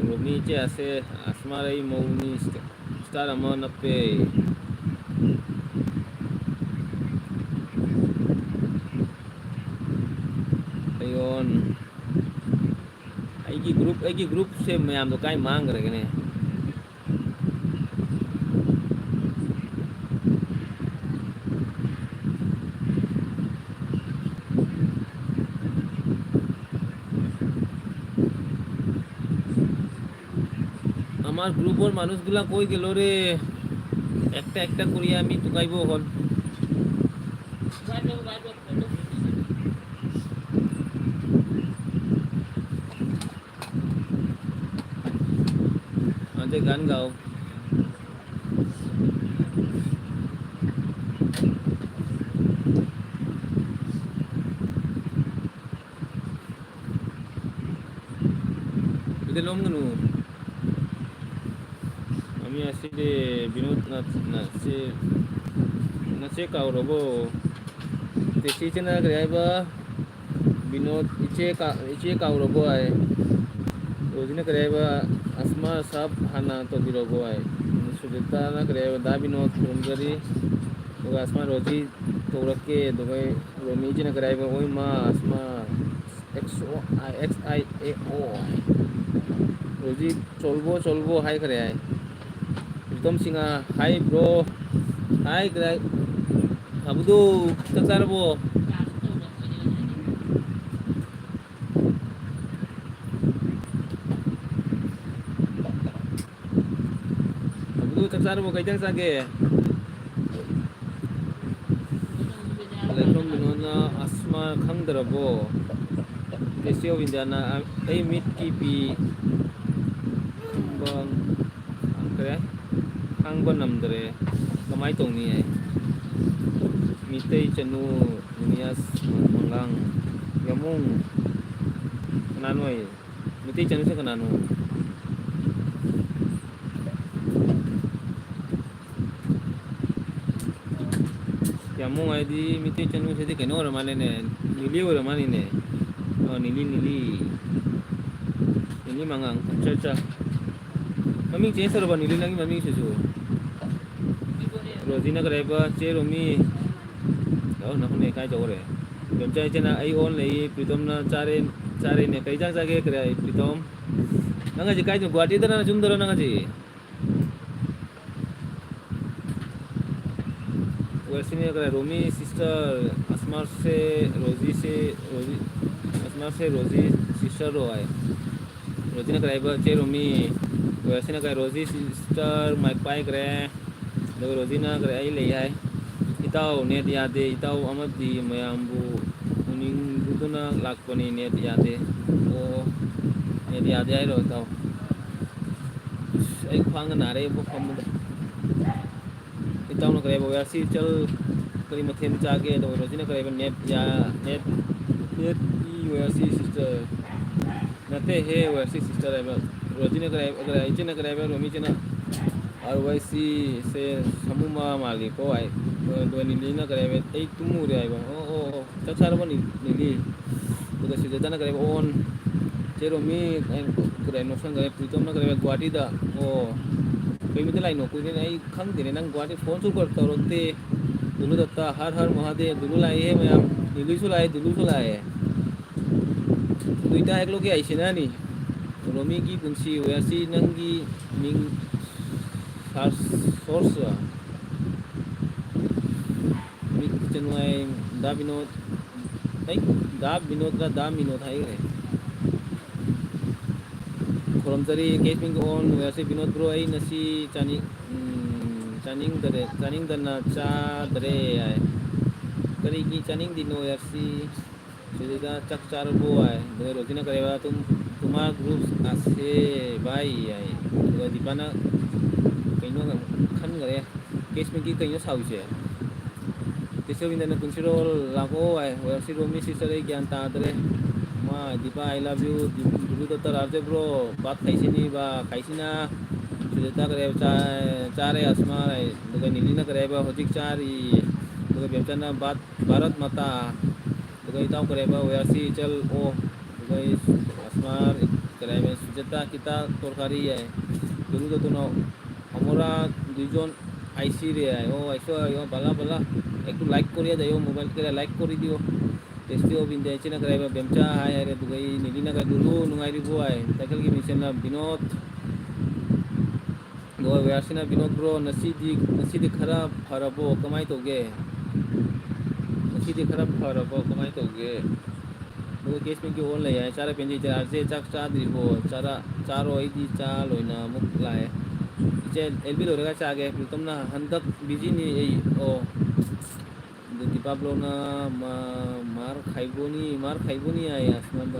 ꯔꯣꯃꯤ ꯏꯆꯦ ꯑꯁꯦ ꯑꯁꯃꯥꯔꯩ ꯃꯧꯅꯤ ꯁ꯭ꯇꯥꯔ ꯑꯃ ꯅꯞꯄꯦ꯫ ꯑꯩꯌꯣꯟ꯫ ꯑꯩꯒꯤ ꯒ꯭ꯔꯨꯞ, ꯑꯩꯒꯤ ꯒ꯭ꯔꯨꯞꯁꯦ ꯃꯌꯥꯝꯗꯣ ꯀꯥꯏ ꯃꯥꯡꯈ꯭ꯔꯒꯦꯅꯦ? আমার গ্রুপর মানুষগুলা কই গেল রে? একটা একটা করিয়া আমি তুকাইব অখন। আদে গান গাও। Ide lom ganu. Ami asi de Binod na, na si, na si kau robo. Te si chena kare ai ba. Binod iche ka, iche kau robo ai. Rojina kare ai ba. Asma sab hana to bi robo ai. Sujata na kare ai ba. Da Binod Kurumgari. Oga Asma Roji to rakke. Dogai Romi iche na kare ai ba. Oi ma Asma. X O I, X I A O I. ꯍꯧꯖꯤꯛ ꯆꯣꯜꯕꯣ ꯆꯣꯜꯕꯣ ꯍꯥꯏꯈ꯭ꯔꯦ ꯍꯥꯏ꯫ ꯄ꯭ꯔꯤꯇꯣꯝ ꯁꯤꯡꯍ, ꯍꯥꯏ bro. ꯍꯥꯏ ꯀꯗꯥꯏ? ꯍꯥꯕꯨꯗꯨ, ꯆꯥꯛ ꯆꯥꯔꯕꯣ? ꯍꯥꯕꯨꯗꯨ, ꯆꯥꯛ ꯆꯥꯔꯕꯣ? ꯀꯩ ꯏꯟꯖꯥꯡ ꯆꯥꯒꯦ? ꯂꯩꯈꯣꯝ ꯕꯤꯅꯣꯗꯅ ꯑꯁꯃꯥ ꯈꯪꯗ꯭ꯔꯕꯣ? ꯇꯦꯁꯇꯤ ꯑꯣꯐ ꯏꯟꯗꯤꯌꯥꯅ ꯑꯩ ꯃꯤꯠꯀꯤ ꯄꯤ ꯈꯪꯕ ꯉꯝꯗ꯭ꯔꯦ, ꯈꯥꯡꯕ ꯉꯝꯗ꯭ꯔꯦ, ꯀꯃꯥꯏ ꯇꯧꯅꯤ ꯍꯥꯏ꯫ ꯃꯤꯇꯩ ꯆꯅꯨ, ꯅꯤꯌꯥꯁ ꯃꯉꯥꯡ, ꯌꯥꯃꯨꯡ, ꯀꯅꯥꯅꯣ ꯍꯥꯏ? ꯃꯤꯇꯩ ꯆꯅꯨꯁꯦ ꯀꯅꯥꯅꯣ? ꯌꯥꯝꯃꯨꯡ ꯍꯥꯏꯗꯤ ꯃꯤꯇꯩ ꯆꯅꯨꯁꯤꯗꯤ ꯀꯩꯅꯣ ꯑꯣꯏꯔ ꯃꯥꯜꯂꯦꯅꯦ, ꯅꯤꯂꯤ ꯑꯣꯏꯔ ꯃꯥꯜꯂꯤꯅꯦ꯫ ꯑꯣ, ꯅꯤꯂꯤ, ꯅꯤꯂꯤ꯫ ꯅꯤꯂꯤ ꯃꯉꯥꯡ꯫ ꯑꯠꯆꯥ, ꯑꯠꯆꯥ꯫ ꯃꯃꯤꯡ change ꯇꯧꯔꯕ ꯅꯤꯂꯤ ꯅꯪꯒꯤ ꯃꯃꯤꯡꯁꯤꯁꯨ? ꯔꯣꯖꯤꯅ ꯀꯔꯤ ꯍꯥꯏꯕ? ꯆꯦ ꯔꯣꯃꯤ꯫ ꯑꯣ, ꯅꯈꯣꯏꯅ ꯏꯀꯥꯏ ꯇꯧꯈ꯭ꯔꯦ꯫ ꯕꯦꯝꯆꯥ ꯏꯆꯦꯅ ꯑꯩ on ꯂꯩꯌꯦ, ꯄ꯭ꯔꯤꯇꯣꯝꯅ ꯆꯥꯔꯦ, ꯆꯥꯔꯦꯅꯦ꯫ ꯀꯩ ꯏꯟꯖꯥꯡ ꯆꯥꯒꯦ? ꯀꯔꯤ ꯍꯥꯏ, ꯄ꯭ꯔꯤꯇꯣꯝ? ꯅꯪ ꯍꯧꯖꯤꯛ ꯀꯥꯏꯗꯅꯣ? ꯒꯨꯍꯥꯇꯤꯗꯔ ꯅꯪ ꯌꯨꯝꯗꯔꯣ ꯅꯪ ꯍꯧꯖꯤꯛ? ꯋꯦꯁꯤꯅ ꯀꯔꯥꯏ? ꯔꯣꯃꯤ sister, ꯑꯁꯃꯥꯔꯁꯦ ꯔꯣꯖꯤꯁꯦ, ꯔꯣꯖꯤ, ꯑꯁꯃꯥꯔꯁꯦ ꯔꯣꯖꯤ sister ꯔꯣ ꯍꯥꯏ꯫ ꯔꯣꯖꯤꯅ ꯀꯔꯥꯏꯕ? ꯆꯦ ꯔꯣꯃꯤ꯫ ꯋꯦꯁꯤꯅ ꯀꯔꯥꯏ? Rosie sister mic ꯄꯥꯏꯈ꯭ꯔꯦ꯫ ꯑꯗꯨꯒ ꯔꯣꯖꯤꯅ ꯀꯔꯥꯏ? ꯑꯩ ꯂꯩ ꯍꯥꯏ꯫ ꯏꯇꯥꯎ net ꯌꯥꯗꯦ, ꯏꯇꯥꯎ ꯑꯃꯗꯤ ꯃꯌꯥꯝꯕꯨ ꯎꯅꯤꯡꯗꯨꯅ ꯂꯥꯛꯄꯅꯤ, net ꯌꯥꯗꯦ꯫ ꯑꯣ, net ꯌꯥꯗꯦ ꯍꯥꯏꯔꯣ ꯏꯇꯥꯎ? ꯑꯁ, ꯑꯩ ꯈ꯭ꯋꯥꯡꯒ ꯅꯥꯔꯦ ꯏꯕꯣ ꯐꯝꯕꯗ꯫ ꯏꯇꯥꯎꯅ ꯀꯔꯤ ꯍꯥꯏꯕ? ꯋꯦꯌꯔꯁꯤ ꯆꯜ ꯀꯔꯤ ꯃꯊꯦꯜ ꯆꯥꯒꯦ? ꯑꯗꯨꯒ ꯔꯣꯖꯤꯅ ꯀꯔꯤ ꯍꯥꯏꯕ? Net ꯌꯥ-, net, net ꯄꯤ ꯋꯦꯌꯔꯁꯤ sister꯫ ꯅꯠꯇꯦ ꯍꯦ ꯋꯦꯌꯔꯁꯤ sister ꯍꯥꯏꯕ꯫ ꯔꯣꯖꯤꯅ ꯀꯔꯤ ꯍꯥꯏꯕ? ꯀꯔꯤ ꯍꯥꯏ? ꯏꯆꯦꯅ ꯀꯔꯤ ꯍꯥꯏꯕ? ꯔꯣꯃꯤ ꯏꯆꯦꯅ, "ꯑꯥꯔ ꯋꯥꯏ ꯁꯤ ꯁꯦ ꯁꯃꯨꯃ ꯃꯥꯜꯂꯤꯀꯣ" ꯍꯥꯏ꯫ ꯑꯗꯨꯒ ꯅꯤꯂꯤꯅ ꯀꯔꯤ ꯍꯥꯏꯕ? "ꯑꯩ ꯇꯨꯝꯃꯨꯔꯦ" ꯍꯥꯏꯕ꯫ ꯑꯣ, ꯑꯣ, ꯑꯣ꯫ ꯆꯥꯛ ꯆꯥꯔꯕꯣ ꯅꯤ-, ꯅꯤꯂꯤ? ꯑꯗꯨꯒ ꯁꯤꯖꯦꯇꯅ ꯀꯔꯤ ꯍꯥꯏꯕ? On꯫ ꯆꯦ ꯔꯣꯃꯤ, ꯑꯩ ꯀꯔꯤ ꯍꯥꯏ? ꯅꯣꯛꯁꯟꯈꯔꯦ꯫ ꯄ꯭ꯔꯤꯇꯣꯝꯅ ꯀꯔꯤ ꯍꯥꯏꯕ? ꯒꯨꯍꯥꯇꯤꯗ꯫ ꯑꯣ꯫ ꯀꯩ ꯅꯨꯃꯤꯠꯇ ꯂꯥꯛꯏꯅꯣ? ꯀꯨꯏꯔꯦꯅꯦ, ꯑꯩ ꯈꯪꯗꯦꯅꯦ꯫ ꯅꯪ ꯒꯨꯍꯥꯇꯤ ꯐꯣꯟꯁꯨ ꯀ-, ꯇꯧꯔꯛꯇꯦ꯫ ꯗꯨꯂꯨ ꯗꯠꯇ, ꯍꯔ ꯍꯔ ꯃꯍꯥꯗꯦꯕ꯫ ꯗꯨꯂꯨ ꯂꯥꯛꯏꯍꯦ ꯃꯌꯥꯝ꯫ ꯗꯨꯂꯨꯁꯨ ꯂꯥꯛꯑꯦ, ꯗꯨꯂꯨꯁꯨ ꯂꯥꯛꯑꯦ꯫ ꯗꯨꯏꯇ ꯍꯦꯛ ꯂꯣꯛ ꯀꯦ ꯑꯥꯏꯁꯦ ꯅꯥꯅꯤ꯫ ꯔꯣꯃꯤꯒꯤ ꯄꯨꯟꯁꯤ, ꯋꯦꯌꯥꯔꯁꯤ ꯅꯪꯒꯤ ꯃꯤꯡ ꯁꯥꯔꯁ ꯁꯣꯔꯁ ꯃꯤꯠ ꯆꯅꯨꯡꯉꯥꯏ ꯗꯥ ꯕꯤꯅꯣꯗ, ꯑꯩ ꯗꯥ ꯕꯤꯅꯣꯗ ꯗꯥ ꯃꯤꯅꯣꯗ ꯍꯥꯏꯈ꯭ꯔꯦ꯫ ꯈꯨꯔꯨꯝꯖꯔꯤ ꯀꯦꯁꯃꯤꯡꯒꯤ ꯑꯣꯟ ꯋꯦꯌꯥꯔꯁꯤ ꯕꯤꯅꯣꯗ ꯕ꯭ꯔꯣ, ꯑꯩ ꯉꯁꯤ ꯆꯥꯅꯤꯡ ꯎꯝ, ꯆꯥꯅꯤꯡꯗꯔꯦ, ꯆꯥꯅꯤꯡꯗꯅ ꯆꯥꯗ꯭ꯔꯦ ꯍꯥꯏ꯫ ꯀꯔꯤꯒꯤ ꯆꯥꯅꯤꯡꯗꯤꯅꯣ ꯋꯦꯌꯥꯔꯁꯤ? ꯁꯤꯗ ꯆꯥꯛ ꯆꯥꯔꯕꯣ ꯍꯥꯏ꯫ ꯑꯗꯨꯒ ꯔꯣꯖꯤꯅ ꯀꯔꯤ ꯍꯥꯏꯕ? ꯇꯨꯝ ꯇꯨꯃꯥꯔ ꯒ꯭ꯔꯨꯞ ꯑꯁꯦ ꯚꯥꯏ ꯍꯥꯏ꯫ ꯑꯗꯨꯒ ꯗꯤꯄꯥꯅ ꯀꯩꯅꯣ ꯈꯟꯈꯔꯦ꯫ ꯀꯦꯁꯃꯤꯡꯒꯤ ꯀꯩꯅꯣ ꯁꯥꯎꯁꯦ? ꯀꯦꯁꯣꯕꯤꯟꯗꯅ ꯄꯨꯟꯁꯤꯔꯣꯜ ꯂꯥꯛꯑꯣ ꯍꯥꯏ꯫ ꯋꯦꯌꯥꯔꯁꯤ ꯔꯣꯃꯤ ꯁꯤꯁꯇꯔ ꯑꯩ ꯒ꯭ꯌꯥꯟ ꯇꯥꯗ꯭ꯔꯦ꯫ ꯃꯥ ꯗꯤꯄꯥ ꯑꯥꯏ ꯂꯚ ꯌꯨ, ꯗꯤꯕꯨ ꯗꯣꯛꯇꯔ ꯑꯥꯔ ꯖꯦ ꯕ꯭ꯔꯣ, ꯕꯥꯠ ꯈꯥꯏꯁꯤꯅꯤ ꯕꯥ ꯈꯥꯏꯁꯤꯅ꯫ ꯁꯤꯗ ꯆꯥꯈ꯭ꯔꯦ, ꯆꯥ- ꯆꯥꯔꯦ ꯑꯁꯃꯥꯔ ꯍꯥꯏ꯫ ꯑꯗꯨꯒ ꯅꯤꯂꯤꯅ ꯀꯔꯤ ꯍꯥꯏꯕ? ꯍꯧꯖꯤꯛ ꯆꯥꯔꯤ꯫ ꯑꯗꯨꯒ ꯕꯦꯝꯆꯟꯅ ꯚꯥꯔꯠ ꯃꯇꯥ꯫ ꯑꯗꯨꯒ ꯏꯇꯥꯎ ꯀꯔꯤ ꯍꯥꯏꯕ? ꯋꯦꯌꯥꯔꯁꯤ ꯏꯆꯜ ꯑꯣ꯫ ꯑꯗꯨꯒ ꯑꯁꯃꯥꯔ ꯀꯔꯤ ꯍꯥꯏꯕ? ꯁꯨꯖꯥꯇꯥ ꯀꯤꯇꯥ ꯇꯣꯔꯀꯥꯔꯤ ꯍꯥꯏ꯫ ꯗꯨꯔꯨꯗ ꯇꯨꯅ ꯑꯃꯣꯔꯥ ꯗꯨꯏꯖꯣꯟ ꯑꯥꯏꯁꯤ ꯔꯦ ꯍꯥꯏ꯫ ꯑꯣ, ꯑꯩꯁꯨ ꯍꯥꯏꯌꯣ, ꯕꯂꯥ, ꯕꯂꯥ꯫ ꯑꯦꯛꯇꯨ ꯂꯥꯏꯛ ꯀꯣꯔꯤꯌꯥ ꯗꯥꯏꯌꯣ, ꯃꯣꯕꯥꯏꯜ ꯀꯦꯔꯥ ꯂꯥꯏꯛ ꯀꯣꯔꯤ ꯗꯤꯌꯣ꯫ ꯇꯦꯁꯇꯤ ꯑꯣꯐ ꯏꯟꯗꯤꯌꯥ ꯏꯆꯦꯅ ꯀꯔꯤ ꯍꯥꯏꯕ? ꯕꯦꯝꯆꯥ ꯍꯥꯏ ꯍꯥꯏꯔꯦ꯫ ꯑꯗꯨꯒ ꯑꯩ ꯅꯤꯂꯤꯅ ꯀꯔꯤ ꯂꯨꯂꯨ ꯅꯨꯡꯉꯥꯏꯔꯤꯕꯣ ꯍꯥꯏ꯫ ꯇꯥꯏꯇꯜꯒꯤ ꯃꯤꯡꯁꯦꯜꯅ ꯕꯤꯅꯣꯗ꯫ ꯑꯗꯨꯒ ꯋꯦꯌꯥꯔꯁꯤꯅ ꯕꯤꯅꯣꯗ ꯕ꯭ꯔꯣ, ꯉꯁꯤꯗꯤ, ꯉꯁꯤꯗꯤ ꯈꯔ ꯐꯔꯕꯣ? ꯀꯃꯥꯏꯅ ꯇꯧꯒꯦ? ꯉꯁꯤꯗꯤ ꯈꯔ ꯐꯔꯕꯣ? ꯀꯃꯥꯏꯅ ꯇꯧꯒꯦ? ꯑꯗꯨꯒ ꯀꯦꯁꯃꯤꯒꯤ ꯑꯣꯟ ꯂꯩ ꯍꯥꯏ꯫ ꯆꯥꯔ ꯄꯦꯟꯖꯩ ꯆꯥꯔꯁꯦ, ꯆꯥꯛ ꯆꯥꯗ꯭ꯔꯤꯕꯣ? ꯆꯥꯔ-, ꯆꯥꯔꯣ, ꯑꯩꯗꯤ ꯆꯥ ꯂꯣꯏꯅ ꯑꯃꯨꯛ ꯂꯥꯛꯑꯦ꯫ ꯏꯆꯦ ꯑꯦꯜ ꯕꯤ ꯂꯣꯏꯔꯒ ꯆꯥꯒꯦ꯫ ꯄ꯭ꯔꯤꯇꯝꯅ ꯍꯟꯗꯛ ꯕꯤꯖꯤꯅꯤ ꯑꯩ꯫ ꯑꯣ꯫ ꯑꯗꯨ ꯗꯤꯄꯥ ꯕ꯭ꯂꯣꯛꯅ ꯃꯥ-, ꯃꯥꯔ ꯈꯥꯏꯕꯣꯅꯤ, ꯃꯥꯔ ꯈꯥꯏꯕꯣꯅꯤ ꯍꯥꯏ ꯑꯁꯃꯥꯟꯗ꯫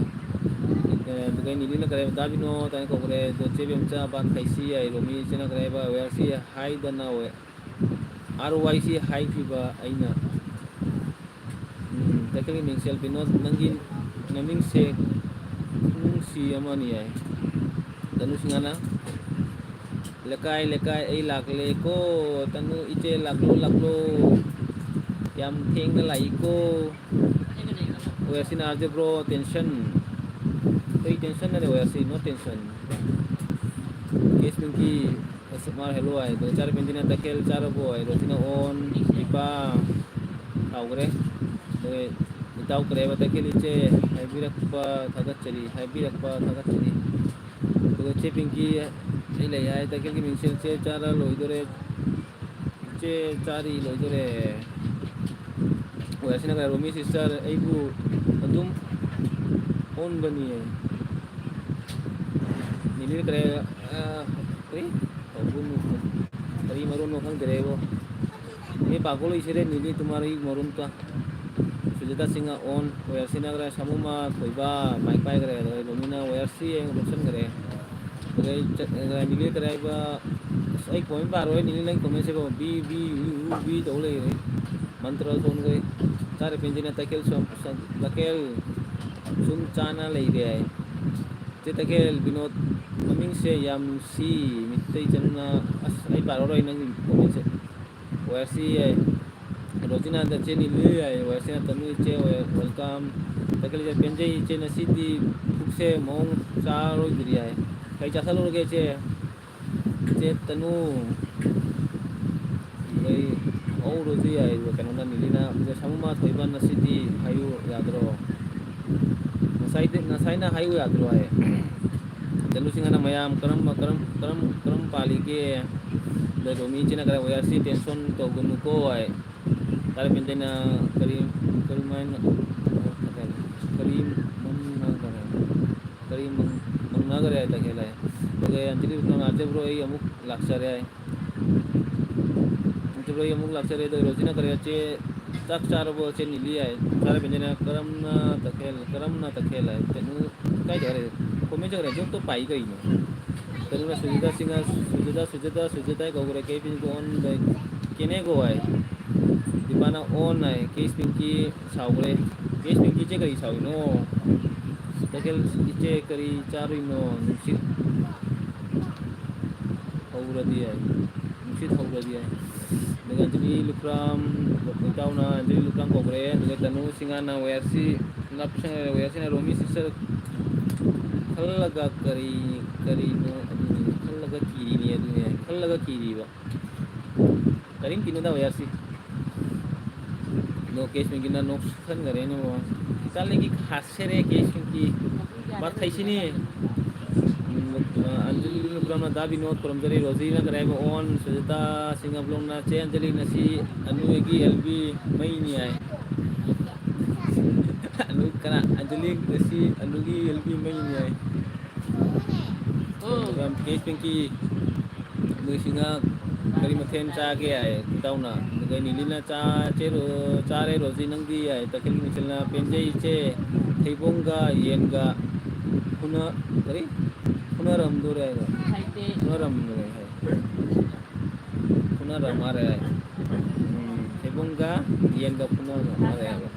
ꯑꯗꯨꯒ ꯅꯤꯂꯤꯅ ꯀꯔꯤ ꯍꯥꯏꯕ? ꯗꯥ ꯕꯤꯅꯣ ꯇꯥꯏꯅ ꯀꯧꯈ꯭ꯔꯦ꯫ ꯑꯗꯣ ꯆꯦ ꯕꯦꯝꯆꯥ ꯕꯥꯠ ꯈꯥꯏꯁꯤ ꯍꯥꯏ꯫ ꯔꯣꯃꯤ ꯏꯆꯦꯅ ꯀꯔꯤ ꯍꯥꯏꯕ? ꯋꯦꯌꯥꯔꯁꯤ ꯍꯥꯏꯗꯅ ꯋꯦ-, ꯑꯥꯔ ꯋꯥꯏ ꯁꯤ ꯍꯥꯏꯈꯤꯕ ꯑꯩꯅ꯫ ꯎꯝ, ꯇꯈꯦꯜꯒꯤ ꯃꯤꯡꯁꯦꯜ ꯕꯤꯅꯣꯗ, ꯅꯪꯒꯤ ꯅꯃꯤꯡꯁꯦ ꯈꯨꯅꯨꯡꯁꯤ ꯑꯃꯅꯤ ꯍꯥꯏ꯫ ꯇꯅꯨ ꯁꯤꯡꯍꯅ, "ꯂꯩꯀꯥꯏ, ꯂꯩꯀꯥꯏ, ꯑꯩ ꯂꯥꯛꯂꯦꯀꯣ꯫ ꯇꯅꯨ ꯏꯆꯦ, ꯂꯥꯛꯂꯣ, ꯂꯥꯛꯂꯣ꯫ ꯌꯥꯝ ꯊꯦꯡꯅ ꯂꯥꯛꯏꯀꯣ꯫ ꯑꯣꯌꯥꯁꯤꯅ ꯑꯥꯔ ꯖꯦ ꯕ꯭ꯔꯣ, ꯇꯦꯟꯁꯟ꯫ ꯀꯩ ꯇꯦꯟꯁꯟ ꯅꯠꯇꯦ ꯑꯣꯌꯥꯁꯤ, no tension꯫ ꯀꯦꯁ ꯄꯤꯡꯀꯤ, ꯑꯁ, ꯃꯥ ꯍꯦꯜꯂꯣ ꯍꯥꯏ꯫ ꯑꯗꯣ ꯆꯥꯔ ꯄꯦꯟꯇꯤꯅ ꯇꯈꯦꯜ ꯆꯥꯔꯕꯣ ꯍꯥꯏ꯫ ꯔꯣꯁꯤꯅ ꯑꯣꯟ, ꯏꯄꯥ ꯀꯥꯎꯈ꯭ꯔꯦ꯫ ꯑꯗꯨꯒ ꯏꯇꯥꯎ ꯀꯔꯦꯕ ꯇꯈꯦꯜ ꯏꯆꯦ ꯍꯥꯏꯕꯤꯔꯛꯄ ꯊꯥꯒꯠꯆꯔꯤ, ꯍꯥꯏꯕꯤꯔꯛꯄ ꯊꯥꯒꯠꯆꯔꯤ꯫ ꯑꯗꯨꯒ ꯆꯦ ꯄꯤꯡꯀꯤ ꯑꯩ ꯂꯩ ꯍꯥꯏ, ꯇꯈꯦꯜꯒꯤ ꯃꯤꯡꯁꯦꯜ ꯆꯦ ꯆꯥꯔ ꯂꯣꯏꯗꯣꯔꯦ꯫ ꯆꯦ ꯆꯥꯔꯤ ꯂꯣꯏꯗꯣꯔꯦ꯫ ꯋꯥꯏ ꯁꯤꯅ ꯀꯔꯤ? ꯔꯣꯃꯤ ꯁꯤꯁꯇꯔ ꯑꯩꯕꯨ ꯑꯗꯨꯝ ꯑꯣꯟꯕꯅꯤꯌꯦ꯫ ꯅꯤꯂꯤꯅ ꯀꯔꯤ? ꯑ, ꯀꯔꯤ? ꯀꯔꯤ ꯃꯔꯣꯟꯅꯣ ꯈꯪꯗ꯭ꯔꯦꯕꯣ꯫ ꯃꯤ ꯄꯥꯒꯣꯜ ꯏꯁꯤꯔꯦ ꯅꯤꯂꯤ ꯇꯨꯃꯥꯔꯤ ꯃꯔꯣꯟ ꯇ꯫ ꯁꯨꯖꯥꯇꯥ ꯁꯤꯡꯍ ꯑꯣꯟ, ꯋꯥꯏ ꯁꯤꯅ ꯀꯔꯤ? ꯁꯥꯃꯨꯃ ꯊꯣꯏꯕ ꯃꯥꯏꯛ ꯄꯥꯏꯈ꯭ꯔꯦ꯫ ꯑꯗꯨꯒ ꯔꯣꯃꯤꯅ ꯋꯥꯏ ꯁꯤ ꯌꯦꯡ ꯂꯣꯠꯁꯟꯈ꯭ꯔꯦ꯫ ꯑꯗꯩ ꯆꯠ-, ꯑꯗꯩ ꯅꯤꯂꯤ ꯀꯔꯤ ꯍꯥꯏꯕ? ꯑꯁ, ꯑꯩ ꯀꯣꯃꯦꯟ ꯄꯥꯔꯣꯏ, ꯅꯤꯂꯤ ꯅꯪ ꯀꯣꯃꯦꯟꯁꯤꯕꯣ ꯕꯤ, ꯕꯤ, ꯎ, ꯎ, ꯕꯤ ꯇꯧ ꯂꯩꯔꯦ꯫ ꯃꯟꯇ꯭ꯔ ꯁꯣꯟꯈ꯭ꯔꯦ꯫ ꯆꯥꯔꯦ ꯄꯦꯟꯖꯤꯅ ꯇꯈꯦꯜ ꯁꯣꯝ, ꯁꯣꯝ, ꯇꯈꯦꯜ ꯁꯨꯝ ꯆꯥꯅ ꯂꯩꯔꯦ ꯍꯥꯏ꯫ ꯆꯦ ꯇꯈꯦꯜ ꯕꯤꯅꯣꯗ ꯃꯃꯤꯡꯁꯦ ꯌꯥꯝ ꯅꯨꯡꯁꯤ, ꯃꯤꯇꯩ ꯆꯟꯅ꯫ ꯑꯁ, ꯑꯩ ꯄꯥꯔꯔꯣꯏ ꯅꯪꯒꯤ ꯀꯣꯃꯦꯟꯁꯦ꯫ ꯋꯥꯏ ꯁꯤ ꯌꯥꯏ꯫ ꯔꯣꯖꯤꯅꯥꯗ ꯆꯦ ꯅꯤꯂꯤ ꯌꯥꯏ, ꯋꯥꯏ ꯁꯤ ꯇꯅꯨ ꯏꯆꯦ, ꯋꯦꯜꯀꯝ꯫ ꯇꯈꯦꯜ ꯏꯆꯦ ꯄꯦꯟꯖꯩ ꯏꯆꯦ, ꯉꯁꯤꯗꯤ ꯄꯨꯛꯁꯦ ꯃꯑꯣꯡ ꯆꯥꯔꯣꯏꯗ꯭ꯔꯤ ꯍꯥꯏ꯫ ꯀꯩ ꯆꯥꯁꯜꯂꯨꯔꯒꯦ ꯏꯆꯦ? ꯏꯆꯦ ꯇꯅꯨ꯫ ꯑꯗꯩ ꯍꯧꯔꯁꯨ ꯌꯥꯏ, ꯀꯩꯅꯣꯅ ꯅꯤꯂꯤꯅ꯫ ꯑꯗꯨꯒ ꯁꯥꯃꯨꯃ ꯊꯣꯏꯕ ꯉꯁꯤꯗꯤ ꯍꯥꯏꯌꯨ ꯌꯥꯗ꯭ꯔꯣ? ꯉꯁꯥꯏꯗꯤ, ꯉꯁꯥꯏꯅ ꯍꯥꯏꯌꯨ ꯌꯥꯗ꯭ꯔꯣ ꯍꯥꯏ꯫ ꯇꯅꯨ ꯁꯤꯡꯍꯅ ꯃꯌꯥꯝ ꯀꯔꯝꯕ, ꯀꯔꯝ, ꯀꯔꯝ, ꯀꯔꯝ ꯄꯥꯜꯂꯤꯒꯦ? ꯑꯗ ꯔꯣꯃꯤ ꯏꯆꯦꯅ ꯀꯔꯥꯏ ꯋꯥꯏ ꯑꯥꯔ ꯁꯤ ꯇꯦꯟꯁꯟ ꯇꯧꯒꯅꯨꯀꯣ ꯍꯥꯏ꯫ ꯀꯥꯔꯄꯦꯟꯇꯔꯅ ꯀꯔꯤ, ꯀꯔꯝꯍꯥꯏꯅ, ꯀꯔꯤ ꯃꯪꯅꯈꯔꯦ? ꯀꯔꯤ ꯃꯪ-, ꯃꯪꯅꯈꯔꯦ ꯍꯥꯏ ꯇꯈꯦꯜ ꯍꯥꯏ꯫ ꯑꯗꯨꯒ ꯑꯟꯖꯂꯤ ꯔꯨꯇꯨꯅ ꯅꯥꯆꯦ ꯕ꯭ꯔꯣ ꯑꯩ ꯑꯃꯨꯛ ꯂꯥꯛꯆꯔꯦ ꯍꯥꯏ꯫ ꯅꯥꯆꯦ ꯕ꯭ꯔꯣ ꯑꯩ ꯑꯃꯨꯛ ꯂꯥꯛꯆꯔꯦ꯫ ꯑꯗꯣ ꯔꯣꯖꯤꯅ ꯀꯔꯤ ꯍꯥꯏ? ꯆꯦ, ꯆꯥꯛ ꯆꯥꯔꯕꯣ ꯆꯦ ꯅꯤꯂꯤ ꯍꯥꯏ꯫ ꯀꯥꯔꯄꯦꯟꯇꯔꯅ ꯀꯔꯝꯅ ꯇꯈꯦꯜ, ꯀꯔꯝꯅ ꯇꯈꯦꯜ ꯍꯥꯏ꯫ ꯀꯩꯅꯣ, ꯀꯥꯏꯗ ꯍꯥꯏꯔꯦ? ꯀꯣꯃꯦꯟ ꯆꯠꯈ꯭ꯔꯦ꯫ ꯖꯣꯛꯇꯣ ꯄꯥꯏ ꯀꯩꯅꯣ? ꯀꯩꯅꯣꯅ ꯁꯨꯖꯤꯇꯥ ꯁꯤꯡꯍ, ꯁꯨꯖꯤꯇꯥ, ꯁꯨꯖꯤꯇꯥ, ꯁꯨꯖꯤꯇꯥ ꯀꯧꯈ꯭ꯔꯦ꯫ ꯀꯦ ꯄꯤ ꯑꯣꯟ ꯂꯩ꯫ ꯀꯦꯅꯦꯒꯣ ꯍꯥꯏ꯫ ꯗꯤꯄꯥꯅ ꯑꯣꯟ ꯍꯥꯏ꯫ ꯀꯦꯁ ꯄꯤꯡꯀꯤ ꯁꯥꯎꯈ꯭ꯔꯦ꯫ ꯀꯦꯁ ꯄꯤꯡꯀꯤ ꯏꯆꯦ ꯀꯔꯤ ꯁꯥꯎꯔꯤꯅꯣ? ꯇꯈꯦꯜ ꯏꯆꯦ ꯀꯔꯤ ꯆꯥꯔꯨꯏꯅꯣ? ꯅꯨꯡꯁꯤꯠ ꯍꯧꯔꯗꯤ ꯍꯥꯏ꯫ ꯅꯨꯡꯁꯤꯠ ꯍꯧꯔꯗꯤ ꯍꯥꯏ꯫ ꯑꯗꯨꯒ ꯑꯟꯖꯂꯤ ꯂꯨꯈ꯭ꯔꯥꯝ, ꯏꯇꯥꯎꯅ ꯑꯟꯖꯂꯤ ꯂꯨꯈ꯭ꯔꯥꯝ ꯀꯧꯈ꯭ꯔꯦ꯫ ꯑꯗꯨꯒ ꯇꯅꯨ ꯁꯤꯡꯍꯅ ꯋꯦꯌꯔꯁꯤ ꯂꯞꯁꯟ ꯋꯦꯌꯔꯁꯤꯅ ꯔꯣꯃꯤ ꯁꯤꯁꯇꯔ ꯈꯜꯂꯒ ꯀꯔꯤ, ꯀꯔꯤꯅꯣ ꯑꯗꯨꯅꯤ, ꯈꯜꯂꯒ ꯀꯤꯔꯤꯅꯤ ꯑꯗꯨꯅꯤ ꯍꯥꯏ꯫ ꯈꯜꯂꯒ ꯀꯤꯔꯤꯕ꯫ ꯀꯔꯤꯝ ꯀꯤꯅꯨꯗ ꯋꯦꯌꯔꯁꯤ꯫ ꯑꯗꯣ ꯀꯦꯁ ꯄꯤꯡꯀꯤꯅ ꯅꯣꯛꯁꯟꯈ꯭ꯔꯦꯅꯦ ꯕꯕꯥ꯫ ꯏꯆꯥ ꯂꯩꯒꯤ ꯈꯥꯁꯦꯔꯦ ꯀꯦꯁ ꯄꯤꯡꯀꯤ꯫ ꯕꯥꯠ ꯈꯩꯁꯤꯅꯤ꯫ ꯎꯝ, ꯑ, ꯑꯟꯖꯂꯤ ꯂꯨꯀ꯭ꯔꯥꯝꯅ ꯗꯥ ꯕꯤꯅꯣꯗ ꯈꯨꯔꯨꯝꯖꯔꯤ꯫ ꯔꯣꯖꯤꯅ ꯀꯔꯤ ꯍꯥꯏꯕ? ꯑꯣꯟ ꯁꯨꯖꯥꯇꯥ ꯁꯤꯡꯒꯥꯕ꯭ꯂꯣꯡꯅ ꯆꯦ ꯑꯟꯖꯂꯤ ꯉꯁꯤ ꯑꯅꯨ ꯑꯩꯒꯤ ꯑꯦꯜ ꯕꯤ ꯃꯩꯅꯤ ꯍꯥꯏ꯫ ꯑꯅꯨ ꯀꯅꯥ? ꯑꯟꯖꯂꯤ ꯉꯁꯤ ꯑꯅꯨꯒꯤ ꯑꯦꯜ ꯕꯤ ꯃꯩꯅꯤ ꯍꯥꯏ꯫ ꯎꯝ꯫ ꯀꯦꯁ ꯄꯤꯡꯀꯤ, ꯅꯣꯏꯁꯤꯅ ꯀꯔꯤ ꯃꯊꯦꯜ ꯆꯥꯒꯦ ꯍꯥꯏ? ꯏꯇꯥꯎꯅ꯫ ꯑꯗꯨꯒ ꯅꯤꯂꯤꯅ ꯆꯥ-, ꯆꯦ ꯔꯣ-, ꯆꯥꯔꯦ ꯔꯣꯖꯤ, ꯅꯪꯗꯤ ꯍꯥꯏ꯫ ꯇꯈꯦꯜ ꯅꯤꯡꯊꯤꯜꯅ ꯄꯦꯟꯖꯩ ꯏꯆꯦ, ꯊꯩꯕꯣꯡꯒ ꯌꯦꯟꯒ ꯐꯨꯅ-, ꯀꯔꯤ? ꯐꯨꯅꯔꯝꯗꯣꯔꯦ ꯍꯥꯏꯔꯣ? ꯍꯥꯏꯗꯦ꯫ ꯐꯨꯅꯔꯝꯗꯣꯔꯦ ꯍꯥꯏ꯫ ꯐꯨꯅꯔꯝꯃꯔꯦ ꯍꯥꯏ꯫ ꯎꯝ, ꯊꯩꯕꯣꯡꯒ ꯌꯦꯟꯒ ꯐꯨꯅꯔꯝꯃꯔꯦ ꯍꯥꯏꯕ꯫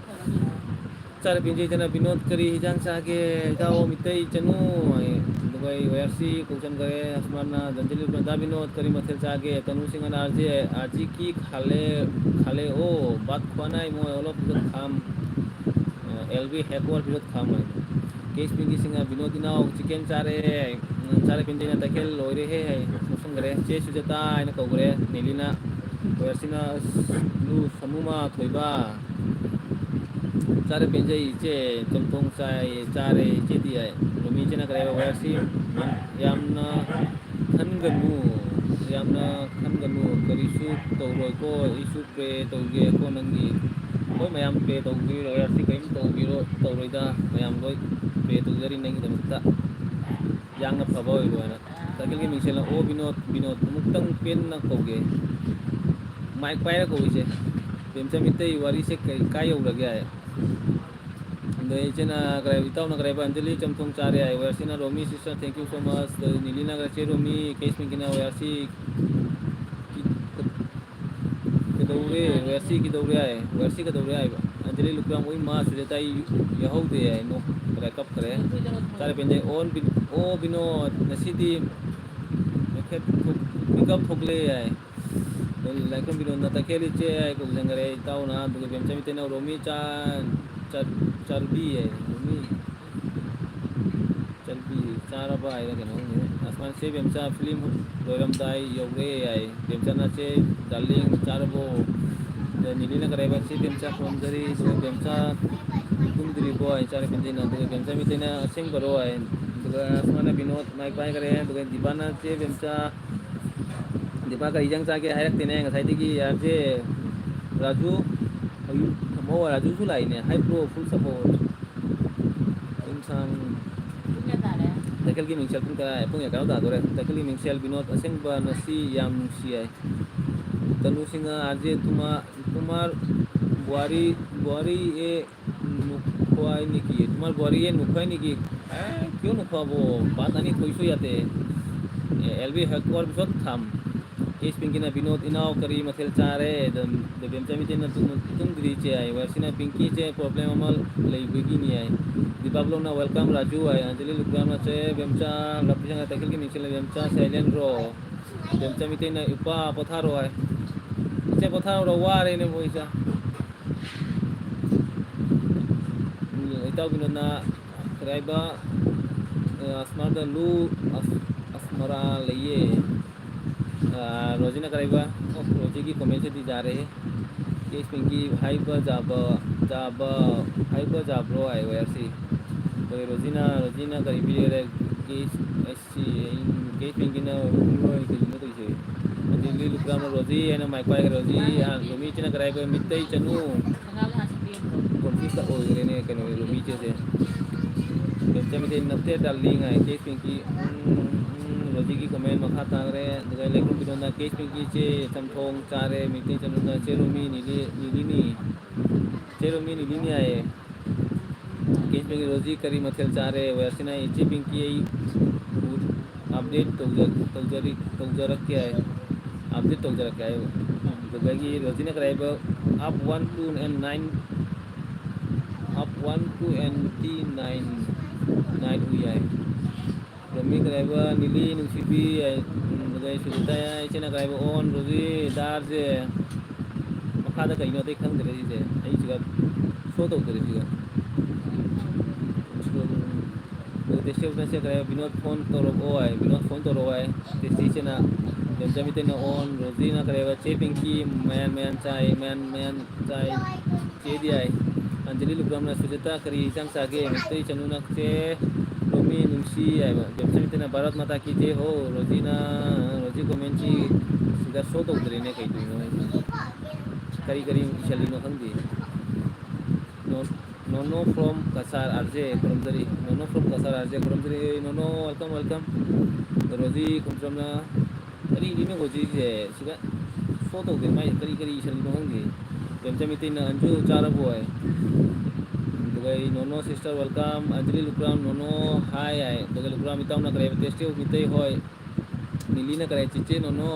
ꯆꯥꯔꯦ ꯄꯦꯟꯖꯩꯗꯅ ꯕꯤꯅꯣꯗ, "ꯀꯔꯤ ꯍꯤꯟꯖꯥꯡ ꯆꯥꯒꯦ? ꯏꯇꯥꯎ ꯃꯤꯇꯩ ꯆꯅꯨ?" ꯍꯥꯏ꯫ ꯑꯗꯨꯒ ꯑꯩ ꯋꯥꯏ ꯑꯥꯔ ꯁꯤ ꯀꯧꯁꯟꯈꯔꯦ꯫ ꯑꯁꯃꯥꯟꯅ ꯖꯟꯖꯂꯤ ꯕ꯭ꯔꯗꯥ ꯕꯤꯅꯣꯗ, "ꯀꯔꯤ ꯃꯊꯦꯜ ꯆꯥꯒꯦ?" ꯇꯅꯨ ꯁꯤꯡꯍꯅ, "ꯑꯥꯔ ꯖꯦ, ꯑꯥꯔ ꯖꯤ ꯀꯤ ꯈꯥꯂꯦ, ꯈꯥꯂꯦ ꯑꯣ, ꯕꯥꯠ ꯈ꯭ꯋꯥꯅꯥꯏ ꯃꯣꯏ ꯑꯣꯂꯣ ꯐꯤꯖꯠ ꯈꯥꯝ, ꯑꯦꯜ ꯕꯤ ꯍꯦꯛ or ꯐꯤꯖꯠ ꯈꯥꯝ" high. Case ꯄꯤꯡꯀꯤ Singh, "Vinod ꯏꯅꯥꯎ, ꯆꯤꯀꯦꯟ ꯆꯥꯔꯦ, ꯆꯥꯔꯦ ꯄꯦꯟꯖꯩꯅ ꯇꯈꯦꯜ ꯂꯣꯏꯔꯦꯍꯦ" ꯍꯥꯏ꯫ ꯀꯧꯁꯟꯈꯔꯦ꯫ ꯆꯦ ꯁꯨꯖꯥꯇꯥ ꯍꯥꯏꯅ ꯀꯧꯈ꯭ꯔꯦ꯫ ꯅꯦꯂꯤꯅ, ꯋꯥꯏ ꯑꯥꯔ ꯁꯤꯅ, ꯂꯨ ꯁꯅꯨꯃ ꯊꯣꯏꯕ, "ꯆꯥꯔꯦ ꯄꯦꯟꯖꯩ ꯏꯆꯦ, ꯆꯝꯊꯣꯡ ꯆꯥꯏ, ꯆꯥꯔꯦ ꯏꯆꯦꯗꯤ" ꯍꯥꯏ꯫ ꯔꯣꯃꯤ ꯏꯆꯦꯅ ꯀꯔꯤ ꯍꯥꯏꯕ? "ꯋꯥꯏ ꯑꯥꯔ ꯁꯤ ꯌꯥꯝꯅ ꯈꯟꯒꯅꯨ, ꯌꯥꯝꯅ ꯈꯟꯒꯅꯨ, ꯀꯔꯤꯁꯨ ꯇꯧꯔꯣꯏꯀꯣ, ꯑꯩꯁꯨ ꯄ꯭ꯔꯦ ꯇꯧꯒꯦꯀꯣ ꯅꯪꯒꯤ꯫ ꯍꯣꯏ ꯃꯌꯥꯝ ꯄ꯭ꯔꯦ ꯇꯧꯕꯤꯔꯣ, ꯋꯥꯏ ꯑꯥꯔ ꯁꯤ ꯀꯔꯤꯝ ꯇꯧꯕꯤꯔꯣ, ꯇꯧꯔꯣꯏꯗ, ꯃꯌꯥꯝ ꯂꯣꯏ ꯄ꯭ꯔꯦ ꯇꯧꯖꯔꯤ ꯅꯪꯒꯤꯗꯃꯛꯇ꯫ ꯌꯥꯝꯅ ꯐꯕ ꯑꯣꯏꯔꯣ" ꯍꯥꯏꯅ꯫ ꯇꯈꯦꯜꯒꯤ ꯃꯤꯡꯁꯦꯜꯅ, "ꯑꯣ ꯕꯤꯅꯣꯗ, ꯕꯤꯅꯣꯗ, ꯑꯃꯨꯛꯇꯪ ꯄꯦꯟꯅ ꯀꯧꯒꯦ꯫ ꯃꯥꯏꯛ ꯄꯥꯏꯔ ꯀꯧꯏꯁꯦ꯫ ꯄ꯭ꯔꯦꯝꯆꯟ ꯃꯤꯇꯩ ꯋꯥꯔꯤꯁꯦ ꯀꯩ, ꯀꯥꯏ ꯌꯧꯔꯒꯦ?" ꯍꯥꯏ꯫ ꯑꯗꯩ ꯏꯆꯦꯅ ꯀꯔꯤ, ꯏꯇꯥꯎꯅ ꯀꯔꯤ ꯍꯥꯏꯕ, "ꯑꯟꯖꯂꯤ ꯆꯝꯊꯣꯡ ꯆꯥꯔꯦ" ꯍꯥꯏ꯫ ꯋꯥꯏ ꯑꯥꯔ ꯁꯤꯅ, "ꯔꯣꯃꯤ sister, thank you so much." ꯑꯗꯩ ꯅꯤꯂꯤꯅ ꯀꯔꯤ, "ꯆꯦ ꯔꯣꯃꯤ, ꯀꯦꯁ ꯄꯤꯡꯀꯤꯅ ꯋꯥꯏ ꯑꯥꯔ ꯁꯤ ꯀꯩꯗꯧꯔꯦ? ꯋꯥꯏ ꯑꯥꯔ ꯁꯤ ꯀꯩꯗꯧꯔꯦ ꯍꯥꯏ? ꯋꯥꯏ ꯑꯥꯔ ꯁꯤ ꯀꯩꯗꯧꯔꯦ ꯍꯥꯏꯕ?" ꯑꯟꯖꯂꯤ ꯂꯨꯀ꯭ꯔꯥꯝ, "ꯎꯏ ꯃꯥ ꯁꯨꯖꯥꯇꯥ ꯑꯩ ꯌꯥꯎꯍꯧꯗꯦ" ꯍꯥꯏ꯫ ꯅꯣꯛ-, ꯀꯔꯤ ꯀꯞꯈ꯭ꯔꯦ꯫ ꯆꯥꯔꯦ ꯄꯦꯟꯖꯩ꯫ "ꯑꯣ ꯕꯤꯟ-, ꯑꯣ ꯕꯤꯅꯣꯗ, ꯉꯁꯤꯗꯤ ꯃꯤꯀꯞ ꯊꯣꯛ-, ꯃꯤꯀꯞ ꯊꯣꯛꯂꯦ" ꯍꯥꯏ꯫ ꯂꯥꯏꯈ꯭ꯔꯝ ꯕꯤꯅꯣꯗꯅ, "ꯇꯈꯦꯜ ꯏꯆꯦ" ꯍꯥꯏ ꯀꯧꯁꯟꯈꯔꯦ ꯏꯇꯥꯎꯅ꯫ ꯑꯗꯨꯒ ꯕꯦꯝꯆꯥ ꯃꯤꯇꯩꯅ, "ꯔꯣꯃꯤ ꯆꯥ-, ꯆꯥ-, ꯆꯥꯔꯕꯤ" ꯍꯥꯏ꯫ "ꯔꯣꯃꯤ ꯆꯥꯔꯕꯤ, ꯆꯥꯔꯕ" ꯍꯥꯏꯔ ꯀꯩꯅꯣ ꯈꯪꯗꯦ꯫ ꯑꯁꯃꯥꯟ, "ꯆꯦ ꯕꯦꯝꯆꯥ, ꯐꯤꯂꯝ ꯂꯣꯏꯔꯝꯗꯥꯏ ꯌꯧꯔꯦ" ꯍꯥꯏ꯫ ꯕꯦꯝꯆꯥꯅ, "ꯆꯦ ꯗꯥꯔꯂꯤꯡ, ꯆꯥꯔꯕꯣ?" ꯑꯗ ꯅꯤꯂꯤꯅ ꯀꯔꯤ ꯍꯥꯏꯕ? "ꯆꯦ ꯕꯦꯝꯆꯥ ꯈꯨꯔꯨꯝꯖꯔꯤ, ꯑꯗꯨꯒ ꯕꯦꯝꯆꯥ ꯇꯨꯝꯗ꯭ꯔꯤꯕꯣ?" ꯍꯥꯏ꯫ ꯆꯥꯔꯦ ꯄꯦꯟꯖꯩꯅ꯫ ꯑꯗꯨꯒ ꯕꯦꯝꯆꯥ ꯃꯤꯇꯩꯅ, "ꯑꯁꯦꯡꯕꯔꯣ?" ꯍꯥꯏ꯫ ꯑꯗꯨꯒ ꯑꯁꯨꯃꯥꯏꯅ ꯕꯤꯅꯣꯗ ꯃꯥꯏꯛ ꯄꯥꯏꯈꯔꯦ꯫ ꯑꯗꯨꯒ ꯗꯤꯄꯥꯅ ꯆꯦ ꯕꯦꯝꯆꯥ, ꯗꯤꯄꯥ ꯀꯔꯤ ꯏꯟꯖꯥꯡ ꯆꯥꯒꯦ ꯍꯥꯏꯔꯛꯇꯦꯅꯦ ꯉꯁꯥꯏꯗꯒꯤ꯫ ꯑꯥꯔ ꯖꯦ ꯔꯥꯖꯨ, ꯑꯌꯨꯛ ꯊꯝꯃꯣ, ꯔꯥꯖꯨꯁꯨ ꯂꯥꯛꯏꯅꯦ꯫ ꯍꯥꯏ ꯕ꯭ꯔꯣ, ꯐꯨꯜ ꯁꯄꯣꯔꯠ꯫ ꯌꯨꯝꯁꯥꯡ꯫ ꯄꯨꯡ ꯀꯌꯥ ꯇꯥꯔꯦ? ꯇꯈꯦꯜꯒꯤ ꯃꯤꯡꯁꯦꯜ ꯄꯨꯡ ꯇꯔꯥ, ꯄꯨꯡ ꯀꯌꯥ ꯇꯥꯗꯣꯔꯦ? ꯇꯈꯦꯜꯒꯤ ꯃꯤꯡꯁꯦꯜ ꯕꯤꯅꯣꯗ ꯑꯁꯦꯡꯕ ꯅꯁꯤ ꯌꯥꯝ ꯅꯨꯡꯁꯤ ꯍꯥꯏ꯫ ꯇꯅꯨ ꯁꯤꯡꯍ, ꯑꯥꯔ ꯖꯦ ꯇꯨꯃꯥ-, ꯇꯨꯃꯥꯔ ꯕꯨꯍꯥꯔꯤ, ꯕꯨꯍꯥꯔꯤ ꯑꯦ ꯅꯨꯈ꯭ꯋꯥꯏ ꯅꯤꯀꯤ, ꯇꯨꯃꯥꯔ ꯕꯨꯍꯥꯔꯤ ꯑꯦ ꯅꯨꯈ꯭ꯋꯥꯏ ꯅꯤꯀꯤ, ꯑꯦ, ꯀ꯭ꯌꯨ ꯅꯨꯈ꯭ꯋꯥꯕꯣ? ꯕꯥꯠ ꯑꯅꯤ ꯊꯣꯏꯁꯨ ꯌꯥꯗꯦ꯫ ꯑꯦ, ꯑꯦꯜ ꯕꯤ ꯍꯦꯗꯀ꯭ꯋꯥꯔꯇꯔ ꯁꯣꯠ ꯊꯝ꯫ ꯑꯦꯁ ꯄꯤꯡꯀꯤꯅ ꯕꯤꯅꯣꯗ ꯏꯅꯥꯎ ꯀꯔꯤ ꯃꯊꯦꯜ ꯆꯥꯔꯦ? ꯑꯗꯨꯝ ꯕꯦꯝꯆꯥ ꯃꯤꯇꯩꯅ ꯇꯨꯝ-, ꯇꯨꯝꯗ꯭ꯔꯤ ꯏꯆꯦ ꯍꯥꯏ꯫ ꯋꯥꯔꯁꯤꯅ ꯄꯤꯡꯀꯤ ꯏꯆꯦ ꯄ꯭ꯔꯣꯕ꯭ꯂꯦꯝ ꯑꯃ ꯂꯩꯕꯒꯤꯅꯤ ꯍꯥꯏ꯫ ꯗꯤꯄꯥꯕ꯭ꯂꯣꯅ ꯋꯦꯜꯀꯝ ꯔꯥꯖꯨ ꯍꯥꯏ꯫ ꯑꯟꯖꯂꯤ ꯂꯨꯀ꯭ꯔꯥꯝꯅ ꯆꯦ ꯕꯦꯝꯆꯥ, ꯂꯞꯄꯤꯁꯪꯅ ꯇꯈꯦꯜꯒꯤ ꯃꯤꯡꯁꯦꯜ ꯕꯦꯝꯆꯥ ꯁꯥꯏꯂꯦꯟ ꯔꯣ꯫ ꯕꯦꯝꯆꯥ ꯃꯤꯇꯩꯅ ꯏꯄꯥ ꯄꯣꯊꯥꯔꯣ ꯍꯥꯏ꯫ ꯏꯆꯦ ꯄꯣꯊꯥꯔꯣ, ꯋꯥꯔꯦꯅꯦ ꯃꯣꯏꯁꯦ꯫ ꯎꯝ, ꯏꯇꯥꯎ ꯕꯤꯅꯣꯗꯅ ꯀꯔꯤ ꯍꯥꯏꯕ, ꯑ, ꯑꯁꯃꯔꯗ ꯂꯨ, ꯑꯁ-, ꯑꯁꯃꯔꯥ ꯂꯩꯌꯦ꯫ ꯑ, ꯔꯣꯖꯤꯅ ꯀꯔꯤ ꯍꯥꯏꯕ? ꯑꯣ, ꯔꯣꯖꯤꯒꯤ ꯀꯣꯃꯦꯟꯁꯤꯗꯤ ꯌꯥꯔꯦꯍꯦ꯫ ꯀꯦꯁ ꯄꯤꯡꯀꯤ ꯍꯥꯏꯕ ꯖꯥꯕ, ꯖꯥꯕ, ꯍꯥꯏꯕ ꯖꯥꯕ꯭ꯔꯣ ꯍꯥꯏ ꯋꯦꯌꯔꯁꯤ꯫ ꯑꯩꯈꯣꯏ ꯔꯣꯖꯤꯅ, ꯔꯣꯖꯤꯅ ꯀꯔꯤ ꯄꯤꯔꯦ? ꯀꯦꯁ, ꯑꯩꯁ ꯁꯤ, ꯑꯩ, ꯀꯦꯁ ꯄꯤꯡꯀꯤꯅ ꯀꯩꯅꯣ ꯇꯧꯔꯤꯁꯦ꯫ ꯑꯗꯒꯤ ꯂꯨꯀ꯭ꯔꯥꯝꯅ ꯔꯣꯖꯤ ꯍꯥꯏꯅ ꯃꯥꯏꯛ ꯄꯥꯏꯈ꯭ꯔꯦ꯫ ꯔꯣꯖꯤ, ꯑ, ꯔꯣꯃꯤ ꯏꯆꯦꯅ ꯀꯔꯤ ꯍꯥꯏꯕ? ꯃꯤꯇꯩ ꯆꯅꯨ꯫ ꯀꯣꯟꯐ꯭ꯌꯨꯁ ꯑꯣꯏꯈ꯭ꯔꯦꯅꯦ ꯀꯩꯅꯣ ꯔꯣꯃꯤ ꯏꯆꯦꯁꯦ꯫ ꯕꯦꯝꯆꯥ ꯃꯤꯇꯩ ꯅꯠꯇꯦ ꯗꯥꯔꯂꯤꯡ ꯍꯥꯏ꯫ ꯀꯦꯁ ꯄꯤꯡꯀꯤ, ꯎꯝ, ꯎꯝ, ꯔꯣꯖꯤꯒꯤ ꯀꯣꯃꯦꯟ ꯃꯈꯥ ꯇꯥꯈ꯭ꯔꯦ꯫ ꯑꯗꯨꯒ ꯂꯩꯈꯨꯝ ꯕꯤꯅꯣꯗꯅ ꯀꯦꯁ ꯄꯤꯡꯀꯤ ꯏꯆꯦ ꯆꯝꯊꯣꯡ ꯆꯥꯔꯦ꯫ ꯃꯤꯇꯩ ꯆꯅꯨꯅ ꯆꯦ ꯔꯣꯃꯤ ꯅꯤꯂꯤ-, ꯅꯤꯂꯤꯅꯤ꯫ ꯆꯦ ꯔꯣꯃꯤ ꯅꯤꯂꯤꯅꯤ ꯍꯥꯏꯌꯦ꯫ ꯀꯦꯁ ꯄꯤꯡꯀꯤ ꯔꯣꯖꯤ ꯀꯔꯤ ꯃꯊꯦꯜ ꯆꯥꯔꯦ? ꯋꯦꯌꯔꯁꯤꯅ ꯏꯆꯦ ꯄꯤꯡꯀꯤ ꯑꯩ ꯎ-, ꯑꯞꯗꯦꯠ ꯇꯧꯖ-, ꯇꯧꯖꯔꯤ-, ꯇꯧꯖꯔꯛꯀꯦ ꯍꯥꯏ꯫ ꯑꯞꯗꯦꯠ ꯇꯧꯖꯔꯛꯀꯦ ꯍꯥꯏ꯫ ꯑꯗꯨꯗꯒꯤ ꯔꯣꯖꯤꯅ ꯀꯔꯤ ꯍꯥꯏꯕ? Up one two and nine, up one two and T nine, nine ꯎꯏ ꯍꯥꯏ꯫ ꯔꯣꯃꯤ ꯀꯔꯤ ꯍꯥꯏꯕ? ꯅꯤꯂꯤ ꯅꯨꯡꯁꯤꯕꯤ ꯍꯥꯏ꯫ ꯎꯝ, ꯑꯗꯩ ꯁꯨꯖꯤꯇꯥ ꯍꯥꯏ, ꯏꯆꯦꯅ ꯀꯔꯤ ꯍꯥꯏꯕ? ꯑꯣꯟ ꯔꯣꯖꯤ ꯗꯥꯔꯁꯦ꯫ ꯃꯈꯥꯗ ꯀꯩꯅꯣ ꯑꯇꯩ ꯈꯪꯗ꯭ꯔꯦ ꯁꯤꯁꯦ꯫ ꯑꯩ ꯁꯤꯗ ꯁꯣ ꯇꯧꯗ꯭ꯔꯦ ꯁꯤꯗ꯫ ꯑꯗꯨ ꯇꯦꯁꯇꯤ ꯅꯠꯇꯦ ꯀꯔꯤ ꯍꯥꯏꯕ? ꯕꯤꯅꯣꯗ ꯐꯣꯟ ꯇꯧꯔꯛꯑꯣ ꯍꯥꯏ꯫ ꯕꯤꯅꯣꯗ ꯐꯣꯟ ꯇꯧꯔꯛꯑꯣ ꯍꯥꯏ꯫ ꯇꯦꯁꯇꯤ ꯏꯆꯦꯅ, ꯕꯦꯝꯆꯥ ꯃꯤꯇꯩꯅ ꯑꯣꯟ, ꯔꯣꯖꯤꯅ ꯀꯔꯤ ꯍꯥꯏꯕ? ꯆꯦ ꯄꯤꯡꯀꯤ ꯃꯌꯥꯟ ꯃꯌꯥꯟ ꯆꯥꯏ, ꯃꯌꯥꯟ ꯃꯌꯥꯟ ꯆꯥꯏ꯫ ꯆꯦꯗꯤ ꯍꯥꯏ꯫ ꯑꯟꯖꯂꯤ ꯂꯨꯀ꯭ꯔꯥꯝꯅ ꯁꯨꯖꯥꯇꯥ ꯀꯔꯤ ꯏꯟꯁꯥꯡ ꯆꯥꯒꯦ? ꯃꯩꯇꯩ ꯆꯅꯨꯅ ꯆꯦ ꯃꯤ ꯅꯨꯡꯁꯤ ꯍꯥꯏꯕ ꯕꯦꯝꯁꯃꯤꯇꯅ ꯚꯥꯔꯠ ꯃꯥꯇꯥ ꯀꯤ ꯖꯦ ꯍꯣ, ꯔꯣꯖꯤꯅ, ꯔꯣꯖꯤ ꯀꯣꯃꯦꯟꯁꯤ ꯁꯤꯗ ꯁꯣ ꯇꯧꯗ꯭ꯔꯦꯅꯦ, ꯀꯩꯗꯣꯏꯅꯣ? ꯀꯔꯤ ꯀꯔꯤ ꯏꯁꯜꯂꯤꯅꯣ ꯈꯪꯗꯦ꯫ ꯅꯣ-, Nono from Kasar R J ꯈꯨꯔꯨꯝꯖꯔꯤ꯫ Nono from Kasar R J ꯈꯨꯔꯨꯝꯖꯔꯤ꯫ Nono, welcome, welcome꯫ ꯔꯣꯖꯤ ꯈꯨꯝꯖꯝꯅ ꯀꯔꯤꯅꯣ ꯍꯧꯖꯤꯛꯁꯦ ꯁꯤꯗ ꯁꯣ ꯇꯧꯗꯦ, ꯃꯥꯏ ꯀꯔꯤ ꯀꯔꯤ ꯏꯁꯜꯂꯤꯅꯣ ꯈꯪꯗꯦ꯫ ꯄ꯭ꯔꯦꯝꯆꯟ ꯃꯤꯇꯩꯅ ꯑꯟꯖꯨ ꯆꯥꯔꯕꯣ ꯍꯥꯏ꯫ ꯑꯗꯨꯒ ꯑꯩ ꯅꯣꯅꯣ sister welcome, ꯑꯟꯖꯂꯤ ꯂꯨꯀ꯭ꯔꯥꯝ ꯅꯣꯅꯣ hi ꯍꯥꯏ꯫ ꯑꯗꯨꯒ ꯂꯨꯀ꯭ꯔꯥꯝ ꯏꯇꯥꯎꯅ ꯀꯔꯤ ꯍꯥꯏꯕ, ꯇꯦꯁꯇꯤ ꯑꯣꯐ ꯃꯤꯇꯩ ꯍꯣꯏ꯫ ꯅꯤꯂꯤꯅ ꯀꯔꯤ ꯍꯥꯏ, ꯆꯤꯆꯦ ꯅꯣꯅꯣ꯫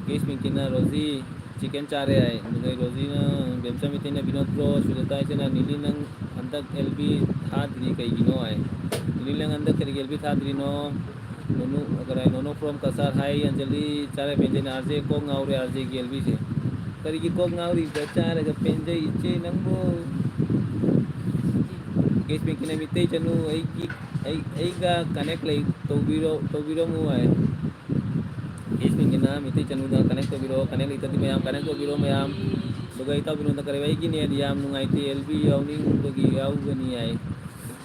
ꯀꯦꯁ ꯄꯤꯡꯀꯤꯅ ꯔꯣꯖꯤ chicken ꯆꯥꯔꯦ ꯍꯥꯏ꯫ ꯑꯗꯨꯒ ꯔꯣꯖꯤꯅ ꯕꯦꯝꯆꯟ ꯃꯤꯇꯩꯅ ꯕꯤꯅꯣꯗ ꯕ꯭ꯔꯣ, ꯁꯨꯖꯥꯇꯥ ꯏꯆꯦꯅ ꯅꯤꯂꯤ ꯅꯪ ꯍꯟꯗꯛ ꯑꯦꯜ ꯕꯤ ꯊꯥꯗ꯭ꯔꯤ ꯀꯩꯒꯤꯅꯣ ꯍꯥꯏ꯫ ꯅꯤꯂꯤ ꯅꯪ ꯍꯟꯗꯛ ꯀꯔꯤꯒꯤ ꯑꯦꯜ ꯕꯤ ꯊꯥꯗ꯭ꯔꯤꯅꯣ? ꯅꯣꯅꯨ, ꯀꯗꯥꯏ, ꯅꯣꯅꯣ from ꯀꯁꯥꯔ ꯍꯥꯏ, ꯑꯟꯖꯂꯤ ꯆꯥꯔꯦ ꯄꯦꯟꯖꯩꯅ, ꯑꯥꯔ ꯖꯦ ꯀꯣꯛ ꯉꯥꯎꯔꯦ, ꯑꯥꯔ ꯖꯦꯒꯤ ꯑꯦꯜ ꯕꯤꯁꯦ꯫ ꯀꯔꯤꯒꯤ ꯀꯣꯛ ꯉꯥꯎꯔꯤꯕ? ꯆꯥꯔꯒ ꯄꯦꯟꯖꯩ ꯏꯆꯦ ꯅꯪꯕꯨ꯫ ꯀꯦꯁ ꯄꯤꯡꯀꯤꯅ ꯃꯤꯇꯩ ꯆꯅꯨ, ꯑꯩꯒꯤ, ꯑꯩ, ꯑꯩꯒ connect ꯂꯩ, ꯇꯧꯕꯤꯔꯣ, ꯇꯧꯕꯤꯔꯝꯃꯨ ꯍꯥꯏ꯫ ꯀꯦꯁ ꯄꯤꯡꯀꯤꯅ ꯃꯤꯇꯩ ꯆꯅꯨꯗ connect ꯇꯧꯕꯤꯔꯣ, connect ꯂꯩꯇ꯭ꯔꯗꯤ ꯃꯌꯥꯝ connect ꯇꯧꯕꯤꯔꯣ ꯃꯌꯥꯝ꯫ ꯑꯗꯨꯒ ꯏꯇꯥꯎ ꯕꯤꯅꯣꯗ ꯀꯔꯦ, ꯑꯩꯒꯤ net ꯌꯥꯝ ꯅꯨꯡꯉꯥꯏꯇꯦ, ꯑꯦꯜ ꯕꯤ ꯌꯥꯎꯅꯤꯡꯕꯒꯤ ꯌꯥꯎꯕꯅꯤ ꯍꯥꯏ꯫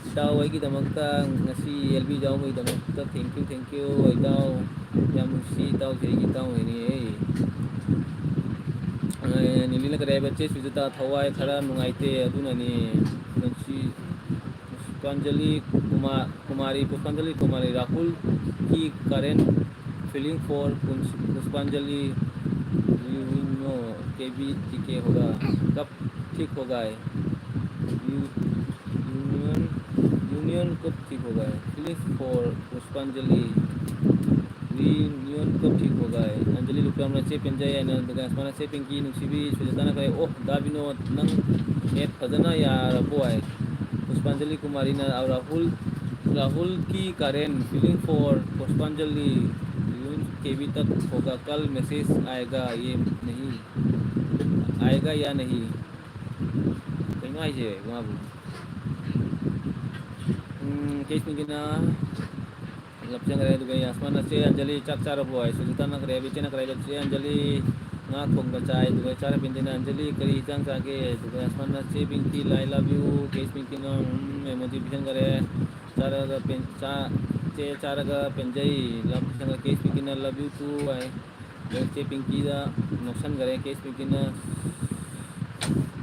ꯏꯇꯥꯎ ꯑꯩꯒꯤꯗꯃꯛꯇ ꯉꯁꯤ ꯑꯦꯜ ꯕꯤ ꯌꯥꯎꯕꯒꯤꯗꯃꯛꯇ thank you, thank you ꯏꯇꯥꯎ꯫ ꯌꯥꯝ ꯅꯨꯡꯁꯤ ꯏꯇꯥꯎꯁꯦ, ꯑꯩꯒꯤ ꯏꯇꯥꯎ ꯍꯩꯅꯦ꯫ ꯑꯦ, ꯅꯤꯂꯤꯅ ꯀꯔꯤ ꯍꯥꯏꯕ? ꯆꯦ ꯁꯨꯖꯥꯇꯥ ꯊꯋꯥꯏ ꯈꯔ ꯅꯨꯡꯉꯥꯏꯇꯦ, ꯑꯗꯨꯅꯅꯦ꯫ ꯅꯨꯡꯁꯤ-, ꯄꯨꯁꯄꯥꯟꯖꯂꯤ ꯀꯨꯃꯥ-, ꯀꯨꯃꯥꯔꯤ, ꯄꯨꯁꯄꯥꯟꯖꯂꯤ ꯀꯨꯃꯥꯔꯤ, ꯔꯥꯍꯨꯜ ꯀꯤ current feeling for ꯄꯨꯁ-, ꯄꯨꯁꯄꯥꯟꯖꯂꯤ, you know, ꯀꯦ ꯕꯤ ꯇꯤ ꯀꯦ ꯍꯣꯒꯥ, ꯀꯞ ꯊꯤꯛ ꯍꯣꯒꯥ ꯍꯦ꯫ ꯌꯨ-, ꯌꯨꯅꯤꯌꯟ, ꯌꯨꯅꯤꯌꯟ ꯀꯞ ꯊꯤꯛ ꯍꯣꯒꯥ ꯍꯦ꯫ Feelings for ꯄꯨꯁꯄꯥꯟꯖꯂꯤ, ꯌꯨꯅꯤꯌꯟ ꯀꯞ ꯊꯤꯛ ꯍꯣꯒꯥ ꯍꯦ꯫ ꯑꯟꯖꯂꯤ ꯂꯨꯀ꯭ꯔꯥꯝꯅ ꯆꯦ ꯄꯦꯟꯖꯩ ꯍꯥꯏꯅ, ꯑꯗꯨꯒ ꯑꯁꯃꯥꯅ ꯆꯦ ꯄꯤꯡꯀꯤ ꯅꯨꯡꯁꯤꯕꯤ, ꯁꯨꯖꯥꯇꯥꯅ ꯀꯔꯤ, ꯑꯣ, ꯗꯥ ꯕꯤꯅꯣꯗ, ꯅꯪ net ꯐꯖꯅ ꯌꯥꯔꯕꯣ ꯍꯥꯏ꯫ ꯄꯨꯁꯄꯥꯟꯖꯂꯤ ꯀꯨꯃꯥꯔꯤꯅ, ꯔꯥꯍꯨꯜ, ꯔꯥꯍꯨꯜ ꯀꯤ current feeling for ꯄꯨꯁꯄꯥꯟꯖꯂꯤ, ꯌꯨ ꯀꯦ ꯕꯤ ꯇꯛ ꯍꯣꯒꯥ, ꯀꯜ message आएगा ये नहीं, आएगा या नहीं? ꯀꯩꯅꯣ ꯍꯥꯏꯁꯦ ꯃꯥꯕꯨ? ꯎꯝ, ꯀꯦꯁ ꯄꯤꯡꯀꯤꯅ ꯂꯞꯆꯪꯈ꯭ꯔꯦ꯫ ꯑꯗꯨꯒ ꯌꯥꯁꯃꯥꯟꯅ ꯆꯦ ꯑꯟꯖꯂꯤ ꯆꯥꯛ ꯆꯥꯔꯕꯣ ꯍꯥꯏ꯫ ꯁꯨꯖꯥꯇꯥꯅ ꯀꯔꯤ ꯍꯥꯏꯕ? ꯏꯆꯦꯅ ꯀꯔꯤ ꯍꯥꯏꯕ? ꯆꯦ ꯑꯟꯖꯂꯤ ꯉꯥ ꯊꯣꯡꯕ ꯆꯥꯏ꯫ ꯑꯗꯨꯒ ꯆꯥꯔ ꯄꯤꯡꯀꯤꯅ ꯑꯟꯖꯂꯤ ꯀꯔꯤ ꯏꯟꯖꯥꯡ ꯆꯥꯒꯦ? ꯑꯗꯨꯒ ꯌꯥꯁꯃꯥꯟꯅ ꯆꯦ ꯄꯤꯡꯀꯤ I love you꯫ ꯀꯦꯁ ꯄꯤꯡꯀꯤꯅ, ꯎꯝ, emoji ꯄꯤꯁꯟꯈꯔꯦ꯫ ꯆꯥꯔꯒ ꯄꯦꯟ-, ꯆꯥ-, ꯆꯦ ꯆꯥꯔꯒ ꯄꯦꯟꯖꯩ꯫ ꯂꯞ ꯁꯪꯒ ꯀꯦꯁ ꯄꯤꯀꯤꯅ love you too ꯍꯥꯏ꯫ ꯑꯗꯣ ꯆꯦ ꯄꯤꯡꯀꯤꯗ ꯅꯣꯛꯁꯟꯈꯔꯦ ꯀꯦꯁ ꯄꯤꯡꯀꯤꯅ꯫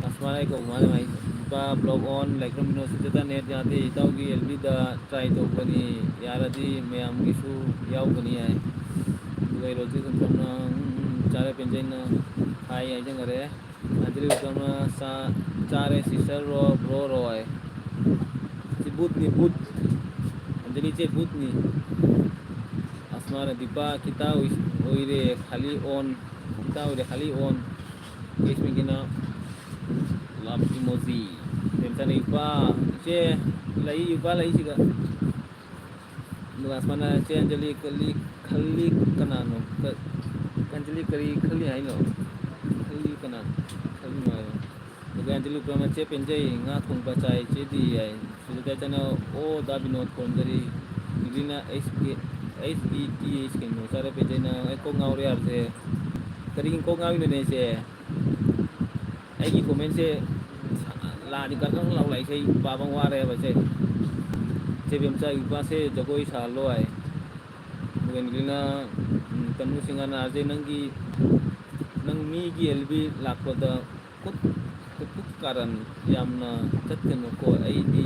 ꯑꯁ, ꯃꯥꯅ ꯑꯩ ꯀꯧꯕ ꯃꯥꯅ ꯍꯥꯏ, "ꯏꯄꯥ vlog on, ꯂꯥꯏꯈ꯭ꯔꯝ ꯕꯤꯅꯣꯗ ꯁꯤꯗ ꯅꯦꯠ ꯌꯥꯗꯦ, ꯏꯇꯥꯎꯒꯤ ꯑꯦꯜ ꯕꯤꯗ try ꯇꯧꯕꯅꯤ, ꯌꯥꯔꯗꯤ ꯃꯌꯥꯝꯒꯤꯁꯨ ꯌꯥꯎꯒꯅꯤ" ꯍꯥꯏ꯫ ꯑꯗꯨꯒ ꯑꯩ ꯔꯣꯖꯤ ꯈꯨꯟꯗ꯭ꯔꯝꯅ, "ꯎꯝ, ꯎꯝ, ꯆꯥꯔꯦ ꯄꯦꯟꯖꯩꯅ" ꯍꯥꯏ ꯍꯥꯏꯖꯟꯈꯔꯦ꯫ ꯑꯗꯨ ꯆꯥ-, ꯆꯥꯔꯦ sister ꯔꯣ, bro ꯔꯣ ꯍꯥꯏ꯫ ꯁꯤ ꯕꯨꯠꯅꯤ, ꯕꯨꯠ꯫ ꯑꯟꯖꯂꯤ ꯆꯦ ꯕꯨꯠꯅꯤ꯫ ꯑꯁꯃꯥꯅ ꯗꯤꯄꯥ ꯈꯤꯇ ꯑꯣꯏ-, ꯑꯣꯏꯔꯦ ꯈꯥꯂꯤ on꯫ ꯈꯤꯇ ꯑꯣꯏꯔꯦ ꯈꯥꯂꯤ on꯫ ꯀꯦꯁꯃꯤꯒꯤꯅ love emoji꯫ ꯄꯦꯝꯆꯥꯅ ꯏꯄꯥ, ꯏꯆꯦ ꯂꯩ, ꯏꯄꯥ ꯂꯩ ꯁꯤꯗ꯫ ꯑꯗꯨꯒ ꯑꯁꯃꯥꯅ ꯆꯦ ꯑꯟꯖꯂꯤ ꯀꯜꯂꯤ, ꯈꯜꯂꯤ ꯀꯅꯥꯅꯣ? ꯀ-, ꯑꯟꯖꯂꯤ ꯀꯔꯤ ꯈꯜꯂꯤ ꯍꯥꯏꯅꯣ? ꯈꯜꯂꯤ ꯀꯅꯥꯅꯣ? ꯈꯜꯂꯤꯅꯣ ꯍꯥꯏꯌꯣ꯫ ꯑꯗꯨꯒ ꯑꯟꯖꯂꯤ ꯄ꯭ꯔꯃꯥ ꯆꯦ ꯄꯦꯟꯖꯩ, ꯉꯥ ꯊꯣꯡꯕ ꯆꯥꯏ ꯆꯦꯗꯤ ꯍꯥꯏ꯫ ꯁꯨꯖꯥꯇꯥ ꯆꯅ, "ꯑꯣ, ꯗꯥ ꯕꯤꯅꯣꯗ ꯈꯨꯔꯨꯝꯖꯔꯤ꯫" ꯅꯤꯕꯤꯅ, "ꯑꯩꯁ ꯀꯦ, ꯑꯩꯁ ꯕꯤ ꯇꯤ ꯑꯩꯁ ꯀꯩꯅꯣ?" ꯆꯥꯔꯦ ꯄꯦꯟꯖꯩꯅ, "ꯑꯩ ꯀꯣꯛ ꯉꯥꯎꯔꯦ ꯌꯥꯗ꯭ꯔꯦ꯫" ꯀꯔꯤꯒꯤ ꯀꯣꯛ ꯉꯥꯎꯔꯤꯅꯣꯅꯦ ꯏꯆꯦ? ꯑꯩꯒꯤ comment ꯁꯦ ꯂꯥꯛꯑꯗꯤ ꯀꯔꯪ ꯂꯥꯎ ꯂꯥꯛꯏꯁꯦ ꯑꯩ ꯄꯥꯕ ꯋꯥꯔꯦꯕ ꯏꯆꯦ꯫ ꯏꯆꯦ ꯕꯦꯝꯆꯥ, ꯏꯄꯥꯁꯦ ꯖꯒꯣꯏ ꯁꯥꯍꯜꯂꯣ ꯍꯥꯏ꯫ ꯑꯗꯨꯒ ꯅꯤꯂꯤꯅ, ꯎꯝ, ꯇꯅꯨ ꯁꯤꯡꯍꯅ, "ꯑꯥꯔꯖꯦ, ꯅꯪꯒꯤ, ꯅꯪ ꯃꯤꯒꯤ ꯑꯦꯜ ꯕꯤ ꯂꯥꯛꯄꯗ ꯈꯨꯠ, ꯈꯨꯠ ꯀꯥꯔꯟ ꯌꯥꯝꯅ ꯆꯠꯀꯅꯨꯀꯣ, ꯑꯩꯗꯤ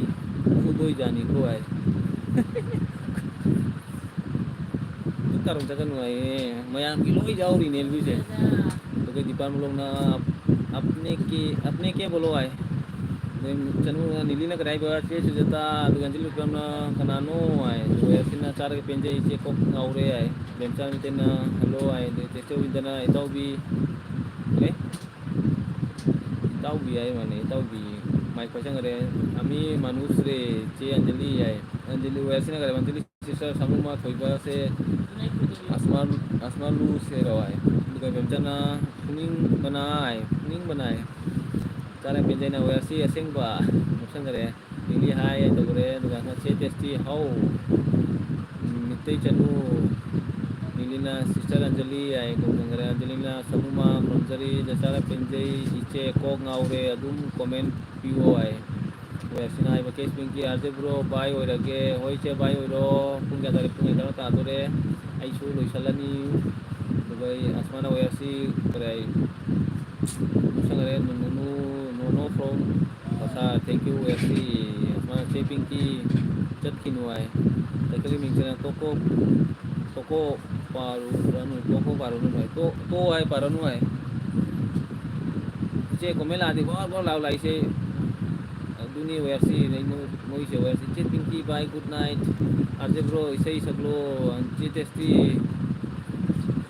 ꯐꯨꯗꯣꯏꯖꯥꯅꯤꯀꯣ" ꯍꯥꯏ꯫ ꯈꯨꯠ ꯀꯥꯔꯟ ꯆꯠꯀꯅꯨ ꯍꯥꯏꯌꯦ꯫ ꯃꯌꯥꯝꯒꯤ ꯂꯣꯏ ꯌꯥꯎꯔꯤꯅꯦ ꯑꯦꯜ ꯕꯤꯁꯦ꯫ ꯑꯗꯨꯒ ꯗꯤꯄꯥꯔꯠꯃꯦꯟ ꯂꯣꯝꯅ ꯑꯞꯅꯦ ꯀꯦ, ꯑꯞꯅꯦ ꯀꯦ ꯕꯣꯂꯣ ꯍꯥꯏ꯫ ꯑꯗꯩ ꯆꯅꯨ, ꯅꯤꯂꯤꯅ ꯀꯔꯤ ꯍꯥꯏꯕ? "ꯆꯦ ꯁꯨꯖꯥꯇꯥ", ꯑꯗꯨꯒ ꯑꯟꯖꯂꯤ ꯄ꯭ꯔꯝꯅ "ꯀꯅꯥꯅꯣ?" ꯍꯥꯏ꯫ ꯑꯗꯨꯒ ꯌꯥꯁꯤꯟꯅ "ꯆꯥꯔꯒ ꯄꯦꯟꯖꯩ, ꯏꯆꯦ ꯀꯣꯛ ꯉꯥꯎꯔꯦ" ꯍꯥꯏ꯫ ꯕꯦꯝꯆꯥ ꯃꯤꯇꯩꯅ "ꯍꯜꯂꯣ" ꯍꯥꯏ꯫ ꯑꯗꯩ ꯆꯦꯆꯦ ꯒꯣꯕꯤꯟꯗꯅ "ꯏꯇꯥꯎꯕꯤ", ꯑꯦ? "ꯏꯇꯥꯎꯕꯤ" ꯍꯥꯏ ꯃꯥꯅꯦ, "ꯏꯇꯥꯎꯕꯤ"꯫ ꯃꯥꯏꯛ ꯄꯥꯏꯁꯟꯈꯔꯦ꯫ "ꯑꯃꯤ ꯃꯥꯅꯨꯁ ꯔꯦ, ꯆꯦ ꯑꯟꯖꯂꯤ" ꯍꯥꯏ꯫ ꯑꯟꯖꯂꯤ ꯋꯦꯜꯁꯤꯅ ꯀꯔꯤ? ꯑꯟꯖꯂꯤ ꯁꯤꯁꯇꯔ ꯁꯥꯃꯨꯃ ꯊꯣꯏꯕꯁꯦ ꯑꯁꯃꯥ, ꯑꯁꯃꯥ ꯂꯨꯁꯦꯔꯣ ꯍꯥꯏ꯫ ꯑꯗꯨꯒ ꯕꯦꯝꯆꯥꯅ "ꯐꯨꯅꯤꯡꯕꯅ" ꯍꯥꯏ, "ꯐꯨꯅꯤꯡꯕꯅ" ꯍꯥꯏ꯫ ꯆꯥꯔꯦ ꯄꯦꯟꯖꯩꯅ "ꯋꯦꯜꯁꯤ ꯑꯁꯦꯡꯕ" ꯅꯣꯛꯁꯟꯈꯔꯦ꯫ ꯂꯤꯂꯤ ꯍꯥꯏ ꯇꯧꯈꯔꯦ꯫ ꯑꯗꯨꯒ ꯆꯦ ꯇꯦꯁꯇꯤ ꯍꯥꯎ꯫ ꯃꯤꯇꯩ ꯆꯅꯨ꯫ ꯂꯤꯂꯤꯅ "ꯁꯤꯁꯇꯔ ꯑꯟꯖꯂꯤ" ꯍꯥꯏ ꯅꯣꯛꯁꯟꯈꯔꯦ꯫ ꯑꯟꯖꯂꯤꯅ "ꯁꯥꯃꯨꯃ ꯈꯨꯔꯨꯝꯖꯔꯤ, ꯆꯥꯔꯦ ꯄꯦꯟꯖꯩ, ꯏꯆꯦ ꯀꯣꯛ ꯉꯥꯎꯔꯦ, ꯑꯗꯨꯝ comment ꯄꯤꯌꯣ" ꯍꯥꯏ꯫ ꯋꯦꯌꯔꯁꯤꯅ ꯍꯥꯏꯕ, "ꯀꯦꯁ ꯄꯤꯡꯀꯤ, ꯑꯥꯔ ꯖꯦ ꯕ꯭ꯔꯣ, ꯕꯥꯏ ꯑꯣꯏꯔꯒꯦ꯫" "ꯍꯣꯏ ꯏꯆꯦ, ꯕꯥꯏ ꯑꯣꯏꯔꯣ꯫ ꯄꯨꯡ ꯀꯌꯥ ꯇꯥꯔꯦ?" "ꯄꯨꯡ ꯑꯦꯒꯥꯔꯣ ꯇꯥꯗꯣꯔꯦ꯫ ꯑꯩꯁꯨ ꯂꯣꯏꯁꯜꯂꯅꯤ꯫" ꯑꯗꯨꯒ ꯑꯩ ꯑꯁꯃꯥꯅ ꯋꯦꯌꯔꯁꯤ ꯀꯔꯤ ꯍꯥꯏ? ꯅꯣꯛꯁꯟꯅꯔꯦ, "ꯅꯣ, ꯅꯣ, ꯅꯣ, ꯅꯣ, ꯅꯣ ꯐ꯭ꯔꯣꯝ ꯀꯁꯥꯔ, ꯊꯦꯡꯀ꯭ꯌꯨ ꯋꯦꯌꯔꯁꯤ꯫" ꯑꯁꯃꯥꯅ, "ꯆꯦ ꯄꯤꯡꯀꯤ ꯆꯠꯈꯤꯅꯨ" ꯍꯥꯏ꯫ ꯇꯥꯏꯇꯜꯒꯤ ꯃꯤꯡꯁꯤꯅ ꯇꯣꯀꯣ, ꯇꯣꯀꯣ ꯄꯥꯔꯨꯔꯅꯨ, ꯇꯣꯀꯣ ꯄꯥꯔꯨꯔꯅꯨ ꯍꯥꯏ꯫ ꯇꯣ, ꯇꯣ ꯍꯥꯏ, ꯄꯥꯔꯨꯔꯅꯨ ꯍꯥꯏ꯫ ꯏꯆꯦ, ꯀꯣꯃꯦꯟ ꯂꯥꯛꯑꯗꯤ ꯕꯣꯔ ꯕꯣꯔ ꯂꯥꯎ ꯂꯥꯛꯏꯁꯦ꯫ ꯑꯗꯨꯅꯤ ꯋꯦꯌꯔꯁꯤ, ꯃꯣꯏ-, ꯃꯣꯏꯁꯦ ꯋꯦꯌꯔꯁꯤ꯫ "ꯆꯦ Pinky bye, good night. R J bro, ꯏꯁꯩ ꯁꯛꯂꯣ꯫ ꯆꯦ ꯇꯦꯁꯇꯤ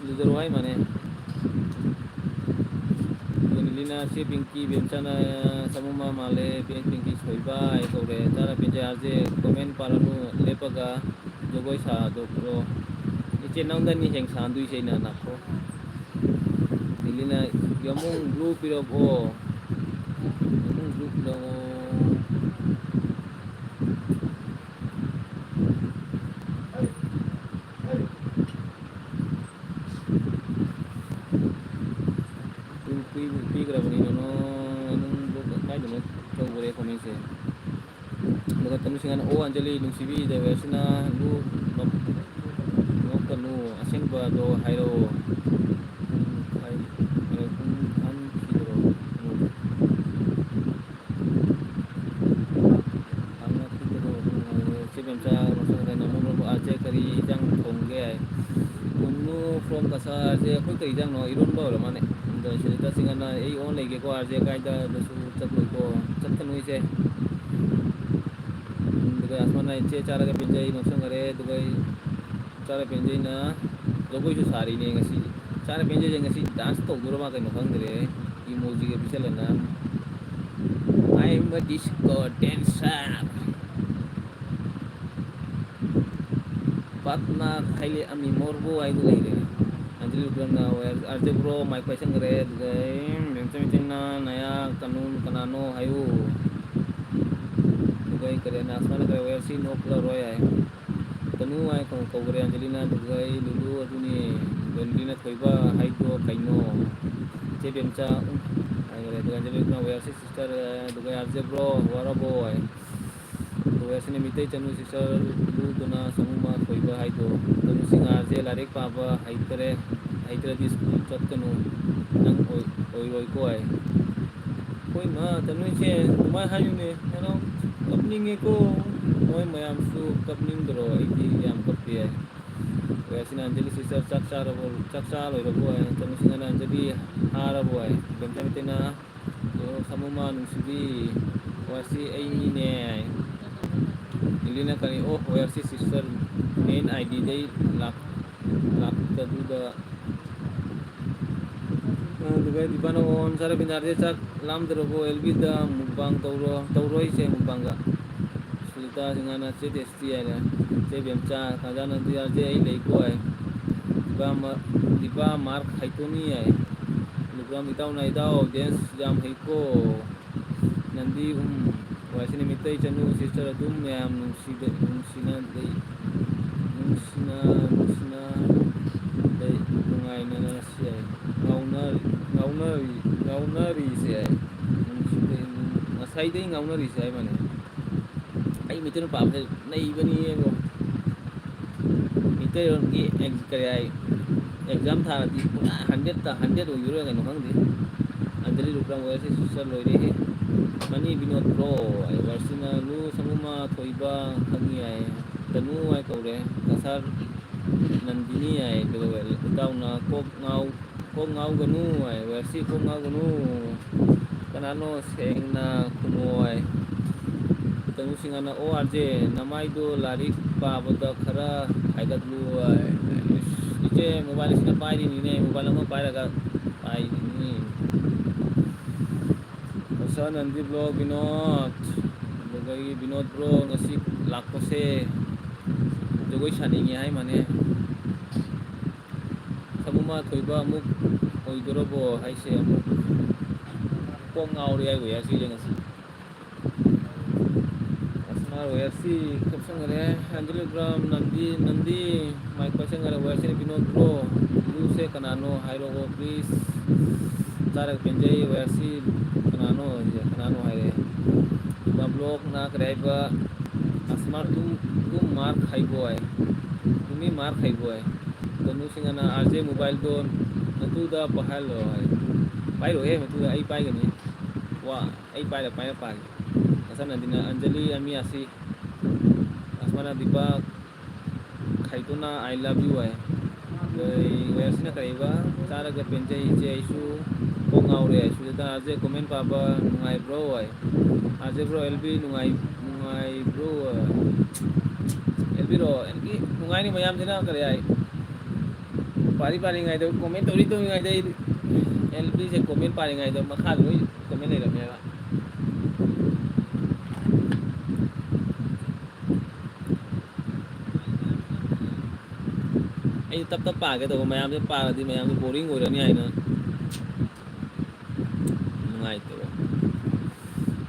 ꯂꯨꯖꯔꯣ" ꯍꯥꯏ ꯃꯥꯅꯦ꯫ ꯑꯗꯨꯒ ꯂꯤꯂꯤꯅ, "ꯆꯦ ꯄꯤꯡꯀꯤ, ꯕꯦꯝꯆꯥꯅ ꯁꯥꯃꯨꯃ ꯃꯥꯜꯂꯦ, ꯆꯦ ꯄꯤꯡꯀꯤ ꯁꯣꯏꯕ" ꯍꯥꯏ ꯇꯧꯔꯦ꯫ ꯆꯥꯔ ꯄꯦꯟꯖꯩ, "ꯑꯥꯔ ꯖꯦ, ꯀꯣꯃꯦꯟ ꯄꯥꯔꯅꯨ, ꯂꯦꯞꯄꯒ ꯖꯒꯣꯏ ꯁꯥꯗꯣꯛꯂꯣ꯫" ꯏꯆꯦ, ꯅꯉꯣꯟꯗꯅꯤ ꯍꯌꯦꯡ ꯁꯥꯍꯟꯗꯣꯏꯁꯦ ꯑꯩꯅ, ꯂꯥꯛꯈ꯭ꯔꯣ꯫ ꯂꯤꯂꯤꯅ, "ꯌꯥꯝꯕꯨꯡ ꯕ꯭ꯂꯨ ꯄꯤꯔꯛꯑꯣ꯫ ꯌꯥꯝꯕꯨꯡ ꯕ꯭ꯂꯨ ꯄꯤꯔꯛꯑꯣ꯫" ꯄꯤ-, ꯄꯤ-, ꯄꯤꯈ꯭ꯔꯕꯅꯤ, ꯅꯣꯅꯣ, ꯌꯥꯝꯕꯨꯡ ꯕ꯭ꯂꯨ ꯀꯥꯏꯗꯅꯣ ꯇꯧꯈ꯭ꯔꯦ ꯀꯣꯃꯦꯟꯁꯦ꯫ ꯑꯗꯨꯒ ꯇꯅꯨꯁꯤꯡꯍꯅ, "ꯑꯣ ꯑꯟꯖꯂꯤ ꯅꯨꯡꯁꯤꯕꯤ, ꯗꯦꯕꯦꯁꯅ ꯂꯨ-, ꯅꯣꯛꯀꯅꯨ, ꯑꯁꯦꯡꯕꯗꯣ ꯍꯥꯏꯔꯛꯑꯣ꯫ ꯄꯨꯡ ꯍꯥꯏ-, ꯍꯥꯏꯔꯛꯑꯣ, ꯄꯨꯡ ꯍꯟꯈꯤꯗ꯭ꯔꯣ?" ꯍꯪꯉꯛꯈꯤꯗ꯭ꯔꯣ? ꯆꯦ ꯕꯦꯝꯆꯥ, ꯃꯁꯛ ꯈꯔ ꯅꯣꯛꯅꯤꯡꯕ, "ꯑꯥꯔ ꯖꯦ ꯀꯔꯤ ꯏꯟꯖꯥꯡ ꯊꯣꯡꯒꯦ?" ꯍꯥꯏ꯫ ꯅꯣꯅꯣ ꯐ꯭ꯔꯣꯝ ꯀꯁꯥꯔꯁꯦ ꯑꯩꯈꯣꯏ ꯀꯔꯤ ꯏꯟꯖꯥꯡꯅꯣ? ꯏꯔꯣꯟꯕ ꯑꯣꯏꯔ ꯃꯥꯅꯦ꯫ ꯑꯗꯣ ꯁꯤꯗ ꯇꯁꯦꯡꯅ ꯑꯩ ꯑꯣꯟ ꯂꯩꯒꯦꯀꯣ, ꯑꯥꯔ ꯖꯦ ꯀꯥꯏꯗꯁꯨ ꯆꯠꯂꯣꯏꯀꯣ, ꯆꯠꯀꯅꯨ ꯏꯆꯦ꯫ ꯑꯗꯨꯒ ꯑꯁꯃꯥꯅ, "ꯏꯆꯦ ꯆꯥꯔꯒ ꯄꯦꯟꯖꯩ, ꯅꯣꯛꯁꯟꯈꯔꯦ꯫" ꯑꯗꯨꯒ ꯑꯩ ꯆꯥꯔ ꯄꯦꯟꯖꯩꯅ ꯖꯒꯣꯏꯁꯨ ꯁꯥꯔꯤꯅꯦ ꯉꯁꯤ꯫ ꯆꯥꯔ ꯄꯦꯟꯖꯩꯁꯦ ꯉꯁꯤ ꯗꯥꯟꯁ ꯇꯧꯗꯣꯔ ꯃꯥ ꯀꯩꯅꯣ ꯈꯪꯗ꯭ꯔꯦ꯫ ꯏꯃꯣꯖꯤꯒ ꯄꯤꯁꯜꯂꯅ꯫ "I am a disco dancer꯫ Patna ꯈꯥꯏꯂꯦ ꯑꯃꯤ ꯃꯣꯔꯕꯨ" ꯍꯥꯏꯗꯨ ꯂꯩꯔꯦ꯫ ꯑꯟꯖꯂꯤ ꯔꯨꯄꯦꯟꯅ, "ꯑꯥꯔ ꯖꯦ ꯕ꯭ꯔꯣ ꯃꯥꯏꯛ ꯄꯥꯏꯁꯟꯈ꯭ꯔꯦ꯫" ꯑꯗꯨꯗꯩ ꯃꯦꯝꯆꯟ ꯃꯤꯇꯟꯅ, "ꯅꯌꯥ ꯀꯅꯨ ꯀꯅꯥꯅꯣ ꯍꯥꯏꯌꯨ꯫" ꯑꯗꯨꯒ ꯑꯩ ꯀꯔꯦꯅ, ꯑꯁꯃꯥꯅ ꯀꯔꯦ, "ꯋꯦꯌꯔꯁꯤ ꯅꯣꯛꯂꯔꯣꯏ" ꯍꯥꯏ꯫ "ꯇꯅꯨ" ꯍꯥꯏ ꯀꯧ-, ꯀꯧꯈ꯭ꯔꯦ ꯑꯟꯖꯂꯤꯅ꯫ ꯑꯗꯨꯒ ꯑꯩ, "ꯂꯨꯂꯨ ꯑꯗꯨꯅꯤ, ꯂꯣꯟꯕꯤꯅ ꯊꯣꯏꯕ ꯍꯥꯏꯗꯣ ꯀꯩꯅꯣ?" ꯆꯦ ꯕꯦꯝꯆꯥ, "ꯎꯝ" ꯍꯥꯏꯈ꯭ꯔꯦ꯫ ꯑꯗꯨꯒ ꯑꯟꯖꯂꯤ ꯂꯨꯀ꯭ꯔꯥꯝ ꯋꯥꯌꯥꯔꯁꯤ sister, ꯑꯗꯨꯒ ꯑꯥꯔ ꯖꯦ bro ꯋꯥꯔꯕꯣ ꯍꯥꯏ꯫ ꯑꯗꯨꯒ ꯁꯤꯅ ꯃꯤꯇꯩ ꯆꯅꯨ sister ꯂꯨꯗꯨꯅ ꯁꯃꯨꯃꯥ ꯊꯣꯏꯕ ꯍꯥꯏꯗꯣ꯫ ꯆꯅꯨ ꯁꯤꯡ ꯑꯥꯔ ꯖꯦ ꯂꯥꯏꯔꯤꯛ ꯄꯥꯕ ꯍꯩꯇꯔꯦ, ꯍꯩꯇ꯭ꯔꯗꯤ ꯁ꯭ꯀꯨꯜ ꯆꯠꯀꯅꯨ, ꯅꯪ ꯑꯣꯏ-, ꯑꯣꯏꯔꯣꯏꯀꯣ ꯍꯥꯏ꯫ ꯍꯣꯏ ꯃꯥ, ꯆꯅꯨꯁꯦ ꯑꯗꯨꯃꯥꯏꯅ ꯍꯥꯏꯌꯨꯅꯦ, ꯀꯩꯅꯣ, ꯀꯞꯅꯤꯡꯉꯦꯀꯣ꯫ ꯅꯣꯏ ꯃꯌꯥꯝꯁꯨ ꯀꯞꯅꯤꯡꯗ꯭ꯔꯣ? ꯑꯩꯗꯤ ꯌꯥꯝ ꯀꯞꯄꯦ ꯍꯥꯏ꯫ ꯑꯗꯨꯒ ꯁꯤꯅ ꯑꯟꯖꯂꯤ sister ꯆꯥꯛ ꯆꯥꯔꯕꯣ? ꯆꯥꯛ ꯆꯥ ꯂꯣꯏꯔꯕꯣ ꯍꯥꯏ꯫ ꯆꯅꯨ ꯁꯤꯡꯅ ꯑꯟꯖꯂꯤ ꯍꯥꯔꯕꯣ ꯍꯥꯏ꯫ ꯕꯦꯝꯆꯥ ꯃꯩꯇꯩꯅ ꯑꯣ, ꯁꯥꯃꯨꯃꯥ ꯅꯨꯡꯁꯤꯕꯤ, ꯋꯥꯁꯤ ꯑꯩꯅꯤꯅꯦ꯫ ꯏꯂꯤꯅ ꯀꯔꯤ? ꯑꯣ, ꯋꯥꯁꯤ sister main ID ꯗꯩ ꯂꯥꯛ-, ꯂꯥꯛꯇꯗꯨꯗ꯫ ꯑꯗꯨꯒ ꯗꯤꯄꯥꯅ ꯑꯣ, ꯁꯥꯔ ꯕꯤꯅꯥꯔꯗꯤ ꯆꯥꯛ ꯂꯥꯝꯗ꯭ꯔꯕꯣ? ꯑꯦꯜꯕꯤꯗ mukbang ꯇꯧꯔꯣ, ꯇꯧꯔꯣꯏꯁꯦ mukbangꯒ꯫ ꯁꯨꯖꯤꯇꯥ ꯁꯤꯡꯍꯅ ꯆꯦ ꯇꯦꯁꯇꯤ ꯍꯥꯏꯅ, ꯆꯦ ꯕꯦꯝꯆꯥ, ꯀꯥꯖꯥꯅ ꯗꯤꯌꯥꯔꯁꯦ ꯑꯩ ꯂꯩꯀꯣ ꯍꯥꯏ꯫ ꯗꯤꯄꯥ ꯃ-, ꯗꯤꯄꯥ ꯃꯥꯔꯛ ꯍꯥꯏꯇꯣꯅꯤ ꯍꯥꯏ꯫ ꯂꯨꯀ꯭ꯔꯥꯝ ꯏꯇꯥꯎꯅ ꯏꯇꯥꯎ dance ꯌꯥꯝ ꯍꯩꯀꯣ꯫ ꯅꯟꯗꯤ ꯎꯝ꯫ ꯋꯥꯁꯤꯅ ꯃꯤꯇꯩ ꯆꯅꯨ sister ꯑꯗꯨꯝ ꯃꯌꯥꯝ ꯅꯨꯡꯁꯤꯗ-, ꯅꯨꯡꯁꯤꯅ ꯂꯩ-, ꯅꯨꯡꯁꯤꯅ, ꯅꯨꯡꯁꯤꯅ ꯂꯩ-, ꯅꯨꯡꯉꯥꯏꯅ ꯁꯤ ꯍꯥꯏ꯫ ꯉꯥꯎꯅ-, ꯉꯥꯎꯅꯔꯤ-, ꯉꯥꯎꯅꯔꯤꯁꯦ ꯍꯥꯏ꯫ ꯅꯨꯡꯁꯤꯗ-, ꯉꯁꯥꯏꯗꯩ ꯉꯥꯎꯅꯔꯤꯁꯦ ꯍꯥꯏꯕꯅꯦ꯫ ꯑꯩ ꯃꯩꯇꯩꯂꯣꯟ ꯄꯥꯕꯁꯦ ꯅꯩꯕꯅꯤꯌꯦ ꯕ꯭ꯔꯣ꯫ ꯃꯩꯇꯩꯂꯣꯟꯒꯤ ꯑꯦꯛ-, ꯀꯔꯤ ꯍꯥꯏ, exam ꯊꯥꯔꯗꯤ ꯄꯨꯔꯥ hundredꯇ hundred ꯑꯣꯏꯗꯣꯏꯔꯥ ꯀꯩꯅꯣ ꯈꯪꯗꯦ꯫ ꯑꯟꯖꯂꯤ ꯂꯨꯀ꯭ꯔꯥꯝ ꯋꯦꯌꯔꯁꯤ sister ꯂꯣꯏꯔꯦꯍꯦ꯫ ꯃꯅꯤ ꯕꯤꯅꯣꯗ ꯕ꯭ꯔꯣ ꯍꯥꯏ, ꯋꯥꯔꯁꯤꯅ ꯂꯨ ꯁꯃꯨꯃꯥ ꯊꯣꯏꯕ ꯈꯪꯉꯤ ꯍꯥꯏ꯫ ꯇꯅꯨ ꯍꯥꯏ ꯀꯧꯔꯦ꯫ ꯀꯁꯥꯔ ꯅꯟꯗꯤꯅꯤ ꯍꯥꯏ꯫ ꯑꯗꯨꯒ ꯏꯇꯥꯎꯅ ꯀꯣꯛ ꯉꯥꯎ ꯀꯣꯛ ꯉꯥꯎꯒꯅꯨ ꯍꯥꯏ, ꯋꯦꯁꯤ ꯀꯣꯛ ꯉꯥꯎꯒꯅꯨ꯫ ꯀꯅꯥꯅꯣ ꯁꯦꯡꯅ ꯈꯨꯝꯃꯣ ꯍꯥꯏ꯫ ꯇꯅꯨ ꯁꯤꯡꯍꯅ, "ꯑꯣ ꯑꯥꯔ ꯖꯦ, ꯅꯃꯥꯏꯗꯣ ꯂꯥꯏꯔꯤꯛ ꯄꯥꯕꯗ ꯈꯔ ꯍꯥꯏꯒꯠꯂꯨ" ꯍꯥꯏ꯫ ꯏꯁ, ꯏꯆꯦ, mobile ꯑꯁꯤꯅ ꯄꯥꯏꯔꯤꯅꯤꯅꯦ, mobile ꯑꯃ ꯄꯥꯏꯔꯒ ꯄꯥꯏꯔꯤꯅꯤ꯫ ꯑꯁꯥ ꯅꯟꯗꯤ ꯕ꯭ꯂꯣ ꯕꯤꯅꯣꯗ, ꯑꯗꯨꯗꯒꯤ ꯕꯤꯅꯣꯗ ꯕ꯭ꯔꯣ ꯉꯁꯤ ꯂꯥꯛꯄꯁꯦ ꯖꯒꯣꯏ ꯁꯥꯅꯤꯡꯉꯦ ꯍꯥꯏ ꯃꯥꯅꯦ꯫ ꯁꯃꯨꯃꯥ ꯊꯣꯏꯕ ꯑꯃꯨꯛ ꯑꯣꯏꯗꯣꯔꯕꯣ ꯍꯥꯏꯁꯦ? ꯑꯃꯨꯛ ꯀꯣꯛ ꯉꯥꯎꯔꯦ ꯍꯥꯏꯕ ꯌꯥꯁꯤꯜꯂꯦ ꯉꯁꯤ꯫ ꯑꯁ, ꯃꯥ ꯋꯦꯌꯔꯁꯤ ꯀꯞꯁꯟꯈꯔꯦ꯫ ꯑꯟꯖꯂꯤ ꯒ꯭ꯔꯥꯝ, ꯅꯟꯗꯤ, ꯅꯟꯗꯤ, ꯃꯥꯏꯛ ꯄꯥꯏꯁꯟꯈꯔꯦ꯫ ꯋꯦꯌꯔꯁꯤ ꯕꯤꯅꯣꯗ ꯕ꯭ꯔꯣ, ꯕ꯭ꯂꯨꯁꯦ ꯀꯅꯥꯅꯣ ꯍꯥꯏꯔꯛꯑꯣ, please꯫ ꯆꯥꯔꯒ ꯄꯦꯟꯖꯩ꯫ ꯋꯥꯏ ꯑꯥꯔ ꯁꯤ ꯀꯅꯥꯅꯣ? ꯀꯅꯥꯅꯣ ꯍꯥꯏꯔꯦ꯫ ꯏꯃꯥ ꯕ꯭ꯂꯣꯛꯅ ꯀꯔꯤ ꯍꯥꯏꯕ? ꯑꯁꯃꯥ ꯇꯨ, ꯇꯨ ꯃꯥꯔ ꯈꯥꯏꯕꯣ ꯍꯥꯏ꯫ ꯇꯨꯃꯤ ꯃꯥꯔ ꯈꯥꯏꯕꯣ ꯍꯥꯏ꯫ ꯇꯣꯅꯨ ꯁꯤꯡꯍꯅ ꯑꯥꯔ ꯖꯦ ꯃꯣꯕꯥꯏꯜꯗꯣ ꯅꯇꯨꯗ ꯄꯥꯏꯍꯜꯂꯣ ꯍꯥꯏ꯫ ꯄꯥꯏꯔꯣꯏꯍꯦ, ꯃꯇꯨꯗ ꯑꯩ ꯄꯥꯏꯒꯅꯤ꯫ ꯋꯥ, ꯑꯩ ꯄꯥꯏꯔ, ꯄꯥꯏꯔ ꯄꯥꯒꯦ꯫ ꯃꯁꯥꯟꯅꯗꯤꯅ ꯑꯟꯖꯂꯤ ꯑꯃꯤ ꯑꯁꯤ, ꯑꯁꯃꯥꯅ ꯗꯤꯄꯥ ꯈꯥꯏꯇꯣꯅ I love you ꯍꯥꯏ꯫ ꯑꯗꯩ ꯋꯦꯜꯁꯤꯅ ꯀꯔꯤꯕ? ꯆꯥꯔꯒ ꯄꯦꯟꯖꯩ ꯏꯆꯦ ꯑꯩꯁꯨ ꯀꯣꯛ ꯉꯥꯎꯔꯦ꯫ ꯁꯨꯖꯥꯇꯥ ꯑꯥꯔ ꯖꯦ ꯀꯣꯃꯦꯟ ꯄꯥꯕ ꯅꯨꯡꯉꯥꯏꯕ꯭ꯔꯣ ꯍꯥꯏ꯫ R J bro L B ꯅꯨꯡꯉꯥꯏ-, ꯅꯨꯡꯉꯥꯏꯕ꯭ꯔꯣ? ꯑꯦꯜ ꯕꯤ ꯔꯣ? ꯑꯦꯜ ꯕꯤ ꯅꯨꯡꯉꯥꯏꯅꯤ ꯃꯌꯥꯝꯁꯤꯅ ꯀꯔꯤ ꯍꯥꯏ? ꯄꯥꯔꯤ ꯄꯥꯔꯤꯉꯩꯗ ꯀꯣꯃꯦꯟ ꯇꯧꯔꯤ ꯇꯧꯔꯤꯉꯩꯗ ꯑꯩꯗꯤ ꯑꯦꯜ ꯕꯤꯁꯦ ꯀꯣꯃꯦꯟ ꯄꯥꯔꯤꯉꯩꯗ ꯃꯈꯥꯗ ꯂꯣꯏ ꯀꯣꯃꯦꯟ ꯂꯩꯔꯝꯃꯦꯕ꯫ ꯑꯩ ꯇꯞ ꯇꯞ ꯄꯥꯒꯦ ꯇꯧꯕ, ꯃꯌꯥꯝꯁꯦ ꯄꯥꯔꯗꯤ ꯃꯌꯥꯝꯁꯦ ꯕꯣꯔꯤꯡ ꯑꯣꯏꯔꯅꯤ ꯍꯥꯏꯅ꯫ ꯅꯨꯡꯉꯥꯏꯇꯕ꯫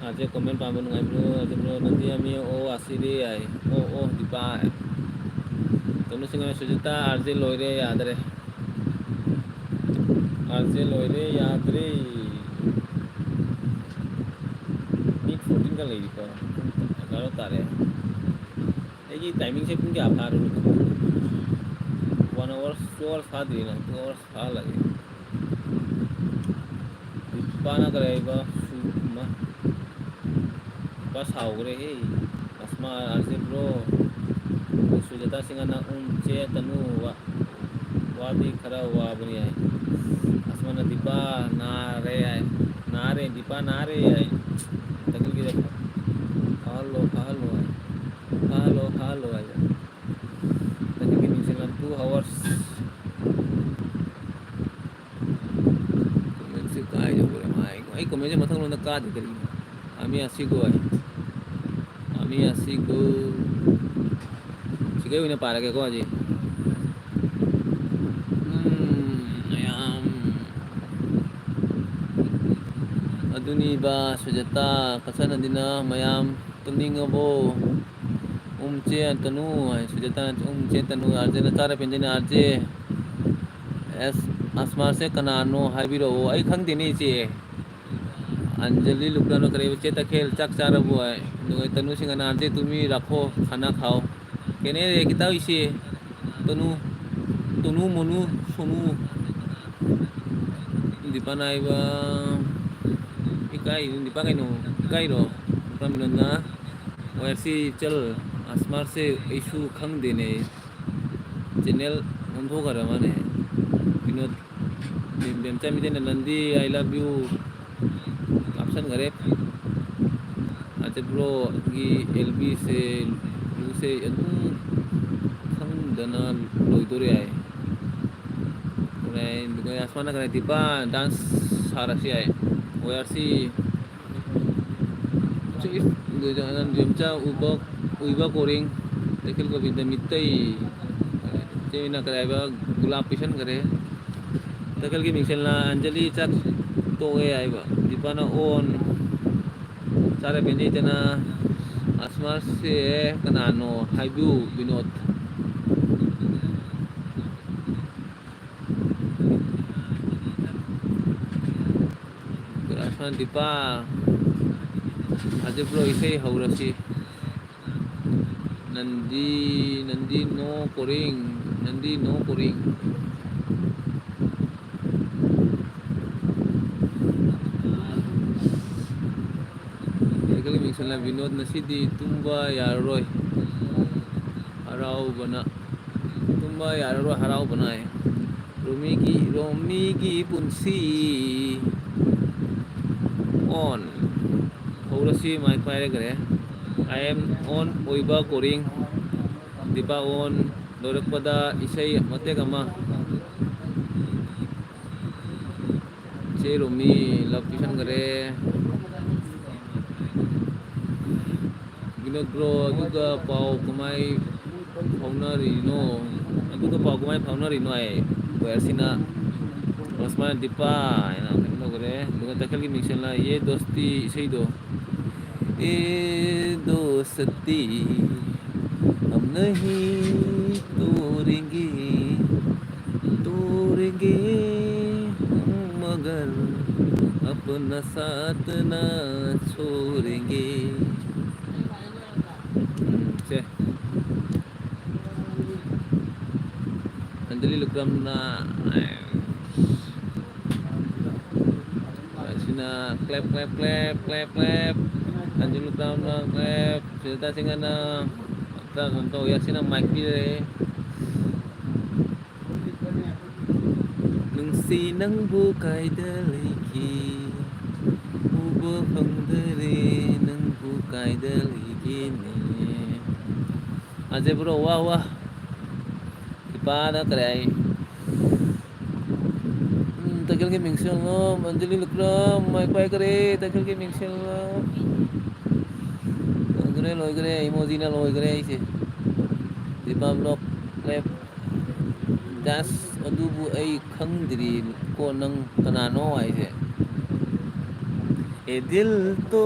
ꯑꯥꯔ ꯖꯦ ꯀꯣꯃꯦꯟ ꯄꯥꯕ ꯅꯨꯡꯉꯥꯏꯕ꯭ꯔꯣ? ꯑꯥꯔ ꯖꯦ ꯕ꯭ꯔꯣ, ꯅꯪꯗꯤ ꯌꯥꯝ ꯃꯤ ꯑꯣ ꯑꯁꯤꯗꯤ ꯌꯥꯏ꯫ ꯑꯣ, ꯑꯣ, ꯗꯤꯄꯥ꯫ ꯇꯣꯝꯅ ꯁꯤꯡꯉꯝ ꯁꯨꯖꯤꯇꯥ, ꯑꯥꯔ ꯖꯦ ꯂꯣꯏꯔꯦ, ꯌꯥꯗ꯭ꯔꯦ꯫ ꯑꯥꯔ ꯖꯦ ꯂꯣꯏꯔꯦ, ꯌꯥꯗ꯭ꯔꯦ꯫ ꯃꯤ ꯐꯣꯔꯇꯤꯟꯒ ꯂꯩꯔꯤꯀꯣ꯫ ꯄꯨꯡ ꯑꯦꯒꯥꯔꯣ ꯇꯥꯔꯦ꯫ ꯑꯩꯒꯤ ꯇꯥꯏꯃꯤꯡꯁꯦ ꯄꯨꯡ ꯀꯌꯥ ꯐꯥꯔꯕꯅꯣ? One hour, two hours ꯐꯥꯗ꯭ꯔꯤꯅ, two hours ꯐꯥꯍꯜꯂꯒꯦ꯫ ꯅꯨꯄꯥꯅ ꯀꯔꯤ ꯍꯥꯏꯕ? ꯁꯨ-, ꯃ-, ꯅꯨꯄꯥ ꯁꯥꯎꯈ꯭ꯔꯦꯍꯦ꯫ ꯑꯁꯃꯥ ꯑꯥꯔ ꯖꯦ ꯕ꯭ꯔꯣ, ꯁꯨꯖꯥꯇꯥ ꯁꯤꯡꯍꯅ ꯎꯝ ꯆꯦ ꯇꯅꯨ ꯋꯥ-, ꯋꯥꯗꯤ ꯈꯔ ꯋꯥꯕꯅꯤ ꯍꯥꯏ꯫ ꯑꯁꯃꯥꯅ ꯗꯤꯄꯥ ꯅꯥꯔꯦ ꯍꯥꯏ꯫ ꯅꯥꯔꯦ, ꯗꯤꯄꯥ ꯅꯥꯔꯦ ꯍꯥꯏ꯫ ꯇꯥꯡꯈꯨꯜꯒꯤꯗ ꯐꯥꯍꯜꯂꯣ, ꯐꯥꯍꯜꯂꯣ ꯍꯥꯏ꯫ ꯐꯥꯍꯜꯂꯣ, ꯐꯥꯍꯜꯂꯣ ꯍꯥꯏ꯫ ꯇꯥꯡꯈꯨꯜꯒꯤ ꯃꯤꯡꯁꯦꯜꯅ two hours꯫ ꯀꯣꯃꯦꯟꯁꯦ ꯀꯥꯏ ꯌꯧꯈ꯭ꯔꯦ? ꯃꯥꯏ, ꯑꯩ ꯀꯣꯃꯦꯟꯁꯦ ꯃꯊꯪ ꯂꯣꯝꯗ ꯀꯥꯗꯦ ꯀꯔꯤꯒꯤꯅꯣ? ꯑꯃꯤ ꯑꯁꯤꯒꯣꯏ꯫ ꯑꯃꯤ ꯑꯁꯤꯒꯣꯏ꯫ ꯁꯤꯈꯩ ꯑꯣꯏꯅ ꯄꯥꯔꯒꯦꯀꯣ ꯍꯧꯖꯤꯛ꯫ ꯎꯝ, ꯃꯌꯥꯝ꯫ ꯑꯗꯨꯅꯤꯕ ꯁꯨꯖꯥꯇꯥ ꯀꯠꯁꯅꯗꯤꯅ ꯃꯌꯥꯝ ꯇꯨꯝꯅꯤꯡꯉꯕꯣ? ꯎꯝ ꯆꯦꯟ ꯇꯅꯨ ꯍꯥꯏ ꯁꯨꯖꯥꯇꯥꯅ, ꯎꯝ ꯆꯦꯟ ꯇꯅꯨ, ꯑꯥꯔ ꯖꯦꯅ ꯆꯥꯔ ꯄꯦꯟꯖꯩꯅ ꯑꯥꯔ ꯖꯦ꯫ ꯑꯦꯁ ꯑꯁꯃꯥꯁꯦ ꯀꯅꯥꯅꯣ ꯍꯥꯏꯕꯤꯔꯛꯑꯣ꯫ ꯑꯩ ꯈꯪꯗꯦꯅꯦ, ꯏꯆꯦ꯫ ꯑꯟꯖꯂꯤ ꯂꯨꯀ꯭ꯔꯥꯅ ꯀꯔꯦꯕ, "ꯆꯦ ꯇꯈꯦꯜ, ꯆꯥꯛ ꯆꯥꯔꯕꯣ?" ꯍꯥꯏ꯫ ꯑꯗꯨꯒ ꯇꯅꯨ ꯁꯤꯡꯍꯅ, "ꯆꯦ ꯇꯨꯃꯤ ꯔꯥꯈꯣ, ꯈꯥꯅꯥ ꯈꯥꯎ"꯫ ꯀꯦꯅꯦ ꯔꯦ ꯈꯤꯇꯥꯎ ꯏꯆꯦ꯫ ꯇꯅꯨ, ꯇꯅꯨ, ꯃꯣꯅꯨ, ꯁꯣꯅꯨ꯫ ꯗꯤꯄꯥꯅ ꯍꯥꯏꯕ, ꯏꯀꯥꯏ, ꯗꯤꯄꯥ ꯀꯩꯅꯣ? ꯏꯀꯥꯏꯔꯣ? ꯄ꯭ꯔꯝꯅꯟꯅ, "ꯋꯥꯏ ꯑꯥꯔ ꯁꯤ ꯆꯦꯅꯦꯜ, ꯑꯁꯃꯥꯔꯁꯦ ꯑꯩꯁꯨ ꯈꯪꯗꯦꯅꯦ꯫ ꯆꯦꯅꯦꯜ ꯑꯣꯟꯊꯣꯛꯈ꯭ꯔ ꯃꯥꯅꯦ"꯫ ꯕꯤꯅꯣꯗ, ꯕꯦꯝꯆꯥ ꯃꯤꯇꯩꯅ, "ꯅꯟꯗꯤ, I love you" ꯀꯥꯞꯁꯟꯈꯔꯦ꯫ ꯑꯥꯔꯖꯦ ꯕ꯭ꯔꯣꯒꯤ ꯑꯦꯜ ꯕꯤꯁꯦ, ꯂꯨꯁꯦ ꯑꯗꯨꯝ ꯈꯪꯗꯅ ꯂꯣꯏꯗꯣꯔꯦ ꯍꯥꯏ꯫ ꯍꯣꯔꯦꯟ ꯑꯗꯨꯒ ꯑꯁꯃꯥꯅ ꯀꯔꯤ ꯗꯤꯄꯥ ꯗꯥꯟꯁ ꯁꯥꯔꯁꯤ ꯍꯥꯏ꯫ ꯋꯥꯏ ꯑꯥꯔ ꯁꯤ ꯏꯆꯦ, ꯏꯆꯦ, ꯏꯆꯦ, ꯏꯆꯦ, ꯎꯏꯕ, ꯎꯏꯕ ꯀꯣꯔꯤꯡ, ꯇꯈꯦꯜ ꯒꯣꯕꯤꯟꯗ ꯃꯤꯇꯩ, ꯏꯆꯦꯅ ꯀꯔꯤ ꯍꯥꯏꯕ, ꯒꯨꯂꯥꯞ ꯄꯤꯁꯟꯈꯔꯦ꯫ ꯇꯈꯦꯜꯒꯤ ꯃꯤꯡꯁꯦꯜꯅ ꯑꯟꯖꯂꯤ ꯆꯥꯛ ꯇꯣꯛꯑꯦ ꯍꯥꯏꯕ꯫ ꯗꯤꯄꯥꯅ ꯑꯣꯟ꯫ ꯆꯥꯔꯦ ꯕꯦꯅꯤꯇꯅ ꯑꯁꯃꯥꯁꯦ ꯀꯅꯥꯅꯣ ꯍꯥꯏꯕꯤꯌꯨ, ꯕꯤꯅꯣꯗ꯫ ꯔꯥꯁꯃꯥꯟ ꯗꯤꯄꯥ, ꯍꯧꯖꯤꯛ ꯕ꯭ꯔꯣ ꯏꯁꯩ ꯍꯧꯔꯁꯤ꯫ ꯅꯟꯗꯤ, ꯅꯟꯗꯤ ꯅꯣ ꯀꯣꯔꯤꯡ, ꯅꯟꯗꯤ ꯅꯣ ꯀꯣꯔꯤꯡ꯫ ꯑꯩꯈꯣꯏꯒꯤ ꯃꯤꯡꯁꯜꯅ ꯕꯤꯅꯣꯗ ꯉꯁꯤꯗꯤ ꯇꯨꯝꯕ ꯌꯥꯔꯔꯣꯏ꯫ ꯍꯔꯥꯎꯕꯅ꯫ ꯇꯨꯝꯕ ꯌꯥꯔꯔꯣꯏ ꯍꯔꯥꯎꯕꯅ ꯍꯥꯏ꯫ ꯔꯣꯃꯤꯒꯤ, ꯔꯣꯃꯤꯒꯤ ꯄꯨꯟꯁꯤ꯫ ꯑꯣꯟ꯫ ꯍꯧꯔꯁꯤ ꯃꯥꯏ ꯄꯥꯏꯔꯒꯔꯦ꯫ I am on ꯑꯣꯏꯕ ꯀꯣꯔꯤꯡ꯫ ꯗꯤꯄꯥ ꯑꯣꯟ꯫ ꯂꯣꯏꯔꯛꯄꯗ ꯏꯁꯩ ꯃꯇꯦꯛ ꯑꯃ꯫ ꯆꯦ ꯔꯣꯃꯤ ꯂꯞ ꯄꯤꯁꯟꯈꯔꯦ꯫ ꯕꯤꯅꯣꯗ ꯕ꯭ꯔꯣ, ꯑꯗꯨꯒ ꯄꯥꯎ ꯀꯃꯥꯏ ꯐꯥꯎꯅꯔꯤꯅꯣ? ꯑꯗꯨꯒ ꯄꯥꯎ ꯀꯃꯥꯏ ꯐꯥꯎꯅꯔꯤꯅꯣ ꯍꯥꯏ꯫ ꯋꯦꯌꯔꯁꯤꯅ ꯔꯣꯁꯃꯥ ꯗꯤꯄꯥ ꯍꯥꯏꯅ ꯀꯩꯅꯣ ꯇꯧꯈꯔꯦ꯫ ꯑꯗꯨꯒ ꯇꯈꯦꯜꯒꯤ ꯃꯤꯡꯁꯦꯜꯅ ꯌꯦ ꯗꯣꯁꯇꯤ ꯏꯁꯩꯗꯣ, "ए दोस्ती हम नहीं तोड़ेंगे", तोड़ेंगे मगर अपना साथ ना छोड़ेंगे। ꯎꯝ, ꯁꯦ꯫ ꯑꯟꯖꯂꯤ ꯂꯨꯀ꯭ꯔꯝꯅ, ꯁꯤꯅ clap, clap, clap, clap, clap꯫ Anjali ꯂꯨꯀ꯭ꯔꯝꯅ clap꯫ ꯁꯨꯖꯥꯇꯥ ꯁꯤꯡꯍꯅ ꯇꯧ, ꯌꯥꯁꯤꯅ mic ꯄꯤꯔꯦ꯫ ꯅꯨꯡꯁꯤ ꯅꯪꯕꯨ ꯀꯥꯏꯗ ꯂꯩꯒꯦ? ꯎꯕ ꯐꯪꯗꯔꯦ ꯅꯪꯕꯨ ꯀꯥꯏꯗ ꯂꯩꯒꯦꯅꯦ? ꯑꯖꯦ ꯕ꯭ꯔꯣ, ꯋꯥ, ꯋꯥ꯫ ꯏꯄꯥꯅ ꯀꯔꯤ ꯍꯥꯏ? ꯎꯝ, ꯇꯈꯦꯜꯒꯤ ꯃꯤꯡꯁꯦꯜꯅ ꯑꯟꯖꯂꯤ ꯂꯨꯀ꯭ꯔꯥꯝ ꯃꯥꯏ ꯄꯥꯏꯈꯔꯦ, ꯇꯈꯦꯜꯒꯤ ꯃꯤꯡꯁꯦꯜꯅ꯫ ꯂꯣꯏꯈꯔꯦ, ꯂꯣꯏꯈꯔꯦ, ꯏꯃꯣꯖꯤꯅ ꯂꯣꯏꯈꯔꯦ ꯑꯩꯁꯦ꯫ ꯗꯤꯄꯥ ꯕ꯭ꯂꯣꯛ ꯂꯦꯞ꯫ ꯗꯥꯁ, ꯑꯗꯨꯕꯨ ꯑꯩ ꯈꯪꯗ꯭ꯔꯤ ꯀꯣ, ꯅꯪ ꯀꯅꯥꯅꯣ ꯍꯥꯏꯁꯦ? ꯑꯦ ꯗꯤꯜ ꯇꯣ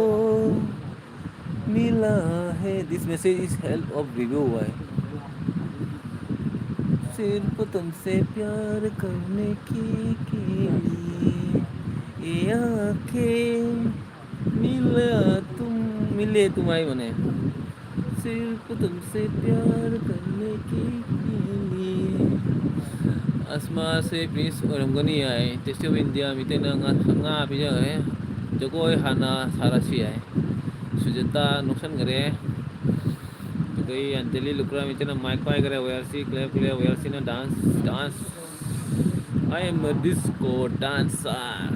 ꯃꯤꯂꯥ ꯍꯦ, this message is help of review ꯍꯥꯏ꯫ सिर्फ तुमसे प्यार करने की, के लिए ये आंखें मिला तुम, मिले तुम ꯍꯥꯏ ꯃꯥꯅꯦ꯫ सिर्फ तुमसे प्यार करने के लिए। ꯑꯁꯃꯥꯁꯦ ꯄ꯭ꯔꯤꯟꯁ ꯑꯣꯏꯔꯝꯒꯅꯤ ꯍꯥꯏ꯫ Taste of India ꯃꯤꯇꯩꯅ ꯉꯥ, ꯉꯥ ꯄꯤꯖꯈ꯭ꯔꯦ꯫ ꯖꯒꯣꯏ ꯍꯥꯟꯅ ꯁꯥꯔꯁꯤ ꯍꯥꯏ꯫ ꯁꯨꯖꯥꯇꯥ ꯅꯣꯛꯁꯟꯈ꯭ꯔꯦ꯫ ꯑꯗꯩ ꯑꯟꯖꯂꯤ ꯂꯨꯀ꯭ꯔꯥꯝ ꯃꯤꯇꯩꯅ mic ꯄꯥꯏꯈ꯭ꯔꯦ꯫ ꯋꯦꯜꯁꯤ clap, clap, ꯋꯦꯜꯁꯤꯅ dance, dance꯫ I am a disco dancer.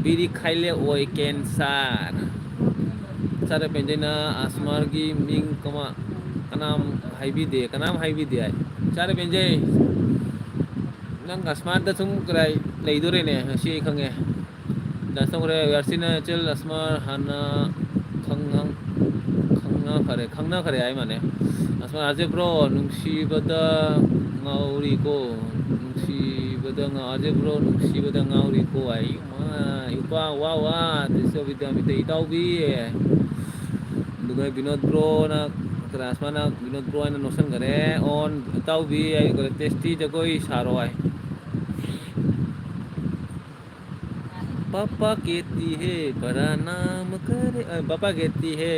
ꯕꯤꯔꯤ ꯈꯥꯏꯂꯦ ꯑꯣꯏ cancer꯫ ꯆꯥꯔ ꯄꯦꯟꯖꯩꯅ ꯑꯁꯃꯥꯔꯒꯤ ꯃꯤꯡ ꯀꯃ-, ꯀꯅꯥꯝ ꯍꯥꯏꯕꯤꯗꯦ, ꯀꯅꯥꯝ ꯍꯥꯏꯕꯤꯗꯦ ꯍꯥꯏ꯫ ꯆꯥꯔ ꯄꯦꯟꯖꯩ, ꯅꯪ ꯑꯁꯃꯥꯔꯗ ꯁꯨꯝ ꯀꯗꯥꯏ ꯂꯩꯗꯣꯔꯦꯅꯦ ꯉꯁꯤ ꯑꯩ ꯈꯪꯉꯦ꯫ Dance ꯇꯧꯈ꯭ꯔꯦ꯫ ꯌꯥꯔꯁꯤꯅ ꯆꯦꯜ ꯑꯁꯃꯥꯔ ꯍꯥꯟꯅ ꯈꯪ-, ꯈꯪꯅꯈ꯭ꯔꯦ, ꯈꯪꯅꯈ꯭ꯔꯦ ꯍꯥꯏ ꯃꯥꯅꯦ꯫ ꯑꯁꯃꯥꯔ, ꯑꯖꯦ ꯕ꯭ꯔꯣ, ꯅꯨꯡꯁꯤꯕꯗ ꯉꯥꯎꯔꯤꯀꯣ, ꯅꯨꯡꯁꯤꯕꯗ ꯉꯥꯎ-, ꯑꯖꯦ ꯕ꯭ꯔꯣ, ꯅꯨꯡꯁꯤꯕꯗ ꯉꯥꯎꯔꯤꯀꯣ ꯍꯥꯏ꯫ ꯃꯥ, ꯏꯄꯥ, ꯋꯥ, ꯋꯥ, ꯇꯤꯁ ꯕꯤꯗ꯭ꯌꯥꯃꯤꯇ ꯏꯇꯥꯎꯕꯤ꯫ ꯑꯗꯨꯒ ꯕꯤꯅꯣꯗ ꯕ꯭ꯔꯣꯅ ꯀꯅꯥ ꯁꯨꯃꯥꯏꯅ ꯕꯤꯅꯣꯗ ꯕ꯭ꯔꯣ ꯍꯥꯏꯅ ꯅꯣꯛꯁꯟꯈꯔꯦ꯫ ꯑꯣꯟ ꯏꯇꯥꯎꯕꯤ ꯍꯥꯏꯈꯔꯦ, ꯇꯦꯁꯇꯤ ꯖꯒꯣꯏ ꯁꯥꯔꯣ ꯍꯥꯏ꯫ पापा कहती है बड़ा नाम करे, अ, पापा कहती है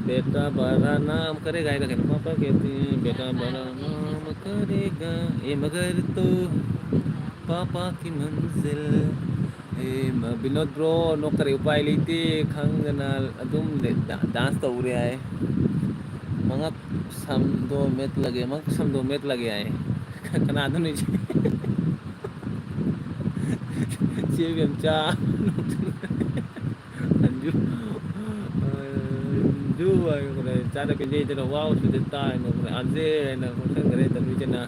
बेटा बड़ा नाम करेगा, ऐसा कहना, पापा कहती है बेटा बड़ा नाम करेगा, ये मगर तो पापा की मंजिल, ꯑꯦ, ꯕꯤꯅꯣꯗ ꯕ꯭ꯔꯣ, ꯅꯣꯛꯇ꯭ꯔꯦ, ꯎꯄꯥꯏ ꯂꯩꯇꯦ, ꯈꯪꯗꯅ ꯑꯗꯨꯝ ꯗꯥꯟꯁ ꯇꯧꯔꯦ ꯍꯥꯏ꯫ ꯃꯉꯛ ꯁꯝꯗꯣ ꯃꯦꯠꯂꯒꯦ, ꯃꯉꯛ ꯁꯝꯗꯣ ꯃꯦꯠꯂꯒꯦ ꯍꯥꯏ꯫ ꯀꯅꯥꯗꯅꯣ ꯏꯆꯦ? ꯏꯆꯦ ꯕꯦꯝꯆꯥ꯫ ꯑꯟꯖꯨ꯫ ꯑ, ꯑꯟꯖꯨ ꯍꯥꯏꯕ ꯀꯩꯅꯣ, ꯆꯥꯅ ꯄꯦꯟꯖꯩꯗꯅ, ꯋꯥꯎ ꯁꯨꯗ ꯇꯥꯏꯅ, ꯑꯟꯖꯦ ꯍꯥꯏꯅ ꯈꯪꯈ꯭ꯔꯦ ꯇꯧꯕꯤꯗꯅ꯫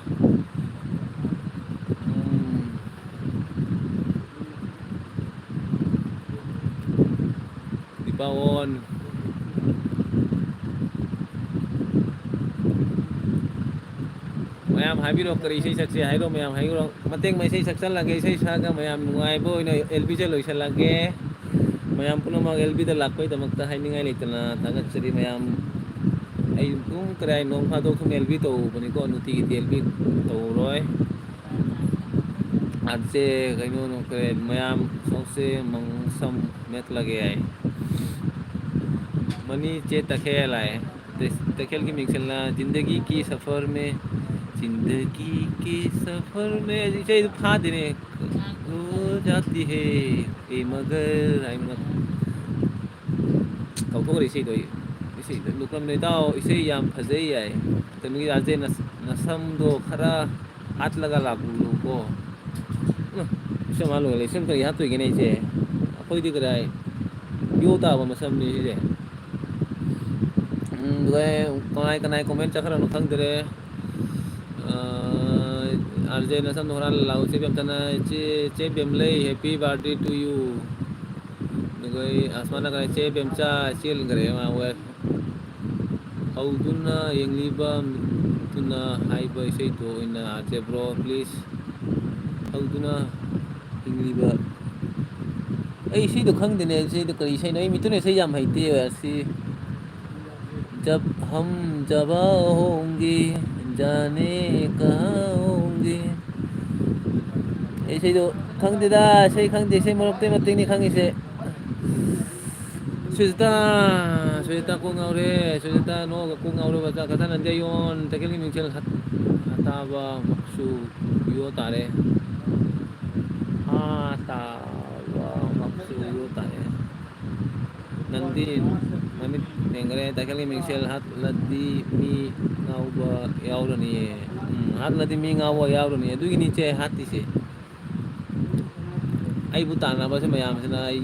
ꯎꯝ꯫ ꯗꯤꯄꯥꯋꯣꯟ꯫ ꯃꯌꯥꯝ ꯍꯥꯏꯕꯤꯔꯣ, ꯀꯔꯤ ꯏꯁꯩ ꯁꯛꯁꯦ ꯍꯥꯏꯔꯣ? ꯃꯌꯥꯝ ꯍꯥꯏꯕꯤꯔꯣ꯫ ꯃꯇꯦꯛ ꯑꯃ ꯏꯁꯩ ꯁꯛꯆꯜꯂꯒꯦ, ꯏꯁꯩ ꯁꯛꯑꯒ ꯃꯌꯥꯝ ꯅꯨꯡꯉꯥꯏꯕ ꯑꯣꯏꯅ ꯑꯦꯜ ꯕꯤꯁꯦ ꯂꯣꯏꯁꯤꯜꯂꯒꯦ꯫ ꯃꯌꯥꯝ ꯄꯨꯝꯅꯃꯛ ꯑꯦꯜ ꯕꯤꯗ ꯂꯥꯛꯄꯒꯤꯗꯃꯛꯇ ꯍꯥꯏꯅꯤꯡꯉꯥꯏ ꯂꯩꯇꯅ ꯊꯥꯒꯠꯆꯔꯤ ꯃꯌꯥꯝ꯫ ꯑꯩ ꯑꯗꯨꯝ ꯀꯔꯥꯏ ꯅꯣꯡ ꯐꯥꯗꯣꯛ ꯁꯨꯝ ꯑꯦꯜ ꯕꯤ ꯇꯧꯕꯅꯤꯀꯣ, ꯅꯨꯡꯇꯤꯒꯤꯗꯤ ꯑꯦꯜ ꯕꯤ ꯇꯧꯔꯣꯏ꯫ ꯑꯥꯔ ꯖꯦ ꯀꯩꯅꯣ ꯀꯔꯤ ꯃꯌꯥꯝ ꯁꯣꯛꯁꯦ ꯃꯪꯁꯝ ꯃꯦꯠꯂꯒꯦ ꯍꯥꯏ꯫ ꯃꯅꯤ ꯆꯦ ꯇꯈꯦꯜ ꯍꯥꯏ꯫ ꯇꯈꯦꯜꯒꯤ ꯃꯤꯡꯁꯦꯜꯅ ꯖꯤꯟꯗꯒꯤ ꯀꯤ ꯁꯐꯔ ꯃꯦ, ꯖꯤꯟꯗꯒꯤ ꯀꯤ ꯁꯐꯔ ꯃꯦ, ꯏꯁꯩꯗꯨ ꯐꯥꯗꯦꯅꯦ꯫ ꯍꯣ ꯖꯥꯇꯤ ꯍꯦ, ꯑꯦ ꯃꯒꯔ ꯍꯥꯏꯕꯅ꯫ ꯀꯥꯎꯊꯣꯛꯈ꯭ꯔꯦ ꯏꯁꯩꯗꯣ ꯑꯩ꯫ ꯏꯁꯩꯗꯣ ꯅꯣꯛꯂꯝꯗ ꯏꯇꯥꯎ, ꯏꯁꯩ ꯌꯥꯝ ꯐꯖꯩ ꯌꯥꯏ꯫ ꯀꯩꯅꯣꯒꯤ ꯑꯥꯔ ꯖꯦ ꯅꯁꯝꯗꯣ ꯈꯔ ꯍꯥꯠꯂꯒ ꯂꯥꯛꯂꯨꯀꯣ꯫ ꯎꯝ, ꯏꯁꯩ ꯃꯥ ꯂꯣꯏꯔꯦ꯫ ꯏꯁꯩ ꯀꯔꯤ ꯍꯥꯠꯇꯣꯏꯒꯦꯅꯦ ꯑꯩꯁꯦ? ꯑꯩꯈꯣꯏꯗꯤ ꯀꯗꯥꯏ ꯌꯣ ꯇꯥꯕ ꯃꯁꯝꯅꯤ ꯁꯤꯁꯦ꯫ ꯎꯝ, ꯑꯗꯨꯒ ꯀꯅꯥꯏ ꯀꯅꯥꯏ comment ꯆꯠꯈ꯭ꯔꯕꯅꯣ ꯈꯪꯗ꯭ꯔꯦ꯫ ꯑ, ꯑꯥꯔ ꯖꯦ ꯅꯁꯝꯗꯣ ꯍꯨꯔꯥꯟ ꯂꯥꯛꯎ꯫ ꯆꯦ ꯕꯦꯝꯇꯅ, ꯆꯦ, ꯆꯦ ꯕꯦꯝꯂꯩ, happy birthday to you꯫ ꯑꯗꯨꯒ ꯑꯩ ꯑꯁꯃꯥꯅ ꯀꯔꯦ, ꯆꯦ ꯕꯦꯝꯆꯥ ꯆꯦꯟꯈ꯭ꯔꯦ ꯃꯥ ꯋꯦ-, ꯍꯧꯗꯨꯅ ꯌꯦꯡꯂꯤꯕ ꯃꯤꯠꯇꯨꯅ ꯍꯥꯏꯕ ꯏꯁꯩꯗꯣ ꯑꯣꯏꯅ ꯆꯦ ꯕ꯭ꯔꯣ, please꯫ ꯍꯧꯗꯨꯅ ꯍꯤꯡꯂꯤꯕ꯫ ꯑꯩ ꯏꯁꯩꯗꯣ ꯈꯪꯗꯦꯅꯦ, ꯏꯁꯩꯗꯣ ꯀꯔꯤ ꯏꯁꯩꯅꯣ? ꯑꯩ ꯃꯤꯇꯨꯅ ꯏꯁꯩ ꯌꯥꯝ ꯍꯩꯇꯦ ꯑꯁꯤ꯫ जब हम जवा होंगे, जाने कहाँ होंगे. ꯑꯩ ꯏꯁꯩꯗꯣ ꯈꯪꯗꯦꯗ, ꯏꯁꯩ ꯈꯪꯗꯦ, ꯏꯁꯩ ꯃꯔꯛꯇꯩ ꯃꯇꯦꯛꯅꯤ ꯈꯪꯉꯤꯁꯦ. ꯁꯨꯖꯤꯇꯥ, ꯁꯨꯖꯤꯇꯥ ꯀꯣꯛ ꯉꯥꯎꯔꯦ, ꯁꯨꯖꯤꯇꯥ ꯅꯣꯛꯑꯒ ꯀꯣꯛ ꯉꯥꯎꯔꯕ ꯆꯥꯛ ꯈꯛꯇ ꯅꯟꯖꯩꯌꯣꯟ, ꯇꯈꯦꯜꯒꯤ ꯃꯤꯡꯁꯦꯜ ꯍꯠ-, ꯍꯇꯥꯕ ꯃꯛꯁꯨ ꯌꯣ ꯇꯥꯔꯦ. ꯍꯥ ꯇꯥꯕ ꯃꯛꯁꯨ ꯌꯣ ꯇꯥꯔꯦ. ꯅꯪꯗꯤ ꯃꯃꯤꯠ ꯌꯦꯡꯈꯔꯦ, ꯇꯈꯦꯜꯒꯤ ꯃꯤꯡꯁꯦꯜ ꯍꯥꯠꯂꯗꯤ ꯃꯤ ꯉꯥꯎꯕ ꯌꯥꯎꯔꯅꯤꯌꯦ. ꯎꯝ, ꯍꯥꯠꯂꯗꯤ ꯃꯤ ꯉꯥꯎꯕ ꯌꯥꯎꯔꯅꯤ, ꯑꯗꯨꯒꯤꯅꯤ ꯏꯆꯦ ꯍꯥꯠꯇꯤꯁꯦ. ꯑꯩꯕꯨ ꯇꯥꯟꯅꯕꯁꯦ ꯃꯌꯥꯝꯁꯤꯅ ꯑꯩ,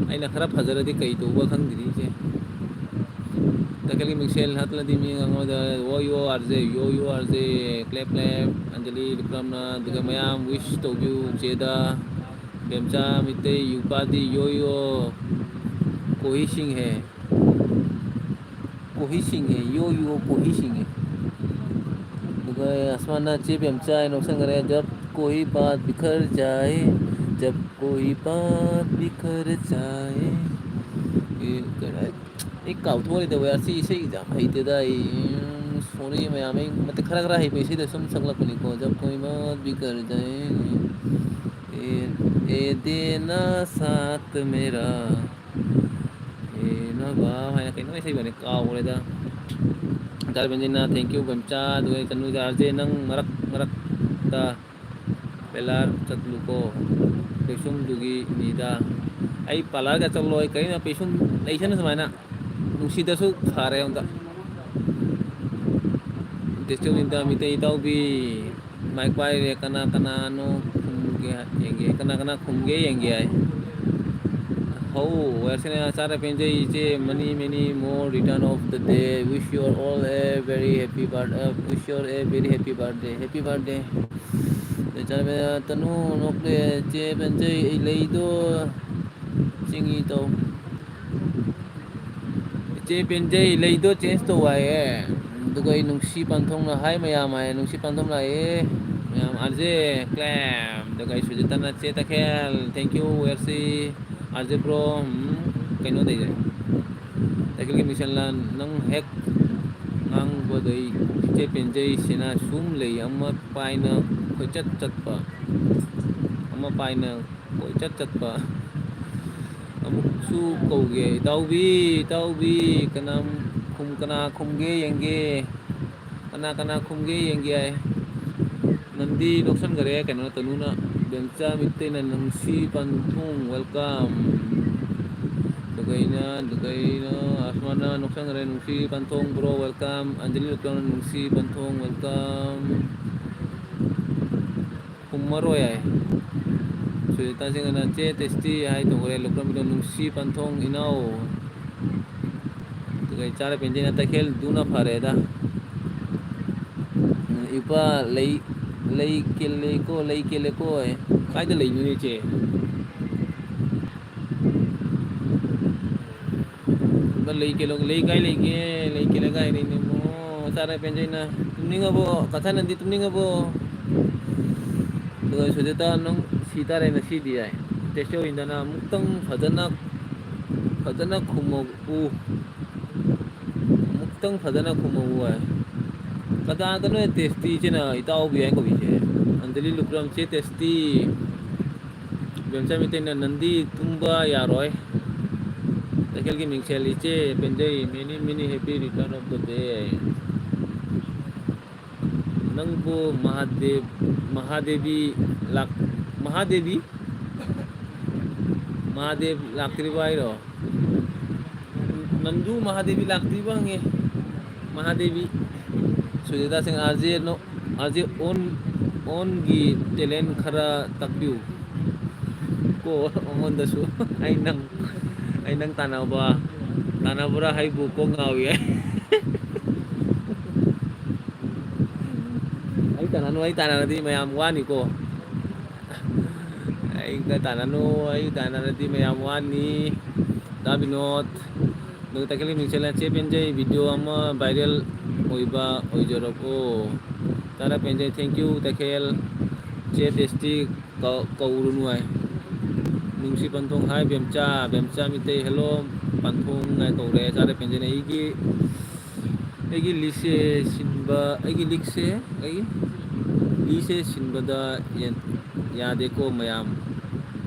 ꯑꯩꯅ ꯈꯔ ꯐꯖꯔꯗꯤ ꯀꯩ ꯇꯧꯕ ꯈꯪꯗ꯭ꯔꯤ ꯏꯆꯦ. ꯇꯈꯦꯜꯒꯤ ꯃꯤꯡꯁꯦꯜ ꯍꯥꯠꯂꯗꯤ ꯃꯤ ꯉꯥꯡꯉꯣꯏꯗ. ꯌꯣ ꯌꯣ ꯑꯥꯔ ꯖꯦ, ꯌꯣ ꯌꯣ ꯑꯥꯔ ꯖꯦ, ꯀ꯭ꯂꯦꯞ ꯀ꯭ꯂꯦꯞ, ꯑꯟꯖꯂꯤ ꯕꯤꯀ꯭ꯔꯝꯅ, ꯑꯗꯨꯒ ꯃꯌꯥꯝ ꯋꯤꯁ ꯇꯧꯕꯤꯌꯨ ꯆꯦꯗ. ꯕꯦꯝꯆꯥ ꯃꯤꯇꯩ ꯌꯨꯄꯥꯗꯤ ꯌꯣ ꯌꯣ ꯀꯣꯍꯤ ꯁꯤꯡ ꯍꯦ. ꯀꯣꯍꯤ ꯁꯤꯡ ꯍꯦ, ꯌꯣ ꯌꯣ ꯀꯣꯍꯤ ꯁꯤꯡ ꯍꯦ. ꯑꯗꯨꯒ ꯑꯁꯃꯥꯟꯅ ꯆꯦ ꯕꯦꯝꯆꯥ ꯍꯥꯏꯅ ꯅꯣꯛꯁꯟꯈꯔꯦ. ꯖꯕ ꯀꯣꯍꯤ ꯕꯥꯠ ꯕꯤꯈꯔ ꯖꯥꯏ, ꯖꯕ ꯀꯣꯍꯤ ꯕꯥꯠ ꯕꯤꯈꯔ ꯖꯥꯏ. ꯑꯦ, ꯀꯩꯅꯣ, ꯑꯩ ꯀꯥꯎꯊꯣꯛꯈ꯭ꯔꯦꯗ ꯋꯦꯌꯥꯔ, ꯁꯤ ꯏꯁꯩꯁꯦ ꯌꯥꯝ ꯍꯩꯇꯦꯗ ꯑꯩ. ꯎꯝ, ꯁꯣꯔꯤ ꯃꯌꯥꯝ, ꯑꯩ ꯃꯇꯦꯛ ꯈꯔ ꯈꯔ ꯍꯩꯕ ꯏꯁꯩꯗ ꯁꯨꯝ ꯁꯛꯂꯛꯄꯅꯤꯀꯣ. ꯖꯕ ꯀꯣꯍꯤ ꯕꯥꯠ ꯕꯤꯈꯔ ꯖꯥꯏ, ꯑꯦ, ꯑꯦ ꯗꯦꯅꯥ ꯁꯥꯊ ꯃꯦꯔꯥ, ꯑꯦ ꯅꯣꯏ ꯕꯥ ꯍꯥꯏꯅ ꯀꯩꯅꯣ ꯏꯁꯩꯕꯅꯤ ꯀꯥꯎꯈ꯭ꯔꯦꯗ. ꯗꯥ ꯕꯦꯟꯖꯤꯅ thank you ꯕꯦꯝꯆꯥ, ꯑꯗꯨꯒ ꯀꯩꯅꯣ ꯑꯥꯔ ꯖꯦ ꯅꯪ ꯃꯔꯛ ꯃꯔꯛꯇ ꯄꯦꯂꯥꯔ ꯆꯠꯂꯨꯀꯣ, ꯄꯩꯁꯨꯝꯗꯨꯒꯤ ꯃꯤꯗ. ꯑꯩ ꯄꯥꯔꯂꯔꯒ ꯆꯠꯂꯣꯏ, ꯀꯔꯤꯅꯣ ꯄꯩꯁꯨꯝ ꯂꯩꯁꯅꯨ ꯁꯨꯃꯥꯏꯅ, ꯅꯨꯡꯁꯤꯗꯁꯨ ꯐꯔꯦ ꯑꯝꯇ. ꯗꯤꯁꯇ꯭ꯔꯤꯛ ꯅꯤꯡꯊ ꯃꯤꯇꯩ ꯏꯇꯥꯎꯕꯤ ꯃꯥꯏꯛ ꯄꯥꯏꯔꯦ, ꯀꯅꯥ ꯀꯅꯥꯅꯣ ꯈꯨꯝꯒꯦ ꯌꯦꯡꯒꯦ, ꯀꯅꯥ ꯀꯅꯥ ꯈꯨꯝꯒꯦ ꯌꯦꯡꯒꯦ ꯍꯥꯏ. ꯍꯧ ꯋꯦꯔꯁꯤꯅ ꯆꯥꯔ ꯄꯦꯟꯖꯩ ꯏꯆꯦ, many many more return of the day, wish you all a very happy birth-, uh, wish you all a very happy birthday, happy birthday. ꯆꯥꯔ ꯇꯅꯨ ꯅꯣꯛꯂꯦ, ꯆꯦ ꯄꯦꯟꯖꯩ ꯑꯩ ꯂꯩꯗꯣ ꯆꯤꯡꯉꯤ ꯇꯧ. ꯏꯆꯦ ꯄꯦꯟꯖꯩ, ꯂꯩꯗꯣ change ꯇꯧ ꯍꯥꯏꯌꯦ꯫ ꯑꯗꯨꯒ ꯑꯩ ꯅꯨꯡꯁꯤ ꯄꯥꯟꯊꯧꯅ ꯍꯥꯏ ꯃꯌꯥꯝ ꯍꯥꯏꯌꯦ, ꯅꯨꯡꯁꯤ ꯄꯥꯟꯊꯧꯅ ꯍꯥꯏꯌꯦ ꯃꯌꯥꯝ꯫ ꯑꯥꯔ ꯖꯦ ꯀ꯭ꯂꯦꯝ꯫ ꯑꯗꯨꯒ ꯑꯩ ꯁꯨꯖꯤꯇꯅ ꯆꯦ ꯇꯈꯦꯜ, thank you, ꯋꯦꯔꯁꯤ, ꯑꯥꯔ ꯖꯦ ꯕ꯭ꯔꯣ, ꯎꯝ, ꯀꯩꯅꯣ ꯂꯩꯔꯦ꯫ ꯇꯥꯏꯀꯦꯜꯒꯤ ꯃꯤꯡꯁꯦꯜꯅ ꯅꯪ ꯍꯦꯛ ꯉꯥꯡꯕꯗꯩ ꯏꯆꯦ ꯄꯦꯟꯖꯩ ꯁꯤꯅ ꯁꯨꯝ ꯂꯩ, ꯑꯃ ꯄꯥꯏꯅ ꯀꯣꯏꯆꯠ ꯆꯠꯄ, ꯑꯃ ꯄꯥꯏꯅ ꯀꯣꯏꯆꯠ ꯆꯠꯄ꯫ ꯑꯃꯨꯛꯁꯨ ꯀꯧꯒꯦ, "ꯏꯇꯥꯎꯕꯤ, ꯏꯇꯥꯎꯕꯤ", ꯀꯅꯥ ꯈꯨꯝ-, ꯀꯅꯥ ꯈꯨꯝꯒꯦ ꯌꯦꯡꯒꯦ, ꯀꯅꯥ ꯀꯅꯥ ꯈꯨꯝꯒꯦ ꯌꯦꯡꯒꯦ ꯍꯥꯏ꯫ ꯅꯟꯗꯤ ꯂꯧꯁꯟꯈꯔꯦ, ꯀꯩꯅꯣ, ꯇꯅꯨꯅ꯫ ꯕꯦꯝꯆꯥ ꯃꯤꯇꯩꯅ ꯅꯨꯡꯁꯤ ꯄꯟꯊꯨꯡ, welcome꯫ ꯗꯨꯒꯩꯅ, ꯗꯨꯒꯩꯅ, ꯑꯁꯃꯥꯅ ꯂꯧꯁꯟꯈꯔꯦ, ꯅꯨꯡꯁꯤ ꯄꯟꯊꯣꯡ bro, welcome꯫ ꯑꯟꯖꯂꯤ ꯂꯨꯀ꯭ꯔꯝꯅ ꯅꯨꯡꯁꯤ ꯄꯟꯊꯣꯡ, welcome꯫ ꯈꯨꯝꯃꯔꯣꯏ ꯍꯥꯏ꯫ ꯁꯨꯖꯤꯇꯥ ꯁꯤꯡꯍꯅ ꯆꯦ ꯇꯦꯁꯇꯤ ꯍꯥꯏ ꯇꯧꯈ꯭ꯔꯦ, ꯂꯨꯀ꯭ꯔꯝꯕꯤꯗꯣ ꯅꯨꯡꯁꯤ ꯄꯟꯊꯣꯡ ꯏꯅꯥꯎ꯫ ꯑꯗꯨꯒ ꯏꯆꯥꯔ ꯄꯦꯟꯖꯩꯅ ꯇꯈꯦꯜꯗꯨꯅ ꯐꯔꯦꯗ꯫ ꯏꯄꯥ ꯂꯩ, ꯂꯩ ꯀꯦꯜꯂꯦꯀꯣ, ꯂꯩ ꯀꯦꯜꯂꯦꯀꯣ꯫ ꯀꯥꯏꯗ ꯂꯩꯅꯣꯅꯦ ꯏꯆꯦ? ꯂꯩ ꯀꯦꯜꯂꯣ, ꯂꯩ ꯀꯥꯏ ꯂꯩꯒꯦ? ꯂꯩ ꯀꯦꯜꯂ ꯀꯥꯏ ꯂꯩꯅꯦ? ꯑꯣ, ꯆꯥꯔꯦ ꯄꯦꯟꯖꯩꯅ꯫ ꯇꯨꯝꯅꯤꯡꯉꯕꯣ? ꯀꯊꯥꯅꯟꯗꯤ ꯇꯨꯝꯅꯤꯡꯉꯕꯣ? ꯑꯗꯨꯒ ꯁꯨꯖꯥꯇꯥ, ꯅꯪ ꯁꯤ ꯇꯥꯔꯦ ꯉꯁꯤꯗꯤ ꯍꯥꯏ꯫ ꯇꯦꯁꯇꯤ ꯑꯣꯏꯗꯅ ꯑꯃꯨꯛꯇꯪ ꯐꯖꯅ, ꯐꯖꯅ ꯈꯨꯝꯃꯛꯎ꯫ ꯑꯃꯨꯛꯇꯪ ꯐꯖꯅ ꯈꯨꯝꯃꯛꯎ ꯍꯥꯏ꯫ ꯀꯗꯥꯗꯅꯣ ꯇꯦꯁꯇꯤ ꯏꯆꯦꯅ ꯏꯇꯥꯎꯕꯤ ꯍꯥꯏꯅ ꯀꯧꯔꯤꯁꯦ? ꯑꯟꯖꯂꯤ ꯂꯨꯀ꯭ꯔꯝ, ꯆꯦ ꯇꯦꯁꯇꯤ꯫ ꯕꯦꯝꯆꯥ ꯃꯩꯇꯩꯅ ꯅꯟꯗꯤ ꯇꯨꯝꯕ ꯌꯥꯔꯣꯏ꯫ ꯇꯈꯦꯜꯒꯤ ꯃꯤꯡꯁꯦꯜ ꯏꯆꯦ ꯄꯦꯟꯖꯩ, many many happy return of the day꯫ ꯅꯪꯕꯨ ꯃꯍꯥꯗꯦꯕ, ꯃꯍꯥꯗꯦꯕꯤ ꯂꯥꯛ-, ꯃꯍꯥꯗꯦꯕꯤ? ꯃꯍꯥꯗꯦꯕ ꯂꯥꯛꯇ꯭ꯔꯤꯕ ꯍꯥꯏꯔꯣ? ꯅꯟꯗꯨ ꯃꯍꯥꯗꯦꯕꯤ ꯂꯥꯛꯇ꯭ꯔꯤꯕ ꯍꯪꯉꯦ꯫ ꯃꯍꯥꯗꯦꯕꯤ꯫ ꯁꯨꯖꯥꯇꯥ ꯁꯤꯡ, RJ ꯅꯣ-, RJ ꯑꯣꯟ, ꯑꯣꯟꯒꯤ talent ꯈꯔ ꯇꯥꯛꯄꯤꯌꯨ꯫ ꯀꯣ, ꯑꯩꯉꯣꯟꯗꯁꯨ꯫ ꯑꯩ ꯅꯪ, ꯑꯩ ꯅꯪ ꯇꯥꯟꯅꯕ, ꯇꯥꯟꯅꯕ꯭ꯔꯥ ꯍꯥꯏꯕꯨ ꯀꯣꯛ ꯉꯥꯎꯏ꯫ ꯑꯩ ꯇꯥꯟꯅꯅꯨ, ꯑꯩ ꯇꯥꯟꯅꯔꯗꯤ ꯃꯌꯥꯝ ꯋꯥꯅꯤꯀꯣ꯫ ꯑꯩꯒ ꯇꯥꯟꯅꯅꯨ, ꯑꯩ ꯇꯥꯟꯅꯔꯗꯤ ꯃꯌꯥꯝ ꯋꯥꯅꯤ꯫ ꯗꯥ ꯕꯤꯅꯣꯗ, ꯑꯗꯨꯒ ꯇꯈꯦꯜꯒꯤ ꯃꯤꯡꯁꯦꯜꯅ ꯆꯦ ꯄꯦꯟꯖꯩ video ꯑꯃ viral ꯑꯣꯏꯕ ꯑꯣꯏꯖꯔꯛꯑꯣ꯫ ꯇꯥꯔꯥ ꯄꯦꯟꯖꯩ, thank you ꯇꯈꯦꯜ꯫ ꯆꯦ ꯇꯦꯁꯇꯤ ꯀꯧ-, ꯀꯧꯔꯨꯅꯨ ꯍꯥꯏ꯫ ꯅꯨꯡꯁꯤ ꯄꯟꯊꯣꯡ꯫ ꯍꯥꯏ ꯕꯦꯝꯆꯥ, ꯕꯦꯝꯆꯥ ꯃꯤꯇꯩ꯫ ꯍꯦꯜꯂꯣ ꯄꯟꯊꯣꯡ ꯍꯥꯏ ꯀꯧꯔꯦ꯫ ꯆꯥꯔꯦ ꯄꯦꯟꯖꯩꯅ ꯑꯩꯒꯤ ꯑꯩꯒꯤ ꯂꯤꯛꯁꯦ ꯁꯤꯟꯕ, ꯑꯩꯒꯤ ꯂꯤꯛꯁꯦ, ꯑꯩꯒꯤ ꯂꯤꯁꯦ ꯁꯤꯟꯕꯗ ꯌꯦꯟ-, ꯌꯥꯗꯦꯀꯣ ꯃꯌꯥꯝ꯫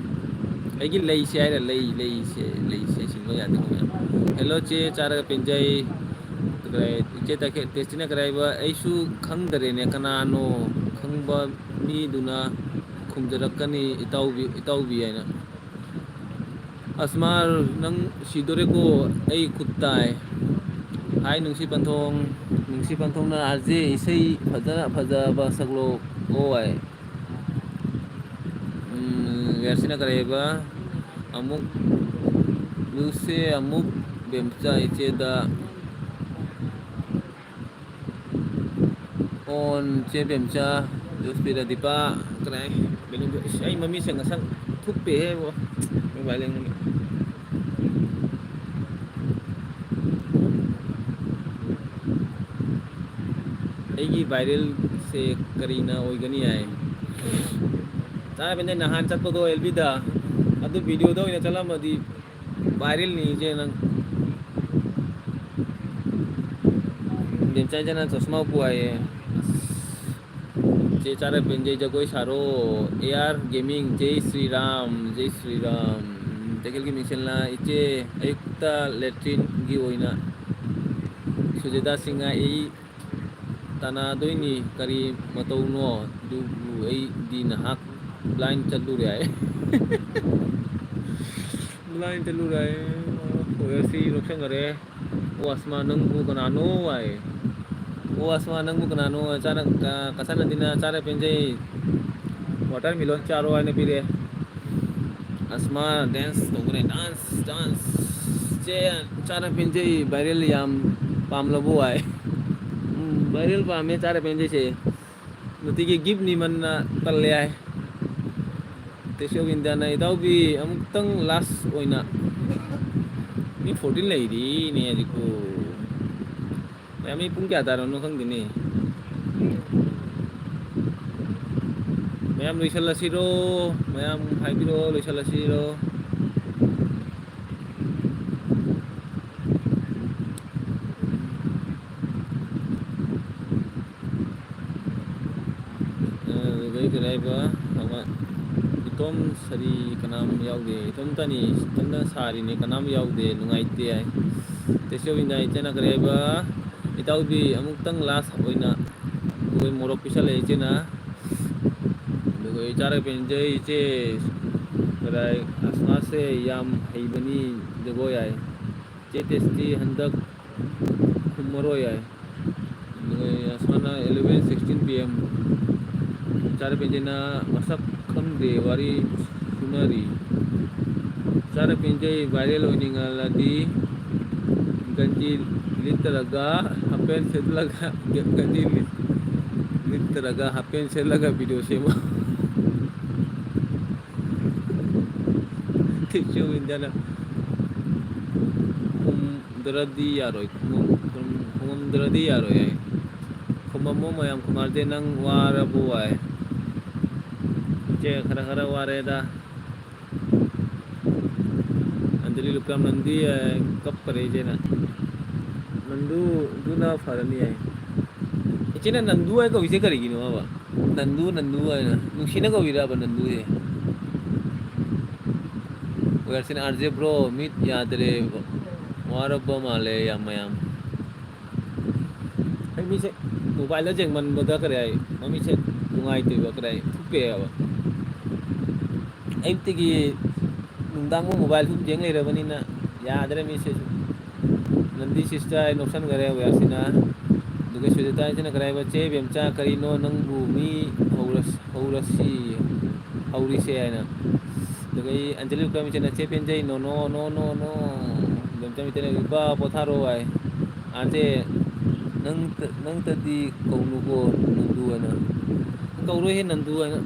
ꯑꯩꯒꯤ ꯂꯩꯁꯦ ꯍꯥꯏꯔ, ꯂꯩ, ꯂꯩꯁꯦ, ꯂꯩꯁꯦ ꯁꯤꯟꯕ ꯌꯥꯗꯦꯀꯣ ꯃꯌꯥꯝ꯫ ꯍꯦꯜꯂꯣ ꯆꯦ, ꯆꯥꯔꯒ ꯄꯦꯟꯖꯩ꯫ ꯀꯗꯥꯏ-, ꯏꯆꯦ ꯇꯈꯦ-, ꯇꯦꯁꯇꯤꯅ ꯀꯗꯥꯏꯕ? ꯑꯩꯁꯨ ꯈꯪꯗꯔꯦꯅꯦ, ꯀꯅꯥꯅꯣ? ꯈꯪꯕ ꯃꯤꯗꯨꯅ ꯈꯨꯝꯖꯔꯛꯀꯅꯤ, ꯏꯇꯥꯎꯕꯤ, ꯏꯇꯥꯎꯕꯤ ꯍꯥꯏꯅ꯫ ꯑꯁꯃꯥꯔ, ꯅꯪ ꯁꯤꯗꯣꯔꯦꯀꯣ, ꯑꯩ ꯈꯨꯠ ꯇꯥꯏ꯫ ꯍꯥꯏ ꯅꯨꯡꯁꯤ ꯄꯟꯊꯣꯡ, ꯅꯨꯡꯁꯤ ꯄꯟꯊꯣꯡꯅ ꯑꯥꯔꯖꯦ ꯏꯁꯩ ꯐꯖꯅ ꯐꯖꯕ ꯁꯛꯂꯛꯑꯣ ꯍꯥꯏ꯫ ꯎꯝ, ꯌꯥꯔꯁꯤꯅ ꯀꯔꯤ ꯍꯥꯏꯕ? ꯑꯃꯨꯛ ꯂꯨꯁꯦ ꯑꯃꯨꯛ ꯕꯦꯝꯆꯥ ꯏꯆꯦꯗ ꯑꯣꯟ ꯆꯦ ꯕꯦꯝꯆꯥ, ꯖꯣꯁꯄꯤꯔ ꯗꯤꯄꯥ, ꯀꯅꯥ? ꯕꯦꯂꯨꯟꯗꯣ꯫ ꯏꯁ, ꯑꯩ ꯃꯃꯤꯠꯁꯦ ꯉꯁꯪ ꯊꯨꯞꯄꯦꯍꯦ ꯏꯕꯣ꯫ ꯃꯣꯕꯥꯏꯜ ꯌꯦꯡꯕꯒꯤ꯫ ꯑꯩꯒꯤ ꯚꯥꯏꯔꯦꯜꯁꯦ ꯀꯔꯤꯅ ꯑꯣꯏꯒꯅꯤ ꯍꯥꯏ? ꯆꯥꯕꯅꯦ ꯅꯍꯥꯟ ꯆꯠꯄꯗꯣ ꯑꯦꯜꯕꯤꯗ, ꯑꯗꯨ ꯚꯤꯗꯤꯑꯣꯗ ꯑꯣꯏꯅ ꯆꯠꯂꯝꯃꯗꯤ ꯚꯥꯏꯔꯦꯜꯅꯤ ꯏꯆꯦ ꯅꯪ꯫ ꯕꯦꯝꯆꯥꯏ ꯆꯅ ꯆꯁꯃꯥ ꯎꯞꯄꯨ ꯍꯥꯏꯌꯦ꯫ ꯑꯁ, ꯆꯦ ꯆꯥꯔ ꯄꯦꯟꯖꯩ ꯖꯒꯣꯏ ꯁꯥꯔꯣ꯫ A R gaming, Jai Shri Ram, Jai Shri Ram. ꯇꯈꯦꯜꯒꯤ ꯃꯤꯡꯁꯦꯜꯅ ꯏꯆꯦ ꯑꯌꯨꯛꯇ ꯂꯦꯇ꯭ꯔꯤꯟꯒꯤ ꯑꯣꯏꯅ ꯁꯨꯖꯦꯇꯥ ꯁꯤꯡ ꯉꯥꯛꯏ꯫ ꯇꯥꯟꯅꯗꯣꯏꯅꯤ꯫ ꯀꯔꯤ ꯃꯇꯧꯅꯣ? ꯑꯗꯨꯕꯨ ꯑꯩꯗꯤ ꯅꯍꯥꯛ ꯕ꯭ꯂꯥꯏꯟ ꯆꯠꯂꯨꯔꯦ ꯍꯥꯏ꯫ ꯕ꯭ꯂꯥꯏꯟ ꯆꯠꯂꯨꯔꯦ ꯍꯥꯏ꯫ ꯁꯤ ꯂꯧꯁꯟꯈꯔꯦ꯫ ꯑꯣ ꯑꯁꯃꯥ ꯅꯪꯕꯨ ꯀꯅꯥꯅꯣ ꯍꯥꯏ꯫ ꯑꯣ ꯑꯁꯃꯥ ꯅꯪꯕꯨ ꯀꯅꯥꯅꯣ? ꯆꯥꯅ-, ꯀ-, ꯀꯆꯥꯅꯗꯤꯅ ꯆꯥꯔ ꯄꯦꯟꯖꯩ꯫ ꯋꯥꯇꯔꯃꯦꯂꯣꯟ ꯆꯥꯔꯣ ꯍꯥꯏꯅ ꯄꯤꯔꯛꯑꯦ꯫ ꯑꯁꯃꯥ ꯗꯦꯟꯁ ꯇꯧꯈ꯭ꯔꯦ꯫ Dance, dance. ꯆꯦ, ꯆꯥꯅ ꯄꯦꯟꯖꯩ, ꯚꯥꯏꯔꯦꯜ ꯌꯥꯝ ꯄꯥꯝꯂꯕꯣ ꯍꯥꯏ꯫ ꯎꯝ, ꯚꯥꯏꯔꯦꯜ ꯄꯥꯝꯃꯦ ꯆꯥꯅ ꯄꯦꯟꯖꯩꯁꯦ꯫ ꯅꯨꯡꯇꯤꯒꯤ ꯒꯤꯐ ꯅꯤꯃꯟꯅ ꯇꯜꯂꯦ ꯍꯥꯏ꯫ ꯇꯦꯁꯤ ꯑꯣꯐ ꯏꯟꯗꯤꯌꯥꯅ ꯏꯇꯥꯎꯕꯤ ꯑꯃꯨꯛꯇꯪ ꯂꯥꯁ ꯑꯣꯏꯅ꯫ ꯃꯤ ꯐꯣꯔꯇꯤꯟ ꯂꯩꯔꯤꯅꯦ ꯍꯧꯖꯤꯛꯄꯨ꯫ ꯃꯌꯥꯝ, ꯃꯤ ꯄꯨꯡ ꯀꯌꯥ ꯇꯥꯔꯕꯅꯣ ꯈꯪꯗꯦꯅꯦ꯫ ꯃꯌꯥꯝ ꯂꯣꯏꯁꯤꯜꯂꯁꯤꯔꯣ? ꯃꯌꯥꯝ ꯍꯥꯏꯕꯤꯔꯛꯑꯣ, ꯂꯣꯏꯁꯤꯜꯂꯁꯤꯔꯣ? ꯑꯗꯨꯗꯩ ꯀꯔꯤ ꯍꯥꯏꯕ ꯑꯃ, ꯏꯇꯣꯝ ꯁꯥꯔꯤ ꯀꯅꯥꯝ ꯌꯥꯎꯗꯦ, ꯏꯇꯣꯝꯇꯅꯤ, ꯏꯇꯣꯝꯇ ꯁꯥꯔꯤꯅꯤ, ꯀꯅꯥꯝ ꯌꯥꯎꯗꯦ, ꯅꯨꯡꯉꯥꯏꯇꯦ ꯍꯥꯏ꯫ ꯇꯦꯁ ꯑꯣꯐ ꯏꯟꯗꯤꯌꯥ ꯏꯆꯦꯅ ꯀꯔꯤ ꯍꯥꯏꯕ, ꯏꯇꯥꯎꯕꯤ ꯑꯃꯨꯛꯇꯪ ꯂꯥꯁ ꯑꯣꯏꯅ ꯑꯩꯈꯣꯏ ꯃꯣꯔꯣꯛ ꯄꯤꯁꯜꯂꯛꯑꯦ ꯏꯆꯦꯅ꯫ ꯑꯗꯨꯒ ꯏꯆꯥꯔ ꯄꯦꯟꯖꯩ ꯏꯆꯦ, ꯀꯗꯥꯏ ꯑꯁꯃꯥꯁꯦ ꯌꯥꯝ ꯍꯩꯕꯅꯤ ꯖꯒꯣꯏ ꯍꯥꯏ꯫ ꯆꯦ ꯇꯦꯁꯇꯤ ꯍꯟꯗꯛ ꯈꯨꯝꯃꯔꯣꯏ ꯍꯥꯏ꯫ ꯑꯗꯨꯒ ꯑꯁꯃꯥꯅ eleven sixteen P M꯫ ꯆꯥꯔ ꯄꯦꯟꯖꯩꯅ ꯃꯁꯛ ꯈꯪꯗꯦ ꯋꯥꯔꯤ ꯁꯨꯅꯔꯤ꯫ ꯆꯥꯔ ꯄꯦꯟꯖꯩ viral ꯑꯣꯏꯅꯤꯡꯉꯂꯗꯤ ꯒꯟꯖꯤ ꯂꯤꯠꯇꯔꯒ ꯍꯥꯞ ꯄꯦꯟ ꯁꯦꯠꯂꯒ, ꯒꯟꯖꯤ ꯂꯤꯠ-, ꯂꯤꯠꯇꯔꯒ ꯍꯥꯞ ꯄꯦꯟ ꯁꯦꯠꯂꯒ video ꯁꯦꯝꯃꯣ꯫ ꯇꯦꯁ ꯑꯣꯐ ꯏꯟꯗꯤꯌꯥꯅ ꯈꯨꯝꯗ꯭ꯔꯗꯤ ꯌꯥꯔꯣꯏ, ꯈꯨꯝꯃꯝ-, ꯈꯨꯝ-, ꯈꯨꯝꯃꯝꯗ꯭ꯔꯗꯤ ꯌꯥꯔꯣꯏ ꯍꯥꯏ꯫ ꯈꯨꯝꯃꯝꯃꯣ ꯃꯌꯥꯝ, ꯈꯨꯝꯃꯥꯗꯦ ꯅꯪ ꯋꯥꯔꯕꯣ ꯍꯥꯏ꯫ ꯏꯆꯦ ꯈꯔ ꯈꯔ ꯋꯥꯔꯦꯗ꯫ ꯑꯟꯖꯂꯤ ꯂꯨꯀ꯭ꯔꯥꯝ ꯅꯟꯗꯤ, ꯑꯦ, ꯀꯞꯄꯔꯦ ꯏꯆꯦꯅ꯫ ꯅꯟꯗꯨꯗꯨꯅ ꯐꯔꯅꯤ ꯍꯥꯏ꯫ ꯏꯆꯦꯅ ꯅꯟꯗꯨ ꯍꯥꯏ ꯀꯧꯏꯁꯦ ꯀꯔꯤꯒꯤꯅꯣ ꯍꯥꯏꯕ? ꯅꯟꯗꯨ, ꯅꯟꯗꯨ ꯍꯥꯏꯅ ꯅꯨꯡꯁꯤꯅ ꯀꯧꯏꯔꯕ ꯅꯟꯗꯨꯁꯦ? ꯋꯦꯌꯔꯁꯤꯅ ꯑꯥꯔ ꯖꯦ ꯕ꯭ꯔꯣ, ꯃꯤꯠ ꯌꯥꯗ꯭ꯔꯦ, ꯋꯥꯔꯕ ꯃꯥꯜꯂꯦ ꯌꯥꯝ ꯃꯌꯥꯝ꯫ ꯑꯩ ꯃꯤꯠꯁꯦ ꯃꯣꯕꯥꯏꯜꯗ ꯌꯦꯡꯃꯟꯕꯗ ꯀꯔꯤ ꯍꯥꯏ, ꯃꯃꯤꯠꯁꯦ ꯅꯨꯡꯉꯥꯏꯇꯦꯕ, ꯀꯔꯤ ꯍꯥꯏ, ꯊꯨꯞꯄꯦꯕ꯫ ꯑꯌꯨꯛꯇꯒꯤ ꯅꯨꯡꯗꯥꯡꯕꯨ ꯃꯣꯕꯥꯏꯜ ꯁꯨꯝ ꯌꯦꯡ ꯂꯩꯔꯕꯅꯤꯅ ꯌꯥꯗ꯭ꯔꯦ ꯃꯤꯠꯁꯦ꯫ ꯅꯟꯗꯤ ꯁꯤꯁꯇꯔ ꯍꯥꯏ ꯅꯣꯛꯁꯟꯈꯔꯦ ꯋꯦꯌꯔꯁꯤꯅ꯫ ꯑꯗꯨꯒ ꯁꯨꯖꯥꯇꯥꯁꯤꯅ ꯀꯔꯤ ꯍꯥꯏꯕ, "ꯆꯦ ꯕꯦꯝꯆꯥ, ꯀꯔꯤꯅꯣ ꯅꯪꯕꯨ ꯃꯤ ꯍꯧꯔꯁ-, ꯍꯧꯔꯁꯤ, ꯍꯧꯔꯤꯁꯦ?" ꯍꯥꯏꯅ꯫ ꯑꯗꯨꯒ ꯑꯩ ꯑꯟꯖꯂꯤ ꯀꯃꯤꯁꯅ, "ꯆꯦ ꯄꯦꯟꯖꯩ, no, no, no, no, no." ꯕꯦꯝꯆꯥ ꯃꯤꯇꯅ, "ꯏꯄꯥ ꯄꯣꯊꯥꯔꯣ" ꯍꯥꯏ꯫ ꯑꯥꯔꯁꯦ, "ꯅꯪ, ꯅꯪꯇꯗꯤ ꯀꯧꯅꯨꯀꯣ ꯅꯟꯗꯨ" ꯍꯥꯏꯅ꯫ "ꯀꯧꯔꯣꯏꯍꯦ ꯅꯟꯗꯨ" ꯍꯥꯏꯅ꯫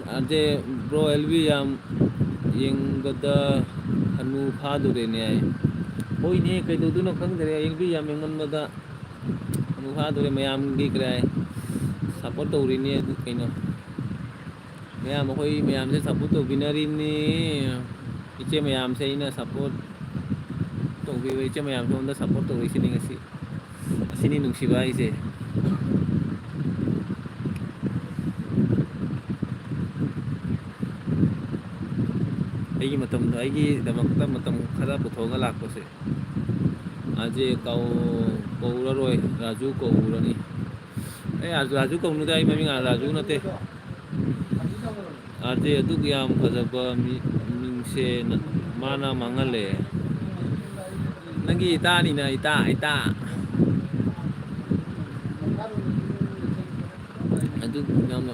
ꯑꯥꯔꯁꯦ, "ꯕ꯭ꯔꯣ ꯑꯦꯜ ꯕꯤ ꯌꯥꯝ ꯌꯦꯡꯕꯗ ꯍꯅꯨ ꯐꯥꯗꯣꯔꯦꯅꯦ" ꯍꯥꯏ꯫ ꯍꯣꯏꯅꯦ, ꯀꯩꯗꯧꯗꯣꯏꯅꯣ ꯈꯪꯗꯔꯦ, ꯑꯦꯜ ꯕꯤ ꯌꯥꯝ ꯌꯦꯡꯃꯟꯕꯗ꯫ ꯍꯅꯨ ꯐꯥꯗꯣꯔꯦ ꯃꯌꯥꯝꯒꯤ ꯀꯔꯥꯏ꯫ ꯁꯞꯄꯣꯔꯠ ꯇꯧꯔꯤꯅꯦ ꯑꯗꯨ ꯀꯩꯅꯣ꯫ ꯃꯌꯥꯝ, ꯑꯩꯈꯣꯏ ꯃꯌꯥꯝꯁꯦ ꯁꯞꯄꯣꯔꯠ ꯇꯧꯕꯤꯅꯔꯤꯅꯤ꯫ ꯏꯆꯦ ꯃꯌꯥꯝꯁꯦ ꯑꯩꯅ ꯁꯞꯄꯣꯔꯠ ꯇꯧꯕꯤꯕ ꯏꯆꯦ ꯃꯌꯥꯝꯁꯦ ꯑꯩꯉꯣꯟꯗ ꯁꯞꯄꯣꯔꯠ ꯇꯧꯔꯛꯏꯁꯤꯅꯤ ꯉꯁꯤ꯫ ꯑꯁꯤꯅꯤ ꯅꯨꯡꯁꯤꯕ ꯍꯥꯏꯁꯦ꯫ ꯑꯩꯒꯤ ꯃꯇꯝꯗ, ꯑꯩꯒꯤꯗꯃꯛꯇ ꯃꯇꯝ ꯈꯔ ꯄꯨꯊꯣꯛꯑꯒ ꯂꯥꯛꯄꯁꯦ꯫ ꯑꯖꯦ ꯀꯧ-, ꯀꯧꯔꯔꯣꯏ, ꯔꯥꯖꯨ ꯀꯧꯔꯅꯤ꯫ ꯑꯦ, ꯔꯥꯖꯨ, ꯔꯥꯖꯨ ꯀꯧꯅꯨꯗ, ꯑꯩ ꯃꯃꯤꯡ ꯔꯥꯖꯨ ꯅꯠꯇꯦ꯫ ꯑꯥꯔ ꯖꯦ ꯑꯗꯨꯛ ꯌꯥꯝ ꯐꯖꯕ ꯃꯤ-, ꯃꯤꯡꯁꯦ ꯅ-, ꯃꯥꯅ ꯃꯥꯡꯍꯜꯂꯦ꯫ ꯅꯪꯒꯤ ꯏꯇꯥꯅꯤꯅ, ꯏꯇꯥ, ꯏꯇꯥ꯫ ꯑꯗꯨ ꯌꯥꯝꯅ,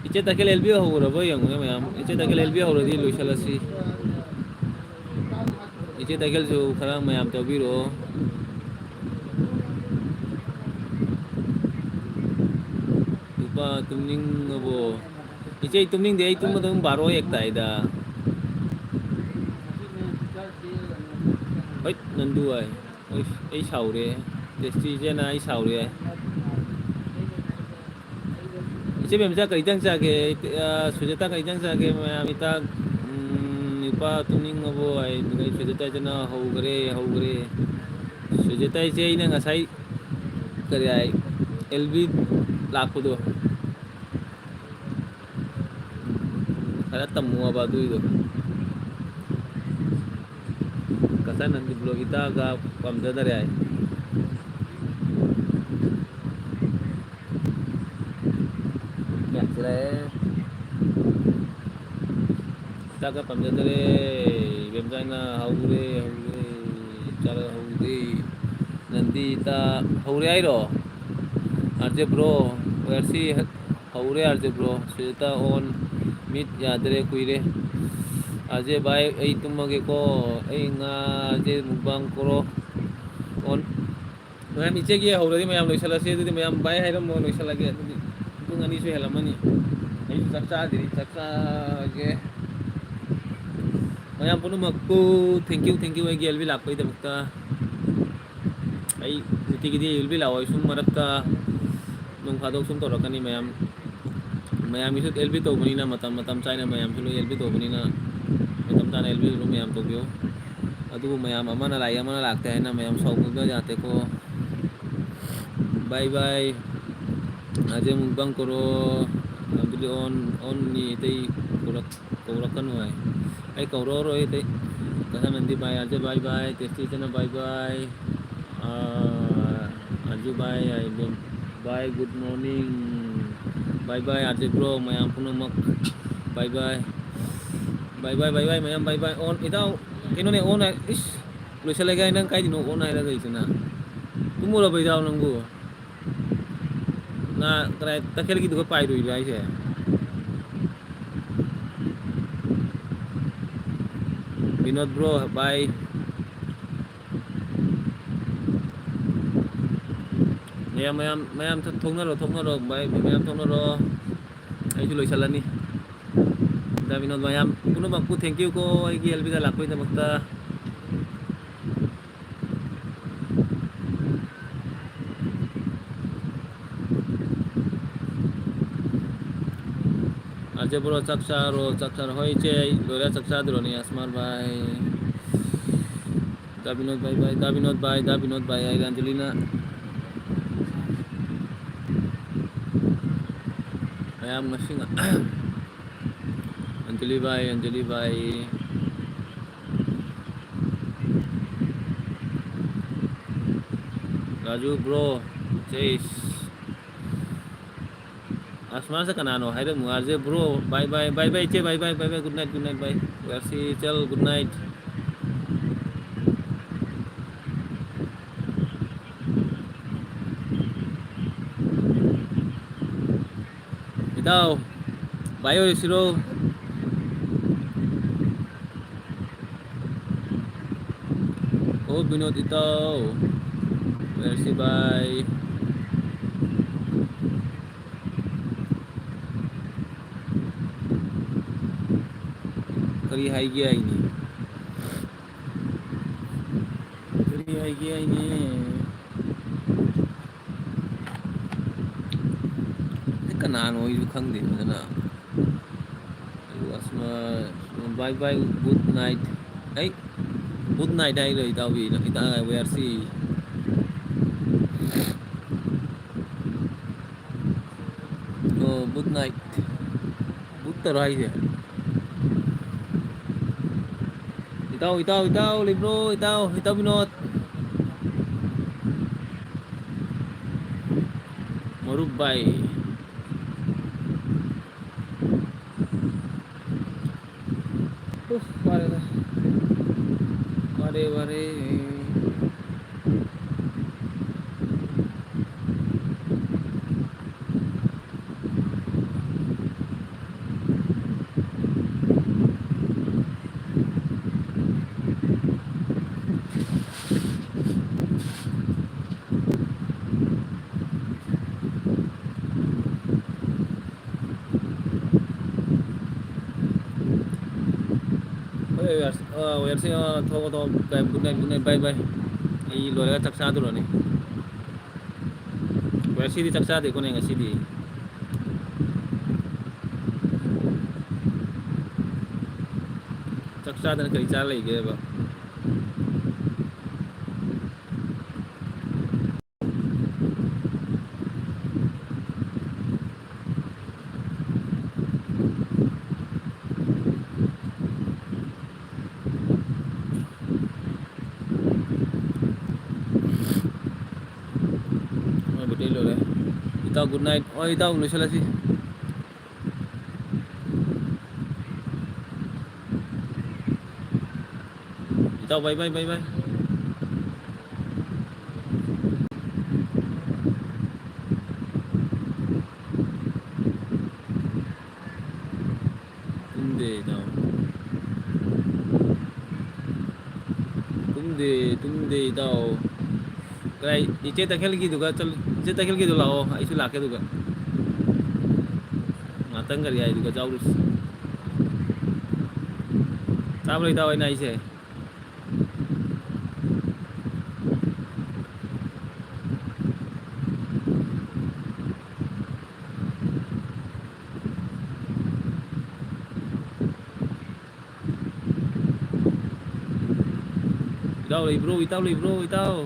ꯏꯆꯦ ꯇꯈꯦꯜ ꯑꯦꯜ ꯕꯤ ꯍꯧꯔꯕ ꯌꯦꯡꯉꯨꯅꯦ ꯃꯌꯥꯝ꯫ ꯏꯆꯦ ꯇꯈꯦꯜ ꯑꯦꯜ ꯕꯤ ꯍꯧꯔꯗꯤ ꯂꯣꯏꯁꯤꯜꯂꯁꯤ꯫ ꯏꯆꯦ ꯇꯈꯦꯜꯁꯨ ꯈꯔ ꯃꯌꯥꯝ ꯇꯧꯕꯤꯔꯛꯑꯣ꯫ ꯅꯨꯄꯥ ꯇꯨꯝꯅꯤꯡꯉꯕꯣ? ꯏꯆꯦ, ꯑꯩ ꯇꯨꯝꯅꯤꯡꯗꯦ, ꯑꯩ ꯇꯨꯝꯕꯗ ꯑꯗꯨꯝ ꯕꯥꯔꯣ ꯍꯦꯛ ꯇꯥꯏꯗ꯫ ꯍꯣꯏꯠ, ꯅꯟꯗꯨ ꯍꯥꯏ꯫ ꯑꯩ, ꯑꯩ ꯁꯥꯎꯔꯦ꯫ ꯇꯦꯁꯇꯤ ꯏꯆꯦꯅ ꯑꯩ ꯁꯥꯎꯔꯦ ꯍꯥꯏ꯫ ꯏꯆꯦ ꯕꯦꯝꯆꯥ ꯀꯔꯤ ꯏꯟꯖꯥꯡ ꯆꯥꯒꯦ? ꯑ, ꯁꯨꯖꯥꯇꯥ ꯀꯔꯤ ꯏꯟꯖꯥꯡ ꯆꯥꯒꯦ? ꯃꯌꯥꯝ ꯏꯇꯥ, ꯎꯝ, ꯅꯨꯄꯥ ꯇꯨꯝꯅꯤꯡꯉꯕꯣ ꯍꯥꯏ꯫ ꯑꯗꯨꯒ ꯁꯨꯖꯥꯇꯥ ꯏꯆꯦꯅ ꯍꯧꯒꯔꯦ, ꯍꯧꯒꯔꯦ꯫ ꯁꯨꯖꯥꯇꯥ ꯏꯆꯦ ꯑꯩꯅ ꯉꯁꯥꯏ ꯀꯔꯤ ꯍꯥꯏ? ꯑꯦꯜ ꯕꯤ ꯂꯥꯛꯄꯗꯣ꯫ ꯈꯔ ꯇꯝꯃꯣꯕ ꯑꯗꯨꯏꯗꯣ꯫ ꯀꯁꯥꯏ ꯅꯪꯗꯤ ꯕ꯭ꯂꯣꯒꯤꯇꯥꯒ ꯄꯥꯝꯖꯗꯔꯦ ꯍꯥꯏ꯫ ꯌꯥꯝ ꯆꯤꯜꯂꯛꯑꯦ꯫ ꯆꯥꯛꯀ ꯄꯥꯝꯖꯗꯔꯦ꯫ ꯏꯕꯦꯝꯆꯥꯅ ꯍꯧꯔꯦ, ꯍꯧꯔꯦ꯫ ꯆꯥꯛ ꯍꯧꯗꯦ꯫ ꯅꯟꯗꯤꯇꯥ ꯍꯧꯔꯦ ꯍꯥꯏꯔꯣ? ꯑꯥꯔ ꯖꯦ ꯕ꯭ꯔꯣ, ꯋꯦꯌꯔꯁꯤ ꯍꯧꯔꯦ ꯑꯥꯔ ꯖꯦ ꯕ꯭ꯔꯣ꯫ ꯁꯨꯖꯥꯇꯥ ꯑꯣꯟ꯫ ꯃꯤꯠ ꯌꯥꯗ꯭ꯔꯦ ꯀꯨꯏꯔꯦ꯫ ꯑꯥꯔ ꯖꯦ ꯚꯥꯏ, ꯑꯩ ꯇꯨꯝꯃꯒꯦꯀꯣ꯫ ꯑꯩ ꯉꯥ, ꯑꯥꯔ ꯖꯦ ꯃꯨꯛꯕꯥꯡ ꯀꯣꯔꯣ ꯑꯣꯟ꯫ ꯃꯌꯥꯝ ꯏꯆꯦꯒꯤ ꯍꯧꯔꯗꯤ ꯃꯌꯥꯝ ꯂꯣꯏꯁꯤꯜꯂꯁꯤ꯫ ꯑꯗꯨꯗꯤ ꯃꯌꯥꯝ ꯚꯥꯏ ꯍꯥꯏꯔꯝꯃꯣ, ꯂꯣꯏꯁꯤꯜꯂꯒꯦ꯫ ꯑꯗꯨꯗꯤ ꯄꯨꯡ ꯑꯅꯤꯁꯨ ꯍꯦꯜꯂꯝꯃꯅꯤ꯫ ꯑꯩꯁꯨ ꯆꯥꯛ ꯆꯥꯗ꯭ꯔꯤ, ꯆꯥꯛ ꯆꯥꯒꯦ꯫ ꯃꯌꯥꯝ ꯄꯨꯝꯅꯃꯛꯄꯨ thank you, thank you ꯑꯩꯒꯤ ꯑꯦꯜ ꯕꯤ ꯂꯥꯛꯄꯒꯤꯗꯃꯛꯇ꯫ ꯑꯩ ꯅꯨꯡꯇꯤꯒꯤꯗꯤ ꯑꯦꯜ ꯕꯤ ꯂꯥꯛꯑꯣꯏ, ꯁꯨꯝ ꯃꯔꯛꯇ ꯅꯣꯡ ꯐꯥꯗꯣꯛ ꯁꯨꯝ ꯇꯧꯔꯛꯀꯅꯤ ꯃꯌꯥꯝ꯫ ꯃꯌꯥꯝꯒꯤꯁꯨ ꯑꯦꯜ ꯕꯤ ꯇꯧꯕꯅꯤꯅ, ꯃꯇꯝ, ꯃꯇꯝ ꯆꯥꯏꯅ ꯃꯌꯥꯝꯁꯨ ꯂꯣꯏ ꯑꯦꯜ ꯕꯤ ꯇꯧꯕꯅꯤꯅ, ꯃꯇꯝ ꯆꯥꯅ ꯑꯦꯜ ꯕꯤ ꯑꯗꯨꯝ ꯃꯌꯥꯝ ꯇꯧꯕꯤꯌꯨ꯫ ꯑꯗꯨꯕꯨ ꯃꯌꯥꯝ ꯑꯃꯅ ꯂꯥꯛꯏ, ꯑꯃꯅ ꯂꯥꯛꯇꯦ ꯍꯥꯏꯅ ꯃꯌꯥꯝ ꯁꯥꯎꯕꯤꯕ ꯌꯥꯗꯦꯀꯣ꯫ Bye bye꯫ ꯑꯖꯦ ꯃꯨꯛꯕꯥꯡ ꯀꯣꯔꯣ꯫ ꯑꯗꯨꯗꯤ ꯑꯣꯟ, ꯑꯣꯟꯅꯤ ꯑꯇꯩ ꯀꯧꯔꯛ-, ꯀꯧꯔꯛꯀꯅꯨ ꯍꯥꯏ꯫ ꯑꯩ ꯀꯧꯔꯛꯑꯔꯣꯏ ꯑꯇꯩ꯫ ꯀꯁꯥꯅꯟꯗꯤ bye, ꯑꯖꯦ bye bye, ꯇꯦꯁꯇꯤ ꯏꯆꯟꯅ bye bye꯫ ꯑꯥ, ꯑꯖꯨ bye, ꯑꯩ ꯑꯗꯨꯝ bye, good morning꯫ Bye bye, R J bro, ꯃꯌꯥꯝ ꯄꯨꯝꯅꯃꯛ bye bye꯫ Bye bye, bye bye, ꯃꯌꯥꯝ bye bye꯫ ꯑꯣꯟ, ꯏꯇꯥꯎ, ꯀꯩꯅꯣꯅꯦ, ꯑꯣꯟ ꯍꯥꯏ-, ꯏꯁ, ꯂꯣꯏꯁꯜꯂꯒꯦ ꯍꯥꯏ ꯅꯪ ꯀꯥꯏꯗꯅꯣ ꯑꯣꯟ ꯍꯥꯏꯔꯒ ꯂꯩꯗꯨꯅ? ꯇꯨꯝꯃꯨꯔꯕ ꯏꯇꯥꯎ ꯅꯪꯕꯨ? ꯅꯥ ꯀꯗꯥꯏ ꯇꯈꯦꯜꯒꯤꯗꯨꯒ ꯄꯥꯏꯔꯨꯏꯔꯣ ꯍꯥꯏꯁꯦ? Vinod bro, bye꯫ ꯃꯌꯥꯝ, ꯃꯌꯥꯝ, ꯃꯌꯥꯝ ꯊꯣꯛꯅꯔꯣ, ꯊꯣꯛꯅꯔꯣ, bye, ꯃꯌꯥꯝ ꯊꯣꯛꯅꯔꯣ꯫ ꯑꯩꯁꯨ ꯂꯣꯏꯁꯤꯜꯂꯅꯤ꯫ ꯗꯥ ꯕꯤꯅꯣꯗ, ꯃꯌꯥꯝ ꯄꯨꯝꯅꯃꯛꯄꯨ thank you ꯀꯣ, ꯑꯩꯒꯤ ꯑꯦꯜ ꯕꯤꯗ ꯂꯥꯛꯄꯒꯤꯗꯃꯛꯇ꯫ ꯑꯖꯦ bro, ꯆꯥꯛ ꯆꯥꯔꯣ, ꯆꯥꯛ ꯆꯥꯔꯣ꯫ ꯍꯣꯏ, ꯏꯆꯦ, ꯑꯩ ꯂꯣꯏꯔ ꯆꯥꯛ ꯆꯥꯗꯣꯏꯔꯣꯅꯦ, ꯑꯁꯃꯥꯔ bye꯫ ꯗꯥ ꯕꯤꯅꯣꯗ bye bye, ꯗꯥ ꯕꯤꯅꯣꯗ bye, ꯗꯥ ꯕꯤꯅꯣꯗ bye, ꯑꯩ ꯑꯟꯖꯂꯤꯅ꯫ ꯃꯌꯥꯝ ꯉꯁꯤ ꯉ-, Anjali bye, Anjali bye꯫ Raju bro, ꯆꯦꯁ꯫ ꯑꯁꯃꯥꯁꯦ ꯀꯅꯥꯅꯣ ꯍꯥꯏꯔꯝꯃꯨ꯫ R J bro, bye bye, bye bye, ꯏꯆꯦ, bye bye, bye bye, good night, good night, bye꯫ ꯋꯦꯜꯁꯤ, ꯏꯆꯜ, good night꯫ ꯏꯇꯥꯎ, bye ꯑꯣꯏꯔꯁꯤꯔꯣ? ꯑꯣ ꯕꯤꯅꯣꯗ ꯏꯇꯥꯎ, ꯋꯦꯜꯁꯤ bye꯫ ꯀꯔꯤ ꯍꯥꯏꯒꯦ ꯍꯥꯏꯅꯤ? ꯀꯔꯤ ꯍꯥꯏꯒꯦ ꯍꯥꯏꯅꯤ? ꯀꯅꯥꯅꯣ ꯑꯩꯁꯨ ꯈꯪꯗꯦ ꯐꯖꯅ꯫ ꯑꯗꯨꯒ ꯑꯁ, ꯃꯥ, bye bye, good night꯫ ꯑꯩ, good night ꯍꯥꯏꯔꯣ ꯏꯇꯥꯎꯕꯤ? ꯏꯇꯥ-, where she? ꯑꯣ, good night꯫ Good ꯇꯔꯣ ꯍꯥꯏꯁꯦ? ꯏꯇꯥꯎ, ꯏꯇꯥꯎ, ꯏꯇꯥꯎ ꯂꯩꯕ꯭ꯔꯣ? ꯏꯇꯥꯎ, ꯏꯇꯥꯎ ꯕꯤꯅꯣꯗ꯫ ꯃꯔꯨꯞ ꯚꯥꯏ꯫ ꯎꯐ, ꯋꯥꯔꯦꯗ꯫ ꯋꯥꯔꯦ, ꯋꯥꯔꯦ꯫ ꯍꯣꯏ, ꯋꯦꯌꯔꯁ-, ꯑ, ꯋꯦꯌꯔꯁꯤ, ꯑ, ꯊꯣꯛꯑꯣ, ꯊꯣꯛꯑꯣ꯫ Good night, good night, bye bye꯫ ꯑꯩ ꯂꯣꯏꯔꯒ ꯆꯥꯛ ꯆꯥꯗꯨꯔꯅꯤ꯫ ꯋꯦꯌꯔꯁꯤꯗꯤ ꯆꯥꯛ ꯆꯥꯗꯦꯀꯣꯅꯦ ꯉꯁꯤꯗꯤ꯫ ꯆꯥꯛ ꯆꯥꯗꯅ ꯀꯔꯤ ꯆꯥ ꯂꯩꯒꯦꯕ? ꯃꯣꯏ ꯕꯦꯇ꯭ꯔꯤ ꯂꯣꯏꯔꯦ꯫ ꯏꯇꯥꯎ, good night꯫ ꯍꯣꯏ, ꯏꯇꯥꯎ, ꯂꯣꯏꯁꯤꯜꯂꯁꯤ꯫ ꯏꯇꯥꯎ, bye bye, bye bye꯫ ꯇꯨꯝꯗꯦ ꯏꯇꯥꯎ꯫ ꯇꯨꯝꯗꯦ, ꯇꯨꯝꯗꯦ ꯏꯇꯥꯎ꯫ ꯀꯗꯥꯏ, ꯏꯆꯦ ꯇꯈꯦꯜꯒꯤꯗꯨꯒ ꯆꯠꯂꯨ꯫ ꯏꯆꯦ ꯇꯈꯦꯜꯒꯤꯗꯨ ꯂꯥꯛꯑꯣ, ꯑꯩꯁꯨ ꯂꯥꯛꯀꯦ ꯑꯗꯨꯒ꯫ ꯉꯥꯛꯇꯪ ꯒꯥꯔꯤ ꯍꯥꯏꯗꯨꯒ ꯆꯥꯎꯔꯨꯁꯤ꯫ ꯇꯥꯕ꯭ꯔꯣ ꯏꯇꯥꯎ ꯑꯩꯅ ꯍꯥꯏꯁꯦ? ꯏꯇꯥꯎ ꯂꯩꯕ꯭ꯔꯣ? ꯏꯇꯥꯎ ꯂꯩꯕ꯭ꯔꯣ? ꯏꯇꯥꯎ꯫